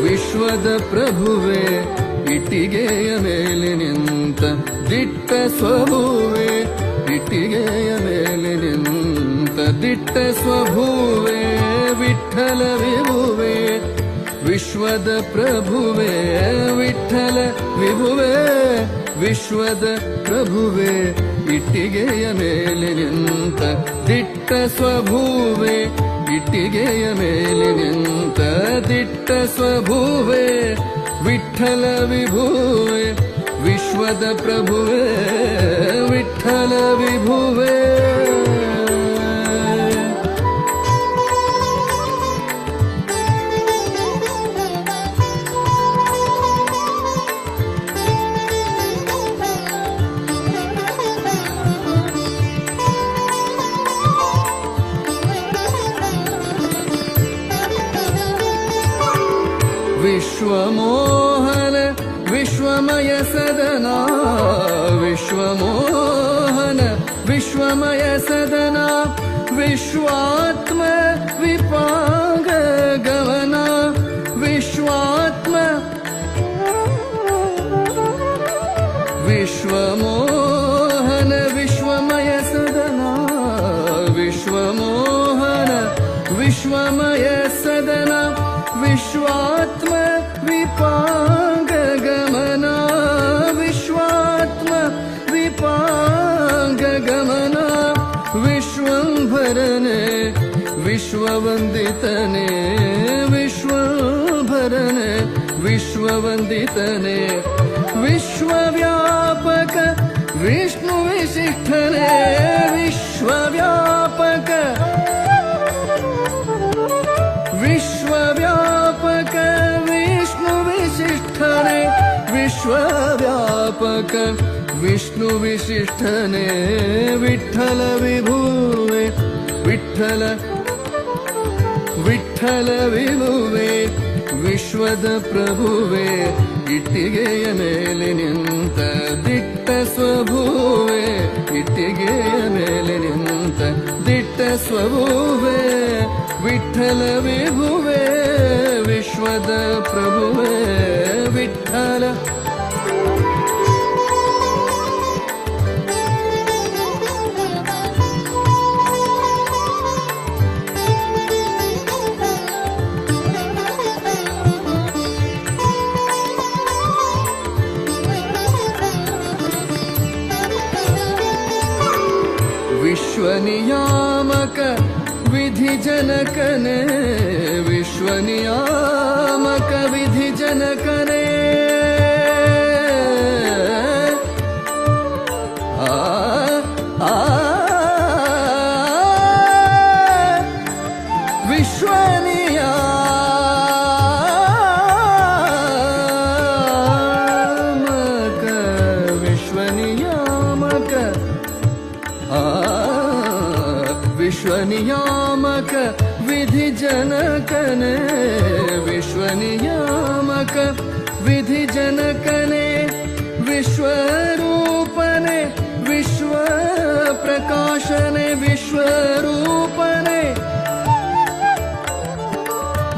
ವಿಶ್ವದ ಪ್ರಭುವೆ ಇಟ್ಟಿಗೆಯ ಮೇಲೆ ನಿಂತ ದಿಟ್ಟ ಸ್ವಭುವೆ ಇಟ್ಟಿಗೆಯ ಮೇಲೆ ನಿಂತ ದಿಟ್ಟ ಸ್ವಭುವೆ ವಿಠಲ ವಿಭುವೆ ವಿಶ್ವದ ಪ್ರಭುವೆ ವಿಠಲ ವಿಭುವೆ ವಿಶ್ವದ ಪ್ರಭುವೆ ಇಟ್ಟಿಗೆಯ ಮೇಲೆ ನಿಂತ ದಿಟ್ಟ ಸ್ವಭುವೆ ಇಟ್ಟಿಗೆಯ ಮೇಲೆ ನಿಂತ ದಿಟ್ಟ ಸ್ವಭುವೆ ವಿಠಲ ವಿಭುವೆ ವಿಶ್ವದ ಪ್ರಭುವೆ ವಿಠಲ ವಿಭುವೆ. ವಿಶ್ವಮೋಹನ ವಿಶ್ವಮಯ ಸದನ ವಿಶ್ವಮೋಹನ ವಿಶ್ವಮಯ ಸದನ ವಿಶ್ವಾತ್ಮ ವಿಪಾಂಗ ಗಮನ ವಿಶ್ವಾತ್ಮ ವಿಶ್ವಮೋಹನ ವಿಶ್ವಮಯ ಸದನ ವಿಶ್ವಮೋಹನ ವಿಶ್ವಮಯ ಸದನ ವಿಶ್ವಾತ್ಮ ವಿಪಾಂಗ ಗಮನ ವಿಶ್ವಾತ್ಮ ವಿಪಾಂಗ ಗಮನ ವಿಶ್ವಂಭರನೆ ವಿಶ್ವವಂದಿತನೆ ವಿಶ್ವಂಭರನೆ ವಿಶ್ವವಂದಿತನೆ ವಿಶ್ವವ್ಯಾಪಕ ವಿಷ್ಣು ವಿಶಿಷ್ಠನೆ ವಿಶ್ವವ್ಯಾಪಕ ವಿಶ್ವವ್ಯಾಪಕ ವಿಷ್ಣು ವಿಶಿಷ್ಠನೆ ವಿಶ್ವವ್ಯಾಪಕ ವಿಷ್ಣು ವಿಶಿಷ್ಠನೆ ವಿಠಲ ವಿಭುವೆ ವಿಠಲ ವಿಠಲ ವಿಭುವೆ ವಿಶ್ವದ ಪ್ರಭುವೆ ಇಟ್ಟಿಗೆಯ ಮೇಲೆ ನಿಂತ ದಿಟ್ಟ ಸ್ವಭುವೆ ಇಟ್ಟಿಗೆಯ ಮೇಲೆ ನಿಂತ ದಿಟ್ಟ ಸ್ವಭುವೆ ವಿಠಲ ವಿಭುವೆ ವಿಶ್ವದ ಪ್ರಭುವೆ ವಿಠಲ. ವಿಶ್ವನಿಯಾಮಕ ವಿಧಿ ಜನಕನೆ ವಿಶ್ವನಿಯಾಮಕ ವಿಧಿ ಜನಕನೆ ಆ ಆ ವಿಶ್ವನಿಯಾಮಕ ವಿಶ್ವನಿಯಾಮಕ ಆ ವಿಶ್ವನಿಯಾಮಕ ವಿಧಿ ಜನಕನೆ ವಿಶ್ವನಿಯಾಮಕ ವಿಧಿ ಜನಕನೆ ವಿಶ್ವರೂಪನೆ ವಿಶ್ವ ಪ್ರಕಾಶನೆ ವಿಶ್ವರೂಪನೆ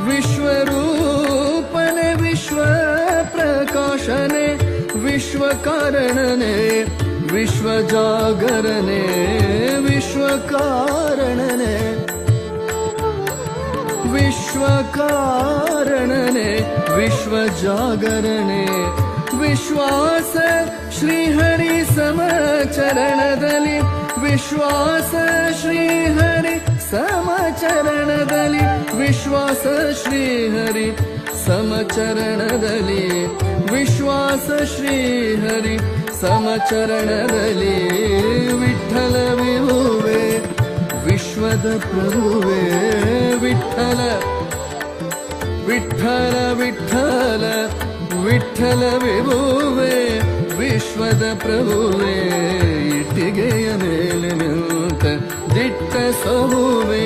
ವಿಶ್ವರೂಪನೆ ವಿಶ್ವ ಪ್ರಕಾಶನೆ ವಿಶ್ವಕಾರಣನೆ ವಿಶ್ವಜಾಗರಣೆ ವಿಶ್ವಕಾರಣನೆ ವಿಶ್ವಕಾರಣನೆ ವಿಶ್ವಜಾಗರಣೆ ವಿಶ್ವಾಸ ಶ್ರೀಹರಿ ಸಮಚರಣದಲ್ಲಿ ವಿಶ್ವಾಸ ಶ್ರೀಹರಿ ಸಮಚರಣದಲ್ಲಿ ವಿಶ್ವಾಸ ಶ್ರೀಹರಿ ಸಮಚರಣದಲ್ಲಿ ವಿಶ್ವಾಸ ಶ್ರೀಹರಿ ಸಮಚರಣದಲ್ಲಿ ವಿಠಲ ವಿಭುವೆ ವಿಶ್ವದ ಪ್ರಭುವೆ ವಿಠಲ ವಿಠಲ ವಿಠಲ ವಿಠಲ ವಿಭುವೆ ವಿಶ್ವದ ಪ್ರಭುವೆ ಇಟ್ಟಿಗೆಯ ಮೇಲೆ ನಿಂತ ದಿಟ್ಟ ಸಭುವೆ